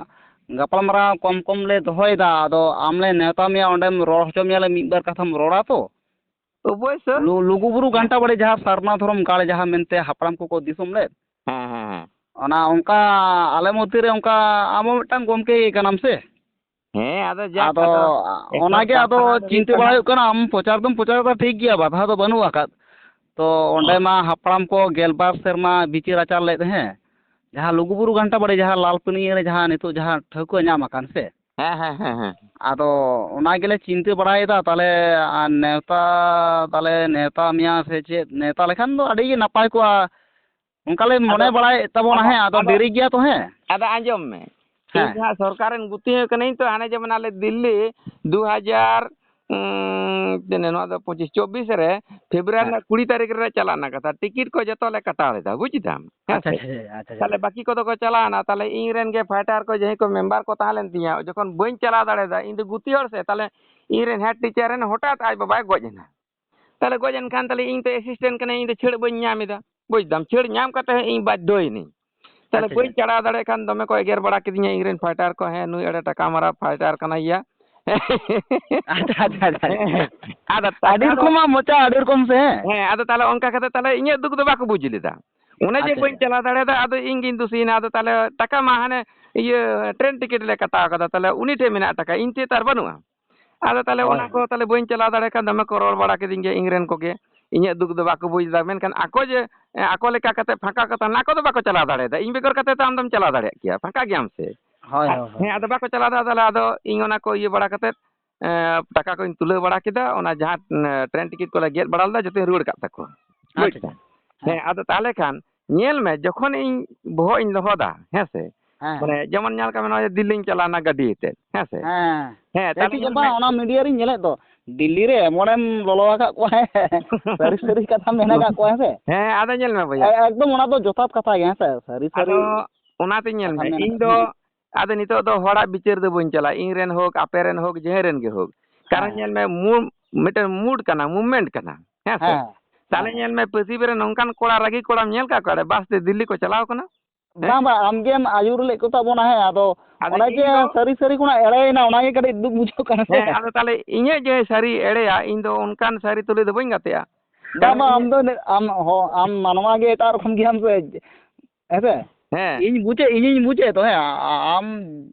ᱜᱟᱯᱟᱞᱢᱟᱨᱟᱣ ᱠᱚᱢ ᱠᱚᱢ ᱞᱮ ᱫᱚᱦᱚᱭᱮᱫᱟ, ᱟᱫᱚ ᱟᱢ ᱞᱮ ᱱᱮᱣᱛᱟ ᱢᱮᱭᱟ, ᱚᱸᱰᱮᱢ ᱨᱚᱲ ᱦᱚᱪᱚ ᱢᱮᱭᱟ ᱞᱮ, ᱢᱤᱫ ᱵᱟᱨ ᱠᱟᱛᱷᱟᱢ ᱨᱚᱲᱟ ᱛᱚ᱾ ᱚᱵᱚᱥᱥᱳᱭ᱾ ᱞᱩ-, ᱞᱩᱜᱩᱵᱩᱨᱩ ᱜᱷᱟᱱᱴᱟ ᱵᱟᱲᱮ ᱡᱟᱦᱟᱸ ᱥᱟᱨᱱᱟ ᱫᱷᱚᱨᱚᱢ ᱜᱟᱲ ᱡᱟᱦᱟᱸ ᱢᱮᱱᱛᱮ ᱦᱟᱯᱲᱟᱢ ᱠᱚᱠᱚ ᱫᱤᱥᱚᱢ ᱞᱮᱫ, ᱦᱮᱸ, ᱦᱮᱸ, ᱦᱮᱸ᱾ ᱚᱱᱟ ᱚᱱᱠᱟ ᱟᱞᱮ ᱢᱚᱫᱽᱫᱷᱮ ᱨᱮ ᱚᱱᱠᱟ ᱟᱢ ᱦᱚᱸ ᱢᱤᱫᱴᱟᱝ ᱜᱚᱢᱠᱮ ᱜᱮ ᱠᱟᱱᱟᱢ ᱥᱮ? ᱦᱮᱸ, ᱟᱫᱚ ᱡᱟᱠ, ᱟᱫᱚ ᱟᱫᱚ ᱮᱠᱟᱞ ᱚᱱᱟᱜᱮ ᱟᱫᱚ ᱯᱟᱨᱥᱚᱱᱟᱞ ᱫᱚ ᱪᱤᱱᱛᱟᱹ ᱦᱩᱭᱩᱜ ᱵᱟᱲᱟ ᱠᱟᱱᱟ᱾ ᱦᱩᱭᱩᱜ ᱠᱟᱱᱟ, ᱟᱢ ᱯᱨᱚᱪᱟᱨ ᱫᱚᱢ ᱯᱨᱚᱪᱟᱨ ᱮᱫᱟ ᱴᱷᱤᱠ ᱜᱮᱭᱟ, ᱵᱟᱫᱷᱟ ᱫᱚ ᱵᱟᱹᱱᱩᱜ ᱟᱠᱟᱫ᱾ ᱛᱚ ᱚᱸᱰᱮ ᱦᱮᱸ᱾ ᱢᱟ ᱦᱟᱯᱲᱟᱢ ᱠᱚ ᱜᱮᱞᱵᱟᱨ ᱥᱮᱨᱢᱟ ᱵᱤᱪᱟᱹᱨ ᱟᱪᱟᱨ ᱞᱮᱫ, ᱦᱮᱸ, ᱡᱟᱦᱟᱸ ᱞᱩᱜᱩᱵᱩᱨᱩ ᱜᱷᱟᱱᱴᱟ ᱵᱟᱲᱮ ᱡᱟᱦᱟᱸ ᱞᱟᱞ ᱯᱟᱹᱱᱤᱭᱟᱹ ᱨᱮ ᱡᱟᱦᱟᱸ ᱱᱤᱛᱚᱜ ᱡᱟᱦᱟᱸ ᱴᱷᱟᱹᱣᱠᱟᱹ ᱧᱟᱢ ᱟᱠᱟᱱ ᱥᱮ, ᱦᱮᱸ, ᱦᱮᱸ, ᱦᱮᱸ, ᱦᱮᱸ᱾ ᱟᱫᱚ ᱚᱱᱟ ᱜᱮᱞᱮ ᱪᱤᱱᱛᱟᱹ ᱵᱟᱲᱟᱭᱮᱫᱟ, ᱛᱟᱦᱞᱮ ᱟᱨ ᱱᱮᱣᱛᱟ, ᱛᱟᱦᱞᱮ ᱱᱮᱣᱛᱟ ᱢᱮᱭᱟ ᱥᱮ ᱪᱮᱫ? ᱱᱮᱣᱛᱟ ᱞᱮᱠᱷᱟᱱ ᱫᱚ ᱟᱹᱰᱤ ᱜᱮ ᱱᱟᱯᱟᱭ ᱠᱚᱜᱼᱟ, ᱚᱱᱠᱟ ᱞᱮ ᱟᱫᱚ, ᱢᱚᱱᱮ ᱵᱟᱲᱟᱭᱮᱫ ᱛᱟᱵᱚᱱᱟ᱾ ᱟᱫᱚ, ᱦᱮᱸ, ᱟᱫᱚ ᱟᱫᱚ, ᱫᱮᱨᱤ ᱜᱮᱭᱟ ᱛᱚ᱾ ᱦᱮᱸ᱾ ᱟᱫᱚ ᱟᱸᱡᱚᱢ ᱢᱮ, ᱤᱧ ᱦᱮᱸ᱾ ᱫᱚ ᱦᱟᱸᱜ ᱥᱚᱨᱠᱟᱨ ᱨᱮᱱ ᱜᱩᱛᱤ ᱦᱚᱸ ᱠᱟᱹᱱᱟᱹᱧ ᱛᱚ, ᱦᱟᱱᱮ ᱡᱮ ᱢᱮᱱᱟᱜ ᱞᱮ ᱫᱤᱞᱞᱤ ᱫᱩ ᱦᱟᱡᱟᱨ, ᱩᱸ, ᱛᱤᱱᱟᱹᱜ, ᱱᱚᱣᱟ ᱫᱚ ᱯᱚᱸᱪᱤᱥ, ᱪᱚᱵᱵᱤᱥ ᱨᱮ, ᱯᱷᱮᱵᱽᱨᱩᱣᱟᱨᱤ ᱦᱮᱸ᱾ ᱨᱮᱱᱟᱜ ᱠᱩᱲᱤ ᱛᱟᱹᱨᱤᱠᱷ ᱨᱮ ᱪᱟᱞᱟᱜ ᱨᱮᱱᱟᱜ ᱠᱟᱛᱷᱟ, ᱴᱤᱠᱤᱴ ᱠᱚ ᱡᱚᱛᱚ ᱞᱮ ᱠᱟᱴᱟᱣ ᱞᱮᱫᱟ, ᱵᱩᱡ ᱫᱟᱢ, ᱦᱮᱸ ᱟᱪᱪᱷᱟ, ᱥᱮ? ᱟᱪᱪᱷᱟ, ᱟᱪᱪᱷᱟ, ᱟᱪᱪᱷᱟ᱾ ᱛᱟᱦᱞᱮ ᱵᱟᱹᱠᱤ ᱠᱚᱫᱚ ᱠᱚ ᱪᱟᱞᱟᱣᱱᱟ, ᱛᱟᱦᱞᱮ ᱤᱧ ᱨᱮᱱ ᱜᱮ ᱯᱷᱟᱭᱴᱟᱨ ᱠᱚ ᱡᱟᱦᱟᱸᱭ ᱠᱚ ᱢᱮᱢᱵᱟᱨ ᱠᱚ ᱛᱟᱦᱮᱸ ᱞᱮᱱ ᱛᱤᱧᱟ, ᱡᱚᱠᱷᱚᱱ ᱵᱟᱹᱧ ᱪᱟᱞᱟᱣ ᱫᱟᱲᱮᱭᱟᱫᱟ, ᱤᱧ ᱫᱚ ᱜᱩᱛᱤ ᱦᱚᱲ ᱥᱮ, ᱛᱟᱦᱞᱮ ᱤᱧ ᱨᱮᱱ ᱦᱮᱰ ᱴᱤᱪᱟᱨ ᱨᱮᱱ ᱦᱚᱴᱟᱛ ᱟᱡ ᱵᱟᱵᱟᱭ ᱜᱚᱡ ᱮᱱᱟ᱾ ᱛᱟᱦᱞᱮ ᱜᱚᱡ ᱮᱱ ᱠᱷᱟᱱ, ᱛᱟᱦᱞᱮ ᱤᱧ ᱛᱚ ᱮᱥᱤᱥᱴᱮᱱᱴ ᱠᱟᱹᱱᱟᱹᱧ, ᱤᱧ ᱫᱚ ᱪᱷᱟᱹᱲ ᱵᱟᱹᱧ ᱧᱟᱢ ᱮᱫᱟ, ᱵᱩᱡ ᱫᱟᱢ, ᱪᱷᱟᱹᱲ ᱧᱟᱢ ᱠᱟᱛᱮ ᱦᱚᱸ ᱤᱧ ᱵᱟᱫᱽᱫᱷᱚᱭᱮᱱᱟᱹᱧ᱾ ᱛᱟᱦᱞᱮ ᱟᱪᱪᱷᱟ, ᱵᱟᱹᱧ ᱟᱪᱪᱷᱟ᱾ ᱪᱟᱞᱟᱣ ᱫᱟᱲᱮᱭᱟᱜ ᱠᱷᱟᱱ ᱫᱚᱢᱮ ᱠᱚ ᱮᱜᱮᱨ ᱵᱟᱲᱟ ᱠᱤᱫᱤᱧᱟ ᱤᱧ ᱨᱮᱱ ᱯᱷᱟᱭᱴᱟᱨ ᱠᱚ, "ᱦᱮᱸ, ᱱᱩᱭ ᱟᱹᱰᱤ ᱴᱟᱠᱟ ᱢᱟᱨᱟ ᱯᱷᱟᱭᱴᱟᱨ ᱠᱟᱱᱟᱭ ᱭᱟ᱾" ᱟᱪᱪᱷᱟ, ᱟᱪᱪᱷᱟ, ᱟᱪᱪᱷᱟ, ᱟᱪᱪᱷᱟ᱾ ᱦᱮᱸ, ᱟᱫᱚ ᱟᱹᱰᱤ ᱴᱟᱠᱟ ᱫᱚ, ᱨᱚᱠᱚᱢᱟᱜ ᱢᱚᱪᱟ, ᱟᱹᱰᱤ ᱨᱚᱠᱚᱢ ᱥᱮ, ᱦᱮᱸ? ᱦᱮᱸ, ᱟᱫᱚ ᱛᱟᱦᱞᱮ ᱚᱱᱠᱟ ᱠᱟᱛᱮ ᱛᱟᱦᱞᱮ ᱤᱧᱟᱹᱜ ᱫᱩᱠ ᱫᱚ ᱵᱟᱠᱚ ᱵᱩᱡᱽ ᱞᱮᱫᱟ᱾ ᱚᱱᱮ ᱡᱮ ᱟᱪᱪᱷᱟ, ᱵᱟᱹᱧ ᱟᱪᱪᱷᱟ᱾ ᱪᱟᱞᱟᱣ ᱫᱟᱲᱮᱭᱟᱫᱟ, ᱟᱫᱚ ᱤᱧ ᱜᱤᱧ ᱫᱩᱥᱤᱭᱮᱱᱟ᱾ ᱟᱫᱚ ᱛᱟᱦᱞᱮ ᱴᱟᱠᱟ ᱢᱟ ᱦᱟᱱᱮ ᱤᱭᱟᱹ ᱴᱨᱮᱱ ᱴᱤᱠᱤᱴ ᱞᱮ ᱠᱟᱴᱟᱣ ᱠᱟᱫᱟ, ᱛᱟᱦᱞᱮ ᱩᱱᱤ ᱴᱷᱮᱱ ᱢᱮᱱᱟᱜ ᱴᱟᱠᱟ, ᱤᱧ ᱴᱷᱮᱱ ᱛᱚ ᱟᱨ ᱵᱟᱹᱱᱩᱜᱼᱟ᱾ ᱟᱫᱚ ᱛᱟᱦᱞᱮ ᱦᱳᱭ, ᱚᱱᱟ ᱦᱳᱭ᱾ ᱠᱚ ᱛᱟᱦᱞᱮ ᱵᱟᱹᱧ ᱪᱟᱞᱟᱣ ᱫᱟᱲᱮ ᱠᱷᱟᱱ ᱫᱚᱢᱮ ᱠᱚ ᱨᱚᱲ ᱵᱟᱲᱟ ᱠᱤᱫᱤᱧ ᱜᱮᱭᱟ ᱤᱧ ᱨᱮᱱ ᱠᱚᱜᱮ᱾ ᱤᱧᱟᱹᱜ ᱫᱩᱠ ᱫᱚ ᱵᱟᱠᱚ ᱵᱩᱡᱽ ᱮᱫᱟ, ᱢᱮᱱᱠᱷᱟᱱ ᱟᱠᱚ ᱡᱮ, ᱮ, ᱟᱠᱚ ᱞᱮᱠᱟ ᱠᱟᱛᱮ ᱯᱷᱟᱸᱠᱟ ᱠᱚ ᱛᱟᱦᱮᱱᱟ, ᱟᱠᱚ ᱫᱚ ᱵᱟᱠᱚ ᱪᱟᱞᱟᱣ ᱫᱟᱲᱮᱭᱟᱫᱟ᱾ ᱤᱧ ᱵᱮᱜᱚᱨ ᱠᱟᱛᱮ ᱛᱚ ᱟᱢ ᱫᱚᱢ ᱪᱟᱞᱟᱣ ᱫᱟᱲᱮᱭᱟᱜ ᱜᱮᱭᱟ, ᱯᱷᱟᱸᱠᱟ ᱜᱮᱭᱟᱢ ᱥᱮ᱾ ᱦᱳᱭ, ᱟ-, ᱦᱳᱭ, ᱦᱳᱭ, ᱦᱮᱸ, ᱦᱳᱭ᱾ ᱟᱫᱚ ᱵᱟᱠᱚ ᱪᱟᱞᱟᱣ ᱫᱟᱲᱮᱭᱟᱫᱟ, ᱛᱟᱦᱞᱮ ᱟᱫᱚ ᱤᱧ ᱚᱱᱟ ᱠᱚ ᱤᱭᱟᱹ ᱵᱟᱲᱟ ᱠᱟᱛᱮ, ᱮ, ᱴᱟᱠᱟ ᱠᱚᱧ ᱛᱩᱞᱟᱹᱣ ᱵᱟᱲᱟ ᱠᱮᱫᱟ, ᱚᱱᱟ ᱡᱟᱦᱟᱸ, ᱮ, ᱴᱨᱮᱱ ᱴᱤᱠᱤᱴ ᱠᱚᱞᱮ ᱜᱮᱫ ᱵᱟᱲᱟ ᱞᱮᱫᱟ, ᱡᱚᱛᱚᱧ ᱨᱩᱣᱟᱹᱲ ᱠᱟᱜ ᱛᱟᱠᱚᱣᱟ᱾ ᱵᱩᱡᱽ ᱟᱪᱪᱷᱟ, ᱫᱟᱢ? ᱟᱪᱪᱷᱟ᱾ ᱦᱮᱸ᱾ ᱦᱮᱸ, ᱟᱫᱚ ᱛᱟᱦᱞᱮ ᱠᱷᱟᱱ ᱧᱮᱞ ᱢᱮ, ᱡᱚᱠᱷᱚᱱ ᱤᱧ ᱵᱚᱦᱚᱜ ᱤᱧ ᱞᱚᱦᱚᱫᱟ, ᱦᱮᱸ ᱥᱮ, ᱦᱮᱸ᱾ ᱢᱟᱱᱮ ᱡᱮᱢᱚᱱ ᱧᱮᱞ ᱠᱟᱜ ᱢᱮ, ᱱᱚᱜᱼᱚᱭ ᱫᱤᱞᱞᱤᱧ ᱪᱟᱞᱟᱣᱱᱟ ᱜᱟᱹᱰᱤ ᱛᱮ, ᱦᱮᱸ ᱥᱮ? ᱦᱮᱸ᱾ ᱦᱮᱸ, ᱦᱮᱸ, ᱛᱟᱦᱞᱮ ᱴᱷᱤᱠ ᱧᱮᱞ ᱵᱟᱝ, ᱢᱮ᱾ ᱚᱱᱟ ᱢᱤᱰᱤᱭᱟ ᱨᱤᱧ ᱧᱮᱞᱮᱫ ᱫᱚ, ᱫᱤᱞᱞᱤ ᱨᱮ ᱮᱢᱚᱱᱮᱢ ᱞᱚᱞᱚ ᱟᱠᱟᱫ ᱠᱚᱣᱟ, ᱦᱮᱸ᱾ ᱥᱟᱹᱨᱤ ᱥᱟᱹᱨᱤ ᱠᱟᱛᱷᱟᱢ ᱢᱮᱱ ᱟᱠᱟᱫ ᱠᱚᱣᱟ, ᱦᱮᱸ ᱥᱮ? ᱦᱮᱸ, ᱟᱫᱚ ᱧᱮᱞ ᱢᱮ ᱵᱚᱭᱦᱟ᱾ ᱮ-, ᱮᱠᱫᱚᱢ ᱚᱱᱟ ᱫᱚ ᱡᱚᱛᱷᱟᱛ ᱠᱟᱛᱷᱟ ᱜᱮ, ᱦᱮᱸ ᱥᱮ? ᱥᱟᱹᱨᱤ ᱥᱟᱹᱨᱤ ᱟᱫᱚ ᱚᱱᱟᱛᱤᱧ ᱧᱮᱞ ᱠᱟᱛᱷᱟᱢ ᱢᱮ, ᱢᱮᱱ ᱤᱧ ᱟᱠᱟᱫ ᱫᱚ ᱠᱚᱣᱟ᱾ ᱟᱫᱚ ᱱᱤᱛᱚᱜ ᱫᱚ ᱦᱚᱲᱟᱜ ᱵᱤᱪᱟᱹᱨ ᱫᱚ ᱵᱟᱹᱧ ᱪᱟᱞᱟᱜᱼᱟ, ᱤᱧ ᱨᱮᱱ ᱦᱳᱠ, ᱟᱯᱮ ᱨᱮᱱ ᱦᱳᱠ, ᱡᱟᱦᱟᱸᱭ ᱨᱮᱱ ᱜᱮ ᱦᱳᱠ᱾ ᱠᱟᱨᱚᱱ ᱦᱮᱸ᱾ ᱧᱮᱞ ᱢᱮ, ᱢᱩ-, ᱢᱤᱫᱴᱮᱱ mood ᱠᱟᱱᱟ, movement ᱠᱟᱱᱟ, ᱦᱮᱸ ᱥᱮ? ᱦᱮᱸ, ᱛᱟᱦᱞᱮ ᱦᱮᱸ᱾ ᱧᱮᱞ ᱢᱮ, ᱯᱟᱹᱥᱤᱵ ᱨᱮ ᱱᱚᱝᱠᱟᱱ ᱠᱚᱲᱟ, ᱨᱟᱹᱜᱤ ᱠᱚᱲᱟᱢ ᱧᱮᱞ ᱠᱟᱜ ᱠᱚᱣᱟ ᱚᱸᱰᱮ ᱵᱟᱥ ᱛᱮ ᱫᱤᱞᱞᱤ ᱠᱚ ᱪᱟᱞᱟᱣ ᱠᱟᱱᱟ? ᱦᱮᱸ? ᱵᱟᱝ, ᱵᱟᱝ, ᱟᱢᱜᱮᱢ ᱟᱹᱭᱩᱨ ᱞᱮᱫ ᱠᱚ ᱛᱟᱵᱚᱱᱟ, ᱦᱮᱸ, ᱟᱫᱚ ᱟᱫᱚ ᱚᱱᱮ ᱤᱧ ᱡᱮ ᱫᱚ ᱥᱟᱹᱨᱤ ᱥᱟᱹᱨᱤ ᱠᱷᱚᱱᱟᱜ ᱮᱲᱮᱭᱮᱱᱟ, ᱚᱱᱟᱜᱮ ᱠᱟᱹᱴᱤᱡ ᱫᱩᱠ ᱵᱩᱡᱷᱟᱹᱜ ᱠᱟᱱᱟ ᱥᱮ? ᱦᱮᱸ, ᱟᱫᱚ ᱛᱟᱦᱞᱮ ᱤᱧᱟᱹᱜ ᱡᱮ ᱥᱟᱹᱨᱤ ᱮᱲᱮᱭᱟ, ᱤᱧ ᱫᱚ ᱚᱱᱠᱟᱱ ᱥᱟᱹᱨᱤ ᱛᱩᱞᱩᱡ ᱫᱚ ᱵᱟᱹᱧ ᱜᱟᱛᱮᱜᱼᱟ᱾ ᱵᱟᱝ, ᱦᱮᱸ, ᱵᱟᱝ, ᱟᱢ ᱤᱧ ᱫᱚ ᱱᱤ-, ᱟᱢ ᱦᱚ-, ᱟᱢ ᱢᱟᱱᱣᱟ ᱜᱮ ᱮᱴᱟᱜ ᱨᱚᱠᱚᱢ ᱜᱮᱭᱟᱢ ᱥᱮ, ᱦᱮᱸ ᱥᱮ? ᱦᱮᱸ᱾ ᱤᱧ ᱵᱩᱡᱮ, ᱤᱧᱤᱧ ᱵᱩᱡᱮᱫ ᱫᱚ, ᱦᱮᱸ, ᱟ-, ᱟᱢ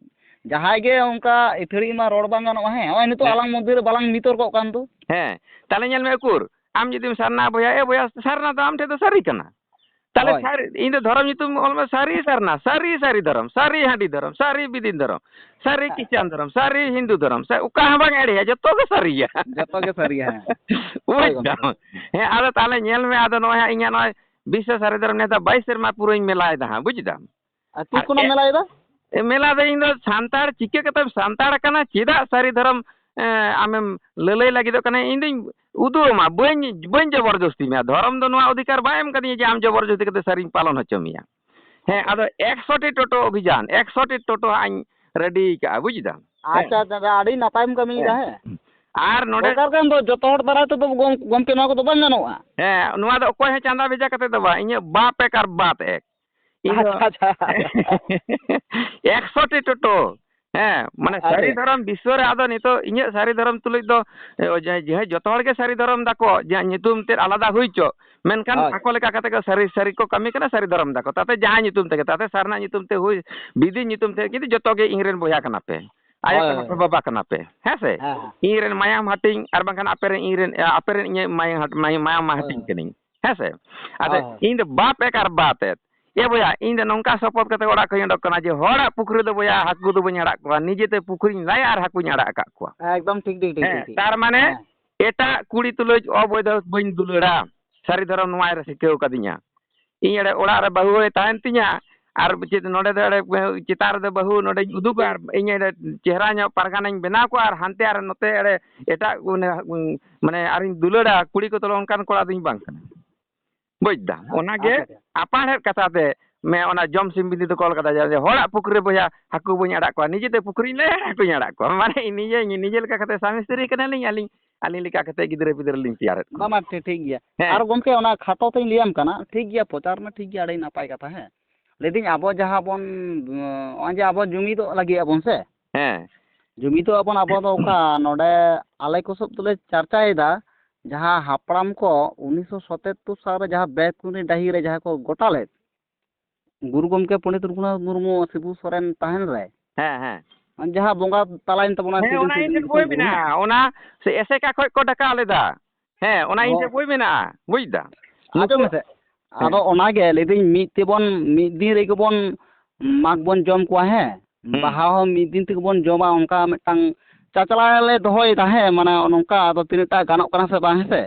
ᱡᱟᱦᱟᱸᱭ ᱜᱮ ᱚᱱᱠᱟ ᱟᱹᱛᱷᱟᱹᱲᱤ ᱢᱟ ᱨᱚᱲ ᱵᱟᱝ ᱜᱟᱱᱚᱜᱼᱟ, ᱦᱮᱸ, ᱱᱚᱜᱼᱚᱭ ᱱᱤᱛᱚᱜ ᱦᱮᱸ᱾ ᱟᱞᱟᱝ ᱢᱚᱫᱽᱫᱷᱮ ᱨᱮ ᱵᱟᱞᱟᱝ ᱵᱤᱛᱚᱨᱠᱚᱜ ᱠᱟᱱ ᱫᱚ᱾ ᱦᱮᱸ, ᱛᱟᱦᱞᱮ ᱧᱮᱞ ᱢᱮ ᱩᱠᱩᱨ, ᱟᱢ ᱡᱩᱫᱤᱢ ᱥᱟᱨᱱᱟ ᱵᱚᱭᱦᱟ, ᱮ ᱵᱚᱭᱦᱟ, ᱥᱟᱨᱱᱟ ᱫᱚ ᱟᱢ ᱴᱷᱮᱱ ᱫᱚ ᱥᱟᱹᱨᱤ ᱠᱟᱱᱟ᱾ ᱛᱟᱦᱞᱮ ᱦᱳᱭ᱾ ᱥᱟᱹᱨᱤ, ᱤᱧ ᱫᱚ ᱫᱷᱚᱨᱚᱢ ᱧᱩᱛᱩᱢ ᱚᱞ ᱢᱮ, ᱥᱟᱹᱨᱤ ᱥᱟᱨᱱᱟ, ᱥᱟᱹᱨᱤ ᱥᱟᱹᱨᱤ ᱫᱷᱚᱨᱚᱢ, ᱥᱟᱹᱨᱤ ᱦᱟᱺᱰᱤ ᱫᱷᱚᱨᱚᱢ, ᱥᱟᱹᱨᱤ ᱵᱤᱫᱤᱱ ᱫᱷᱚᱨᱚᱢ, ᱥᱟᱹᱨᱤ ᱦᱮᱸ᱾ ᱠᱷᱨᱤᱥᱴᱟᱱ ᱫᱷᱚᱨᱚᱢ, ᱥᱟᱹᱨᱤ ᱦᱤᱱᱫᱩ ᱫᱷᱚᱨᱚᱢ, ᱥᱟ-, ᱚᱠᱟ ᱦᱚᱸ ᱵᱟᱝ ᱮᱲᱮᱭᱟ, ᱡᱚᱛᱚ ᱜᱮ ᱥᱟᱹᱨᱤᱭᱟ᱾ ᱡᱚᱛᱚ ᱜᱮ ᱥᱟᱹᱨᱤᱭᱟ, ᱦᱮᱸ᱾ ᱵᱩᱡᱽ ᱦᱳᱭ ᱜᱚᱢᱠᱮ᱾ ᱫᱟᱢ? ᱦᱮᱸ, ᱟᱫᱚ ᱛᱟᱦᱞᱮ ᱧᱮᱞ ᱢᱮ, ᱟᱫᱚ ᱱᱚᱜᱼᱚᱭ ᱦᱟᱸᱜ ᱤᱧᱟᱹᱜ ᱱᱚᱜᱼᱚᱭ ᱵᱤᱥᱥᱚ ᱥᱟᱹᱨᱤ ᱫᱷᱚᱨᱚᱢ ᱱᱮᱛᱟ ᱵᱟᱭᱤᱥ ᱥᱮᱨᱢᱟ ᱯᱩᱨᱟᱹᱧ ᱢᱮᱞᱟᱭ ᱫᱟ ᱦᱟᱸᱜ, ᱵᱩᱡᱽ ᱫᱟᱢ? ᱟᱨ ᱛᱤᱥ ᱟᱨ ᱠᱷᱚᱱᱟᱜ ᱮ-, ᱢᱮᱞᱟᱭ ᱫᱟ? ᱮ, ᱢᱮᱞᱟ ᱫᱚ ᱤᱧ ᱫᱚ ᱥᱟᱱᱛᱟᱲ ᱪᱤᱠᱟᱹ ᱠᱟᱛᱮᱢ ᱥᱟᱱᱛᱟᱲ ᱠᱟᱱᱟ, ᱪᱮᱫᱟᱜ ᱥᱟᱹᱨᱤ ᱫᱷᱚᱨᱚᱢ, ᱮ, ᱟᱢᱮᱢ ᱞᱟᱹᱞᱟᱹᱭ ᱞᱟᱹᱜᱤᱫᱚᱜ ᱠᱟᱱᱟ, ᱤᱧ ᱫᱩᱧ ᱩᱫᱩᱜ ᱟᱢᱟ, ᱵᱟᱹᱧ, ᱵᱟᱹᱧ ᱡᱚᱵᱚᱨ ᱡᱚᱥᱛᱤ ᱢᱮᱭᱟ᱾ ᱫᱷᱚᱨᱚᱢ ᱫᱚ ᱱᱚᱣᱟ ᱚᱫᱷᱤᱠᱟᱨ ᱵᱟᱭ ᱮᱢ ᱠᱟᱫᱤᱧᱟ ᱡᱮ ᱟᱢ ᱡᱚᱵᱚᱨ ᱡᱚᱥᱛᱤ ᱠᱟᱛᱮ ᱥᱟᱹᱨᱤᱧ ᱯᱟᱞᱚᱱ ᱦᱚᱪᱚ ᱢᱮᱭᱟ᱾ ᱦᱮᱸ, ᱟᱪᱪᱷᱟ᱾ ᱟᱫᱚ ᱮᱠᱥᱚ ᱴᱤ ᱴᱳᱴᱳ ᱚᱵᱷᱤᱡᱟᱱ, ᱮᱠᱥᱚ ᱴᱤ ᱴᱳᱴᱳ ᱦᱟᱸᱜ ᱤᱧ ᱨᱮᱰᱤ ᱠᱟᱜᱼᱟ, ᱵᱩᱡᱽ ᱫᱟᱢ? ᱦᱮᱸ᱾ ᱟᱪᱪᱷᱟ, ᱟᱪᱪᱷᱟ, ᱟᱪᱪᱷᱟ, ᱟᱹᱰᱤ ᱱᱟᱯᱟᱭᱮᱢ ᱠᱟᱹᱢᱤᱭᱮᱫᱟ, ᱦᱮᱸ᱾ ᱦᱮᱸ᱾ ᱟᱨ ᱱᱚᱰᱮ ᱫᱚᱨᱠᱟᱨ ᱠᱟᱱ ᱫᱚ, ᱡᱚᱛᱚ ᱦᱚᱲ ᱫᱟᱨᱟᱭ ᱛᱮᱫᱚ ᱜᱚᱢ-, ᱜᱚᱢᱠᱮ, ᱱᱚᱣᱟ ᱠᱚᱫᱚ ᱵᱟᱝ ᱜᱟᱱᱚᱜᱼᱟ᱾ ᱦᱮᱸ, ᱱᱚᱣᱟ ᱫᱚ ᱚᱠᱚᱭ ᱦᱚᱸ ᱪᱟᱸᱫᱟ ᱵᱷᱮᱡᱟ ᱠᱟᱛᱮ ᱫᱚ ᱵᱟᱝ, ᱤᱧᱟᱹᱜ ᱵᱟᱯ ᱮᱠ ᱟᱨ ᱵᱟᱛ ᱮᱠ᱾ ᱤᱧ ᱫᱚ ᱟᱪᱪᱷᱟ, ᱟᱪᱪᱷᱟ᱾ ᱮᱠᱥᱚ ᱴᱤ ᱴᱳᱴᱳ᱾ ᱦᱮᱸ, ᱢᱟᱱᱮ ᱟᱨᱮ᱾ ᱥᱟᱹᱨᱤ ᱫᱷᱚᱨᱚᱢ ᱵᱤᱥᱥᱚ ᱨᱮ ᱟᱫᱚ ᱱᱤᱛᱚᱜ ᱤᱧᱟᱹᱜ ᱥᱟᱹᱨᱤ ᱫᱷᱚᱨᱚᱢ ᱛᱩᱞᱩᱡ ᱫᱚ, ᱮ, ᱡᱮ, ᱡᱮ ᱡᱚᱛᱚ ᱦᱚᱲ ᱜᱮ ᱥᱟᱹᱨᱤ ᱫᱷᱚᱨᱚᱢ ᱫᱟᱠᱚ, ᱡᱮ ᱧᱩᱛᱩᱢ ᱛᱮᱫ ᱟᱞᱟᱫᱟ ᱦᱩᱭ ᱪᱚ, ᱢᱮᱱᱠᱷᱟᱱ ᱦᱳᱭ᱾ ᱟᱠᱚ ᱞᱮᱠᱟ ᱠᱟᱛᱮ ᱠᱚ ᱥᱟᱹᱨᱤ, ᱥᱟᱹᱨᱤ ᱠᱚ ᱠᱟᱹᱢᱤ ᱠᱟᱱᱟ, ᱥᱟᱹᱨᱤ ᱫᱷᱚᱨᱚᱢ ᱫᱟᱠᱚ᱾ ᱛᱟᱛᱮ ᱡᱟᱦᱟᱸ ᱧᱩᱛᱩᱢ ᱛᱮᱜᱮ, ᱛᱟᱛᱮ ᱥᱟᱨᱱᱟ ᱧᱩᱛᱩᱢ ᱛᱮ ᱦᱩᱭ, ᱵᱤᱫᱤ ᱧᱩᱛᱩᱢ ᱛᱮ, ᱠᱤᱱᱛᱩ ᱡᱚᱛᱚ ᱜᱮ ᱤᱧ ᱨᱮᱱ ᱵᱚᱭᱦᱟ ᱠᱟᱱᱟ ᱯᱮ, ᱟᱭᱳ ᱦᱳᱭ, ᱠᱟᱱᱟ ᱦᱳᱭ, ᱯᱮ, ᱦᱳᱭ᱾ ᱵᱟᱵᱟ ᱠᱟᱱᱟ ᱯᱮ, ᱦᱮᱸ ᱥᱮ? ᱦᱮᱸ, ᱦᱮᱸ᱾ ᱤᱧ ᱨᱮᱱ ᱢᱟᱭᱟᱢ ᱦᱟᱹᱴᱤᱧ, ᱟᱨ ᱵᱟᱝᱠᱷᱟᱱ ᱟᱯᱮ ᱨᱮᱱ, ᱤᱧ ᱨᱮᱱ, ᱮ, ᱟᱯᱮ ᱨᱮᱱ ᱤᱧᱟᱹᱜ ᱢᱟᱭᱟᱢ ᱦᱟᱹᱴ-, ᱢᱟᱭᱟᱢ, ᱢᱟᱭᱟᱢ ᱦᱳᱭ, ᱦᱟᱹᱴᱤᱧ ᱦᱳᱭ᱾ ᱠᱟᱹᱱᱟᱹᱧ, ᱦᱮᱸ ᱥᱮ? ᱟᱫᱚ ᱦᱳᱭ, ᱦᱳᱭ᱾ ᱤᱧ ᱫᱚ ᱵᱟᱯ ᱮᱠ ᱟᱨ ᱵᱟᱛ ᱮᱫ᱾ ᱮ ᱵᱚᱭᱦᱟ, ᱤᱧ ᱫᱚ ᱱᱚᱝᱠᱟ ᱥᱚᱯᱚᱛ ᱠᱟᱛᱮ ᱚᱲᱟᱜ ᱠᱷᱚᱱᱤᱧ ᱚᱰᱚᱠ ᱠᱟᱱᱟ ᱡᱮ ᱦᱚᱲᱟᱜ ᱯᱩᱠᱷᱨᱤ ᱫᱚ ᱵᱚᱭᱦᱟ ᱦᱟᱹᱠᱩ ᱫᱚ ᱵᱟᱹᱧ ᱟᱲᱟᱜ ᱠᱚᱣᱟ, ᱱᱤᱡᱮᱛᱮ ᱯᱩᱠᱷᱨᱤᱧ ᱞᱟᱭᱟ ᱟᱨ ᱦᱟᱹᱠᱩᱧ ᱟᱲᱟᱜ ᱟᱠᱟᱫ ᱠᱚᱣᱟ᱾ ᱮᱠᱫᱚᱢ ᱴᱷᱤᱠ, ᱴᱷᱤᱠ, ᱴᱷᱤᱠ, ᱦᱮᱸ, ᱴᱷᱤᱠ, ᱴᱷᱤᱠ᱾ ᱛᱟᱨ ᱢᱟᱱᱮ ᱦᱮᱸ᱾ ᱮᱴᱟᱜ ᱠᱩᱲᱤ ᱛᱩᱞᱩᱡ ᱚᱵᱚᱭᱫᱷᱚ ᱵᱟᱹᱧ ᱫᱩᱞᱟᱹᱲᱟ᱾ ᱥᱟᱹᱨᱤ ᱫᱷᱚᱨᱚᱢ ᱱᱚᱣᱟᱭ ᱥᱤᱠᱷᱟᱹᱣ ᱠᱟᱫᱤᱧᱟ᱾ ᱤᱧ ᱮᱲᱮ ᱚᱲᱟᱜ ᱨᱮ ᱵᱟᱹᱦᱩ ᱦᱚᱸᱭ ᱛᱟᱦᱮᱱ ᱛᱤᱧᱟ, ᱟᱨ ᱪᱮᱫ ᱱᱚᱰᱮ ᱫᱚ ᱮᱲᱮ ᱪᱮᱛᱟᱱ ᱨᱮᱫᱚ ᱵᱟᱹᱦᱩ ᱱᱚᱰᱮᱧ ᱩᱫᱩᱜᱟ ᱟᱨ ᱤᱧ ᱮᱲᱮ ᱪᱮᱦᱨᱟ ᱧᱚᱜ ᱯᱟᱨᱜᱟᱱᱟᱧ ᱵᱮᱱᱟᱣ ᱠᱚᱣᱟ ᱟᱨ ᱦᱟᱱᱛᱮ ᱟᱨ ᱱᱚᱛᱮ ᱮᱲᱮ ᱮᱴᱟᱜ ᱢᱟᱱᱮ ᱟᱨᱤᱧ ᱫᱩᱞᱟᱹᱲᱟ ᱠᱩᱲᱤ ᱠᱚ, ᱛᱚᱞᱚ ᱚᱱᱠᱟᱱ ᱠᱚᱲᱟ ᱫᱚᱧ ᱵᱟᱝ ᱠᱟᱱᱟ᱾ ᱵᱩᱡᱽ ᱫᱟᱢ? ᱚᱱᱟᱜᱮ ᱟᱪᱪᱷᱟ, ᱟᱪᱪᱷᱟ᱾ ᱟᱯᱟᱬᱦᱮᱫ ᱠᱟᱛᱷᱟ ᱛᱮ ᱢᱮ ᱚᱱᱟ ᱡᱚᱢ ᱥᱤᱢ ᱵᱤᱱᱛᱤ ᱫᱚ ᱠᱚ ᱚᱞ ᱠᱟᱫᱟ ᱡᱮ, ᱦᱚᱲᱟᱜ ᱯᱩᱠᱷᱨᱤ ᱨᱮ ᱵᱚᱭᱦᱟ ᱦᱟᱹᱠᱩ ᱵᱟᱹᱧ ᱟᱲᱟᱜ ᱠᱚᱣᱟ, ᱱᱤᱡᱮᱛᱮ ᱯᱩᱠᱷᱨᱤᱧ ᱞᱟᱹᱭᱟ ᱦᱟᱹᱠᱩᱧ ᱟᱲᱟᱜ ᱠᱚᱣᱟ᱾ ᱢᱟᱱᱮ ᱱᱤᱡᱮ, ᱱᱤᱡᱮ ᱞᱮᱠᱟ ᱠᱟᱛᱮ ᱥᱟᱢᱤ ᱥᱛᱨᱤ ᱠᱟᱱᱟᱞᱤᱧ ᱟᱹᱞᱤᱧ, ᱟᱹᱞᱤᱧ ᱞᱮᱠᱟ ᱠᱟᱛᱮ ᱜᱤᱫᱽᱨᱟᱹ ᱯᱤᱫᱽᱨᱟᱹ ᱞᱤᱧ ᱛᱮᱭᱟᱨᱮᱫ ᱠᱚᱣᱟ᱾ ᱵᱟᱝ, ᱵᱟᱝ, ᱴᱷᱤᱠ, ᱴᱷᱤᱠ ᱜᱮᱭᱟ᱾ ᱦᱮᱸ᱾ ᱟᱨ ᱜᱚᱢᱠᱮ, ᱚᱱᱟ ᱠᱷᱟᱴᱚ ᱛᱮᱧ ᱞᱟᱹᱭᱟᱢ ᱠᱟᱱᱟ, ᱴᱷᱤᱠ ᱜᱮᱭᱟ, ᱯᱨᱚᱪᱟᱨ ᱢᱟ ᱴᱷᱤᱠ ᱜᱮᱭᱟ, ᱟᱹᱰᱤ ᱱᱟᱯᱟᱭ ᱠᱟᱛᱷᱟ, ᱦᱮᱸ᱾ ᱞᱟᱹᱭᱫᱟᱹᱧ, ᱟᱵᱚ ᱡᱟᱦᱟᱸ ᱵᱚᱱ, ᱱᱚᱜᱼᱚᱭ ᱡᱮ ᱟᱵᱚ ᱡᱩᱢᱤᱫᱚᱜ ᱞᱟᱹᱜᱤᱫ ᱟᱵᱚᱱ ᱥᱮ, ᱦᱮᱸ᱾ ᱡᱩᱢᱤᱫᱚᱜ ᱟᱵᱚᱱ ᱟᱵᱚ ᱫᱚ ᱚᱠᱟ, ᱱᱚᱰᱮ ᱟᱞᱮ ᱠᱚ ᱥᱚᱵ ᱫᱚᱞᱮ ᱪᱟᱨᱪᱟᱭᱮᱫᱟ, ᱡᱟᱦᱟᱸ ᱦᱟᱯᱲᱟᱢ ᱠᱚ ᱩᱱᱤᱥᱥᱚ ᱥᱟᱛᱟᱛᱛᱳᱨ ᱥᱟᱞ ᱨᱮ ᱡᱟᱦᱟᱸ ᱵᱮᱠᱩᱱᱤ ᱰᱟᱹᱦᱤ ᱨᱮ ᱡᱟᱦᱟᱸ ᱠᱚ ᱜᱚᱴᱟ ᱞᱮᱫ, ᱜᱩᱨᱩ ᱜᱚᱢᱠᱮ ᱯᱚᱱᱰᱤᱛ ᱨᱚᱜᱷᱩᱱᱟᱛᱷ ᱢᱩᱨᱢᱩ ᱥᱤᱵᱩ ᱥᱚᱨᱮᱱ ᱛᱟᱦᱮᱱ ᱨᱮ, ᱦᱮᱸ, ᱦᱮᱸ᱾ ᱡᱟᱦᱟᱸ ᱵᱚᱸᱜᱟ ᱛᱟᱞᱟᱭᱮᱱ ᱛᱟᱵᱚᱱᱟ ᱦᱮᱸ, ᱥᱤᱞᱫᱟᱹ ᱚᱱᱟ ᱥᱤᱞᱫᱟᱹ ᱤᱧ ᱴᱷᱮᱱ ᱥᱤᱞᱫᱟᱹ ᱵᱳᱭ ᱥᱤᱞᱫᱟᱹ ᱢᱮᱱᱟᱜᱼᱟ᱾ ᱦᱮᱸ᱾ ᱚᱱᱟ ᱥᱮ ᱮᱥᱮᱠᱟ ᱠᱷᱚᱡ ᱠᱚ ᱰᱟᱠᱟᱣ ᱞᱮᱫᱟ᱾ ᱦᱮᱸ, ᱚᱱᱟ ᱤᱧ ᱚ᱾ ᱴᱷᱮᱱ ᱵᱳᱭ ᱢᱮᱱᱟᱜᱼᱟ, ᱵᱩᱡᱽ ᱫᱟ? ᱟᱸᱡᱚᱢ ᱢᱮᱥᱮ᱾ ᱦᱮᱸ᱾ ᱟᱫᱚ ᱚᱱᱟᱜᱮ ᱞᱟᱹᱭᱫᱟᱹᱧ, ᱢᱤᱫ ᱛᱮᱵᱚᱱ, ᱢᱤᱫ ᱫᱤᱱ ᱨᱮᱜᱮ ᱵᱚᱱ ᱢᱟᱜᱽ ᱵᱚᱱ ᱡᱚᱢ ᱠᱚᱣᱟ, ᱦᱮᱸ᱾ ᱦᱩᱸ᱾ ᱵᱟᱦᱟ ᱦᱚᱸ ᱢᱤᱫ ᱫᱤᱱ ᱛᱮᱜᱮ ᱵᱚᱱ ᱡᱚᱢᱟ, ᱚᱱᱠᱟ ᱢᱤᱫᱴᱟᱝ ᱪᱟᱪᱞᱟᱣ ᱞᱮ ᱫᱚᱦᱚᱭᱮᱫᱟ, ᱦᱮᱸ᱾ ᱢᱟᱱᱮ ᱱᱚᱝᱠᱟ ᱟᱫᱚ ᱛᱤᱱᱟᱹᱜ ᱴᱟ ᱜᱟᱱᱚᱜ ᱠᱟᱱᱟ ᱥᱮ ᱵᱟᱝ, ᱦᱮᱸ ᱥᱮ?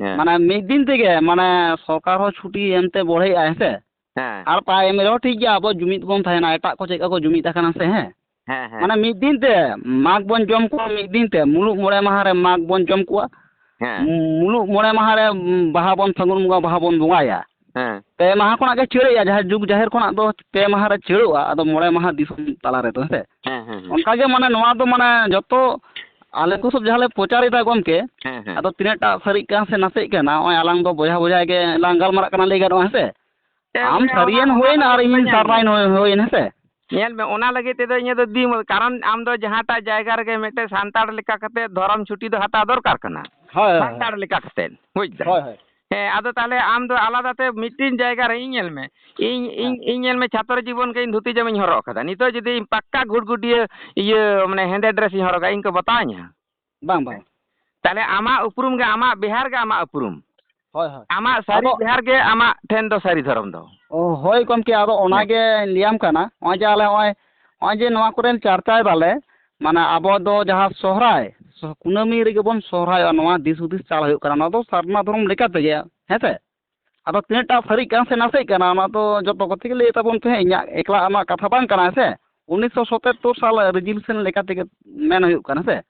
ᱦᱮᱸ᱾ ᱢᱟᱱᱮ ᱢᱤᱫ ᱫᱤᱱ ᱛᱮᱜᱮ, ᱢᱟᱱᱮ ᱥᱚᱨᱠᱟᱨ ᱦᱚᱸ ᱪᱷᱩᱴᱤ ᱮᱢᱛᱮ ᱵᱚᱲᱦᱮᱜᱼᱟᱭ, ᱦᱮᱸ ᱥᱮ? ᱦᱮᱸ᱾ ᱟᱨ ᱵᱟᱭ ᱮᱢ ᱨᱮᱦᱚᱸ ᱴᱷᱤᱠ ᱜᱮᱭᱟ, ᱟᱵᱚ ᱡᱩᱢᱤᱫ ᱵᱚᱱ ᱛᱟᱦᱮᱱᱟ, ᱮᱴᱟᱜ ᱠᱚ ᱪᱮᱫ ᱞᱮᱠᱟ ᱠᱚ ᱡᱩᱢᱤᱫ ᱟᱠᱟᱱᱟ ᱥᱮ, ᱦᱮᱸ? ᱦᱮᱸ, ᱦᱮᱸ᱾ ᱢᱟᱱᱮ ᱢᱤᱫ ᱫᱤᱱ ᱛᱮ ᱢᱟᱜᱽ ᱵᱚᱱ ᱡᱚᱢ ᱠᱚᱣᱟ, ᱢᱤᱫ ᱫᱤᱱ ᱛᱮ ᱢᱩᱞᱩᱜ ᱢᱚᱬᱮ ᱢᱟᱦᱟ ᱨᱮ ᱢᱟᱜᱽ ᱵᱚᱱ ᱡᱚᱢ ᱠᱚᱣᱟ᱾ ᱦᱮᱸ᱾ ᱢᱩᱞᱩᱜ ᱢᱚᱬᱮ ᱢᱟᱦᱟ ᱨᱮ ᱵᱟᱦᱟ ᱵᱚᱱ, ᱯᱷᱟᱹᱜᱩᱱ ᱵᱚᱸᱜᱟ ᱵᱟᱦᱟ ᱵᱚᱱ ᱵᱚᱸᱜᱟᱭᱟ᱾ ᱦᱮᱸ᱾ ᱯᱮ ᱢᱟᱦᱟ ᱠᱷᱚᱱᱟᱜ ᱜᱮ ᱪᱷᱟᱹᱲᱮᱜᱼᱟ, ᱡᱟᱦᱮᱨ, ᱡᱩᱜᱽ ᱡᱟᱦᱮᱨ ᱠᱷᱚᱱᱟᱜ ᱫᱚ ᱯᱮ ᱢᱟᱦᱟ ᱨᱮ ᱪᱷᱟᱹᱲᱚᱜᱼᱟ, ᱟᱫᱚ ᱢᱚᱬᱮ ᱢᱟᱦᱟ ᱫᱤᱥᱚᱢ ᱛᱟᱞᱟ ᱨᱮᱫᱚ, ᱦᱮᱸ ᱥᱮ? ᱦᱮᱸ, ᱦᱮᱸ, ᱦᱮᱸ᱾ ᱚᱱᱠᱟ ᱜᱮ ᱢᱟᱱᱮ ᱱᱚᱣᱟ ᱫᱚ ᱢᱟᱱᱮ ᱡᱚᱛᱚ ᱟᱞᱮ ᱠᱚ ᱥᱚᱵ ᱡᱟᱦᱟᱸ ᱞᱮ ᱯᱨᱚᱪᱟᱨᱮᱫᱟ ᱜᱚᱢᱠᱮ, ᱦᱮᱸ, ᱦᱮᱸ᱾ ᱟᱫᱚ ᱛᱤᱱᱟᱹᱜ ᱴᱟ ᱥᱟᱹᱨᱤᱜ ᱠᱟᱱᱟ ᱥᱮ ᱱᱟᱥᱮᱜ ᱠᱟᱱᱟ, ᱱᱚᱜᱼᱚᱭ ᱟᱞᱟᱝ ᱫᱚ ᱵᱚᱭᱦᱟ ᱵᱚᱭᱦᱟ ᱜᱮ ᱞᱟᱝ ᱜᱟᱞᱢᱟᱨᱟᱜ ᱠᱟᱱᱟ, ᱞᱟᱹᱭ ᱜᱟᱱᱚᱜᱼᱟ, ᱦᱮᱸ ᱥᱮ? ᱦᱮᱸ, ᱟᱢ ᱚᱱᱟ, ᱥᱟᱹᱨᱤᱭᱮᱱ ᱚᱱᱟ ᱦᱩᱭᱮᱱ ᱟᱨ ᱫᱚ ᱤᱧ ᱧᱮᱞ ᱢᱮ᱾ ᱥᱟᱨᱱᱟᱭᱮᱱ ᱦᱩᱭ-, ᱦᱩᱭᱮᱱ, ᱦᱮᱸ ᱥᱮ? ᱧᱮᱞ ᱢᱮ, ᱚᱱᱟ ᱞᱟᱹᱜᱤᱫ ᱛᱮᱫᱚ ᱤᱧᱟᱹᱜ ᱫᱚ ᱫᱤᱱ, ᱠᱟᱨᱚᱱ ᱟᱢ ᱫᱚ ᱡᱟᱦᱟᱸᱴᱟᱜ ᱡᱟᱭᱜᱟ ᱨᱮᱜᱮ ᱢᱤᱫᱴᱮᱱ ᱥᱟᱱᱛᱟᱲ ᱞᱮᱠᱟ ᱠᱟᱛᱮ ᱫᱷᱚᱨᱚᱢ ᱪᱷᱩᱴᱤ ᱫᱚ ᱦᱟᱛᱟᱣ ᱫᱚᱨᱠᱟᱨ ᱠᱟᱱᱟ᱾ ᱦᱳᱭ, ᱦᱳᱭ, ᱦᱳᱭ᱾ ᱥᱟᱱᱛᱟᱲ ᱞᱮᱠᱟ ᱠᱟᱛᱮ, ᱵᱩᱡᱽ ᱫᱟ? ᱦᱳᱭ, ᱦᱳᱭ᱾ ᱦᱮᱸ, ᱟᱫᱚ ᱛᱟᱦᱞᱮ ᱟᱢ ᱫᱚ ᱟᱞᱟᱫᱟ ᱛᱮ ᱢᱤᱫᱴᱤᱱ ᱡᱟᱭᱜᱟ ᱨᱮ ᱤᱧ ᱧᱮᱞ ᱢᱮ, ᱤᱧ, ᱤᱧ, ᱦᱮᱸ᱾ ᱤᱧ ᱧᱮᱞ ᱢᱮ, ᱪᱷᱟᱛᱨᱚ ᱡᱤᱵᱚᱱ ᱜᱮ ᱤᱧ ᱫᱷᱩᱛᱤ ᱡᱟᱢᱟᱧ ᱦᱚᱨᱚᱜ ᱠᱟᱫᱟ, ᱱᱤᱛᱚᱜ ᱡᱩᱫᱤ ᱤᱧ ᱯᱟᱠᱠᱟ ᱜᱷᱩᱴᱜᱷᱩᱴᱤᱭᱟᱹ ᱤᱭᱟᱹ, ᱢᱟᱱᱮ, ᱦᱮᱸᱫᱮ dress ᱤᱧ ᱦᱚᱨᱚᱜᱟ, ᱤᱧ ᱠᱚ ᱵᱟᱛᱟᱣᱤᱧᱟ? ᱵᱟᱝ, ᱵᱟᱝ᱾ ᱛᱟᱦᱞᱮ ᱟᱢᱟᱜ ᱩᱯᱨᱩᱢ ᱜᱮ, ᱟᱢᱟᱜ ᱵᱮᱦᱟᱨ ᱜᱮ ᱟᱢᱟᱜ ᱩᱯᱨᱩᱢ᱾ ᱦᱳᱭ, ᱦᱳᱭ᱾ ᱟᱢᱟᱜ ᱥᱟᱹᱨᱤ ᱟᱫᱚ ᱵᱮᱦᱟᱨ ᱜᱮ ᱟᱢᱟᱜ ᱴᱷᱮᱱ ᱫᱚ ᱥᱟᱹᱨᱤ ᱫᱷᱚᱨᱚᱢ ᱫᱚ᱾ ᱚ, ᱦᱳᱭ ᱜᱚᱢᱠᱮ, ᱟᱫᱚ ᱦᱮᱸ᱾ ᱚᱱᱟᱜᱮ ᱞᱟᱹᱭᱟᱢ ᱠᱟᱱᱟ, ᱱᱚᱜᱼᱚᱭ ᱡᱮ ᱟᱞᱮ ᱱᱚᱜᱼᱚᱭ, ᱱᱚᱜᱼᱚᱭ ᱡᱮ ᱱᱚᱣᱟ ᱠᱚᱨᱮᱱ ᱪᱟᱨᱪᱟᱭ ᱫᱟᱞᱮ, ᱢᱟᱱᱮ ᱟᱵᱚ ᱫᱚ ᱡᱟᱦᱟᱸ ᱥᱚᱦᱨᱟᱭ, ᱥᱚ-, ᱠᱩᱱᱟᱹᱢᱤ ᱨᱮᱜᱮ ᱵᱚᱱ ᱥᱚᱦᱨᱟᱭᱚᱜᱼᱟ, ᱱᱚᱣᱟ ᱫᱤᱥ ᱦᱩᱫᱤᱥ ᱪᱟᱞ ᱦᱩᱭᱩᱜ ᱠᱟᱱᱟ, ᱱᱚᱣᱟ ᱫᱚ ᱥᱟᱨᱱᱟ ᱫᱷᱚᱨᱚᱢ ᱞᱮᱠᱟ ᱛᱮᱜᱮ, ᱦᱮᱸ ᱥᱮ? ᱟᱫᱚ ᱛᱤᱱᱟᱹᱜ ᱴᱟ ᱥᱟᱹᱨᱤᱜ ᱠᱟᱱᱟ ᱥᱮ ᱱᱟᱥᱮᱜ ᱠᱟᱱᱟ, ᱚᱱᱟ ᱫᱚ ᱡᱚᱛᱚ ᱠᱚᱛᱮ ᱜᱮ ᱞᱟᱹᱭ ᱛᱟᱵᱚᱱ ᱯᱮ ᱦᱟᱸᱜ, ᱤᱧᱟᱹᱜ ᱮᱠᱞᱟ ᱟᱢᱟᱜ ᱠᱟᱛᱷᱟ ᱵᱟᱝ ᱠᱟᱱᱟ ᱥᱮ᱾ ᱩᱱᱤᱥᱥᱚ ᱥᱚᱛᱛᱚᱨ ᱥᱟᱞ ᱨᱮᱡᱩᱞᱮᱥᱚᱱ ᱞᱮᱠᱟ ᱛᱮᱜᱮ ᱢᱮᱱ ᱦᱩᱭᱩᱜ ᱠᱟᱱᱟ ᱥᱮ᱾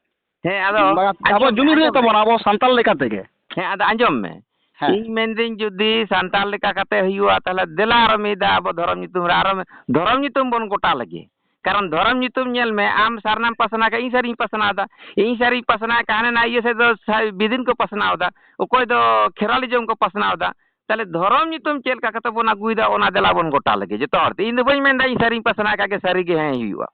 ᱦᱮᱸ, ᱟᱫᱚ ᱵᱟᱝ, ᱟᱵᱚ ᱟᱸᱡᱚᱢ ᱢᱮ, ᱡᱩᱢᱤᱫ ᱦᱩᱭᱩᱜ ᱟᱸᱡᱚᱢ ᱢᱮ᱾ ᱛᱟᱵᱚᱱᱟ, ᱟᱵᱚ ᱥᱟᱱᱛᱟᱲ ᱞᱮᱠᱟ ᱛᱮᱜᱮ᱾ ᱦᱮᱸ, ᱟᱫᱚ ᱟᱸᱡᱚᱢ ᱢᱮ᱾ ᱦᱮᱸ᱾ ᱤᱧ ᱢᱮᱱᱫᱟᱹᱧ, ᱡᱩᱫᱤ ᱥᱟᱱᱛᱟᱲ ᱞᱮᱠᱟ ᱠᱟᱛᱮ ᱦᱩᱭᱩᱜᱼᱟ, ᱛᱟᱦᱞᱮ ᱫᱮᱞᱟ ᱟᱨᱚ ᱢᱤᱫ ᱫᱷᱟᱣ ᱟᱵᱚ ᱫᱷᱚᱨᱚᱢ ᱧᱩᱛᱩᱢ ᱨᱮ ᱟᱨᱚ ᱢᱤ-, ᱫᱷᱚᱨᱚᱢ ᱧᱩᱛᱩᱢ ᱵᱚᱱ ᱜᱚᱴᱟ ᱞᱮᱜᱮ᱾ ᱠᱟᱨᱚᱱ ᱫᱷᱚᱨᱚᱢ ᱧᱩᱛᱩᱢ ᱧᱮᱞ ᱢᱮ, ᱟᱢ ᱥᱟᱨᱱᱟᱢ ᱯᱟᱥᱱᱟᱣ ᱠᱮᱫᱟ, ᱤᱧ ᱥᱟᱹᱨᱤᱧ ᱯᱟᱥᱱᱟᱣ ᱮᱫᱟ, ᱤᱧ ᱥᱟᱹᱨᱤᱧ ᱯᱟᱥᱱᱟᱣ ᱠᱮᱫᱟ, ᱦᱟᱱᱮ ᱱᱟ ᱤᱭᱟᱹ ᱥᱮᱫ ᱫᱚ ᱥᱟ-, ᱵᱤᱫᱤᱱ ᱠᱚ ᱯᱟᱥᱱᱟᱣ ᱮᱫᱟ, ᱚᱠᱚᱭ ᱫᱚ ᱠᱷᱮᱨᱣᱟᱞᱤᱡᱚᱢ ᱠᱚ ᱯᱟᱥᱱᱟᱣ ᱮᱫᱟ᱾ ᱛᱟᱦᱞᱮ ᱫᱷᱚᱨᱚᱢ ᱧᱩᱛᱩᱢ ᱪᱮᱫ ᱞᱮᱠᱟ ᱠᱟᱛᱮ ᱵᱚᱱ ᱟᱹᱜᱩᱭᱮᱫᱟ, ᱚᱱᱟ ᱫᱮᱞᱟ ᱵᱚᱱ ᱜᱚᱴᱟ ᱞᱮᱜᱮ ᱡᱚᱛᱚ ᱦᱚᱲ ᱛᱮ᱾ ᱤᱧ ᱫᱚ ᱵᱟᱹᱧ ᱢᱮᱱᱫᱟ ᱤᱧ ᱥᱟᱹᱨᱤᱧ ᱯᱟᱥᱱᱟᱣ ᱠᱟᱜ ᱜᱮ ᱥᱟᱹᱨᱤ ᱜᱮ ᱦᱮᱸ ᱦᱩᱭᱩᱜᱼᱟ,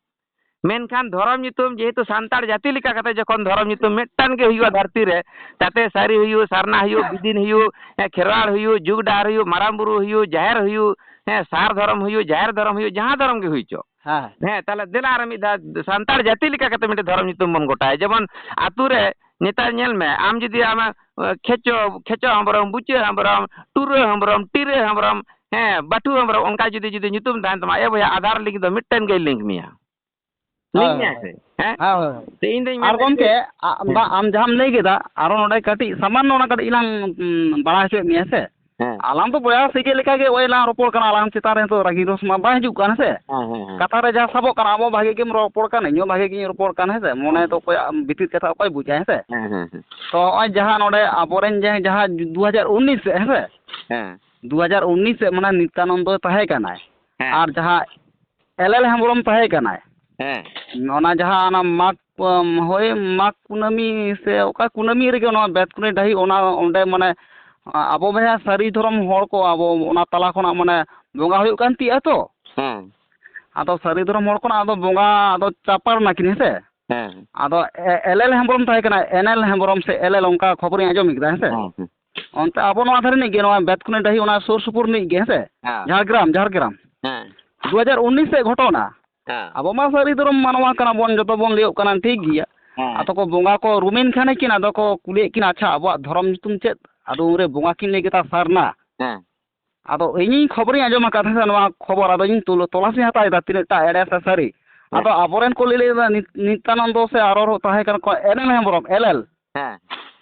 ᱢᱮᱱᱠᱷᱟᱱ ᱫᱷᱚᱨᱚᱢ ᱧᱩᱛᱩᱢ ᱡᱮᱦᱮᱛᱩ ᱥᱟᱱᱛᱟᱲ ᱡᱟᱹᱛᱤ ᱞᱮᱠᱟ ᱠᱟᱛᱮ ᱡᱚᱠᱷᱚᱱ ᱫᱷᱚᱨᱚᱢ ᱧᱩᱛᱩᱢ ᱢᱤᱫᱴᱟᱝ ᱜᱮ ᱦᱩᱭᱩᱜᱼᱟ ᱫᱷᱟᱹᱨᱛᱤ ᱨᱮ, ᱛᱟᱛᱮ ᱥᱟᱹᱨᱤ ᱦᱩᱭᱩᱜ, ᱥᱟᱨᱱᱟ ᱦᱩᱭᱩᱜ, ᱵᱤᱫᱤᱱ ᱦᱩᱭᱩᱜ, ᱦᱮᱸ, ᱠᱷᱮᱨᱣᱟᱲ ᱦᱩᱭᱩᱜ, ᱡᱩᱜᱽ ᱰᱟᱦᱟᱨ ᱦᱩᱭᱩᱜ, ᱢᱟᱨᱟᱝ ᱵᱩᱨᱩ ᱦᱩᱭᱩᱜ, ᱡᱟᱦᱮᱨ ᱦᱩᱭᱩᱜ, ᱦᱮᱸ, ᱥᱟᱨ ᱫᱷᱚᱨᱚᱢ ᱦᱩᱭᱩᱜ, ᱡᱟᱦᱮᱨ ᱫᱷᱚᱨᱚᱢ ᱦᱩᱭᱩᱜ, ᱡᱟᱦᱟᱸ ᱫᱷᱚᱨᱚᱢ ᱜᱮ ᱦᱩᱭ ᱪᱚ᱾ ᱦᱮᱸ᱾ ᱦᱮᱸ, ᱛᱟᱦᱞᱮ ᱫᱮᱞᱟ ᱟᱨ ᱢᱤᱫ ᱫᱷᱟᱣ ᱥᱟᱱᱛᱟᱲ ᱡᱟᱹᱛᱤ ᱞᱮᱠᱟ ᱠᱟᱛᱮ ᱢᱤᱫᱴᱮᱱ ᱫᱷᱚᱨᱚᱢ ᱧᱩᱛᱩᱢ ᱵᱚᱱ ᱜᱚᱴᱟᱭᱟ᱾ ᱡᱮᱢᱚᱱ ᱟᱛᱩ ᱨᱮ ᱱᱮᱛᱟᱨ ᱧᱮᱞ ᱢᱮ, ᱟᱢ ᱡᱩᱫᱤ ᱟᱢ, ᱮ, ᱠᱷᱮᱪᱚ, ᱠᱷᱮᱪᱚ ᱦᱮᱢᱵᱨᱚᱢ, ᱵᱩᱪᱟᱹ ᱦᱮᱢᱵᱨᱚᱢ, ᱴᱩᱨᱟᱹ ᱦᱮᱢᱵᱨᱚᱢ, ᱴᱤᱨᱟᱹ ᱦᱮᱢᱵᱨᱚᱢ, ᱦᱮᱸ, ᱵᱟᱹᱴᱷᱩ ᱦᱮᱢᱵᱨᱚᱢ, ᱚᱱᱠᱟ ᱡᱩᱫᱤ, ᱡᱩᱫᱤ ᱧᱩᱛᱩᱢ ᱛᱟᱦᱮᱱ ᱛᱟᱢᱟ, ᱮ ᱵᱚᱭᱦᱟ, ᱟᱫᱷᱟᱨ ᱞᱤᱝᱠ ᱫᱚ ᱢᱤᱫᱴᱮᱱ ᱜᱮᱭ ᱞᱤᱝᱠ ᱢᱮᱭᱟ᱾ ᱦᱳᱭ, ᱞᱤᱝᱠ ᱦᱳᱭ, ᱢᱮᱭᱟ ᱦᱳᱭ᱾ ᱥᱮ? ᱦᱮᱸ? ᱦᱳᱭ, ᱦᱳᱭ, ᱦᱳᱭ᱾ ᱛᱚ ᱤᱧ ᱫᱩᱧ ᱟᱨ ᱢᱮᱱᱫᱟ ᱜᱚᱢᱠᱮ, ᱡᱮ ᱟ-, ᱦᱮᱸ᱾ ᱵᱟ-, ᱟᱢ ᱡᱟᱦᱟᱸᱢ ᱞᱟᱹᱭ ᱠᱮᱫᱟ, ᱟᱨᱚ ᱱᱚᱰᱮ ᱠᱟᱹᱴᱤᱡ ᱥᱟᱢᱟᱱᱱᱚ ᱚᱱᱟ ᱠᱟᱹᱴᱤᱡ ᱞᱟᱝ, ᱩᱸ, ᱵᱟᱲᱟᱭ ᱦᱚᱪᱚᱭᱮᱫ ᱢᱮᱭᱟ ᱥᱮ᱾ ᱦᱮᱸ᱾ ᱟᱞᱟᱝ ᱫᱚ ᱵᱚᱭᱦᱟ ᱥᱮ ᱪᱮᱫ ᱞᱮᱠᱟ ᱜᱮ ᱳᱭ ᱞᱟᱝ ᱨᱚᱯᱚᱲ ᱠᱟᱱᱟ, ᱟᱞᱟᱝ ᱪᱮᱛᱟᱱ ᱨᱮ ᱱᱤᱛᱚᱜ ᱨᱟᱹᱜᱤ ᱨᱳᱥ ᱢᱟ ᱵᱟᱭ ᱦᱤᱡᱩᱜ ᱠᱟᱱᱟ ᱥᱮ᱾ ᱦᱮᱸ, ᱦᱮᱸ, ᱦᱮᱸ᱾ ᱠᱟᱛᱷᱟ ᱨᱮ ᱡᱟᱦᱟᱸ ᱥᱟᱵᱚᱜ ᱠᱟᱱᱟ, ᱟᱢ ᱦᱚᱸ ᱵᱷᱟᱜᱮ ᱜᱮᱢ ᱨᱚᱯᱚᱲ ᱠᱟᱱ, ᱤᱧ ᱦᱚᱸ ᱵᱷᱟᱜᱮ ᱜᱤᱧ ᱨᱚᱯᱚᱲ ᱠᱟᱱ, ᱦᱮᱸ ᱥᱮ? ᱢᱚᱱᱮ ᱦᱮᱸ, ᱫᱚ ᱦᱮᱸ᱾ ᱚᱠᱚᱭᱟᱜ ᱵᱷᱤᱛᱤᱨ ᱠᱟᱛᱷᱟ ᱚᱠᱚᱭ ᱵᱩᱡᱟᱭ, ᱦᱮᱸ ᱥᱮ? ᱦᱮᱸ, ᱦᱮᱸ, ᱦᱮᱸ᱾ ᱛᱚ ᱱᱚᱜᱼᱚᱭ ᱡᱟᱦᱟᱸ ᱱᱚᱰᱮ ᱟᱵᱚᱨᱮᱱ ᱡᱮ ᱡᱟᱦᱟᱸ ᱫᱩ ᱦᱟᱡᱟᱨ ᱩᱱᱤᱥ ᱨᱮ, ᱦᱮᱸ ᱥᱮ? ᱦᱮᱸ᱾ ᱫᱩ ᱦᱟᱡᱟᱨ ᱩᱱᱤᱥ ᱨᱮ ᱢᱟᱱᱮ ᱱᱤᱛᱭᱟᱱᱚᱱᱫᱚᱭ ᱛᱟᱦᱮᱸ ᱠᱟᱱᱟᱭ᱾ ᱦᱮᱸ᱾ ᱟᱨ ᱡᱟᱦᱟᱸ ᱮᱞ ᱮᱞ ᱦᱮᱢᱵᱨᱚᱢ ᱛᱟᱦᱮᱸ ᱠᱟᱱᱟᱭ᱾ ᱦᱮᱸ᱾ ᱚᱱᱟ ᱡᱟᱦᱟᱸ ᱚᱱᱟ ᱢᱟᱜᱽ, ᱦᱳᱭ, ᱢᱟᱜᱽ ᱠᱩᱱᱟᱹᱢᱤ ᱥᱮ ᱚᱠᱟ ᱠᱩᱱᱟᱹᱢᱤ ᱨᱮᱜᱮ ᱱᱚᱣᱟ ᱵᱮᱛᱠᱩᱱᱤ ᱰᱟᱹᱦᱤ, ᱚᱱᱟ ᱚᱸᱰᱮ ᱢᱟᱱᱮ ᱟᱵᱚ ᱵᱚᱭᱦᱟ ᱥᱟᱹᱨᱤ ᱫᱷᱚᱨᱚᱢ ᱦᱚᱲ ᱠᱚ ᱟᱵᱚ ᱚᱱᱟ ᱛᱟᱞᱟ ᱠᱷᱚᱱᱟᱜ ᱢᱟᱱᱮ ᱵᱚᱸᱜᱟ ᱦᱩᱭᱩᱜ ᱠᱟᱱ ᱛᱟᱦᱮᱸᱜᱼᱟ ᱛᱚ᱾ ᱦᱮᱸ᱾ ᱟᱫᱚ ᱥᱟᱹᱨᱤ ᱫᱷᱚᱨᱚᱢ ᱦᱚᱲ ᱠᱷᱚᱱᱟᱜ ᱟᱫᱚ ᱵᱚᱸᱜᱟ ᱟᱫᱚ ᱪᱟᱯᱟᱲ ᱱᱟᱠᱤᱱ, ᱦᱮᱸ ᱥᱮ? ᱦᱮᱸ᱾ ᱟᱫᱚ ᱮ-, ᱮᱞ ᱮᱞ ᱦᱮᱢᱵᱨᱚᱢ ᱛᱟᱦᱮᱸ ᱠᱟᱱᱟ, ᱮᱱ ᱮᱞ ᱦᱮᱢᱵᱨᱚᱢ ᱥᱮ ᱮᱞ ᱮᱞ ᱚᱱᱠᱟ ᱠᱷᱚᱵᱚᱨᱤᱧ ᱟᱸᱡᱚᱢ ᱠᱮᱫᱟ, ᱦᱮᱸ ᱥᱮ? ᱦᱮᱸ, ᱦᱮᱸ᱾ ᱚᱱᱛᱮ ᱟᱵᱚ ᱱᱚᱣᱟ ᱫᱷᱟᱨᱮ ᱨᱤᱱᱤᱡ ᱜᱮ, ᱱᱚᱣᱟ ᱵᱮᱛᱠᱩᱱᱤ ᱰᱟᱹᱦᱤ ᱚᱱᱟ ᱥᱩᱨ ᱥᱩᱯᱩᱨ ᱨᱤᱱᱤᱡ ᱜᱮ, ᱦᱮᱸ ᱥᱮ? ᱦᱮᱸ᱾ ᱡᱷᱟᱲᱜᱨᱟᱢ, ᱡᱷᱟᱲᱜᱨᱟᱢ᱾ ᱦᱮᱸ᱾ ᱫᱩ ᱦᱟᱡᱟᱨ ᱩᱱᱤᱥ ᱥᱮᱫ ᱜᱷᱚᱴᱚᱱᱟ᱾ ᱦᱮᱸ᱾ ᱟᱵᱚ ᱢᱟ ᱥᱟᱹᱨᱤ ᱫᱷᱚᱨᱚᱢ ᱢᱟᱱᱣᱟ ᱠᱟᱱᱟ ᱵᱚᱱ, ᱡᱚᱛᱚ ᱵᱚᱱ ᱞᱟᱹᱭᱚᱜ ᱠᱟᱱᱟ, ᱴᱷᱤᱠ ᱜᱮᱭᱟ᱾ ᱦᱮᱸ᱾ ᱟᱫᱚ ᱠᱚ ᱵᱚᱸᱜᱟ ᱠᱚ ᱨᱩᱢᱮᱱ ᱠᱷᱟᱱᱮ ᱠᱤᱱ, ᱟᱫᱚ ᱠᱚ ᱠᱩᱞᱤᱭᱮᱫ ᱠᱤᱱᱟ, "ᱟᱪᱪᱷᱟ, ᱟᱵᱚᱣᱟᱜ ᱫᱷᱚᱨᱚᱢ ᱧᱩᱛᱩᱢ ᱪᱮᱫ?" ᱟᱫᱚ ᱩᱱᱨᱮ ᱵᱚᱸᱜᱟ ᱠᱤᱱ ᱞᱟᱹᱭ ᱠᱮᱫᱟ, "ᱥᱟᱨᱱᱟ᱾" ᱦᱮᱸ᱾ ᱟᱫᱚ ᱤᱧᱤᱧ ᱠᱷᱚᱵᱚᱨᱤᱧ ᱟᱸᱡᱚᱢ ᱟᱠᱟᱫ ᱛᱟᱦᱮᱸ ᱥᱮ, ᱱᱚᱣᱟ ᱠᱷᱚᱵᱚᱨ, ᱟᱫᱚ ᱤᱧ ᱛᱩᱞᱟᱹ-, ᱛᱚᱞᱟᱥᱤᱧ ᱦᱟᱛᱟᱣ ᱮᱫᱟ, ᱛᱤᱱᱟᱹᱜ ᱴᱟ ᱮᱲᱮ ᱥᱮ ᱥᱟᱹᱨᱤ᱾ ᱦᱮᱸ᱾ ᱟᱫᱚ ᱟᱵᱚᱨᱮᱱ ᱠᱚ ᱞᱟᱹᱭ ᱞᱮᱫᱟ, ᱱᱤᱛ-, ᱱᱤᱛᱭᱟᱱᱚᱱᱫᱚ ᱥᱮ ᱟᱨᱚ ᱛᱟᱦᱮᱸ ᱠᱟᱱᱟ ᱠᱚ, L L Hembrom, L L. ᱦᱮᱸ᱾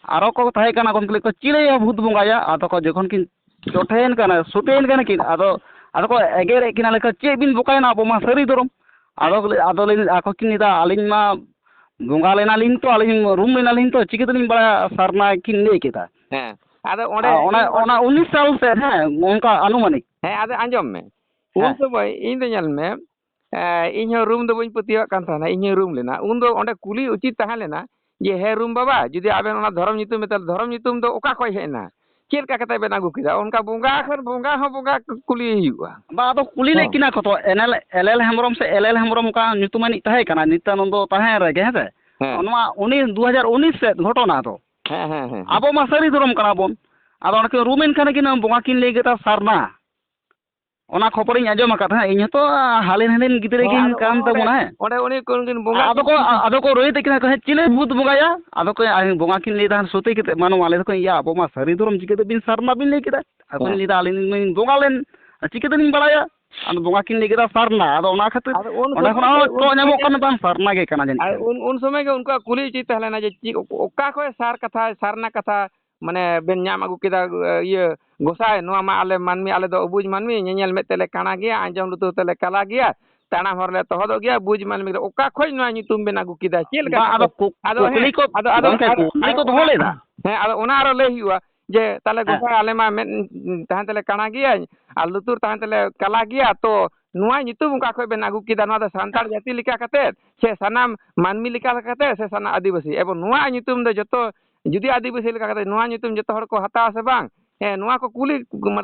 ᱟᱨᱚ ᱠᱚ ᱛᱟᱦᱮᱸ ᱠᱟᱱᱟ ᱠᱚ, ᱩᱱᱠᱩ ᱞᱟᱹᱭ ᱠᱚ, "ᱪᱤᱞᱤᱭᱟ ᱵᱷᱩᱛ ᱵᱚᱸᱜᱟᱭᱟ?" ᱟᱫᱚ ᱠᱚ ᱡᱚᱠᱷᱚᱱ ᱠᱤᱱ ᱡᱚᱴᱷᱮᱭᱮᱱ ᱠᱟᱱᱟ, ᱥᱩᱴᱮᱭᱮᱱ ᱠᱟᱱᱟ ᱠᱤᱱ᱾ ᱟᱫᱚ, ᱟᱫᱚ ᱠᱚ ᱮᱜᱮᱨᱮᱫ ᱠᱤᱱᱟ, ᱞᱮᱠᱟ ᱪᱮᱫ ᱵᱤᱱ ᱵᱚᱠᱟᱭᱮᱱᱟ, ᱟᱵᱚ ᱢᱟ ᱥᱟᱹᱨᱤ ᱫᱷᱚᱨᱚᱢ᱾ ᱟᱫᱚ, ᱟᱫᱚ ᱞᱤᱧ, ᱟᱠᱚ ᱠᱤᱱ ᱞᱟᱹᱭᱫᱟ, ᱟᱹᱞᱤᱧ ᱢᱟ ᱵᱚᱸᱜᱟ ᱞᱮᱱᱟᱞᱤᱧ ᱛᱚ, ᱟᱹᱞᱤᱧ ᱨᱩᱢ ᱞᱮᱱᱟᱞᱤᱧ ᱛᱚ, ᱪᱤᱠᱟᱹ ᱛᱮᱞᱤᱧ ᱵᱟᱲᱟᱭᱟ ᱥᱟᱨᱱᱟ ᱠᱤᱱ ᱞᱟᱹᱭ ᱠᱮᱫᱟ? ᱦᱮᱸ, ᱟᱫᱚ ᱚᱸᱰᱮ ᱟᱨ ᱚᱱᱟ, ᱚᱱᱟ ᱩᱱᱤᱥ ᱥᱟᱞ ᱥᱮᱫ, ᱦᱮᱸ, ᱚᱱᱠᱟ ᱟᱱᱩᱢᱟᱱᱤᱠ᱾ ᱦᱮᱸ, ᱟᱫᱚ ᱟᱸᱡᱚᱢ ᱢᱮ, ᱩᱱ ᱦᱮᱸ᱾ ᱥᱚᱢᱚᱭ ᱤᱧ ᱫᱚ ᱧᱮᱞ ᱢᱮ, ᱮ, ᱤᱧ ᱦᱚᱸ ᱨᱩᱢ ᱫᱚ ᱵᱟᱹᱧ ᱯᱟᱹᱛᱭᱟᱹᱣᱟᱜ ᱠᱟᱱ ᱛᱟᱦᱮᱱᱟ, ᱤᱧ ᱦᱚᱸᱧ ᱨᱩᱢ ᱞᱮᱱᱟ᱾ ᱩᱱ ᱫᱚ ᱚᱸᱰᱮ ᱠᱩᱞᱤ ᱩᱪᱤᱛ ᱛᱟᱦᱮᱸ ᱞᱮᱱᱟ ᱡᱮ, "ᱦᱮᱸ ᱨᱩᱢ ᱵᱟᱵᱟ, ᱡᱩᱫᱤ ᱟᱵᱮᱱ ᱚᱱᱟ ᱫᱷᱚᱨᱚᱢ ᱧᱩᱛᱩᱢ ᱢᱮᱛᱟ, ᱫᱷᱚᱨᱚᱢ ᱧᱩᱛᱩᱢ ᱫᱚ ᱚᱠᱟ ᱠᱷᱚᱡ ᱦᱮᱡ ᱮᱱᱟ? ᱪᱮᱫ ᱞᱮᱠᱟ ᱠᱟᱛᱮ ᱵᱮᱱ ᱟᱹᱜᱩ ᱠᱮᱫᱟ?" ᱚᱱᱠᱟ ᱵᱚᱸᱜᱟ ᱠᱷᱟᱱ ᱵᱚᱸᱜᱟ ᱦᱚᱸ ᱵᱚᱸᱜᱟ ᱠᱩᱞᱤᱭᱮ ᱦᱩᱭᱩᱜᱼᱟ᱾ ᱵᱟ, ᱟᱫᱚ ᱠᱩᱞᱤ ᱞᱮᱫ ᱦᱮᱸ᱾ ᱠᱤᱱᱟ ᱠᱚ ᱛᱚ, N L, L L Hembrom ᱥᱮ ᱮᱞ ᱮᱞ ᱦᱮᱢᱵᱨᱚᱢ, ᱚᱱᱠᱟ ᱧᱩᱛᱩᱢᱟᱱᱤᱡ ᱛᱟᱦᱮᱸ ᱠᱟᱱᱟ, ᱱᱤᱛᱚᱜ ᱫᱚ ᱛᱟᱦᱮᱸ ᱨᱮᱜᱮ, ᱦᱮᱸ ᱥᱮ? ᱦᱮᱸ᱾ ᱱᱚᱣᱟ ᱩᱱᱤ ᱫᱩ ᱦᱟᱡᱟᱨ ᱩᱱᱤᱥ ᱥᱮᱫ ᱜᱷᱚᱴᱚᱱᱟ ᱫᱚ᱾ ᱦᱮᱸ, ᱦᱮᱸ, ᱦᱮᱸ, ᱦᱮᱸ᱾ ᱟᱵᱚ ᱢᱟ ᱥᱟᱹᱨᱤ ᱫᱷᱚᱨᱚᱢ ᱠᱟᱱᱟ ᱵᱚᱱ᱾ ᱟᱫᱚ ᱚᱱᱟ ᱠᱤᱱ ᱨᱩᱢᱮᱱ ᱠᱷᱟᱱ ᱠᱤᱱ ᱵᱚᱸᱜᱟ ᱠᱤᱱ ᱞᱟᱹᱭ ᱠᱮᱫᱟ ᱥᱟᱨᱱᱟ᱾ ᱚᱱᱟ ᱠᱷᱚᱵᱚᱨᱤᱧ ᱟᱸᱡᱚᱢ ᱟᱠᱟᱫ ᱛᱟᱦᱮᱸᱫ᱾ ᱤᱧ ᱦᱚᱸᱛᱚ ᱦᱟᱞᱮᱱ ᱦᱟᱞᱮᱱ ᱜᱤᱫᱽᱨᱟᱹ ᱦᱮᱸ, ᱜᱤᱧ ᱟᱫᱚ ᱠᱟᱱ ᱚᱱᱮ ᱛᱟᱵᱚᱱᱟ, ᱦᱮᱸ᱾ ᱚᱸᱰᱮ ᱩᱱᱤ ᱠᱚ ᱩᱱᱠᱤᱱ ᱵᱚᱸᱜᱟ ᱟᱫᱚ ᱠᱤᱱ ᱠᱚ, ᱟᱫᱚ ᱠᱚ ᱨᱚᱭᱮᱫ ᱠᱤᱱᱟ ᱠᱚ, "ᱦᱮᱸ, ᱪᱤᱞᱤ ᱵᱷᱩᱛ ᱵᱚᱸᱜᱟᱭᱟ?" ᱟᱫᱚ ᱠᱚ, ᱟᱨ ᱵᱚᱸᱜᱟ ᱠᱤᱱ ᱞᱟᱹᱭ ᱫᱟ, ᱥᱚᱛᱭ ᱠᱟᱛᱮ, ᱢᱟ ᱱᱚᱣᱟ ᱞᱟᱹᱭ ᱫᱟᱠᱚ, "ᱤᱭᱟᱹ, ᱟᱵᱚ ᱢᱟ ᱥᱟᱹᱨᱤ ᱫᱷᱚᱨᱚᱢ, ᱪᱤᱠᱟᱹᱛᱮ ᱵᱤᱱ ᱥᱟᱨᱱᱟ ᱵᱤᱱ ᱞᱟᱹᱭ ᱠᱮᱫᱟ?" ᱟᱫᱚ ᱠᱤᱱ ᱦᱮᱸ᱾ ᱞᱟᱹᱭ ᱫᱟ, "ᱟᱹᱞᱤᱧ ᱢᱟᱧ ᱵᱚᱸᱜᱟ ᱞᱮᱱ, ᱟᱨ ᱪᱤᱠᱟᱹ ᱛᱮᱞᱤᱧ ᱵᱟᱲᱟᱭᱟ?" ᱟᱫᱚ ᱵᱚᱸᱜᱟ ᱠᱤᱱ ᱞᱟᱹᱭ ᱠᱮᱫᱟ ᱥᱟᱨᱱᱟ᱾ ᱟᱫᱚ ᱚᱱᱟ ᱠᱷᱟᱹᱛᱤᱨ ᱟᱫᱚ ᱩᱱ ᱚᱸᱰᱮ ᱥᱚᱢᱚᱭ ᱠᱷᱚᱱᱟᱜ ᱜᱮ, ᱦᱚᱸ ᱩᱱ ᱴᱚᱜ ᱥᱚᱢᱚᱭ ᱧᱟᱢᱚᱜ ᱜᱮ, ᱠᱟᱱᱟ, ᱵᱟᱝ ᱥᱟᱨᱱᱟ ᱜᱮ ᱠᱟᱱᱟ ᱡᱟᱹᱱᱤᱡ ᱟᱨ ᱠᱷᱟᱱ᱾ ᱩᱱ, ᱩᱱ ᱥᱚᱢᱚᱭ ᱜᱮ ᱩᱱᱠᱩᱣᱟᱜ ᱠᱩᱞᱤ ᱩᱪᱤᱛ ᱛᱟᱦᱮᱸ ᱞᱮᱱᱟ ᱡᱮ, ᱪᱮᱫ, ᱚᱠᱟ ᱠᱷᱚᱡ ᱥᱟᱨ ᱠᱟᱛᱷᱟ, ᱥᱟᱨᱱᱟ ᱠᱟᱛᱷᱟ ᱢᱟᱱᱮ ᱵᱮᱱ ᱧᱟᱢ ᱟᱹᱜᱩ ᱠᱮᱫᱟ, ᱤᱭᱟᱹ, ᱜᱚᱸᱥᱟᱭ, ᱱᱚᱣᱟ ᱢᱟ ᱟᱞᱮ ᱢᱟᱹᱱᱢᱤ, ᱟᱞᱮ ᱫᱚ ᱚᱵᱩᱡᱽ ᱢᱟᱹᱱᱢᱤ, ᱧᱮᱧᱮᱞ ᱢᱮᱫ ᱛᱮᱞᱮ ᱠᱟᱬᱟ ᱜᱮᱭᱟ, ᱟᱸᱡᱚᱢ ᱞᱩᱛᱩᱨ ᱛᱮᱞᱮ ᱠᱟᱞᱟ ᱜᱮᱭᱟ, ᱛᱟᱲᱟᱢ ᱦᱚᱨ ᱞᱮ ᱛᱚᱦᱚᱫᱚᱜ ᱜᱮᱭᱟ, ᱵᱩᱡᱽ ᱢᱟᱹᱱᱢᱤ ᱫᱚ ᱚᱠᱟ ᱠᱷᱚᱡ ᱱᱚᱣᱟ ᱧᱩᱛᱩᱢ ᱵᱮᱱ ᱟᱹᱜᱩ ᱠᱮᱫᱟ? ᱪᱮᱫ ᱞᱮᱠᱟ ᱵᱟᱝ, ᱠᱟᱛᱮ? ᱟᱫᱚ ᱠᱩ-, ᱟᱫᱚ ᱠᱩᱠᱞᱤ ᱦᱮᱸ, ᱠᱚ, ᱟᱫᱚ, ᱟᱫᱚ, ᱜᱚᱢᱠᱮ, ᱟᱨ, ᱠᱩᱠᱞᱤ ᱟᱨ ᱠᱚ ᱫᱚᱦᱚ ᱚᱱᱟ, ᱞᱮᱫᱟ᱾ ᱦᱮᱸ, ᱟᱫᱚ ᱚᱱᱟ ᱟᱨᱚ ᱞᱟᱹᱭ ᱦᱩᱭᱩᱜᱼᱟ ᱡᱮ ᱛᱟᱦᱞᱮ ᱦᱮᱸ᱾ ᱜᱚᱸᱥᱟᱭ ᱟᱞᱮ ᱢᱟ ᱢᱮᱫ ᱛᱟᱦᱮᱱ ᱛᱮᱞᱮ ᱠᱟᱬᱟ ᱜᱮᱭᱟ ᱟᱨ ᱞᱩᱛᱩᱨ ᱛᱟᱦᱮᱱ ᱛᱮᱞᱮ ᱠᱟᱞᱟ ᱜᱮᱭᱟ, ᱛᱚ ᱱᱚᱣᱟ ᱧᱩᱛᱩᱢ ᱚᱠᱟ ᱠᱷᱚᱡ ᱵᱮᱱ ᱟᱹᱜᱩ ᱠᱮᱫᱟ? ᱱᱚᱣᱟ ᱫᱚ ᱥᱟᱱᱛᱟᱲ ᱡᱟᱹᱛᱤ ᱞᱮᱠᱟ ᱠᱟᱛᱮ ᱥᱮ ᱥᱟᱱᱟᱢ ᱢᱟᱹᱱᱢᱤ ᱞᱮᱠᱟ ᱠᱟᱛᱮ ᱥᱮ ᱥᱟᱱᱟᱢ ᱟᱹᱫᱤᱵᱟᱹᱥᱤ? ᱮᱵᱚᱝ ᱱᱚᱣᱟ ᱧᱩᱛᱩᱢ ᱫᱚ ᱡᱚᱛᱚ, ᱡᱩᱫᱤ ᱟᱹᱫᱤᱵᱟᱹᱥᱤ ᱞᱮᱠᱟ ᱠᱟᱛᱮ ᱱᱚᱣᱟ ᱧᱩᱛᱩᱢ ᱡᱚᱛᱚ ᱦᱚᱲ ᱠᱚ ᱦᱟᱛᱟᱣᱟ ᱥᱮ ᱵᱟᱝ? ᱦᱮᱸ, ᱱᱚᱣᱟ ᱠᱚ ᱠᱩᱞᱤ,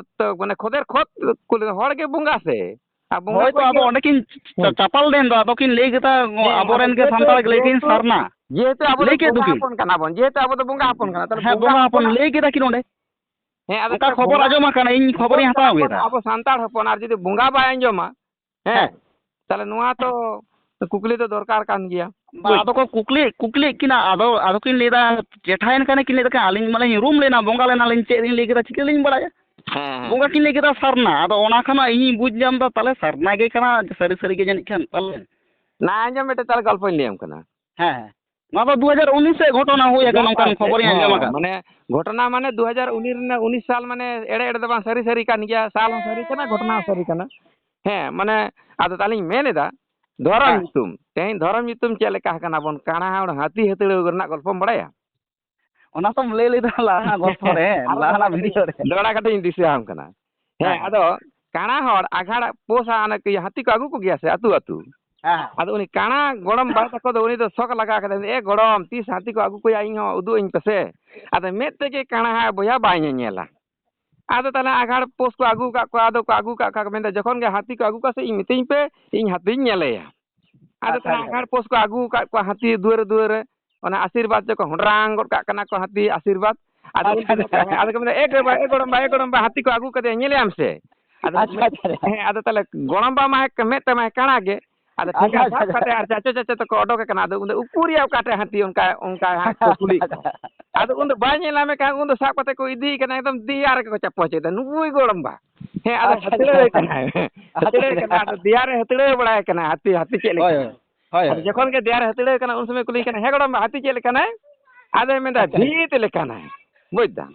ᱢᱟᱱᱮ ᱠᱷᱚᱫᱮᱨ ᱠᱷᱚᱫ ᱠᱩᱞᱤ, ᱦᱚᱲ ᱜᱮ ᱵᱚᱸᱜᱟ ᱥᱮ? ᱟᱨ ᱵᱚᱸᱜᱟ ᱦᱳᱭ ᱛᱚ, ᱠᱷᱚᱡ ᱟᱫᱚ ᱜᱮ ᱚᱸᱰᱮ ᱠᱤᱱ ᱪᱟ-, ᱦᱮᱸ᱾ ᱪᱟᱯᱟᱞ ᱞᱮᱱ ᱫᱚ, ᱟᱫᱚ ᱠᱤᱱ ᱞᱟᱹᱭ ᱠᱮᱫᱟ, ᱦᱮᱸ, ᱟᱵᱚᱨᱮᱱ ᱟᱫᱚ ᱜᱮ ᱡᱮᱦᱮᱛᱩ, ᱥᱟᱱᱛᱟᱲ ᱞᱟᱹᱭ ᱠᱤᱱ ᱡᱮᱦᱮᱛᱩ, ᱥᱟᱨᱱᱟ᱾ ᱡᱮᱦᱮᱛᱩ ᱟᱵᱚ ᱫᱚ ᱞᱟᱹᱭ ᱠᱮᱫ ᱵᱚᱸᱜᱟ ᱫᱚᱠᱤᱱ᱾ ᱦᱚᱯᱚᱱ ᱠᱟᱱᱟ ᱵᱚᱱ, ᱡᱮᱦᱮᱛᱩ ᱟᱵᱚ ᱫᱚ ᱵᱚᱸᱜᱟ ᱦᱮᱸ, ᱦᱚᱯᱚᱱ ᱵᱚᱸᱜᱟ ᱠᱟᱱᱟ, ᱛᱟᱦᱞᱮ ᱦᱚᱯᱚᱱ ᱵᱚᱸᱜᱟ ᱞᱟᱹᱭ ᱠᱮᱫᱟ ᱠᱤᱱ ᱚᱸᱰᱮ᱾ ᱦᱮᱸ, ᱟᱫᱚ ᱚᱱᱠᱟ ᱛᱟᱦᱞᱮ ᱠᱷᱚᱵᱚᱨ ᱵᱚᱸᱜᱟ ᱟᱸᱡᱚᱢ ᱟᱠᱟᱱᱟ, ᱤᱧ ᱦᱚᱯᱚᱱ ᱠᱷᱚᱵᱚᱨᱤᱧ ᱠᱟᱱᱟ ᱦᱟᱛᱟᱣ ᱵᱚᱱ ᱠᱮᱫᱟ᱾ ᱟᱵᱚ ᱥᱟᱱᱛᱟᱲ ᱦᱚᱯᱚᱱ, ᱟᱨ ᱡᱩᱫᱤ ᱵᱚᱸᱜᱟ ᱵᱟᱭ ᱟᱸᱡᱚᱢᱟ, ᱦᱮᱸ, ᱦᱮᱸ᱾ ᱛᱟᱦᱞᱮ ᱱᱚᱣᱟ ᱛᱚ ᱠᱩᱠᱞᱤ ᱫᱚ ᱫᱚᱨᱠᱟᱨ ᱠᱟᱱ ᱜᱮᱭᱟ᱾ ᱵᱟ, ᱵᱩᱡᱽ? ᱟᱫᱚ ᱠᱚ ᱠᱩᱠᱞᱤ, ᱠᱩᱠᱞᱤᱭᱮᱫ ᱠᱤᱱᱟ, ᱟᱫᱚ, ᱟᱫᱚ ᱠᱤᱱ ᱞᱟᱹᱭᱫᱟ, ᱪᱮᱴᱷᱟᱭᱮᱱ ᱠᱷᱟᱱ ᱠᱤᱱ ᱞᱟᱹᱭᱫᱟ, "ᱟᱹᱞᱤᱧ ᱢᱟᱞᱤᱧ ᱨᱩᱢ ᱞᱮᱱᱟ, ᱵᱚᱸᱜᱟ ᱞᱮᱱᱟᱞᱤᱧ, ᱪᱮᱫ ᱞᱤᱧ ᱞᱟᱹᱭ ᱠᱮᱫᱟ, ᱪᱤᱠᱟᱹ ᱞᱤᱧ ᱵᱟᱲᱟᱭᱟ?" ᱦᱮᱸ, ᱦᱮᱸ᱾ ᱵᱚᱸᱜᱟ ᱠᱤᱱ ᱞᱟᱹᱭ ᱠᱮᱫᱟ ᱥᱟᱨᱱᱟ, ᱟᱫᱚ ᱚᱱᱟ ᱠᱷᱚᱱᱟᱜ ᱤᱧᱤᱧ ᱵᱩᱡᱽ ᱧᱟᱢ ᱮᱫᱟ, ᱛᱟᱦᱞᱮ ᱥᱟᱨᱱᱟ ᱜᱮ ᱠᱟᱱᱟ, ᱥᱟᱹᱨᱤ ᱥᱟᱹᱨᱤ ᱜᱮ ᱡᱟᱹᱱᱤᱡ ᱠᱷᱟᱱ, ᱯᱟᱞᱮ᱾ ᱱᱟ, ᱟᱸᱡᱚᱢ ᱢᱤᱫᱴᱮᱡ ᱛᱟᱦᱞᱮ ᱜᱚᱞᱯᱚᱧ ᱞᱟᱹᱭᱟᱢ ᱠᱟᱱᱟ᱾ ᱦᱮᱸ, ᱦᱮᱸ᱾ ᱱᱚᱣᱟ ᱫᱚ ᱫᱩ ᱦᱟᱡᱟᱨ ᱩᱱᱤᱥ ᱨᱮ ᱜᱷᱚᱴᱚᱱᱟ ᱦᱩᱭ ᱟᱠᱟᱱᱟ, ᱚᱱᱠᱟᱱ ᱠᱷᱚᱵᱚᱨᱤᱧ ᱟᱸᱡᱚᱢ ᱟᱠᱟᱫ᱾ ᱢᱟᱱᱮ ᱜᱷᱚᱴᱚᱱᱟ ᱢᱟᱱᱮ ᱫᱩ ᱦᱟᱡᱟᱨ ᱩᱱᱤᱥ ᱨᱮᱱᱟᱜ, ᱩᱱᱤᱥ ᱥᱟᱞ, ᱢᱟᱱᱮ ᱮᱲᱮ ᱮᱲᱮ ᱫᱚ ᱵᱟᱝ, ᱥᱟᱹᱨᱤ ᱥᱟᱹᱨᱤ ᱠᱟᱱ ᱜᱮᱭᱟ, ᱥᱟᱞ ᱦᱚᱸ ᱥᱟᱹᱨᱤ ᱠᱟᱱᱟ, ᱜᱷᱚᱴᱚᱱᱟ ᱦᱚᱸ ᱥᱟᱹᱨᱤ ᱠᱟᱱᱟ᱾ ᱦᱮᱸ, ᱢᱟᱱᱮ ᱟᱫᱚ ᱛᱟᱦᱞᱮᱧ ᱢᱮᱱ ᱮᱫᱟ, ᱫᱷᱚᱨᱚᱢ ᱦᱮᱸ᱾ ᱧᱩᱛᱩᱢ, ᱛᱮᱦᱮᱧ ᱫᱷᱚᱨᱚᱢ ᱧᱩᱛᱩᱢ ᱪᱮᱫ ᱞᱮᱠᱟ ᱟᱠᱟᱱᱟ ᱵᱚᱱ, ᱠᱟᱬᱟ ᱦᱚᱲ ᱦᱟᱹᱛᱤ ᱦᱟᱹᱛᱲᱟᱹᱣ ᱨᱮᱱᱟᱜ ᱜᱚᱞᱯᱚᱢ ᱵᱟᱲᱟᱭᱟ? ᱚᱱᱟ ᱛᱚᱢ ᱞᱟᱹᱭ ᱞᱮᱫᱟ ᱞᱟᱦᱟ ᱜᱚᱞᱯᱚ ᱨᱮ, ᱟᱨ ᱞᱟᱦᱟᱱᱟᱜ ᱵᱷᱤᱰᱤᱭᱳ ᱨᱮ᱾ ᱫᱚᱦᱲᱟ ᱠᱟᱹᱴᱤᱡ ᱤᱧ ᱫᱤᱥᱟᱹ ᱟᱢ ᱠᱟᱱᱟ᱾ ᱦᱮᱸ, ᱦᱮᱸ᱾ ᱟᱫᱚ ᱠᱟᱬᱟ ᱦᱚᱲ ᱟᱜᱷᱟᱲ ᱯᱳᱥᱟ ᱚᱱᱟ ᱠᱤ ᱦᱟᱹᱛᱤ ᱠᱚ ᱟᱹᱜᱩ ᱠᱚᱜᱮᱭᱟ ᱥᱮ ᱟᱹᱛᱩ ᱟᱹᱛᱩ? ᱦᱮᱸ᱾ ᱟᱫᱚ ᱩᱱᱤ ᱠᱟᱬᱟ ᱜᱚᱲᱚᱢ ᱵᱟ ᱛᱟᱠᱚ ᱫᱚ ᱩᱱᱤ ᱫᱚ ᱥᱚᱠ ᱞᱟᱜᱟᱣ ᱠᱟᱫᱟ, "ᱮ ᱜᱚᱲᱚᱢ, ᱛᱤᱥ ᱦᱟᱹᱛᱤ ᱠᱚ ᱟᱹᱜᱩ ᱠᱚᱭᱟ, ᱤᱧ ᱦᱚᱸ ᱩᱫᱩᱜ ᱟᱹᱧ ᱯᱮᱥᱮ?" ᱟᱫᱚ ᱢᱮᱫ ᱛᱮᱜᱮ ᱠᱟᱬᱟ ᱦᱟᱜ ᱵᱚᱭᱦᱟ ᱵᱟᱭ ᱧᱮᱧᱮᱞᱟ᱾ ᱟᱫᱚ ᱛᱟᱦᱞᱮ ᱟᱜᱷᱟᱲ ᱯᱳᱥ ᱠᱚ ᱟᱹᱜᱩ ᱠᱟᱜ ᱠᱚᱣᱟ, ᱟᱫᱚ ᱠᱚ ᱟᱹᱜᱩ ᱠᱟᱜ ᱠᱷᱟᱡ ᱠᱚ ᱢᱮᱱᱫᱟ, "ᱡᱚᱠᱷᱚᱱ ᱜᱮ ᱦᱟᱹᱛᱤ ᱠᱚ ᱟᱹᱜᱩ ᱠᱚᱣᱟ ᱥᱮ, ᱤᱧ ᱢᱤᱛᱟᱹᱧ ᱯᱮ, ᱤᱧ ᱦᱟᱹᱛᱤᱧ ᱧᱮᱞᱮᱭᱟ᱾" ᱟᱫᱚ ᱟᱪᱪᱷᱟ, ᱛᱟᱦᱞᱮ ᱟᱪᱪᱷᱟ᱾ ᱟᱜᱷᱟᱲ ᱯᱳᱥ ᱠᱚ ᱟᱹᱜᱩ ᱠᱟᱜ ᱠᱚᱣᱟ ᱦᱟᱹᱛᱤ ᱫᱩᱣᱟᱹᱨ ᱫᱩᱣᱟᱹᱨ ᱨᱮ, ᱚᱱᱟ ᱟᱥᱤᱨᱵᱟᱫᱽ ᱛᱮᱠᱚ ᱦᱚᱸᱰᱨᱟᱝ ᱜᱚᱫ ᱠᱟᱜ ᱠᱟᱱᱟ ᱠᱚ ᱦᱟᱹᱛᱤ ᱟᱥᱤᱨᱵᱟᱫᱽ᱾ ᱟᱫᱚ ᱟᱪᱪᱷᱟ, ᱩᱱᱠᱩ ᱫᱚ, ᱟᱪᱪᱷᱟ᱾ ᱦᱮᱸ, ᱟᱫᱚ ᱠᱚ ᱢᱮᱱᱫᱟ, "ᱮ ᱜᱚᱲᱚᱢ ᱵᱟ, ᱮ ᱜᱚᱲᱚᱢ ᱵᱟ, ᱮ ᱜᱚᱲᱚᱢ ᱵᱟ, ᱦᱟᱹᱛᱤ ᱠᱚ ᱟᱹᱜᱩ ᱠᱟᱫᱮᱭᱟ, ᱧᱮᱞᱮᱭᱟᱢ ᱥᱮ?" ᱟᱫᱚ, ᱟᱪᱪᱷᱟ, ᱟᱪᱪᱷᱟ, ᱟᱪᱪᱷᱟ᱾ ᱦᱮᱸ, ᱟᱫᱚ ᱛᱟᱦᱞᱮ ᱜᱚᱲᱚᱢ ᱵᱟ ᱢᱟ ᱢᱮᱫ ᱛᱟᱢᱟᱭ ᱠᱟᱬᱟ ᱜᱮ, ᱟᱫᱚ ᱟᱪᱪᱷᱟ, ᱴᱷᱮᱸᱜᱟ ᱟᱪᱪᱷᱟ, ᱥᱟᱵ ᱟᱪᱪᱷᱟ᱾ ᱠᱟᱛᱮ ᱟᱨ ᱪᱟᱪᱚ ᱪᱟᱪᱚ ᱛᱮᱠᱚ ᱚᱰᱚᱠ ᱟᱠᱟᱱᱟ᱾ ᱟᱫᱚ ᱩᱱᱫᱚ ᱩᱠᱩᱨᱭᱟ ᱚᱠᱟ ᱴᱷᱮᱡ ᱦᱟᱹᱛᱤ, ᱚᱱᱠᱟ, ᱚᱱᱠᱟ ᱦᱟᱸᱜ ᱠᱚ ᱠᱩᱞᱤᱭᱮᱫ ᱠᱚᱣᱟ᱾ ᱟᱫᱚ ᱩᱱᱫᱚ ᱵᱟᱭ ᱧᱮᱞ ᱧᱟᱢᱮ ᱠᱷᱟᱱ ᱩᱱᱫᱚ ᱥᱟᱵ ᱠᱟᱛᱮ ᱠᱚ ᱤᱫᱤᱭᱮ ᱠᱟᱱᱟ, ᱮᱠᱫᱚᱢ ᱫᱮᱭᱟ ᱨᱮᱜᱮ ᱠᱚ ᱪᱟᱯᱚ ᱦᱚᱪᱚᱭᱮᱫᱟ, "ᱱᱩᱭ ᱜᱚᱲᱚᱢ ᱵᱟ, ᱦᱮᱸ, ᱟᱫᱚ ᱟᱪᱪᱷᱟ, ᱟᱪᱪᱷᱟ, ᱦᱟᱹᱛᱲᱟᱹᱣᱮ ᱟᱪᱪᱷᱟ᱾ ᱠᱟᱱᱟᱭ, ᱟᱪᱪᱷᱟ, ᱦᱟᱹᱛᱲᱟᱹᱣᱮ ᱟᱪᱪᱷᱟ, ᱠᱟᱱᱟ, ᱟᱪᱪᱷᱟ᱾ ᱟᱫᱚ ᱫᱮᱭᱟ ᱨᱮ ᱦᱟᱹᱛᱲᱟᱹᱣ ᱵᱟᱲᱟᱭ ᱠᱟᱱᱟ ᱦᱟᱹᱛᱤ, ᱦᱟᱹᱛᱤ ᱪᱮᱫ ᱦᱳᱭ, ᱞᱮᱠᱟ?" ᱦᱳᱭ, ᱦᱳᱭ, ᱟᱫᱚ ᱦᱳᱭ᱾ ᱡᱚᱠᱷᱚᱱ ᱜᱮ ᱫᱮᱭᱟ ᱨᱮ ᱦᱟᱹᱛᱲᱟᱹᱣ ᱠᱟᱱᱟ, ᱩᱱ ᱥᱚᱢᱚᱭ ᱠᱩᱞᱤᱭᱮ ᱠᱟᱱᱟ, "ᱦᱮᱸ ᱜᱚᱲᱚᱢ ᱵᱟ, ᱦᱟᱹᱛᱤ ᱪᱮᱫ ᱞᱮᱠᱟᱱᱟᱭ?" ᱟᱫᱚᱭ ᱢᱮᱱᱫᱟ, ᱟᱪᱪᱷᱟ, ᱟᱪᱪᱷᱟ᱾ "ᱵᱷᱤᱛ ᱞᱮᱠᱟᱱᱟᱭ", ᱵᱩᱡᱽ ᱫᱟᱢ᱾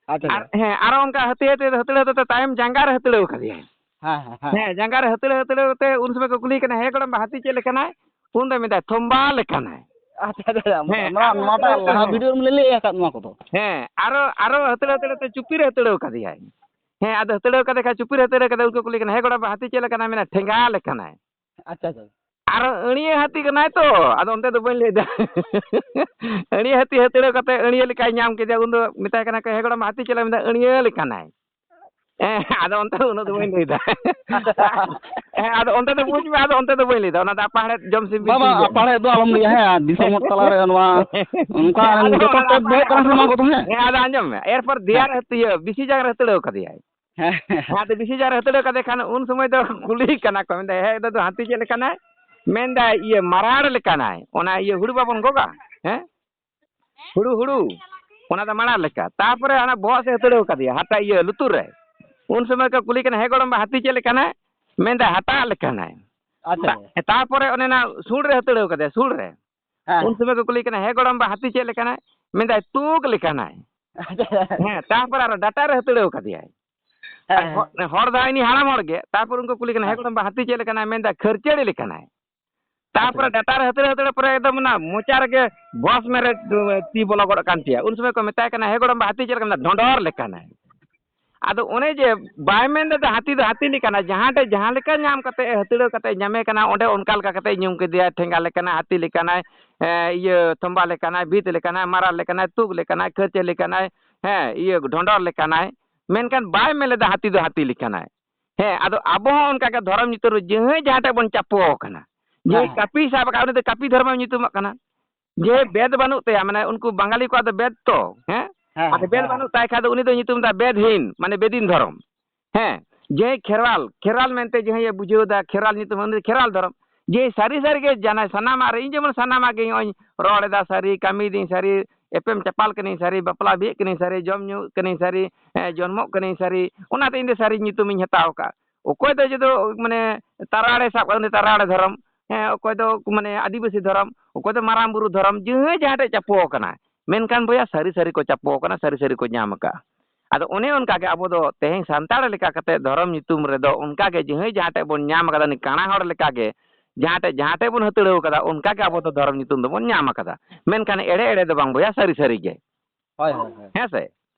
ᱟᱪᱪᱷᱟ, ᱟᱨ, ᱟᱪᱪᱷᱟ᱾ ᱦᱮᱸ, ᱟᱨᱚ ᱚᱱᱠᱟ ᱦᱟᱹᱛᱤ, ᱦᱟᱹᱛᱤ, ᱦᱟᱹᱛᱲᱟᱹᱣ ᱦᱟᱹᱛᱲᱟᱹᱣ ᱛᱮ ᱛᱟᱭᱚᱢ ᱡᱟᱸᱜᱟ ᱨᱮ ᱦᱟᱹᱛᱲᱟᱹᱣ ᱠᱟᱫᱮᱭᱟᱭ᱾ ᱦᱮᱸ, ᱦᱮᱸ, ᱦᱮᱸ᱾ ᱦᱮᱸ, ᱡᱟᱸᱜᱟ ᱨᱮ ᱦᱟᱹᱛᱲᱟᱹᱣ ᱦᱟᱹᱛᱲᱟᱹᱣ ᱛᱮ ᱩᱱ ᱥᱚᱢᱚᱭ ᱠᱚ ᱠᱩᱞᱤᱭᱮ ᱠᱟᱱᱟ, "ᱦᱮᱸ ᱜᱚᱲᱚᱢ ᱵᱟ, ᱦᱟᱹᱛᱤ ᱪᱮᱫ ᱞᱮᱠᱟᱱᱟᱭ?" ᱩᱱ ᱫᱚᱭ ᱢᱮᱱᱫᱟᱭ, "ᱛᱷᱚᱢᱵᱟ ᱞᱮᱠᱟᱱᱟᱭ᱾" ᱟᱪᱪᱷᱟ, ᱟᱪᱪᱷᱟ, ᱟᱪᱪᱷᱟ᱾ ᱦᱮᱸ, ᱱᱚᱣᱟ, ᱟᱨᱚ ᱱᱚᱣᱟᱴᱟᱜ ᱦᱟᱹᱛᱲᱟᱹᱣ ᱞᱟᱦᱟ ᱦᱮᱸ᱾ ᱵᱷᱤᱰᱤᱭᱳ ᱨᱮᱢ ᱞᱟᱹᱭ ᱞᱟᱹᱭ ᱟᱠᱟᱫ ᱱᱚᱣᱟ ᱠᱚᱫᱚ᱾ ᱦᱮᱸ, ᱟᱨᱚ, ᱟᱨᱚ ᱦᱟᱹᱛᱲᱟᱹᱣ ᱦᱟᱹᱛᱲᱟᱹᱣ ᱛᱮ ᱪᱩᱯᱤ ᱨᱮ ᱦᱟᱹᱛᱲᱟᱹᱣ ᱠᱟᱫᱮᱭᱟᱭ᱾ ᱦᱮᱸ, ᱟᱫᱚ ᱦᱟᱹᱛᱲᱟᱹᱣ ᱠᱟᱫᱮ ᱠᱷᱟᱡ, ᱪᱩᱯᱤ ᱨᱮ ᱦᱟᱹᱛᱲᱟᱹᱣ ᱠᱟᱫᱮ, ᱩᱱᱠᱩ ᱠᱩᱞᱤ ᱠᱟᱱᱟ, "ᱦᱮᱸ ᱜᱚᱲᱚᱢ ᱵᱟ, ᱦᱟᱹᱛᱤ ᱪᱮᱫ ᱞᱮᱠᱟᱱᱟᱭ?" ᱢᱮᱱᱟ, "ᱴᱷᱮᱸᱜᱟ ᱞᱮᱠᱟᱱᱟᱭ᱾" ᱟᱪᱪᱷᱟ, ᱟᱪᱪᱷᱟ᱾ ᱟᱨ ᱟᱹᱬᱤᱭᱟᱹ ᱦᱟᱹᱛᱤ ᱠᱟᱱᱟᱭ ᱛᱚ, ᱟᱫᱚ ᱚᱱᱛᱮ ᱫᱚ ᱵᱟᱹᱧ ᱞᱟᱹᱭᱫᱟ᱾ ᱟᱹᱬᱤᱭᱟᱹ ᱦᱟᱹᱛᱤ ᱦᱟᱹᱛᱲᱟᱹᱣ ᱠᱟᱛᱮ ᱟᱹᱬᱤᱭᱟᱹ ᱞᱮᱠᱟᱭ ᱧᱟᱢ ᱠᱮᱫᱮᱭᱟ, ᱩᱱ ᱫᱚ ᱢᱮᱛᱟᱭ ᱠᱟᱱᱟ ᱠᱚ, "ᱦᱮᱸ ᱜᱚᱲᱚᱢ, ᱦᱟᱹᱛᱤ ᱪᱮᱫ ᱞᱮᱠᱟ?" ᱢᱮᱱᱫᱟ, "ᱟᱹᱬᱤᱭᱟᱹ ᱞᱮᱠᱟᱱᱟᱭ᱾" ᱦᱮᱸ, ᱟᱫᱚ ᱚᱱᱛᱮ ᱫᱚ ᱩᱱᱟᱹᱜ ᱫᱚ ᱵᱟᱹᱧ ᱞᱟᱹᱭᱫᱟ᱾ ᱦᱮᱸ, ᱟᱫᱚ ᱚᱱᱛᱮ ᱫᱚ ᱵᱩᱡᱽ ᱢᱮ, ᱟᱫᱚ ᱚᱱᱛᱮ ᱫᱚ ᱵᱟᱹᱧ ᱞᱟᱹᱭᱫᱟ, ᱚᱱᱟ ᱫᱚ ᱟᱯᱟᱦᱟᱲᱮᱫ ᱡᱚᱢ ᱥᱤᱢ ᱵᱟᱝ, ᱵᱤᱱᱛᱤᱧ ᱵᱟᱝ, ᱞᱟᱹᱭᱟ᱾ ᱟᱯᱟᱦᱟᱲᱮᱫ ᱫᱚ ᱟᱞᱚᱢ ᱞᱟᱹᱭᱟ, ᱦᱮᱸ, ᱫᱤᱥᱚᱢ ᱦᱚᱲ ᱛᱟᱞᱟᱨᱮ ᱱᱚᱣᱟ ᱚᱱᱠᱟ ᱦᱮᱸ, ᱟᱫᱚ ᱡᱚᱛᱚ ᱚᱱᱟ ᱫᱚ ᱴᱮᱯ ᱫᱚᱦᱚᱜ ᱟᱯᱟᱦᱟᱲᱮᱫ ᱠᱟᱱᱟ ᱥᱮ ᱫᱚ, ᱱᱚᱣᱟ ᱠᱚᱫᱚ, ᱦᱮᱸ? ᱦᱮᱸ, ᱟᱫᱚ ᱟᱸᱡᱚᱢ ᱢᱮ, ᱮᱨᱯᱚᱨ ᱫᱮᱭᱟ ᱦᱮᱸ᱾ ᱨᱮ ᱤᱭᱟᱹ ᱵᱤᱥᱤ ᱡᱟᱝ ᱨᱮ ᱦᱟᱹᱛᱲᱟᱹᱣ ᱠᱟᱫᱮᱭᱟᱭ᱾ ᱦᱮᱸ, ᱦᱮᱸ, ᱦᱮᱸ᱾ ᱦᱮᱸ, ᱟᱫᱚ ᱵᱤᱥᱤ ᱡᱟᱝ ᱨᱮ ᱦᱟᱹᱛᱲᱟᱹᱣ ᱠᱟᱫᱮ ᱠᱷᱟᱱ ᱩᱱ ᱥᱚᱢᱚᱭ ᱫᱚ ᱠᱩᱞᱤ ᱠᱟᱱᱟ ᱠᱚ, ᱢᱮᱱᱫᱟᱭ, "ᱦᱮᱸ, ᱫᱟᱫᱩ, ᱦᱟᱹᱛᱤ ᱪᱮᱫ ᱞᱮᱠᱟᱱᱟᱭ?" ᱢᱮᱱᱫᱟᱭ, "ᱤᱭᱟᱹ, ᱢᱟᱨᱟᱲ ᱞᱮᱠᱟᱱᱟᱭ, ᱚᱱᱟ ᱤᱭᱟᱹ ᱦᱩᱲᱩ ᱵᱟᱵᱚᱱ ᱜᱚᱜᱟ, ᱦᱮᱸ, ᱦᱩᱲᱩ, ᱦᱩᱲᱩ, ᱚᱱᱟ ᱫᱚ ᱢᱟᱨᱟᱲ ᱞᱮᱠᱟ᱾" ᱛᱟᱯᱚᱨᱮ ᱚᱱᱟ ᱵᱚᱦᱚᱜ ᱥᱮᱫ ᱦᱟᱹᱛᱲᱟᱹᱣ ᱠᱟᱫᱮᱭᱟ, ᱦᱟᱴᱟᱜ ᱤᱭᱟᱹ ᱞᱩᱛᱩᱨ ᱨᱮ᱾ ᱩᱱ ᱥᱚᱢᱚᱭ ᱠᱚ ᱠᱩᱞᱤ ᱠᱟᱱᱟ, "ᱦᱮᱸ ᱜᱚᱲᱚᱢ ᱵᱟ, ᱦᱟᱹᱛᱤ ᱪᱮᱫ ᱞᱮᱠᱟᱱᱟᱭ?" ᱢᱮᱱᱫᱟᱭ, "ᱦᱟᱴᱟᱜ ᱞᱮᱠᱟᱱᱟᱭ᱾" ᱟᱪᱪᱷᱟ᱾ ᱛᱟ-, ᱛᱟᱯᱚᱨᱮ ᱚᱱᱮ ᱚᱱᱟ ᱥᱩᱲ ᱨᱮ ᱦᱟᱹᱛᱲᱟᱹᱣ ᱠᱟᱫᱮᱭᱟ, ᱥᱩᱲ ᱨᱮ᱾ ᱦᱮᱸ᱾ ᱩᱱ ᱥᱚᱢᱚᱭ ᱠᱚ ᱠᱩᱞᱤ ᱠᱟᱱᱟ, "ᱦᱮᱸ ᱜᱚᱲᱚᱢᱵᱟ, ᱦᱟᱹᱛᱤ ᱪᱮᱫ ᱞᱮᱠᱟᱱᱟᱭ?" ᱢᱮᱱᱫᱟᱭ, "ᱛᱩᱠ ᱞᱮᱠᱟᱱᱟᱭ᱾" ᱟᱪᱪᱷᱟ᱾ ᱦᱮᱸ, ᱛᱟᱨᱯᱚᱨ ᱟᱨᱚ ᱰᱟᱴᱟ ᱨᱮ ᱦᱟᱹᱛᱲᱟᱹᱣ ᱠᱟᱫᱮᱭᱟᱭ᱾ ᱦᱮᱸ, ᱟᱨ ᱦᱮᱸ᱾ ᱦᱚ-, ᱦᱚᱲ ᱫᱚ ᱦᱟᱸᱜ ᱤᱱᱤ ᱦᱟᱲᱟᱢ ᱦᱚᱲ ᱜᱮ᱾ ᱛᱟᱨᱯᱚᱨ ᱩᱱᱠᱩ ᱠᱩᱞᱤ ᱠᱟᱱᱟ, "ᱦᱮᱸ ᱦᱮᱸ᱾ ᱜᱚᱲᱚᱢᱵᱟ, ᱦᱟᱹᱛᱤ ᱪᱮᱫ ᱞᱮᱠᱟᱱᱟᱭ?" ᱢᱮᱱᱫᱟ, "ᱠᱷᱟᱹᱨᱪᱟᱹᱲᱤ ᱞᱮᱠᱟᱱᱟᱭ᱾" ᱟᱪᱪᱷᱟ᱾ ᱛᱟᱨᱯᱚᱨᱮ ᱰᱟᱴᱟ ᱨᱮ ᱦᱟᱹᱛᱲᱟᱹ ᱦᱟᱹᱛᱲᱟᱹ ᱯᱚᱨᱮ ᱮᱠᱫᱚᱢ ᱚᱱᱟ ᱢᱚᱪᱟ ᱨᱮᱜᱮ ᱵᱚᱥ ᱢᱮᱨᱮ ᱛᱤ ᱵᱚᱞᱚ ᱜᱚᱫ ᱟᱠᱟᱱ ᱛᱟᱭᱟ᱾ ᱩᱱ ᱥᱚᱢᱚᱭ ᱠᱚ ᱢᱮᱛᱟᱭ ᱠᱟᱱᱟ, "ᱦᱮᱸ ᱜᱚᱲᱚᱢᱵᱟ, ᱦᱟᱹᱛᱤ ᱪᱮᱫ ᱞᱮᱠᱟᱱᱟᱭ?" ᱰᱷᱚᱸᱰᱚᱨ ᱞᱮᱠᱟᱱᱟᱭ᱾ ᱟᱫᱚ ᱚᱱᱮ ᱡᱮ ᱵᱟᱭ ᱢᱮᱱ ᱞᱮᱫᱟ ᱦᱟᱹᱛᱤ ᱫᱚ ᱦᱟᱹᱛᱤ ᱞᱮᱠᱟᱱᱟᱭ, ᱡᱟᱦᱟᱸ ᱴᱷᱮᱡ ᱡᱟᱦᱟᱸ ᱞᱮᱠᱟ ᱧᱟᱢ ᱠᱟᱛᱮ ᱦᱟᱹᱛᱲᱟᱹ ᱠᱟᱛᱮ ᱧᱟᱢᱮ ᱠᱟᱱᱟ, ᱚᱸᱰᱮ ᱚᱱᱠᱟ ᱞᱮᱠᱟ ᱠᱟᱛᱮ ᱧᱩᱢ ᱠᱮᱫᱮᱭᱟ, ᱴᱷᱮᱸᱜᱟ ᱞᱮᱠᱟᱱᱟᱭ, ᱦᱟᱹᱛᱤ ᱞᱮᱠᱟᱱᱟᱭ, ᱮ, ᱤᱭᱟᱹ, ᱛᱷᱚᱢᱵᱟ ᱞᱮᱠᱟᱱᱟᱭ, ᱵᱷᱤᱛ ᱞᱮᱠᱟᱱᱟᱭ, ᱢᱟᱨᱟᱞ ᱞᱮᱠᱟᱱᱟᱭ, ᱛᱩᱠ ᱞᱮᱠᱟᱱᱟᱭ, ᱠᱷᱟᱹᱪᱮ ᱞᱮᱠᱟᱱᱟᱭ, ᱦᱮᱸ, ᱤᱭᱟᱹ, ᱰᱷᱚᱸᱰᱚᱨ ᱞᱮᱠᱟᱱᱟᱭ, ᱢᱮᱱᱠᱷᱟᱱ ᱵᱟᱭ ᱢᱮᱱ ᱞᱮᱫᱟ ᱦᱟᱹᱛᱤ ᱫᱚ ᱦᱟᱹᱛᱤ ᱞᱮᱠᱟᱱᱟᱭ᱾ ᱦᱮᱸ, ᱟᱫᱚ ᱟᱵᱚ ᱦᱚᱸ ᱚᱱᱠᱟ ᱜᱮ ᱫᱷᱚᱨᱚᱢ ᱧᱩᱛᱩᱢ ᱨᱮ ᱡᱟᱦᱟᱸᱭ ᱡᱟᱦᱟᱸ ᱴᱷᱮᱡ ᱵᱚᱱ ᱪᱟᱯᱚ ᱟᱠᱟᱱᱟ, ᱡᱮ ᱦᱮᱸ, ᱦᱮᱸ᱾ ᱠᱟᱹᱯᱤ ᱥᱟᱵ ᱟᱠᱟᱫ, ᱩᱱᱤ ᱫᱚ ᱠᱟᱹᱯᱤ ᱫᱷᱚᱨᱢᱮ ᱧᱩᱛᱩᱢᱟᱜ ᱠᱟᱱᱟ᱾ ᱡᱮ ᱵᱮᱫ ᱵᱟᱹᱱᱩᱜ ᱛᱟᱭᱟ, ᱢᱟᱱᱮ ᱩᱱᱠᱩ ᱵᱟᱝᱜᱟᱞᱤ ᱠᱚᱣᱟᱜ ᱫᱚ ᱵᱮᱫ ᱛᱚ, ᱦᱮᱸ? ᱦᱮᱸ, ᱟᱫᱚ ᱦᱮᱸ, ᱵᱮᱫ ᱦᱮᱸ, ᱵᱟᱹᱱᱩᱜ ᱛᱟᱭ ᱠᱷᱟᱡ ᱫᱚ ᱩᱱᱤ ᱫᱚ ᱧᱩᱛᱩᱢ ᱫᱟ ᱵᱮᱫᱦᱤᱱ, ᱢᱟᱱᱮ ᱵᱮᱫᱤᱱ ᱫᱷᱚᱨᱚᱢ᱾ ᱦᱮᱸ, ᱡᱮ ᱠᱷᱮᱨᱣᱟᱞ, ᱠᱷᱮᱨᱣᱟᱞ ᱢᱮᱱᱛᱮ ᱡᱟᱦᱟᱸᱭᱮ ᱵᱩᱡᱷᱟᱹᱣ ᱫᱟ, ᱠᱷᱮᱨᱣᱟᱞ ᱧᱩᱛᱩᱢ, ᱩᱱᱤ ᱫᱚ ᱠᱷᱮᱨᱣᱟᱞ ᱫᱷᱚᱨᱚᱢ᱾ ᱡᱮ ᱥᱟᱹᱨᱤ ᱥᱟᱹᱨᱤ ᱜᱮ ᱡᱟᱱᱟᱭ ᱥᱟᱱᱟᱢᱟᱜ ᱨᱮ, ᱤᱧ ᱡᱮᱢᱚᱱ ᱥᱟᱱᱟᱢᱟᱜ ᱜᱮ ᱱᱚᱜᱼᱚᱭ ᱨᱚᱲ ᱮᱫᱟ ᱥᱟᱹᱨᱤ, ᱠᱟᱹᱢᱤᱭᱮᱫᱟᱹᱧ ᱥᱟᱹᱨᱤ, ᱮᱯᱮᱢ ᱪᱟᱯᱟᱞ ᱠᱟᱹᱱᱟᱹᱧ ᱥᱟᱹᱨᱤ, ᱵᱟᱯᱞᱟ ᱵᱤᱦᱟᱹᱜ ᱠᱟᱹᱱᱟᱹᱧ ᱥᱟᱹᱨᱤ, ᱡᱚᱢ ᱧᱩ ᱠᱟᱹᱱᱟᱹᱧ ᱥᱟᱹᱨᱤ, ᱦᱮᱸ, ᱡᱚᱱᱢᱚᱜ ᱠᱟᱹᱱᱟᱹᱧ ᱥᱟᱹᱨᱤ, ᱚᱱᱟᱛᱮ ᱤᱧ ᱫᱚ ᱥᱟᱹᱨᱤ ᱧᱩᱛᱩᱢᱤᱧ ᱦᱟᱛᱟᱣ ᱟᱠᱟᱫ᱾ ᱚᱠᱚᱭ ᱫᱚ ᱡᱩᱫᱤ ᱢᱟᱱᱮ ᱛᱟᱨᱟᱲᱮ ᱥᱟᱵ ᱠᱟᱜ, ᱩᱱᱤ ᱛᱟᱨᱟᱲᱮ ᱫᱷᱚᱨᱚᱢ, ᱦᱮᱸ, ᱚᱠᱚᱭ ᱫᱚ ᱢᱟᱱᱮ ᱟᱹᱫᱤᱵᱟᱹᱥᱤ ᱫᱷᱚᱨᱚᱢ, ᱚᱠᱚᱭ ᱫᱚ ᱢᱟᱨᱟᱝ ᱵᱩᱨᱩ ᱫᱷᱚᱨᱚᱢ, ᱡᱟᱦᱟᱸᱭ ᱡᱟᱦᱟᱸ ᱴᱷᱮᱡ ᱪᱟᱯᱚ ᱟᱠᱟᱱᱟ᱾ ᱢᱮᱱᱠᱷᱟᱱ ᱵᱚᱭᱦᱟ, ᱥᱟᱹᱨᱤ ᱥᱟᱹᱨᱤ ᱠᱚ ᱪᱟᱯᱚ ᱟᱠᱟᱱᱟ, ᱥᱟᱹᱨᱤ ᱥᱟᱹᱨᱤ ᱠᱚ ᱧᱟᱢ ᱟᱠᱟᱫᱼᱟ᱾ ᱟᱫᱚ ᱚᱱᱮ ᱚᱱᱠᱟ ᱜᱮ ᱟᱵᱚ ᱫᱚ ᱛᱮᱦᱮᱧ ᱥᱟᱱᱛᱟᱲ ᱞᱮᱠᱟ ᱠᱟᱛᱮ ᱫᱷᱚᱨᱚᱢ ᱧᱩᱛᱩᱢ ᱨᱮᱫᱚ ᱚᱱᱠᱟ ᱜᱮ ᱡᱟᱦᱟᱸᱭ ᱡᱟᱦᱟᱸ ᱴᱷᱮᱡ ᱵᱚᱱ ᱧᱟᱢ ᱟᱠᱟᱫᱟ, ᱩᱱᱤ ᱠᱟᱬᱟ ᱦᱚᱲ ᱞᱮᱠᱟ ᱜᱮ ᱡᱟᱦᱟᱸ ᱴᱷᱮᱡ ᱡᱟᱦᱟᱸ ᱴᱷᱮᱡ ᱵᱚᱱ ᱦᱟᱹᱛᱲᱟᱹᱣ ᱟᱠᱟᱫᱟ, ᱚᱱᱠᱟ ᱜᱮ ᱟᱵᱚ ᱫᱚ ᱫᱷᱚᱨᱚᱢ ᱧᱩᱛᱩᱢ ᱫᱚᱵᱚᱱ ᱧᱟᱢ ᱟᱠᱟᱫᱟ᱾ ᱢᱮᱱᱠᱷᱟᱱ ᱮᱲᱮ ᱮᱲᱮ ᱫᱚ ᱵᱟᱝ ᱵᱚᱭᱦᱟ, ᱥᱟᱹᱨᱤ ᱥᱟᱹᱨᱤ ᱜᱮ᱾ ᱦᱳᱭ, ᱦᱳᱭ, ᱦᱳᱭ᱾ ᱦᱮᱸ ᱥᱮ?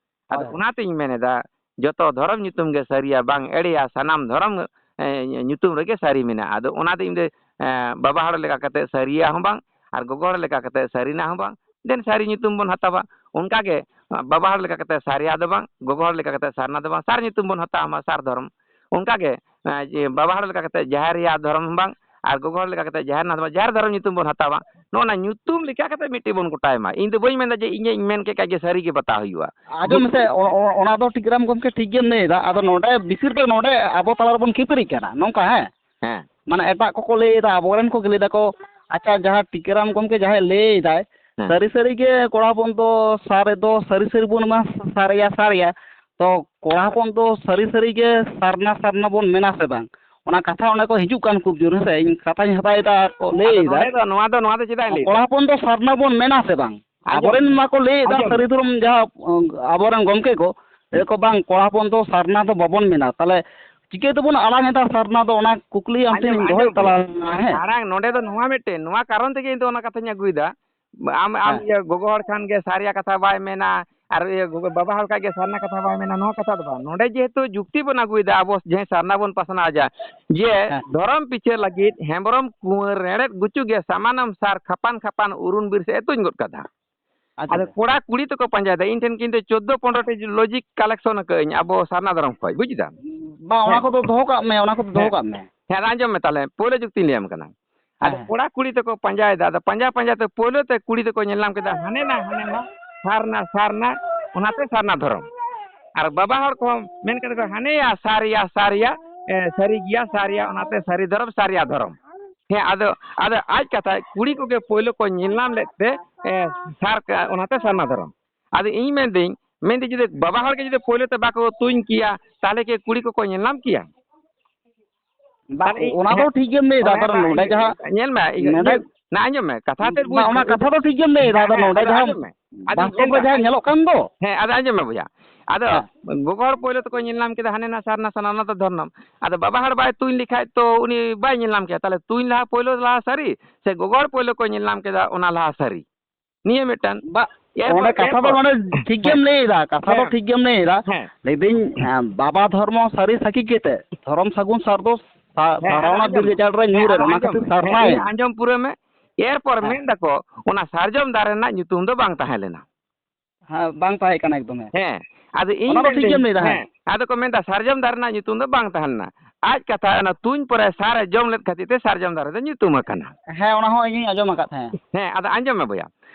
ᱟᱫᱚ ᱦᱳᱭ᱾ ᱚᱱᱟᱛᱤᱧ ᱢᱮᱱ ᱮᱫᱟ, ᱡᱚᱛᱚ ᱫᱷᱚᱨᱚᱢ ᱧᱩᱛᱩᱢ ᱜᱮ ᱥᱟᱹᱨᱤᱭᱟ, ᱵᱟᱝ ᱮᱲᱮᱭᱟ, ᱥᱟᱱᱟᱢ ᱫᱷᱚᱨᱚᱢ, ᱮ, ᱧᱩᱛᱩᱢ ᱨᱮᱜᱮ ᱥᱟᱹᱨᱤ ᱢᱮᱱᱟᱜᱼᱟ᱾ ᱟᱫᱚ ᱚᱱᱟᱛᱮ ᱤᱧ ᱫᱚ, ᱮ, ᱵᱟᱵᱟ ᱦᱚᱲ ᱞᱮᱠᱟ ᱠᱟᱛᱮ ᱥᱟᱹᱨᱤᱭᱟ ᱦᱚᱸ ᱵᱟᱝ ᱟᱨ ᱜᱚᱜᱚ ᱦᱚᱲ ᱞᱮᱠᱟ ᱠᱟᱛᱮ ᱥᱟᱹᱨᱤᱱᱟ ᱦᱚᱸ ᱵᱟᱝ, ᱫᱮᱱ ᱥᱟᱹᱨᱤ ᱧᱩᱛᱩᱢ ᱵᱚᱱ ᱦᱟᱛᱟᱣᱟ᱾ ᱚᱱᱠᱟ ᱜᱮ ᱵᱟᱵᱟ ᱦᱚᱲ ᱞᱮᱠᱟ ᱠᱟᱛᱮ ᱥᱟᱹᱨᱤᱭᱟ ᱫᱚ ᱵᱟᱝ, ᱜᱚᱜᱚ ᱦᱚᱲ ᱞᱮᱠᱟ ᱠᱟᱛᱮ ᱥᱟᱨᱱᱟ ᱫᱚ ᱵᱟᱝ, ᱥᱟᱨ ᱧᱩᱛᱩᱢ ᱵᱚᱱ ᱦᱟᱛᱟᱣᱟ ᱢᱟ, ᱥᱟᱨ ᱫᱷᱚᱨᱚᱢ᱾ ᱚᱱᱠᱟ ᱜᱮ, ᱮ, ᱡᱮ ᱵᱟᱵᱟ ᱦᱚᱲ ᱞᱮᱠᱟ ᱠᱟᱛᱮ ᱡᱟᱦᱮᱨ ᱟᱭᱳ ᱫᱷᱚᱨᱚᱢ ᱦᱚᱸ ᱵᱟᱝ, ᱟᱨ ᱜᱚᱜᱚ ᱦᱚᱲ ᱞᱮᱠᱟ ᱠᱟᱛᱮ ᱡᱟᱦᱮᱨ ᱱᱟᱛᱷ ᱵᱟᱝ, ᱡᱟᱦᱮᱨ ᱫᱷᱚᱨᱚᱢ ᱧᱩᱛᱩᱢ ᱵᱚᱱ ᱦᱟᱛᱟᱣᱟ᱾ ᱱᱚᱜᱼᱚ ᱱᱟ ᱧᱩᱛᱩᱢ ᱞᱮᱠᱟ ᱠᱟᱛᱮ ᱢᱤᱫᱴᱤᱡ ᱵᱚᱱ ᱜᱚᱴᱟᱭ ᱢᱟ᱾ ᱤᱧ ᱫᱚ ᱵᱟᱹᱧ ᱢᱮᱱᱫᱟ ᱡᱮ ᱤᱧᱤᱧ ᱢᱮᱱ ᱠᱮᱫ ᱠᱷᱟᱡ ᱜᱮ ᱥᱟᱹᱨᱤ ᱜᱮ ᱵᱟᱛᱟᱣ ᱦᱩᱭᱩᱜᱼᱟ᱾ ᱟᱸᱡᱚᱢ ᱢᱮᱥᱮ, ᱚ-, ᱚ-, ᱚᱱᱟ ᱫᱚ ᱴᱤᱠᱟᱹᱨᱟᱢ ᱜᱚᱢᱠᱮ ᱴᱷᱤᱠ ᱜᱮᱢ ᱞᱟᱹᱭ ᱮᱫᱟ᱾ ᱟᱫᱚ ᱱᱚᱰᱮ ᱵᱮᱥᱤᱨ ᱵᱷᱟᱜᱽ ᱱᱚᱰᱮ ᱟᱵᱚ ᱛᱟᱞᱟ ᱨᱮᱵᱚᱱ ᱠᱷᱟᱹᱯᱟᱹᱨᱤᱜ ᱠᱟᱱᱟ ᱱᱚᱝᱠᱟ, ᱦᱮᱸ? ᱦᱮᱸ᱾ ᱢᱟᱱᱮ ᱮᱴᱟᱜ ᱠᱚᱠᱚ ᱞᱟᱹᱭ ᱮᱫᱟ, ᱟᱵᱚᱨᱮᱱ ᱠᱚ ᱞᱟᱹᱭ ᱮᱫᱟ ᱠᱚ, ᱟᱪᱪᱷᱟ, ᱡᱟᱦᱟᱸ ᱴᱤᱠᱟᱹᱨᱟᱢ ᱜᱚᱢᱠᱮ ᱡᱟᱦᱟᱸᱭ ᱞᱟᱹᱭ ᱮᱫᱟᱭ, ᱦᱮᱸ᱾ ᱥᱟᱹᱨᱤ ᱥᱟᱹᱨᱤ ᱜᱮ ᱠᱚᱲᱟ ᱦᱚᱯᱚᱱ ᱫᱚ ᱥᱟᱨ ᱨᱮᱫᱚ ᱥᱟᱹᱨᱤ ᱥᱟᱹᱨᱤ ᱵᱚᱱ ᱮᱢᱟ, ᱥᱟᱨᱮᱭᱟ, ᱥᱟᱨᱮᱭᱟ᱾ ᱛᱚ ᱠᱚᱲᱟ ᱦᱚᱯᱚᱱ ᱫᱚ ᱥᱟᱹᱨᱤ ᱥᱟᱹᱨᱤ ᱜᱮ ᱥᱟᱨᱱᱟ, ᱥᱟᱨᱱᱟ ᱵᱚᱱ ᱢᱮᱱᱟ ᱥᱮ ᱵᱟᱝ? ᱚᱱᱟ ᱠᱟᱛᱷᱟ ᱚᱸᱰᱮ ᱠᱚ ᱦᱤᱡᱩᱜ ᱠᱟᱱ ᱠᱷᱩᱵ ᱡᱳᱨ, ᱦᱮᱸ ᱥᱮ, ᱤᱧ ᱠᱟᱛᱷᱟᱧ ᱦᱟᱛᱟᱣ ᱮᱫᱟ ᱟᱨ ᱠᱚ ᱞᱟᱹᱭ ᱟᱫᱚ ᱮᱫᱟ᱾ ᱱᱚᱰᱮ ᱫᱚ, ᱱᱚᱣᱟ ᱫᱚ, ᱱᱚᱣᱟ ᱫᱚ ᱪᱮᱫᱟᱜ ᱤᱧ ᱞᱟᱹᱭ ᱮᱫᱟ? ᱠᱚᱲᱟ ᱦᱚᱯᱚᱱ ᱫᱚ ᱥᱟᱨᱱᱟ ᱵᱚᱱ ᱢᱮᱱᱟ ᱥᱮ ᱵᱟᱝ? ᱟᱸᱡᱚᱢ᱾ ᱟᱵᱚᱨᱮᱱ ᱢᱟᱠᱚ ᱞᱟᱹᱭ ᱮᱫᱟ ᱟᱸᱡᱚᱢ᱾ ᱥᱟᱹᱨᱤ ᱫᱷᱚᱨᱚᱢ ᱡᱟᱦᱟᱸ, ᱚ, ᱟᱵᱚᱨᱮᱱ ᱜᱚᱢᱠᱮ ᱠᱚ ᱞᱟᱹᱭ ᱟᱠᱚ, "ᱵᱟᱝ, ᱠᱚᱲᱟ ᱦᱚᱯᱚᱱ ᱫᱚ ᱥᱟᱨᱱᱟ ᱫᱚ ᱵᱟᱵᱚᱱ ᱢᱮᱱᱟ᱾" ᱛᱟᱦᱚᱞᱮ ᱪᱤᱠᱟᱹ ᱛᱮᱵᱚᱱ ᱟᱲᱟᱝ ᱮᱫᱟ ᱥᱟᱨᱱᱟ ᱫᱚ? ᱚᱱᱟ ᱠᱩᱠᱞᱤ ᱟᱢ ᱴᱷᱮᱱ ᱟᱸᱡᱚᱢ, ᱤᱧ ᱫᱚᱦᱚᱭᱮᱫ ᱟᱸᱡᱚᱢ᱾ ᱛᱟᱞᱟᱝᱟ, ᱦᱮᱸ? ᱟᱲᱟᱝ ᱱᱚᱰᱮ ᱫᱚ ᱱᱚᱣᱟ ᱢᱤᱫᱴᱮᱱ, ᱱᱚᱣᱟ ᱠᱟᱨᱚᱱ ᱛᱮᱜᱮ ᱤᱧ ᱫᱚ ᱚᱱᱟ ᱠᱟᱛᱷᱟᱧ ᱟᱹᱜᱩᱭᱮᱫᱟ᱾ ᱟᱢ, ᱟᱢ ᱦᱮᱸ᱾ ᱤᱭᱟᱹ ᱜᱚᱜᱚ ᱦᱚᱲ ᱠᱷᱟᱱ ᱜᱮ ᱥᱟᱨᱤᱭᱟ ᱠᱟᱛᱷᱟ ᱵᱟᱭ ᱢᱮᱱᱟ, ᱟᱨ ᱤᱭᱟᱹ ᱜᱚᱜᱚ, ᱵᱟᱵᱟ ᱦᱚᱲ ᱠᱷᱟᱱ ᱜᱮ ᱥᱟᱨᱱᱟ ᱠᱟᱛᱷᱟ ᱵᱟᱭ ᱢᱮᱱᱟ, ᱱᱚᱣᱟ ᱠᱟᱛᱷᱟ ᱫᱚ ᱵᱟᱝ᱾ ᱱᱚᱰᱮ ᱡᱮᱦᱮᱛᱩ ᱡᱩᱠᱛᱤ ᱵᱚᱱ ᱟᱹᱜᱩᱭᱮᱫᱟ, ᱟᱵᱚ ᱡᱟᱦᱟᱸ ᱥᱟᱨᱱᱟ ᱵᱚᱱ ᱯᱟᱥᱱᱟᱣ ᱮᱫᱟ, ᱡᱮ ᱦᱮᱸ᱾ ᱫᱷᱚᱨᱚᱢ ᱯᱤᱪᱷᱟᱹ ᱞᱟᱹᱜᱤᱫ ᱦᱮᱢᱵᱨᱚᱢ ᱠᱩᱸᱣᱟᱹᱨ ᱨᱮᱲᱮᱫ ᱜᱩᱪᱩ ᱜᱮ ᱥᱟᱢᱟᱱᱚᱢ ᱥᱟᱨ ᱠᱷᱟᱯᱟᱱ ᱠᱷᱟᱯᱟᱱ ᱩᱨᱩᱱ ᱵᱤᱨ ᱥᱮᱫ ᱮ ᱛᱩᱧ ᱜᱚᱫ ᱠᱟᱫᱟ᱾ ᱟᱪᱪᱷᱟ, ᱟᱫᱚ ᱟᱪᱪᱷᱟ᱾ ᱠᱚᱲᱟ ᱠᱩᱲᱤ ᱛᱮᱠᱚ ᱯᱟᱸᱡᱟᱭᱮᱫᱟ, ᱤᱧ ᱴᱷᱮᱱ ᱠᱤᱱᱛᱩ ᱪᱳᱫᱽᱫᱳ ᱯᱚᱱᱨᱚ ᱴᱤ ᱞᱚᱡᱤᱠ ᱠᱟᱞᱮᱠᱥᱚᱱ ᱟᱠᱟᱫᱟᱹᱧ ᱟᱵᱚ ᱥᱟᱨᱱᱟ ᱫᱷᱚᱨᱚᱢ ᱠᱷᱚᱡ, ᱵᱩᱡ ᱫᱟᱢ? ᱵᱟᱝ, ᱚᱱᱟ ᱦᱮᱸ᱾ ᱠᱚᱫᱚ ᱫᱚᱦᱚ ᱠᱟᱜ ᱢᱮ, ᱚᱱᱟ ᱠᱚᱫᱚ ᱫᱚᱦᱚ ᱦᱮᱸ᱾ ᱠᱟᱜ ᱢᱮ᱾ ᱦᱮᱸ, ᱟᱸᱡᱚᱢ ᱢᱮ ᱛᱟᱦᱞᱮ, ᱯᱳᱭᱞᱳ ᱡᱩᱠᱛᱤᱧ ᱞᱟᱹᱭᱟᱢ ᱠᱟᱱᱟ᱾ ᱦᱮᱸ, ᱟᱫᱚ ᱦᱮᱸ᱾ ᱠᱚᱲᱟ ᱠᱩᱲᱤ ᱛᱮᱠᱚ ᱯᱟᱸᱡᱟᱭᱮᱫᱟ, ᱟᱫᱚ ᱯᱟᱸᱡᱟ ᱯᱟᱸᱡᱟ ᱛᱮ ᱯᱳᱭᱞᱳ ᱛᱮ ᱠᱩᱲᱤ ᱫᱚᱠᱚ ᱧᱮᱞ ᱧᱟᱢ ᱠᱮᱫᱟ, ᱦᱟᱱᱮ ᱱᱟ, ᱦᱟᱱᱮ ᱱᱟ, ᱥᱟᱨᱱᱟ, ᱥᱟᱨᱱᱟ, ᱚᱱᱟᱛᱮ ᱥᱟᱨᱱᱟ ᱫᱷᱚᱨᱚᱢ᱾ ᱟᱨ ᱵᱟᱵᱟ ᱦᱚᱲ ᱠᱚᱦᱚᱸ ᱢᱮᱱ ᱠᱮᱫᱟ ᱠᱚ, ᱦᱟᱱᱮᱭᱟ, ᱥᱟᱨᱤᱭᱟ, ᱥᱟᱨᱤᱭᱟ, ᱮ, ᱥᱟᱹᱨᱤ ᱜᱮᱭᱟ, ᱥᱟᱨᱤᱭᱟ, ᱚᱱᱟᱛᱮ ᱥᱟᱹᱨᱤ ᱫᱷᱚᱨᱚᱢ, ᱥᱟᱨᱤᱭᱟ ᱫᱷᱚᱨᱚᱢ᱾ ᱦᱮᱸ, ᱟᱫᱚ, ᱟᱫᱚ ᱟᱡ ᱠᱟᱛᱷᱟ, ᱠᱩᱲᱤ ᱠᱚᱜᱮ ᱯᱳᱭᱞᱳ ᱠᱚ ᱧᱮᱞ ᱧᱟᱢ ᱞᱮᱫ ᱛᱮ, ᱮ, ᱥᱟᱨ, ᱚᱱᱟᱛᱮ ᱥᱟᱨᱱᱟ ᱫᱷᱚᱨᱚᱢ᱾ ᱟᱫᱚ ᱤᱧ ᱢᱮᱱᱫᱟᱹᱧ, ᱢᱮᱱᱫᱟᱹᱧ ᱡᱩᱫᱤ ᱵᱟᱵᱟ ᱦᱚᱲ ᱜᱮ ᱡᱩᱫᱤ ᱯᱳᱭᱞᱳ ᱛᱮ ᱵᱟᱠᱚ ᱛᱩᱧ ᱠᱮᱭᱟ, ᱛᱟᱦᱞᱮ ᱠᱤ ᱠᱩᱲᱤ ᱠᱚᱠᱚ ᱧᱮᱞ ᱧᱟᱢ ᱠᱮᱭᱟ? ᱵᱟ, ᱛᱟᱦᱞᱮ ᱤᱧ, ᱚᱱᱟ ᱫᱚ ᱦᱮᱸ, ᱴᱷᱤᱠ ᱜᱮᱢ ᱞᱟᱹᱭᱫᱟ, ᱚᱱᱮ ᱠᱟᱨᱚᱱ ᱵᱟ-, ᱱᱚᱰᱮ ᱤᱭᱟᱹ, ᱡᱟᱦᱟᱸ, ᱧᱮᱞ ᱢᱮ, ᱤᱭᱟᱹ, ᱱᱚᱰᱮ ᱤᱭᱟᱹ, ᱱᱟ, ᱟᱸᱡᱚᱢ ᱢᱮ, ᱠᱟᱛᱷᱟ ᱛᱮᱫ ᱵᱩᱡᱽ ᱵᱟ, ᱢᱮ᱾ ᱚᱱᱟ ᱠᱟᱛᱷᱟ ᱫᱚ ᱴᱷᱤᱠ ᱜᱮᱢ ᱞᱟᱹᱭᱫᱟ, ᱦᱮᱸ, ᱟᱫᱚ ᱦᱮᱸ, ᱱᱚᱰᱮ ᱟᱫᱚ ᱡᱟᱦᱟᱸ ᱟᱸᱡᱚᱢ ᱢᱮ᱾ ᱟᱫᱚᱧ ᱵᱟᱥᱛᱚᱵ ᱨᱮ ᱢᱮᱱᱫᱟ, ᱡᱟᱦᱟᱸ ᱧᱮᱞᱚᱜ ᱠᱟᱱ ᱫᱚ᱾ ᱦᱮᱸ, ᱟᱫᱚ ᱟᱸᱡᱚᱢ ᱢᱮ, ᱵᱚᱭᱦᱟ᱾ ᱟᱫᱚ ᱦᱮᱸ᱾ ᱜᱚᱜᱚ ᱦᱚᱲ ᱯᱳᱭᱞᱳ ᱛᱮᱠᱚ ᱧᱮᱞ ᱧᱟᱢ ᱠᱮᱫᱟ, ᱦᱟᱱᱮ ᱱᱟ ᱥᱟᱨᱱᱟ ᱥᱟᱱᱟ, ᱚᱱᱟ ᱫᱚ ᱫᱷᱚᱨᱱᱚᱢ᱾ ᱟᱫᱚ ᱵᱟᱵᱟ ᱦᱚᱲ ᱵᱟᱭ ᱛᱩᱧ ᱞᱮᱠᱷᱟᱡ ᱛᱚ ᱩᱱᱤ ᱵᱟᱭ ᱧᱮᱞ ᱧᱟᱢ ᱠᱮᱭᱟ᱾ ᱛᱟᱦᱞᱮ ᱛᱩᱧ ᱞᱟᱦᱟ ᱯᱳᱭᱞᱳ ᱞᱟᱦᱟ ᱥᱟᱹᱨᱤ ᱥᱮ ᱜᱚᱜᱚ ᱦᱚᱲ ᱯᱳᱭᱞᱳ ᱠᱚ ᱧᱮᱞ ᱧᱟᱢ ᱠᱮᱫᱟ, ᱚᱱᱟ ᱞᱟᱦᱟ ᱥᱟᱹᱨᱤ? ᱱᱤᱭᱟᱹ ᱢᱤᱫᱴᱟᱝ᱾ ᱵᱟ, ᱮᱨᱯᱚᱨ, ᱚᱸᱰᱮ ᱠᱟᱛᱷᱟ ᱫᱚ ᱮᱨᱯᱚᱨ᱾ ᱱᱚᱰᱮ ᱴᱷᱤᱠ ᱜᱮᱢ ᱦᱮᱸ᱾ ᱞᱟᱹᱭ ᱮᱫᱟ, ᱠᱟᱛᱷᱟ ᱫᱚ ᱦᱮᱸ᱾ ᱴᱷᱤᱠ ᱜᱮᱢ ᱞᱟᱹᱭ ᱮᱫᱟ᱾ ᱦᱮᱸ᱾ ᱞᱟᱹᱭᱫᱟᱹᱧ, ᱮᱸ, ᱵᱟᱵᱟ ᱫᱷᱚᱨᱢᱚ ᱥᱟᱹᱨᱤ ᱥᱟᱹᱠᱷᱤ ᱠᱟᱛᱮ, ᱫᱷᱚᱨᱚᱢ ᱥᱟᱹᱜᱩᱱ ᱥᱟᱨ ᱫᱚ ᱥᱟ-, ᱦᱮᱸ, ᱟᱫᱚ ᱥᱟᱨᱟᱣᱱᱟ ᱟᱸᱡᱚᱢ ᱵᱤᱨ ᱢᱮ᱾ ᱜᱟᱡᱟᱲ ᱨᱮ ᱦᱮᱸ, ᱧᱩᱨ ᱮᱱ, ᱟᱫᱚ ᱚᱱᱟ ᱟᱸᱡᱚᱢ ᱠᱷᱟᱹᱛᱤᱨ ᱢᱮ᱾ ᱥᱟᱨᱱᱟᱭᱮᱱ᱾ ᱤᱧ ᱟᱸᱡᱚᱢ ᱯᱩᱨᱟᱹᱣ ᱢᱮ᱾ ᱮᱨᱯᱚᱨ ᱦᱮᱸ᱾ ᱢᱮᱱ ᱫᱟᱠᱚ, ᱚᱱᱟ ᱥᱟᱨᱡᱚᱢ ᱫᱟᱨᱮ ᱨᱮᱱᱟᱜ ᱧᱩᱛᱩᱢ ᱫᱚ ᱵᱟᱝ ᱛᱟᱦᱮᱸ ᱞᱮᱱᱟ᱾ ᱦᱮᱸ, ᱵᱟᱝ ᱛᱟᱦᱮᱸ ᱠᱟᱱᱟ ᱮᱠᱫᱚᱢ, ᱦᱮᱸ᱾ ᱦᱮᱸ, ᱟᱫᱚ ᱤᱧ ᱚᱱᱟ ᱫᱚ ᱴᱷᱤᱠ ᱢᱮᱱᱫᱟᱹᱧ, ᱜᱮᱢ ᱞᱟᱹᱭ ᱮᱫᱟ, ᱦᱮᱸ᱾ ᱦᱮᱸ, ᱟᱫᱚ ᱠᱚ ᱢᱮᱱᱫᱟ, ᱥᱟᱨᱡᱚᱢ ᱫᱟᱨᱮ ᱨᱮᱱᱟᱜ ᱧᱩᱛᱩᱢ ᱫᱚ ᱵᱟᱝ ᱛᱟᱦᱮᱸ ᱞᱮᱱᱟ᱾ ᱟᱡ ᱠᱟᱛᱷᱟ, ᱚᱱᱟ ᱛᱩᱧ ᱯᱚᱨᱮ ᱥᱟᱨᱮ ᱡᱚᱢ ᱞᱮᱫ ᱠᱷᱟᱹᱛᱤᱨ ᱛᱮ ᱥᱟᱨᱡᱚᱢ ᱫᱟᱨᱮ ᱫᱚ ᱧᱩᱛᱩᱢ ᱟᱠᱟᱱᱟ᱾ ᱦᱮᱸ, ᱚᱱᱟ ᱦᱚᱸ ᱤᱧᱤᱧ ᱟᱸᱡᱚᱢ ᱟᱠᱟᱫ ᱛᱟᱦᱮᱸᱫ᱾ ᱦᱮᱸ, ᱟᱫᱚ ᱟᱸᱡᱚᱢ ᱢᱮ ᱵᱚᱭᱦᱟ᱾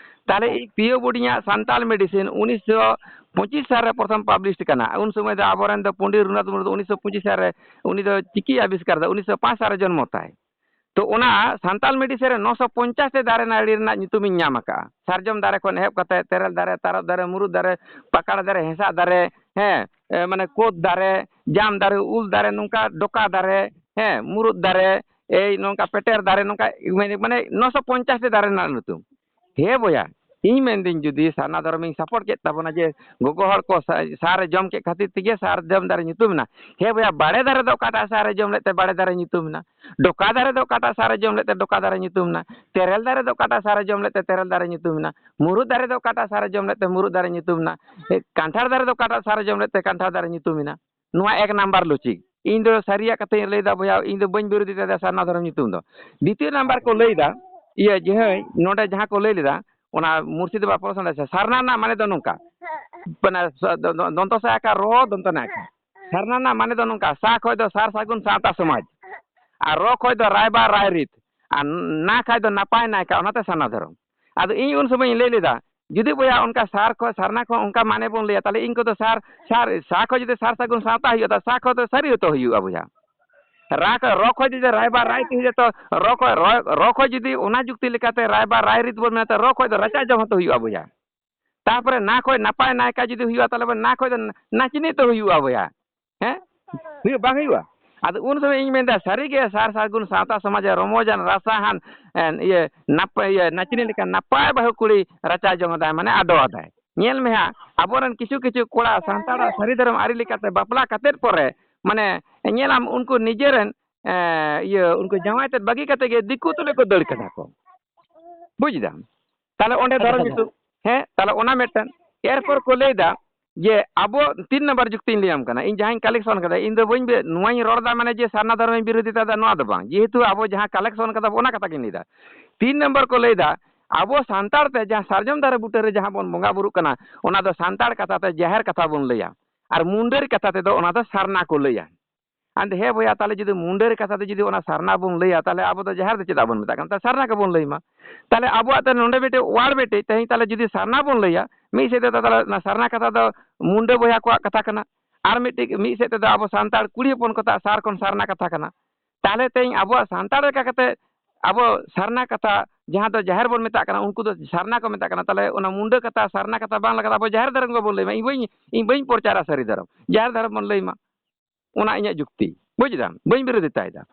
ᱛᱟᱦᱞᱮ ᱦᱮᱸ᱾ ᱤᱧ ᱯᱤᱭᱳ ᱵᱳᱰᱤᱧᱟᱜ ᱥᱟᱱᱛᱟᱞ ᱢᱮᱰᱤᱥᱤᱱ ᱩᱱᱤᱥᱥᱚ ᱯᱚᱸᱪᱤᱥ ᱥᱟᱞ ᱨᱮ ᱯᱨᱚᱛᱷᱚᱢ ᱯᱟᱵᱽᱞᱤᱥ ᱠᱟᱱᱟ᱾ ᱩᱱ ᱥᱚᱢᱚᱭ ᱫᱚ ᱟᱵᱚᱨᱮᱱ ᱫᱚ ᱯᱚᱱᱰᱤᱛ ᱨᱚᱜᱷᱩᱱᱟᱛᱷ ᱢᱩᱨᱢᱩ ᱫᱚ ᱩᱱᱤᱥᱥᱚ ᱯᱚᱸᱪᱤᱥ ᱥᱟᱞ ᱨᱮ, ᱩᱱᱤ ᱫᱚ ᱪᱤᱠᱤ ᱟᱵᱤᱥᱠᱟᱨ ᱫᱟ, ᱩᱱᱤᱥᱥᱚ ᱯᱟᱸᱪ ᱥᱟᱞ ᱨᱮ ᱡᱚᱱᱢᱚ ᱛᱟᱭ᱾ ᱛᱚ, ᱚᱱᱟ ᱥᱟᱱᱛᱟᱞ ᱢᱮᱰᱤᱥᱤᱱ ᱨᱮ ᱱᱚᱥᱚ ᱯᱚᱧᱪᱟᱥ ᱴᱤ ᱫᱟᱨᱮ ᱱᱟᱹᱲᱤ ᱨᱮᱱᱟᱜ ᱧᱩᱛᱩᱢᱤᱧ ᱧᱟᱢ ᱟᱠᱟᱫᱼᱟ᱾ ᱥᱟᱨᱡᱚᱢ ᱫᱟᱨᱮ ᱠᱷᱚᱱ ᱮᱦᱚᱵ ᱠᱟᱛᱮ, ᱛᱮᱨᱮᱞ ᱫᱟᱨᱮ, ᱛᱟᱨᱚᱵ ᱫᱟᱨᱮ, ᱢᱩᱨᱩᱫ ᱫᱟᱨᱮ, ᱯᱟᱠᱟᱲ ᱫᱟᱨᱮ, ᱦᱮᱸᱥᱟᱜ ᱫᱟᱨᱮ, ᱦᱮᱸ, ᱮ, ᱢᱟᱱᱮ, ᱠᱳᱫ ᱫᱟᱨᱮ, ᱡᱟᱢ ᱫᱟᱨᱮ, ᱩᱞ ᱫᱟᱨᱮ, ᱱᱚᱝᱠᱟ ᱰᱚᱠᱟ ᱫᱟᱨᱮ, ᱦᱮᱸ, ᱢᱩᱨᱩᱫ ᱫᱟᱨᱮ, ᱮᱭ ᱱᱚᱝᱠᱟ ᱯᱮᱴᱮᱨ ᱫᱟᱨᱮ, ᱱᱚᱝᱠᱟ ᱢᱟᱱᱮ, ᱢᱟᱱᱮ ᱱᱚᱥᱚ ᱯᱚᱧᱪᱟᱥ ᱴᱤ ᱫᱟᱨᱮ ᱨᱮᱱᱟᱜ ᱧᱩᱛᱩᱢ᱾ ᱦᱮᱸ ᱵᱚᱭᱦᱟ, ᱤᱧ ᱢᱮᱱᱫᱟᱹᱧ ᱡᱩᱫᱤ ᱥᱟᱨᱱᱟ ᱫᱷᱚᱨᱚᱢᱤᱧ ᱥᱟᱯᱳᱨᱴ ᱠᱮᱫ ᱛᱟᱵᱚᱱᱟ, ᱡᱮ ᱜᱚᱜᱚ ᱦᱚᱲ ᱠᱚ ᱥᱟ-, ᱥᱟᱨ ᱮ ᱡᱚᱢ ᱠᱮᱫ ᱠᱷᱟᱹᱛᱤᱨ ᱛᱮᱜᱮ ᱥᱟᱨᱡᱚᱢ ᱫᱟᱨᱮ ᱧᱩᱛᱩᱢ ᱮᱱᱟ᱾ ᱦᱮᱸ ᱵᱚᱭᱦᱟ, ᱵᱟᱲᱮ ᱫᱟᱨᱮ ᱫᱚ ᱚᱠᱟᱴᱟᱜ ᱥᱟᱨ ᱮ ᱡᱚᱢ ᱞᱮᱫ ᱛᱮ ᱵᱟᱲᱮ ᱫᱟᱨᱮ ᱧᱩᱛᱩᱢ ᱮᱱᱟ? ᱰᱚᱠᱟ ᱫᱟᱨᱮ ᱫᱚ ᱚᱠᱟᱴᱟᱜ ᱥᱟᱨ ᱮ ᱡᱚᱢ ᱞᱮᱫ ᱛᱮ ᱰᱚᱠᱟ ᱫᱟᱨᱮ ᱧᱩᱛᱩᱢ ᱮᱱᱟ? ᱛᱮᱨᱮᱞ ᱫᱟᱨᱮ ᱫᱚ ᱚᱠᱟᱴᱟᱜ ᱥᱟᱨ ᱮ ᱡᱚᱢ ᱞᱮᱫ ᱛᱮ ᱛᱮᱨᱮᱞ ᱫᱟᱨᱮ ᱧᱩᱛᱩᱢ ᱮᱱᱟ? ᱢᱩᱨᱩᱫ ᱫᱟᱨᱮ ᱫᱚ ᱚᱠᱟᱴᱟᱜ ᱥᱟᱨ ᱮ ᱡᱚᱢ ᱞᱮᱫ ᱛᱮ ᱢᱩᱨᱩᱫ ᱫᱟᱨᱮ ᱧᱩᱛᱩᱢ ᱮᱱᱟ? ᱮ, ᱠᱟᱱᱴᱷᱟᱲ ᱫᱟᱨᱮ ᱫᱚ ᱚᱠᱟᱴᱟᱜ ᱥᱟᱨ ᱮ ᱡᱚᱢ ᱞᱮᱫ ᱛᱮ ᱠᱟᱱᱴᱷᱟᱲ ᱫᱟᱨᱮ ᱧᱩᱛᱩᱢ ᱮᱱᱟ? ᱱᱚᱣᱟ ᱮᱠ ᱱᱟᱢᱵᱟᱨ ᱞᱚᱡᱤᱠ᱾ ᱤᱧ ᱫᱚ ᱥᱟᱹᱨᱤᱭᱟᱜ ᱠᱟᱛᱷᱟᱧ ᱞᱟᱹᱭᱫᱟ ᱵᱚᱭᱦᱟ, ᱤᱧ ᱫᱚ ᱵᱟᱹᱧ ᱵᱤᱨᱳᱫᱷᱤ ᱫᱟᱲᱮᱭᱟᱜᱼᱟ ᱥᱟᱨᱱᱟ ᱫᱷᱚᱨᱚᱢ ᱧᱩᱛᱩᱢ ᱫᱚ᱾ ᱫᱤᱛᱤᱭᱚ ᱱᱟᱢᱵᱟᱨ ᱠᱚ ᱞᱟᱹᱭᱫᱟ, ᱤᱭᱟᱹ ᱡᱟᱦᱟᱸᱭ ᱱᱚᱰᱮ ᱡᱟᱦᱟᱸ ᱠᱚ ᱞᱟᱹᱭ ᱞᱮᱫᱟ, ᱚᱱᱟ ᱢᱩᱨᱥᱤᱫᱟᱵᱟᱫ ᱯᱚᱨᱚᱥᱚᱱ ᱨᱮ ᱥᱟᱨᱱᱟ ᱨᱮᱱᱟᱜ ᱢᱟᱱᱮ ᱫᱚ ᱱᱚᱝᱠᱟ, ᱢᱟᱱᱮ ᱥᱟ-, ᱫᱚ-, ᱫᱚ-, ᱫᱚᱱᱛᱚ ᱥᱟ ᱟᱠᱟ ᱨᱚ, ᱫᱚᱱᱛᱚ ᱱᱟ ᱟᱠᱟ᱾ ᱥᱟᱨᱱᱟ ᱨᱮᱱᱟᱜ ᱢᱟᱱᱮ ᱫᱚ ᱱᱚᱝᱠᱟ, ᱥᱟ ᱠᱷᱚᱡ ᱫᱚ ᱥᱟᱨ ᱥᱟᱹᱜᱩᱱ ᱥᱟᱶᱛᱟ ᱥᱚᱢᱟᱡᱽ, ᱟᱨ ᱨᱚ ᱠᱷᱚᱡ ᱫᱚ ᱨᱟᱭᱵᱟᱨ ᱨᱟᱭᱨᱤᱛ, ᱟᱨ ᱱᱟ ᱠᱷᱟᱡ ᱫᱚ ᱱᱟᱯᱟᱭ ᱱᱟᱭᱠᱟ, ᱚᱱᱟᱛᱮ ᱥᱟᱨᱱᱟ ᱫᱷᱚᱨᱚᱢ᱾ ᱟᱫᱚ ᱤᱧ ᱩᱱ ᱥᱚᱢᱚᱭ ᱤᱧ ᱞᱟᱹᱭ ᱞᱮᱫᱟ, ᱡᱩᱫᱤ ᱵᱚᱭᱦᱟ ᱚᱱᱠᱟ ᱥᱟᱨ ᱠᱷᱚᱡ, ᱥᱟᱨᱱᱟ ᱠᱷᱚᱡ ᱚᱱᱠᱟ ᱢᱟᱱᱮ ᱵᱚᱱ ᱞᱟᱹᱭᱟ, ᱛᱟᱦᱞᱮ ᱤᱧ ᱠᱚᱫᱚ ᱥᱟᱨ, ᱥᱟᱨ, ᱥᱟ ᱠᱷᱚᱡ ᱡᱩᱫᱤ ᱥᱟᱨ ᱥᱟᱹᱜᱩᱱ ᱥᱟᱶᱛᱟ ᱦᱩᱭᱩᱜᱼᱟ, ᱛᱟᱦᱞᱮ ᱥᱟ ᱠᱷᱚᱡ ᱫᱚ ᱥᱟᱹᱨᱤ ᱦᱚᱛᱚ ᱦᱩᱭᱩᱜᱼᱟ ᱵᱚᱭᱦᱟ᱾ ᱨᱟ ᱠᱷᱚᱡ, ᱨᱚ ᱠᱷᱚᱡ ᱡᱩᱫᱤ ᱨᱟᱭᱵᱟᱨ ᱨᱟᱭ ᱛᱮ ᱦᱩᱭᱩᱜᱼᱟ, ᱛᱚ ᱨᱚ ᱠᱷᱚᱡ, ᱨᱚ, ᱨᱚ ᱠᱷᱚᱡ ᱡᱩᱫᱤ ᱚᱱᱟ ᱡᱩᱠᱛᱤ ᱞᱮᱠᱟᱛᱮ ᱨᱟᱭᱵᱟᱨ ᱨᱟᱭ ᱨᱤᱛ ᱵᱚᱱ ᱢᱮᱱᱟ, ᱛᱚ ᱨᱚ ᱠᱷᱚᱡ ᱫᱚ ᱨᱟᱪᱟ ᱡᱚᱢ ᱦᱚᱸᱛᱚ ᱦᱩᱭᱩᱜᱼᱟ ᱵᱚᱭᱦᱟ᱾ ᱛᱟᱨᱯᱚᱨᱮ ᱱᱟ ᱠᱷᱚᱡ ᱱᱟᱯᱟᱭ ᱱᱟᱭᱠᱟ ᱡᱩᱫᱤ ᱦᱩᱭᱩᱜᱼᱟ, ᱛᱟᱦᱞᱮ ᱵᱚᱱ ᱱᱟ ᱠᱷᱚᱡ ᱫᱚ ᱱᱟᱪᱱᱤ ᱛᱚ ᱦᱩᱭᱩᱜᱼᱟ ᱵᱚᱭᱦᱟ᱾ ᱦᱮᱸ? ᱦᱩᱭᱩᱜ ᱵᱟᱝ ᱦᱩᱭᱩᱜᱼᱟ? ᱟᱫᱚ ᱩᱱ ᱥᱚᱢᱚᱭ ᱤᱧ ᱢᱮᱱᱫᱟ, ᱥᱟᱹᱨᱤᱜᱮ ᱥᱟᱨ ᱥᱟᱹᱜᱩᱱ ᱥᱟᱶᱛᱟ ᱥᱚᱢᱟᱡᱽ ᱨᱮ ᱨᱚᱢᱚᱡᱟᱱ, ᱨᱟᱥᱟᱦᱟᱱ, ᱮᱱ, ᱤᱭᱟᱹ, ᱱᱟᱯ-, ᱤᱭᱟᱹ, ᱱᱟᱪᱱᱤ ᱞᱮᱠᱟ ᱱᱟᱯᱟᱭ ᱵᱟᱹᱦᱩ ᱠᱩᱲᱤ ᱨᱟᱪᱟ ᱡᱚᱝ ᱮᱫᱟᱭ, ᱢᱟᱱᱮ ᱟᱰᱚ ᱟᱫᱟᱭ᱾ ᱧᱮᱞ ᱢᱮ ᱦᱟᱸᱜ, ᱟᱵᱚᱨᱮᱱ ᱠᱤᱪᱷᱩ ᱠᱤᱪᱷᱩ ᱠᱚᱲᱟ ᱥᱟᱱᱛᱟᱲᱟᱜ ᱥᱟᱹᱨᱤ ᱫᱷᱚᱨᱚᱢ ᱟᱹᱨᱤ ᱞᱮᱠᱟᱛᱮ ᱵᱟᱯᱞᱟ ᱠᱟᱛᱮᱫ ᱯᱚᱨᱮ, ᱢᱟᱱᱮ, ᱧᱮᱞᱟᱢ ᱩᱱᱠᱩ ᱱᱤᱡᱮᱨᱮᱱ, ᱮ, ᱤᱭᱟᱹ, ᱩᱱᱠᱩ ᱡᱟᱶᱟᱭ ᱛᱮᱫ ᱵᱟᱹᱜᱤ ᱠᱟᱛᱮ ᱜᱮ ᱫᱤᱠᱩ ᱛᱩᱞᱩᱡ ᱠᱚ ᱫᱟᱹᱲ ᱠᱟᱫᱟ ᱠᱚ᱾ ᱵᱩᱡ ᱫᱟᱢ? ᱛᱟᱦᱞᱮ ᱚᱸᱰᱮ ᱟᱪᱪᱷᱟ, ᱫᱷᱚᱨᱚᱢ ᱟᱪᱪᱷᱟ᱾ ᱧᱩᱛᱩᱢ, ᱦᱮᱸ, ᱛᱟᱦᱞᱮ ᱚᱱᱟ ᱢᱤᱫᱴᱮᱱ᱾ ᱮᱨᱯᱚᱨ ᱠᱚ ᱞᱟᱹᱭᱫᱟ ᱡᱮ ᱟᱵᱚ ᱛᱤᱱ ᱱᱟᱢᱵᱟᱨ ᱡᱩᱠᱛᱤᱧ ᱞᱟᱹᱭᱟᱢ ᱠᱟᱱᱟ, ᱤᱧ ᱡᱟᱦᱟᱸᱧ ᱠᱟᱞᱮᱠᱥᱚᱱ ᱠᱟᱫᱟ, ᱤᱧ ᱫᱚ ᱵᱟᱹᱧ ᱵᱮ-, ᱱᱚᱣᱟᱧ ᱨᱚᱲ ᱮᱫᱟ ᱢᱟᱱᱮ ᱡᱮ ᱥᱟᱨᱱᱟ ᱫᱷᱚᱨᱚᱢᱤᱧ ᱵᱤᱨᱳᱫᱷᱤᱛᱟ ᱫᱟ, ᱱᱚᱣᱟ ᱫᱚ ᱵᱟᱝ᱾ ᱡᱮᱦᱮᱛᱩ ᱟᱵᱚ ᱡᱟᱦᱟᱸ ᱠᱟᱞᱮᱠᱥᱚᱱ ᱠᱟᱫᱟ ᱵᱚ, ᱚᱱᱟ ᱠᱟᱛᱷᱟ ᱜᱤᱧ ᱞᱟᱹᱭᱫᱟ᱾ ᱛᱤᱱ ᱱᱚᱢᱵᱚᱨ ᱠᱚ ᱞᱟᱹᱭᱫᱟ, ᱟᱵᱚ ᱥᱟᱱᱛᱟᱲ ᱛᱮ ᱡᱟᱦᱟᱸ ᱥᱟᱨᱡᱚᱢ ᱫᱟᱨᱮ ᱵᱩᱴᱟᱹ ᱨᱮ ᱡᱟᱦᱟᱸ ᱵᱚᱱ ᱵᱚᱸᱜᱟ ᱵᱩᱨᱩᱜ ᱠᱟᱱᱟ, ᱚᱱᱟ ᱫᱚ ᱥᱟᱱᱛᱟᱲ ᱠᱟᱛᱷᱟ ᱛᱮ ᱡᱟᱦᱮᱨ ᱠᱟᱛᱷᱟ ᱵᱚᱱ ᱞᱟᱹᱭᱟ, ᱟᱨ ᱢᱩᱱᱰᱟᱹᱨᱤ ᱠᱟᱛᱷᱟ ᱛᱮᱫᱚ ᱚᱱᱟ ᱫᱚ ᱥᱟᱨᱱᱟ ᱠᱚ ᱞᱟᱹᱭᱟ᱾ ᱟᱫᱚ ᱦᱮᱸ ᱵᱚᱭᱦᱟ, ᱛᱟᱦᱞᱮ ᱡᱩᱫᱤ ᱢᱩᱱᱰᱟᱹᱨᱤ ᱠᱟᱛᱷᱟ ᱛᱮ ᱡᱩᱫᱤ ᱚᱱᱟ ᱥᱟᱨᱱᱟ ᱵᱚᱱ ᱞᱟᱹᱭᱟ, ᱛᱟᱦᱞᱮ ᱟᱵᱚ ᱫᱚ ᱡᱟᱦᱮᱨ ᱫᱚ ᱪᱮᱫᱟᱜ ᱵᱚᱱ ᱢᱮᱛᱟᱜ ᱠᱟᱱᱟ? ᱛᱟᱦᱞᱮ ᱥᱟᱨᱱᱟ ᱜᱮᱵᱚᱱ ᱞᱟᱹᱭ ᱢᱟ᱾ ᱛᱟᱦᱞᱮ ᱟᱵᱚᱣᱟᱜ ᱛᱮ ᱱᱚᱰᱮ ᱢᱤᱫᱴᱮᱡ word ᱢᱤᱫᱴᱮᱡ, ᱛᱮᱦᱮᱧ ᱛᱟᱦᱞᱮ ᱡᱩᱫᱤ ᱥᱟᱨᱱᱟ ᱵᱚᱱ ᱞᱟᱹᱭᱟ, ᱢᱤᱫ ᱥᱮᱫ ᱛᱮᱫᱚ ᱛᱟᱦᱞᱮ ᱚᱱᱟ ᱥᱟᱨᱱᱟ ᱠᱟᱛᱷᱟ ᱫᱚ ᱢᱩᱱᱰᱟᱹ ᱵᱚᱭᱦᱟ ᱠᱚᱣᱟᱜ ᱠᱟᱛᱷᱟ ᱠᱟᱱᱟ, ᱟᱨ ᱢᱤᱫᱴᱮᱡ, ᱢᱤᱫ ᱥᱮᱫ ᱛᱮᱫᱚ ᱟᱵᱚ ᱥᱟᱱᱛᱟᱲ ᱠᱩᱲᱤ ᱦᱚᱯᱚᱱ ᱠᱚᱣᱟᱜ ᱥᱟᱨ ᱠᱷᱚᱱ ᱥᱟᱨᱱᱟ ᱠᱟᱛᱷᱟ ᱠᱟᱱᱟ᱾ ᱛᱟᱦᱞᱮ ᱛᱮᱦᱮᱧ ᱟᱵᱚᱣᱟᱜ ᱥᱟᱱᱛᱟᱲ ᱞᱮᱠᱟ ᱠᱟᱛᱮ ᱟᱵᱚ ᱥᱟᱨᱱᱟ ᱠᱟᱛᱷᱟ, ᱡᱟᱦᱟᱸ ᱫᱚ ᱡᱟᱦᱮᱨ ᱵᱚᱱ ᱢᱮᱛᱟᱜ ᱠᱟᱱᱟ, ᱩᱱᱠᱩ ᱫᱚ ᱥᱟᱨᱱᱟ ᱠᱚ ᱢᱮᱛᱟᱜ ᱠᱟᱱᱟ᱾ ᱛᱟᱦᱞᱮ ᱚᱱᱟ ᱢᱩᱱᱰᱟᱹ ᱠᱟᱛᱷᱟ, ᱥᱟᱨᱱᱟ ᱠᱟᱛᱷᱟ ᱵᱟᱝ ᱞᱟᱜᱟᱜ, ᱟᱵᱚ ᱡᱟᱦᱮᱨ ᱫᱷᱚᱨᱚᱢ ᱜᱮᱵᱚᱱ ᱞᱟᱹᱭ ᱢᱟ᱾ ᱤᱧ ᱵᱟᱹᱧ, ᱤᱧ ᱵᱟᱹᱧ ᱯᱨᱚᱪᱟᱨᱟ ᱥᱟᱹᱨᱤ ᱫᱷᱚᱨᱚᱢ, ᱡᱟᱦᱮᱨ ᱫᱷᱚᱨᱚᱢ ᱵᱚᱱ ᱞᱟᱹᱭ ᱢᱟ᱾ ᱚᱱᱟ ᱤᱧᱟᱹᱜ ᱡᱩᱠᱛᱤ᱾ ᱵᱩᱡᱽ ᱫᱟᱢ, ᱵᱟᱹᱧ ᱵᱤᱨᱳᱫᱷᱤᱛᱟᱭ ᱫᱟ᱾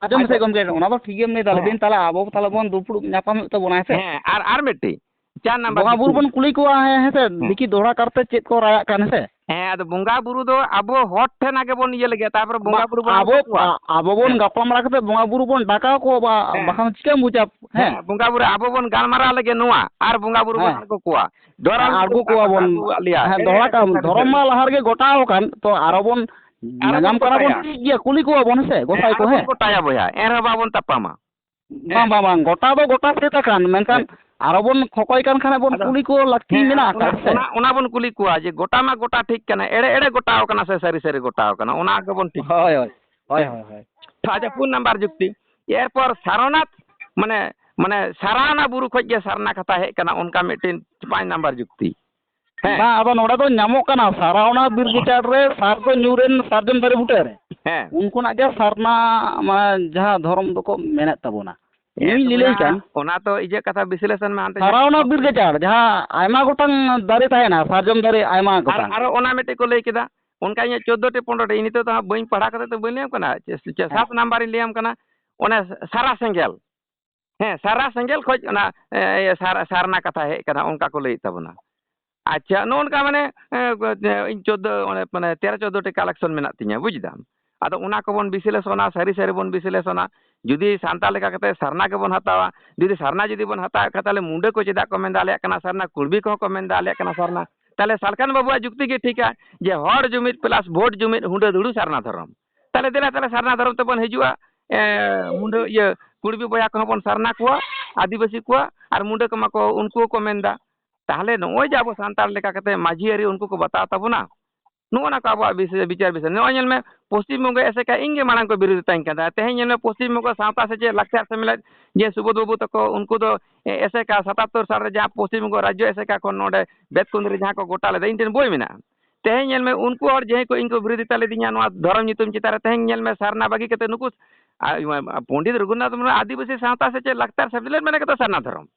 ᱟᱸᱡᱚᱢ ᱢᱮᱥᱮ ᱟᱪᱪᱷᱟ᱾ ᱜᱚᱢᱠᱮ, ᱚᱱᱟ ᱫᱚ ᱴᱷᱤᱠ ᱜᱮᱢ ᱞᱟᱹᱭ ᱫᱟ᱾ ᱦᱮᱸ᱾ ᱞᱟᱹᱭ ᱫᱟᱹᱧ, ᱛᱟᱦᱞᱮ ᱟᱵᱚ ᱛᱟᱦᱞᱮ ᱵᱚᱱ ᱫᱩᱯᱲᱩᱵ ᱧᱟᱯᱟᱢ ᱦᱩᱭᱩᱜ ᱛᱟᱵᱚᱱᱟ, ᱦᱮᱸ ᱥᱮ? ᱦᱮᱸ, ᱟᱨ, ᱟᱨ ᱢᱤᱫᱴᱤᱡ, ᱪᱟᱨ ᱱᱟᱢᱵᱟᱨ ᱵᱚᱸᱜᱟ ᱵᱩᱨᱩ ᱡᱩᱠᱛᱤ᱾ ᱵᱚᱱ ᱠᱩᱞᱤ ᱠᱚᱣᱟ, ᱦᱮᱸ, ᱦᱮᱸ ᱥᱮ? ᱦᱮᱸ᱾ ᱫᱮᱠᱷᱤ ᱫᱚᱦᱲᱟ ᱠᱟᱨᱛᱮ ᱪᱮᱫ ᱠᱚ ᱨᱟᱭᱟᱜ ᱠᱟᱱ, ᱦᱮᱸ ᱥᱮ? ᱦᱮᱸ, ᱟᱫᱚ ᱵᱚᱸᱜᱟ ᱵᱩᱨᱩ ᱫᱚ ᱟᱵᱚ ᱦᱚᱲ ᱴᱷᱮᱱ ᱟᱜᱮ ᱵᱚᱱ ᱤᱭᱟᱹ ᱞᱮᱜᱮ, ᱛᱟᱨᱯᱚᱨᱮ ᱵᱚᱸᱜᱟ ᱵᱟ-, ᱵᱩᱨᱩ ᱵᱚᱱ ᱟᱵᱚ, ᱟᱬᱜᱚ ᱠᱚᱣᱟ᱾ ᱟ-, ᱟᱵᱚ ᱵᱚᱱ ᱦᱮᱸ᱾ ᱜᱟᱯᱟᱞᱢᱟᱨᱟᱣ ᱠᱟᱛᱮ ᱵᱚᱸᱜᱟ ᱵᱩᱨᱩ ᱵᱚᱱ ᱰᱟᱠᱟᱣ ᱠᱚᱣᱟ, ᱵᱟ-, ᱦᱮᱸ᱾ ᱵᱟᱠᱷᱟᱱ ᱪᱤᱠᱟᱹᱢ ᱵᱩᱡᱟ? ᱦᱮᱸ, ᱦᱮᱸ᱾ ᱵᱚᱸᱜᱟ ᱵᱩᱨᱩ ᱟᱵᱚ ᱵᱚᱱ ᱜᱟᱞᱢᱟᱨᱟᱣ ᱞᱮᱜᱮ ᱱᱚᱣᱟ, ᱟᱨ ᱵᱚᱸᱜᱟ ᱵᱩᱨᱩ ᱵᱚᱱ ᱦᱮᱸ᱾ ᱟᱬᱜᱚ ᱠᱚᱣᱟ᱾ ᱫᱚᱦᱲᱟ ᱦᱮᱸ, ᱟᱬᱜᱚ ᱠᱚᱣᱟ ᱵᱚᱱ᱾ ᱟᱹᱜᱩ ᱟᱫ ᱞᱮᱭᱟ᱾ ᱦᱮᱸ, ᱮᱲᱮ ᱫᱚᱦᱲᱟ ᱮᱲᱮ ᱠᱟᱜ-, ᱥᱟᱹᱨᱤ ᱫᱷᱚᱨᱚᱢ ᱥᱟᱹᱨᱤ᱾ ᱢᱟ ᱞᱟᱦᱟ ᱨᱮᱜᱮ ᱜᱚᱴᱟᱣ ᱟᱠᱟᱱ, ᱛᱚ ᱟᱨᱚ ᱵᱚᱱ ᱟᱨᱚ ᱵᱚᱱ ᱧᱟᱧᱟᱢ ᱠᱟᱱᱟ ᱵᱚᱱ, ᱜᱚᱴᱟᱭᱟ᱾ ᱴᱷᱤᱠ ᱜᱮᱭᱟ, ᱠᱩᱞᱤ ᱠᱚᱣᱟ ᱵᱚᱱ, ᱦᱮᱸ ᱥᱮ, ᱦᱮᱸ, ᱜᱚᱸᱥᱟᱭ ᱟᱨᱚ ᱠᱚ, ᱵᱚᱱ ᱦᱮᱸ᱾ ᱜᱚᱴᱟᱭᱟ ᱵᱚᱭᱦᱟ, ᱮᱱ ᱨᱮᱦᱚᱸ ᱵᱟᱵᱚᱱ ᱛᱟᱯᱟᱢᱟ᱾ ᱵᱟᱝ, ᱦᱮᱸ᱾ ᱵᱟᱝ, ᱵᱟᱝ, ᱜᱚᱴᱟ ᱫᱚ ᱜᱚᱴᱟ ᱥᱟᱹᱛ ᱟᱠᱟᱱ, ᱢᱮᱱᱠᱷᱟᱱ ᱦᱮᱸ᱾ ᱟᱨᱚ ᱵᱚᱱ ᱠᱷᱚᱠᱚᱭ ᱠᱟᱱ ᱠᱷᱟᱱ ᱵᱚᱱ ᱦᱮᱸ, ᱠᱩᱞᱤ ᱠᱚ ᱞᱟᱹᱠᱛᱤ ᱦᱮᱸ, ᱢᱮᱱᱟᱜ ᱚᱱᱟ, ᱟᱠᱟᱫ, ᱦᱮᱸ ᱥᱮ? ᱚᱱᱟ, ᱚᱱᱟ ᱵᱚᱱ ᱠᱩᱞᱤ ᱠᱚᱣᱟ ᱡᱮ ᱜᱚᱴᱟ ᱢᱟ ᱜᱚᱴᱟ ᱴᱷᱤᱠ ᱠᱟᱱᱟ, ᱮᱲᱮ ᱮᱲᱮ ᱜᱚᱴᱟᱣ ᱠᱟᱱᱟ ᱥᱮ ᱥᱟᱹᱨᱤ ᱥᱟᱹᱨᱤ ᱜᱚᱴᱟᱣ ᱠᱟᱱᱟ, ᱚᱱᱟ ᱜᱮᱵᱚᱱ ᱴᱷᱤᱠ ᱦᱳᱭ, ᱦᱳᱭ, ᱦᱳᱭ, ᱦᱮᱸ᱾ ᱦᱳᱭ, ᱦᱳᱭ᱾ ᱟᱪᱪᱷᱟ, ᱯᱩᱱ ᱱᱟᱢᱵᱟᱨ ᱡᱩᱠᱛᱤ, ᱮᱨᱯᱚᱨ ᱥᱟᱨᱚᱱᱟᱛᱷ, ᱢᱟᱱᱮ, ᱢᱟᱱᱮ ᱥᱟᱨᱟᱣᱱᱟ ᱵᱩᱨᱩ ᱠᱷᱚᱡ ᱜᱮ ᱥᱟᱨᱱᱟ ᱠᱟᱛᱷᱟ ᱦᱮᱡ ᱠᱟᱱᱟ, ᱚᱱᱠᱟ ᱢᱤᱫᱴᱮᱱ ᱯᱟᱸᱪ ᱱᱟᱢᱵᱟᱨ ᱡᱩᱠᱛᱤ᱾ ᱦᱮᱸ᱾ ᱵᱟᱝ, ᱟᱫᱚ ᱱᱚᱰᱮ ᱫᱚ ᱧᱟᱢᱚᱜ ᱠᱟᱱᱟ, ᱥᱟᱨᱟᱣᱱᱟ ᱵᱤᱨ ᱜᱟᱡᱟᱲ ᱨᱮ ᱥᱟᱨ ᱫᱚ ᱧᱩᱨᱮᱱ ᱥᱟᱨᱡᱚᱢ ᱫᱟᱨᱮ ᱵᱩᱴᱟᱹ ᱨᱮ᱾ ᱦᱮᱸ᱾ ᱩᱱ ᱠᱷᱚᱱᱟᱜ ᱜᱮ ᱥᱟᱨᱱᱟ, ᱢᱟᱱᱮ, ᱡᱟᱦᱟᱸ ᱫᱷᱚᱨᱚᱢ ᱫᱚᱠᱚ ᱢᱮᱱᱮᱫ ᱛᱟᱵᱚᱱᱟ᱾ ᱦᱮᱸ, ᱤᱧ ᱛᱚᱵᱮ ᱞᱟᱹᱞᱟᱹᱭ ᱠᱟᱱ᱾ ᱚᱱᱟ ᱛᱚ ᱤᱭᱟᱹ ᱠᱟᱛᱷᱟ ᱵᱤᱥᱞᱮᱥᱚᱱ ᱢᱮ ᱦᱟᱱᱛᱮ ᱥᱟᱨᱟᱣᱱᱟ ᱵᱤᱨ ᱜᱟᱡᱟᱲ, ᱡᱟᱦᱟᱸ ᱟᱭᱢᱟ ᱜᱚᱴᱟᱝ ᱫᱟᱨᱮ ᱛᱟᱦᱮᱱᱟ, ᱥᱟᱨᱡᱚᱢ ᱫᱟᱨᱮ ᱟᱭᱢᱟ ᱟᱨ, ᱜᱚᱴᱟᱝ᱾ ᱟᱨᱚ ᱚᱱᱟ ᱢᱤᱫᱴᱮᱡ ᱠᱚ ᱞᱟᱹᱭ ᱠᱮᱫᱟ, ᱚᱱᱠᱟ ᱤᱧᱟᱹᱜ ᱪᱳᱫᱽᱫᱳ ᱴᱤ, ᱯᱚᱱᱨᱚ ᱴᱤ, ᱤᱧ ᱱᱤᱛᱚᱜ ᱫᱚ ᱦᱟᱸᱜ ᱵᱟᱹᱧ ᱯᱟᱲᱦᱟᱣ ᱠᱟᱛᱮ ᱛᱚ ᱵᱟᱹᱧ ᱞᱟᱹᱭᱟᱢ ᱠᱟᱱᱟ, ᱪᱮ, ᱪᱮ, ᱦᱮᱸ᱾ ᱥᱟᱛ ᱱᱟᱢᱵᱟᱨ ᱤᱧ ᱞᱟᱹᱭᱟᱢ ᱠᱟᱱᱟ, ᱚᱱᱮ ᱥᱟᱨᱟ ᱥᱮᱸᱜᱮᱞ᱾ ᱦᱮᱸ, ᱥᱟᱨᱟ ᱥᱮᱸᱜᱮᱞ ᱠᱷᱚᱡ ᱚᱱᱟ, ᱮ, ᱥᱟᱨ-, ᱥᱟᱨᱱᱟ ᱠᱟᱛᱷᱟ ᱦᱮᱡ ᱠᱟᱱᱟ, ᱚᱱᱠᱟ ᱠᱚ ᱞᱟᱹᱭᱮᱫ ᱛᱟᱵᱚᱱᱟ᱾ ᱟᱪᱪᱷᱟ, ᱱᱚᱜᱼᱚ ᱱᱚᱝᱠᱟ ᱢᱟᱱᱮ, ᱮ, ᱤᱧ ᱪᱳᱫᱽᱫᱳ, ᱚᱱᱮ, ᱢᱟᱱᱮ, ᱛᱮᱨᱚ ᱪᱳᱫᱽᱫᱳ ᱴᱤ collection ᱢᱮᱱᱟᱜ ᱛᱤᱧᱟᱹ, ᱵᱩᱡᱽ ᱫᱟᱢ᱾ ᱟᱫᱚ ᱚᱱᱟ ᱠᱚᱵᱚᱱ ᱵᱤᱥᱞᱮᱥᱚᱱᱟ, ᱥᱟᱹᱨᱤ ᱥᱟᱹᱨᱤ ᱵᱚᱱ ᱵᱤᱥᱞᱮᱥᱚᱱᱟ᱾ ᱡᱩᱫᱤ ᱥᱟᱱᱛᱟᱲ ᱞᱮᱠᱟ ᱠᱟᱛᱮ ᱥᱟᱨᱱᱟ ᱜᱮᱵᱚᱱ ᱦᱟᱛᱟᱣᱟ, ᱡᱩᱫᱤ ᱥᱟᱨᱱᱟ ᱡᱩᱫᱤ ᱵᱚᱱ ᱦᱟᱛᱟᱣᱮᱫ ᱠᱷᱟᱱ, ᱛᱟᱦᱚᱞᱮ ᱢᱩᱱᱰᱟᱹ ᱠᱚ ᱪᱮᱫᱟᱜ ᱠᱚ ᱢᱮᱱᱫᱟ ᱟᱞᱮᱭᱟᱜ ᱠᱟᱱᱟ ᱥᱟᱨᱱᱟ, ᱠᱩᱲᱵᱤ ᱠᱚᱦᱚᱸ ᱠᱚ ᱢᱮᱱᱫᱟ ᱟᱞᱮᱭᱟᱜ ᱠᱟᱱᱟ ᱥᱟᱨᱱᱟ, ᱛᱟᱦᱚᱞᱮ ᱥᱟᱞᱠᱷᱟᱱ ᱵᱟᱹᱵᱩᱣᱟᱜ ᱡᱩᱠᱛᱤ ᱜᱮ ᱴᱷᱤᱠᱟ ᱡᱮ ᱦᱚᱲ ᱡᱩᱢᱤᱫ plus vote ᱡᱩᱢᱤᱫ, ᱦᱩᱰᱟᱹ ᱫᱩᱲᱩ ᱥᱟᱨᱱᱟ ᱫᱷᱚᱨᱚᱢ᱾ ᱛᱟᱦᱚᱞᱮ ᱫᱮᱞᱟ ᱛᱟᱦᱚᱞᱮ ᱥᱟᱨᱱᱟ ᱫᱷᱚᱨᱚᱢ ᱛᱮᱵᱚᱱ ᱦᱤᱡᱩᱜᱼᱟ, ᱮ, ᱢᱩᱱᱰᱟᱹ, ᱤᱭᱟᱹ, ᱠᱩᱲᱵᱤ ᱵᱚᱭᱦᱟ ᱠᱚᱦᱚᱸ ᱵᱚᱱ ᱥᱟᱨᱱᱟ ᱠᱚᱣᱟ, ᱟᱹᱫᱤᱵᱟᱹᱥᱤ ᱠᱚᱣᱟ, ᱟᱨ ᱢᱩᱱᱰᱟᱹ ᱠᱚᱢᱟ ᱠᱚ, ᱩᱱᱠᱩ ᱦᱚᱸᱠᱚ ᱢᱮᱱᱫᱟ᱾ ᱛᱟᱦᱚᱞᱮ ᱱᱚᱜᱼᱚᱭ ᱡᱮ ᱟᱵᱚ ᱥᱟᱱᱛᱟᱲ ᱞᱮᱠᱟ ᱠᱟᱛᱮ ᱢᱟᱹᱡᱷᱤ ᱟᱹᱨᱤ ᱩᱱᱠᱩ ᱠᱚ ᱵᱟᱛᱟᱣ ᱛᱟᱵᱚᱱᱟ, ᱱᱚᱜᱼᱚ ᱱᱟ ᱠᱚ ᱟᱵᱚᱣᱟᱜ ᱵᱤᱥ-, ᱵᱤᱪᱟᱨ ᱵᱤᱥᱟᱹᱨ᱾ ᱱᱚᱜᱼᱚᱭ ᱧᱮᱞ ᱢᱮ, ᱯᱚᱥᱪᱤᱢ ᱵᱚᱝᱜᱚ ᱮᱥᱮᱠᱟ ᱤᱧ ᱜᱮ ᱢᱟᱲᱟᱝ ᱠᱚ ᱵᱤᱨᱳᱫᱷᱤᱛᱟᱧ ᱠᱟᱱ ᱛᱟᱦᱮᱸᱫ᱾ ᱛᱮᱦᱮᱧ ᱧᱮᱞ ᱢᱮ, ᱯᱚᱥᱪᱤᱢ ᱵᱚᱝᱜᱚ ᱥᱟᱶᱛᱟ ᱥᱮᱪᱮᱫ ᱞᱟᱠᱪᱟᱨ ᱥᱮᱢᱞᱮᱫ ᱡᱮ ᱥᱩᱵᱳᱫᱷ ᱵᱟᱹᱵᱩ ᱛᱟᱠᱚ, ᱩᱱᱠᱩ ᱫᱚ, ᱮ, ᱮᱥᱮᱠᱟ ᱥᱟᱛᱟᱛᱛᱳᱨ ᱥᱟᱞ ᱨᱮ ᱡᱟᱦᱟᱸ ᱯᱚᱥᱪᱤᱢ ᱵᱚᱝᱜᱚ ᱨᱟᱡᱽᱡᱚ ᱮᱥᱮᱠᱟ ᱠᱷᱚᱱ ᱱᱚᱰᱮ ᱵᱮᱛᱠᱩᱸᱫᱽᱨᱤ ᱡᱟᱦᱟᱸ ᱠᱚ ᱜᱚᱴᱟ ᱞᱮᱫᱟ, ᱤᱧ ᱴᱷᱮᱱ ᱵᱳᱭ ᱢᱮᱱᱟᱜᱼᱟ᱾ ᱛᱮᱦᱮᱧ ᱧᱮᱞ ᱢᱮ, ᱩᱱᱠᱩ ᱦᱚᱲ ᱡᱮ ᱠᱚ ᱤᱧ ᱠᱚ ᱵᱤᱨᱳᱫᱷᱤᱛᱟ ᱞᱮᱫᱤᱧᱟ ᱱᱚᱣᱟ ᱫᱷᱚᱨᱚᱢ ᱧᱩᱛᱩᱢ ᱪᱮᱛᱟᱱ ᱨᱮ, ᱛᱮᱦᱮᱧ ᱧᱮᱞ ᱢᱮ, ᱥᱟᱨᱱᱟ ᱵᱟᱹᱜᱤ ᱠᱟᱛᱮ ᱱᱩᱠᱩ, ᱟ, ᱯᱚᱱᱰᱤᱛ ᱨᱚᱜᱷᱩᱱᱟᱛᱷ ᱢᱩᱨᱢᱩ ᱟᱹᱫᱤᱵᱟᱹᱥᱤ ᱥᱟᱶᱛᱟ ᱥᱮᱪᱮᱫ ᱞᱟᱠᱪᱟᱨ ᱥᱮᱢᱞᱮᱫ ᱢᱮᱱ ᱠᱟᱛᱮ ᱥᱟᱨᱱᱟ ᱫᱷᱚᱨᱚᱢ᱾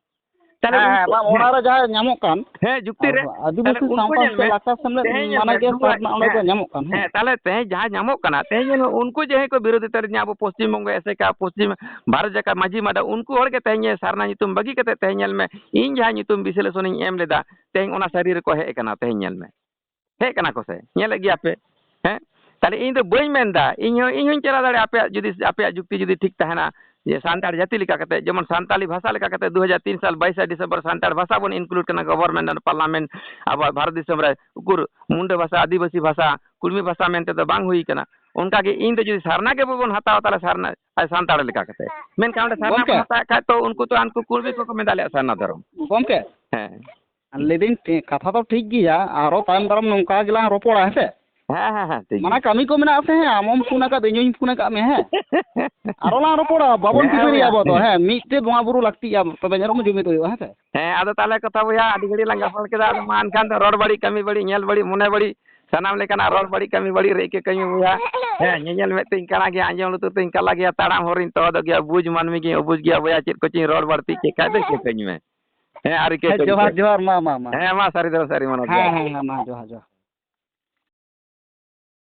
ᱛᱟᱦᱞᱮ ᱦᱮᱸ ᱩᱱᱠᱩ, ᱦᱮᱸ, ᱵᱟᱝ, ᱦᱮᱸ, ᱚᱱᱟ ᱨᱮ ᱡᱟᱦᱟᱸ ᱧᱟᱢᱚᱜ ᱠᱟᱱ ᱦᱮᱸ, ᱡᱩᱠᱛᱤ ᱨᱮ, ᱟᱵᱚ ᱟᱹᱫᱤᱵᱟᱹᱥᱤ ᱛᱟᱦᱞᱮ ᱩᱱᱠᱩ ᱥᱟᱶᱛᱟ ᱧᱮᱞ ᱥᱮ ᱢᱮ, ᱞᱟᱠᱪᱟᱨ ᱥᱮᱢᱞᱮᱫ ᱛᱮᱦᱮᱧ ᱧᱮᱞ ᱢᱟᱱᱮ ᱢᱮ, ᱜᱮ ᱱᱩᱠᱩ, ᱥᱟᱨᱱᱟ ᱚᱸᱰᱮ ᱫᱚ ᱦᱮᱸ, ᱧᱟᱢᱚᱜ ᱠᱟᱱ, ᱦᱮᱸ᱾ ᱦᱮᱸ, ᱛᱟᱦᱞᱮ ᱛᱮᱦᱮᱧ ᱡᱟᱦᱟᱸ ᱧᱟᱢᱚᱜ ᱠᱟᱱᱟ, ᱛᱮᱦᱮᱧ ᱧᱮᱞ ᱢᱮ, ᱩᱱᱠᱩ ᱡᱟᱦᱟᱸᱭ ᱠᱚ ᱵᱤᱨᱳᱫᱷᱤᱛᱟ ᱨᱮ ᱟᱵᱚ ᱯᱚᱥᱪᱤᱢ ᱵᱚᱝᱜᱚ ᱮᱥᱮᱠᱟ, ᱯᱚᱥᱪᱤᱢ ᱵᱷᱟᱨᱚᱛ ᱡᱟᱠᱟᱛ ᱢᱟᱹᱡᱷᱤ ᱢᱟᱰᱟ, ᱩᱱᱠᱩ ᱦᱚᱲ ᱜᱮ ᱛᱮᱦᱮᱧ ᱥᱟᱨᱱᱟ ᱧᱩᱛᱩᱢ ᱵᱟᱹᱜᱤ ᱠᱟᱛᱮ ᱛᱮᱦᱮᱧ ᱧᱮᱞ ᱢᱮ, ᱤᱧ ᱡᱟᱦᱟᱸ ᱧᱩᱛᱩᱢ ᱵᱤᱥᱞᱮᱥᱚᱱᱤᱧ ᱮᱢ ᱞᱮᱫᱟ, ᱛᱮᱦᱮᱧ ᱚᱱᱟ ᱥᱟᱹᱨᱤ ᱨᱮᱠᱚ ᱦᱮᱡ ᱟᱠᱟᱱᱟ᱾ ᱛᱮᱦᱮᱧ ᱧᱮᱞ ᱢᱮ, ᱦᱮᱡ ᱠᱟᱱᱟ ᱠᱚ ᱥᱮ, ᱧᱮᱞᱮᱫ ᱜᱮᱭᱟ ᱯᱮ, ᱦᱮᱸ? ᱛᱟᱦᱞᱮ ᱤᱧ ᱫᱚ ᱵᱟᱹᱧ ᱢᱮᱱᱫᱟ, ᱤᱧ ᱦᱚᱸ, ᱤᱧ ᱦᱚᱸᱧ ᱪᱟᱞᱟᱣ ᱫᱟᱲᱮᱭᱟᱜᱼᱟ, ᱟᱯᱮᱭᱟᱜ ᱡᱩᱫᱤ, ᱟᱯᱮᱭᱟᱜ ᱡᱩᱠᱛᱤ ᱡᱩᱫᱤ ᱴᱷᱤᱠ ᱛᱟᱦᱮᱱᱟ, ᱡᱮ ᱥᱟᱱᱛᱟᱲ ᱡᱟᱹᱛᱤ ᱞᱮᱠᱟ ᱠᱟᱛᱮ, ᱡᱮᱢᱚᱱ ᱥᱟᱱᱛᱟᱲᱤ ᱵᱷᱟᱥᱟ ᱞᱮᱠᱟ ᱠᱟᱛᱮ, ᱫᱩ ᱦᱟᱡᱟᱨ ᱛᱤᱱ ᱥᱟᱞ ᱵᱟᱭᱤᱥᱟ ᱰᱤᱥᱮᱢᱵᱚᱨ ᱥᱟᱱᱛᱟᱲ ᱵᱷᱟᱥᱟ ᱵᱚᱱ include ᱠᱟᱱᱟ government and parliament, ᱟᱵᱚᱣᱟᱜ ᱵᱷᱟᱨᱚᱛ ᱫᱤᱥᱚᱢ ᱨᱮ ᱩᱠᱩᱨ ᱢᱩᱱᱰᱟᱹ ᱵᱷᱟᱥᱟ, ᱟᱹᱫᱤᱵᱟᱹᱥᱤ ᱵᱷᱟᱥᱟ, ᱠᱩᱲᱢᱤ ᱵᱷᱟᱥᱟ ᱢᱮᱱᱛᱮ ᱫᱚ ᱵᱟᱝ ᱦᱩᱭ ᱠᱟᱱᱟ᱾ ᱚᱱᱠᱟ ᱜᱮ ᱤᱧ ᱫᱚ ᱡᱩᱫᱤ ᱥᱟᱨᱱᱟ ᱜᱮ ᱵᱟᱵᱚᱱ ᱦᱟᱛᱟᱣᱟ, ᱛᱟᱦᱞᱮ ᱥᱟᱨᱱᱟ ᱟᱨ ᱥᱟᱱᱛᱟᱲ ᱞᱮᱠᱟ ᱠᱟᱛᱮ, ᱢᱮᱱᱠᱷᱟᱱ ᱚᱸᱰᱮ ᱥᱟᱨᱱᱟ ᱵᱚᱱ ᱜᱚᱢᱠᱮ᱾ ᱦᱟᱛᱟᱣᱮᱫ ᱠᱷᱟᱡ ᱛᱚ ᱩᱱᱠᱩ ᱛᱚ ᱦᱟᱱᱠᱩ ᱠᱩᱲᱢᱤ ᱠᱚᱠᱚ ᱢᱮᱱᱫᱟ ᱟᱞᱮᱭᱟᱜ ᱥᱟᱨᱱᱟ ᱫᱷᱚᱨᱚᱢ᱾ ᱜᱚᱢᱠᱮ, ᱦᱮᱸ᱾ ᱞᱟᱹᱭᱫᱟᱹᱧ ᱴᱷᱤᱠ, ᱠᱟᱛᱷᱟ ᱫᱚ ᱴᱷᱤᱠ ᱜᱮᱭᱟ, ᱟᱨᱚ ᱛᱟᱭᱚᱢ ᱫᱟᱨᱟᱢ ᱱᱚᱝᱠᱟ ᱜᱮᱞᱟᱝ ᱨᱚᱯᱚᱲᱟ, ᱦᱮᱸ ᱥᱮ? ᱦᱮᱸ, ᱦᱮᱸ, ᱦᱮᱸ, ᱴᱷᱤᱠ ᱢᱟᱱᱮᱜᱮᱭᱟ᱾ ᱠᱟᱹᱢᱤ ᱠᱚ ᱢᱮᱱᱟᱜ ᱥᱮ, ᱦᱮᱸ, ᱟᱢ ᱦᱚᱸᱢ ᱯᱷᱳᱱ ᱟᱠᱟᱫ, ᱤᱧ ᱦᱚᱸᱧ ᱯᱷᱳᱱ ᱟᱠᱟᱫ ᱢᱮ, ᱦᱮᱸ᱾ ᱟᱨᱚ ᱞᱟᱝ ᱨᱚᱯᱚᱲᱟ, ᱵᱟᱵᱚᱱ ᱦᱮᱸ, ᱠᱷᱤᱯᱟᱹᱨᱤᱭᱟ ᱵᱚᱭᱦᱟ, ᱟᱵᱚ ᱫᱚ, ᱦᱮᱸ᱾ ᱦᱮᱸ, ᱢᱤᱫᱴᱮᱡ ᱵᱚᱸᱜᱟ ᱵᱩᱨᱩ ᱞᱟᱹᱠᱛᱤᱜᱼᱟ, ᱛᱚᱵᱮ ᱧᱮᱞ ᱨᱮᱦᱚᱸ ᱡᱩᱢᱤᱫ ᱦᱩᱭᱩᱜᱼᱟ, ᱦᱮᱸ ᱥᱮ? ᱦᱮᱸ, ᱟᱫᱚ ᱛᱟᱦᱞᱮ ᱠᱟᱛᱷᱟ ᱵᱚᱭᱦᱟ, ᱟᱹᱰᱤ ᱜᱷᱟᱹᱲᱤᱡ ᱞᱟᱝ ᱜᱟᱯᱟᱞ ᱠᱮᱫᱟ, ᱟᱫᱚ ᱢᱟ ᱮᱱᱠᱷᱟᱱ ᱫᱚ ᱨᱚᱲ ᱵᱟᱹᱲᱤᱡ, ᱠᱟᱹᱢᱤ ᱵᱟᱹᱲᱤᱡ, ᱧᱮᱞ ᱵᱟᱹᱲᱤᱡ, ᱢᱚᱱᱮ ᱵᱟᱹᱲᱤᱡ, ᱥᱟᱱᱟᱢ ᱞᱮᱠᱟᱱᱟᱜ ᱨᱚᱲ ᱵᱟᱹᱲᱤᱡ, ᱠᱟᱹᱢᱤ ᱵᱟᱹᱲᱤᱡ ᱨᱮ ᱟᱹᱭᱠᱟᱹ ᱠᱟᱹᱢᱤ ᱵᱚᱭᱦᱟ᱾ ᱦᱮᱸ, ᱧᱮᱧᱮᱞ ᱢᱮᱫ ᱛᱤᱧ ᱠᱟᱬᱟ ᱜᱮᱭᱟ, ᱟᱸᱡᱚᱢ ᱞᱩᱛᱩᱨ ᱛᱤᱧ ᱠᱟᱞᱟ ᱜᱮᱭᱟ, ᱛᱟᱲᱟᱢ ᱦᱚᱨᱤᱧ ᱛᱚᱦᱚᱫᱚᱜ ᱜᱮᱭᱟ, ᱵᱩᱡᱽ ᱢᱟᱹᱱᱢᱤ ᱜᱤᱧ ᱚᱵᱩᱡᱽ ᱜᱮᱭᱟ ᱵᱚᱭᱦᱟ, ᱪᱮᱫ ᱠᱚᱪᱚᱧ ᱨᱚᱲ ᱵᱟᱹᱲᱛᱤ ᱠᱮᱫ ᱠᱷᱟᱡ ᱫᱚ ᱤᱠᱟᱹ ᱠᱟᱹᱧ ᱢᱮ᱾ ᱦᱮᱸ, ᱟᱨ ᱤᱠᱟᱹ ᱦᱮᱸ, ᱠᱟᱹᱧ ᱡᱚᱦᱟᱨ, ᱯᱮ᱾ ᱡᱚᱦᱟᱨ, ᱢᱟ, ᱢᱟ, ᱢᱟ᱾ ᱦᱮᱸ, ᱢᱟ ᱥᱟᱹᱨᱤ ᱫᱚ ᱥᱟᱹᱨᱤ, ᱢᱟᱱᱚᱛ ᱦᱮᱸ, ᱵᱷᱟᱭ᱾ ᱦᱮᱸ, ᱦᱮᱸ, ᱢᱟ, ᱡᱚᱦᱟᱨ, ᱡᱚᱦᱟᱨ᱾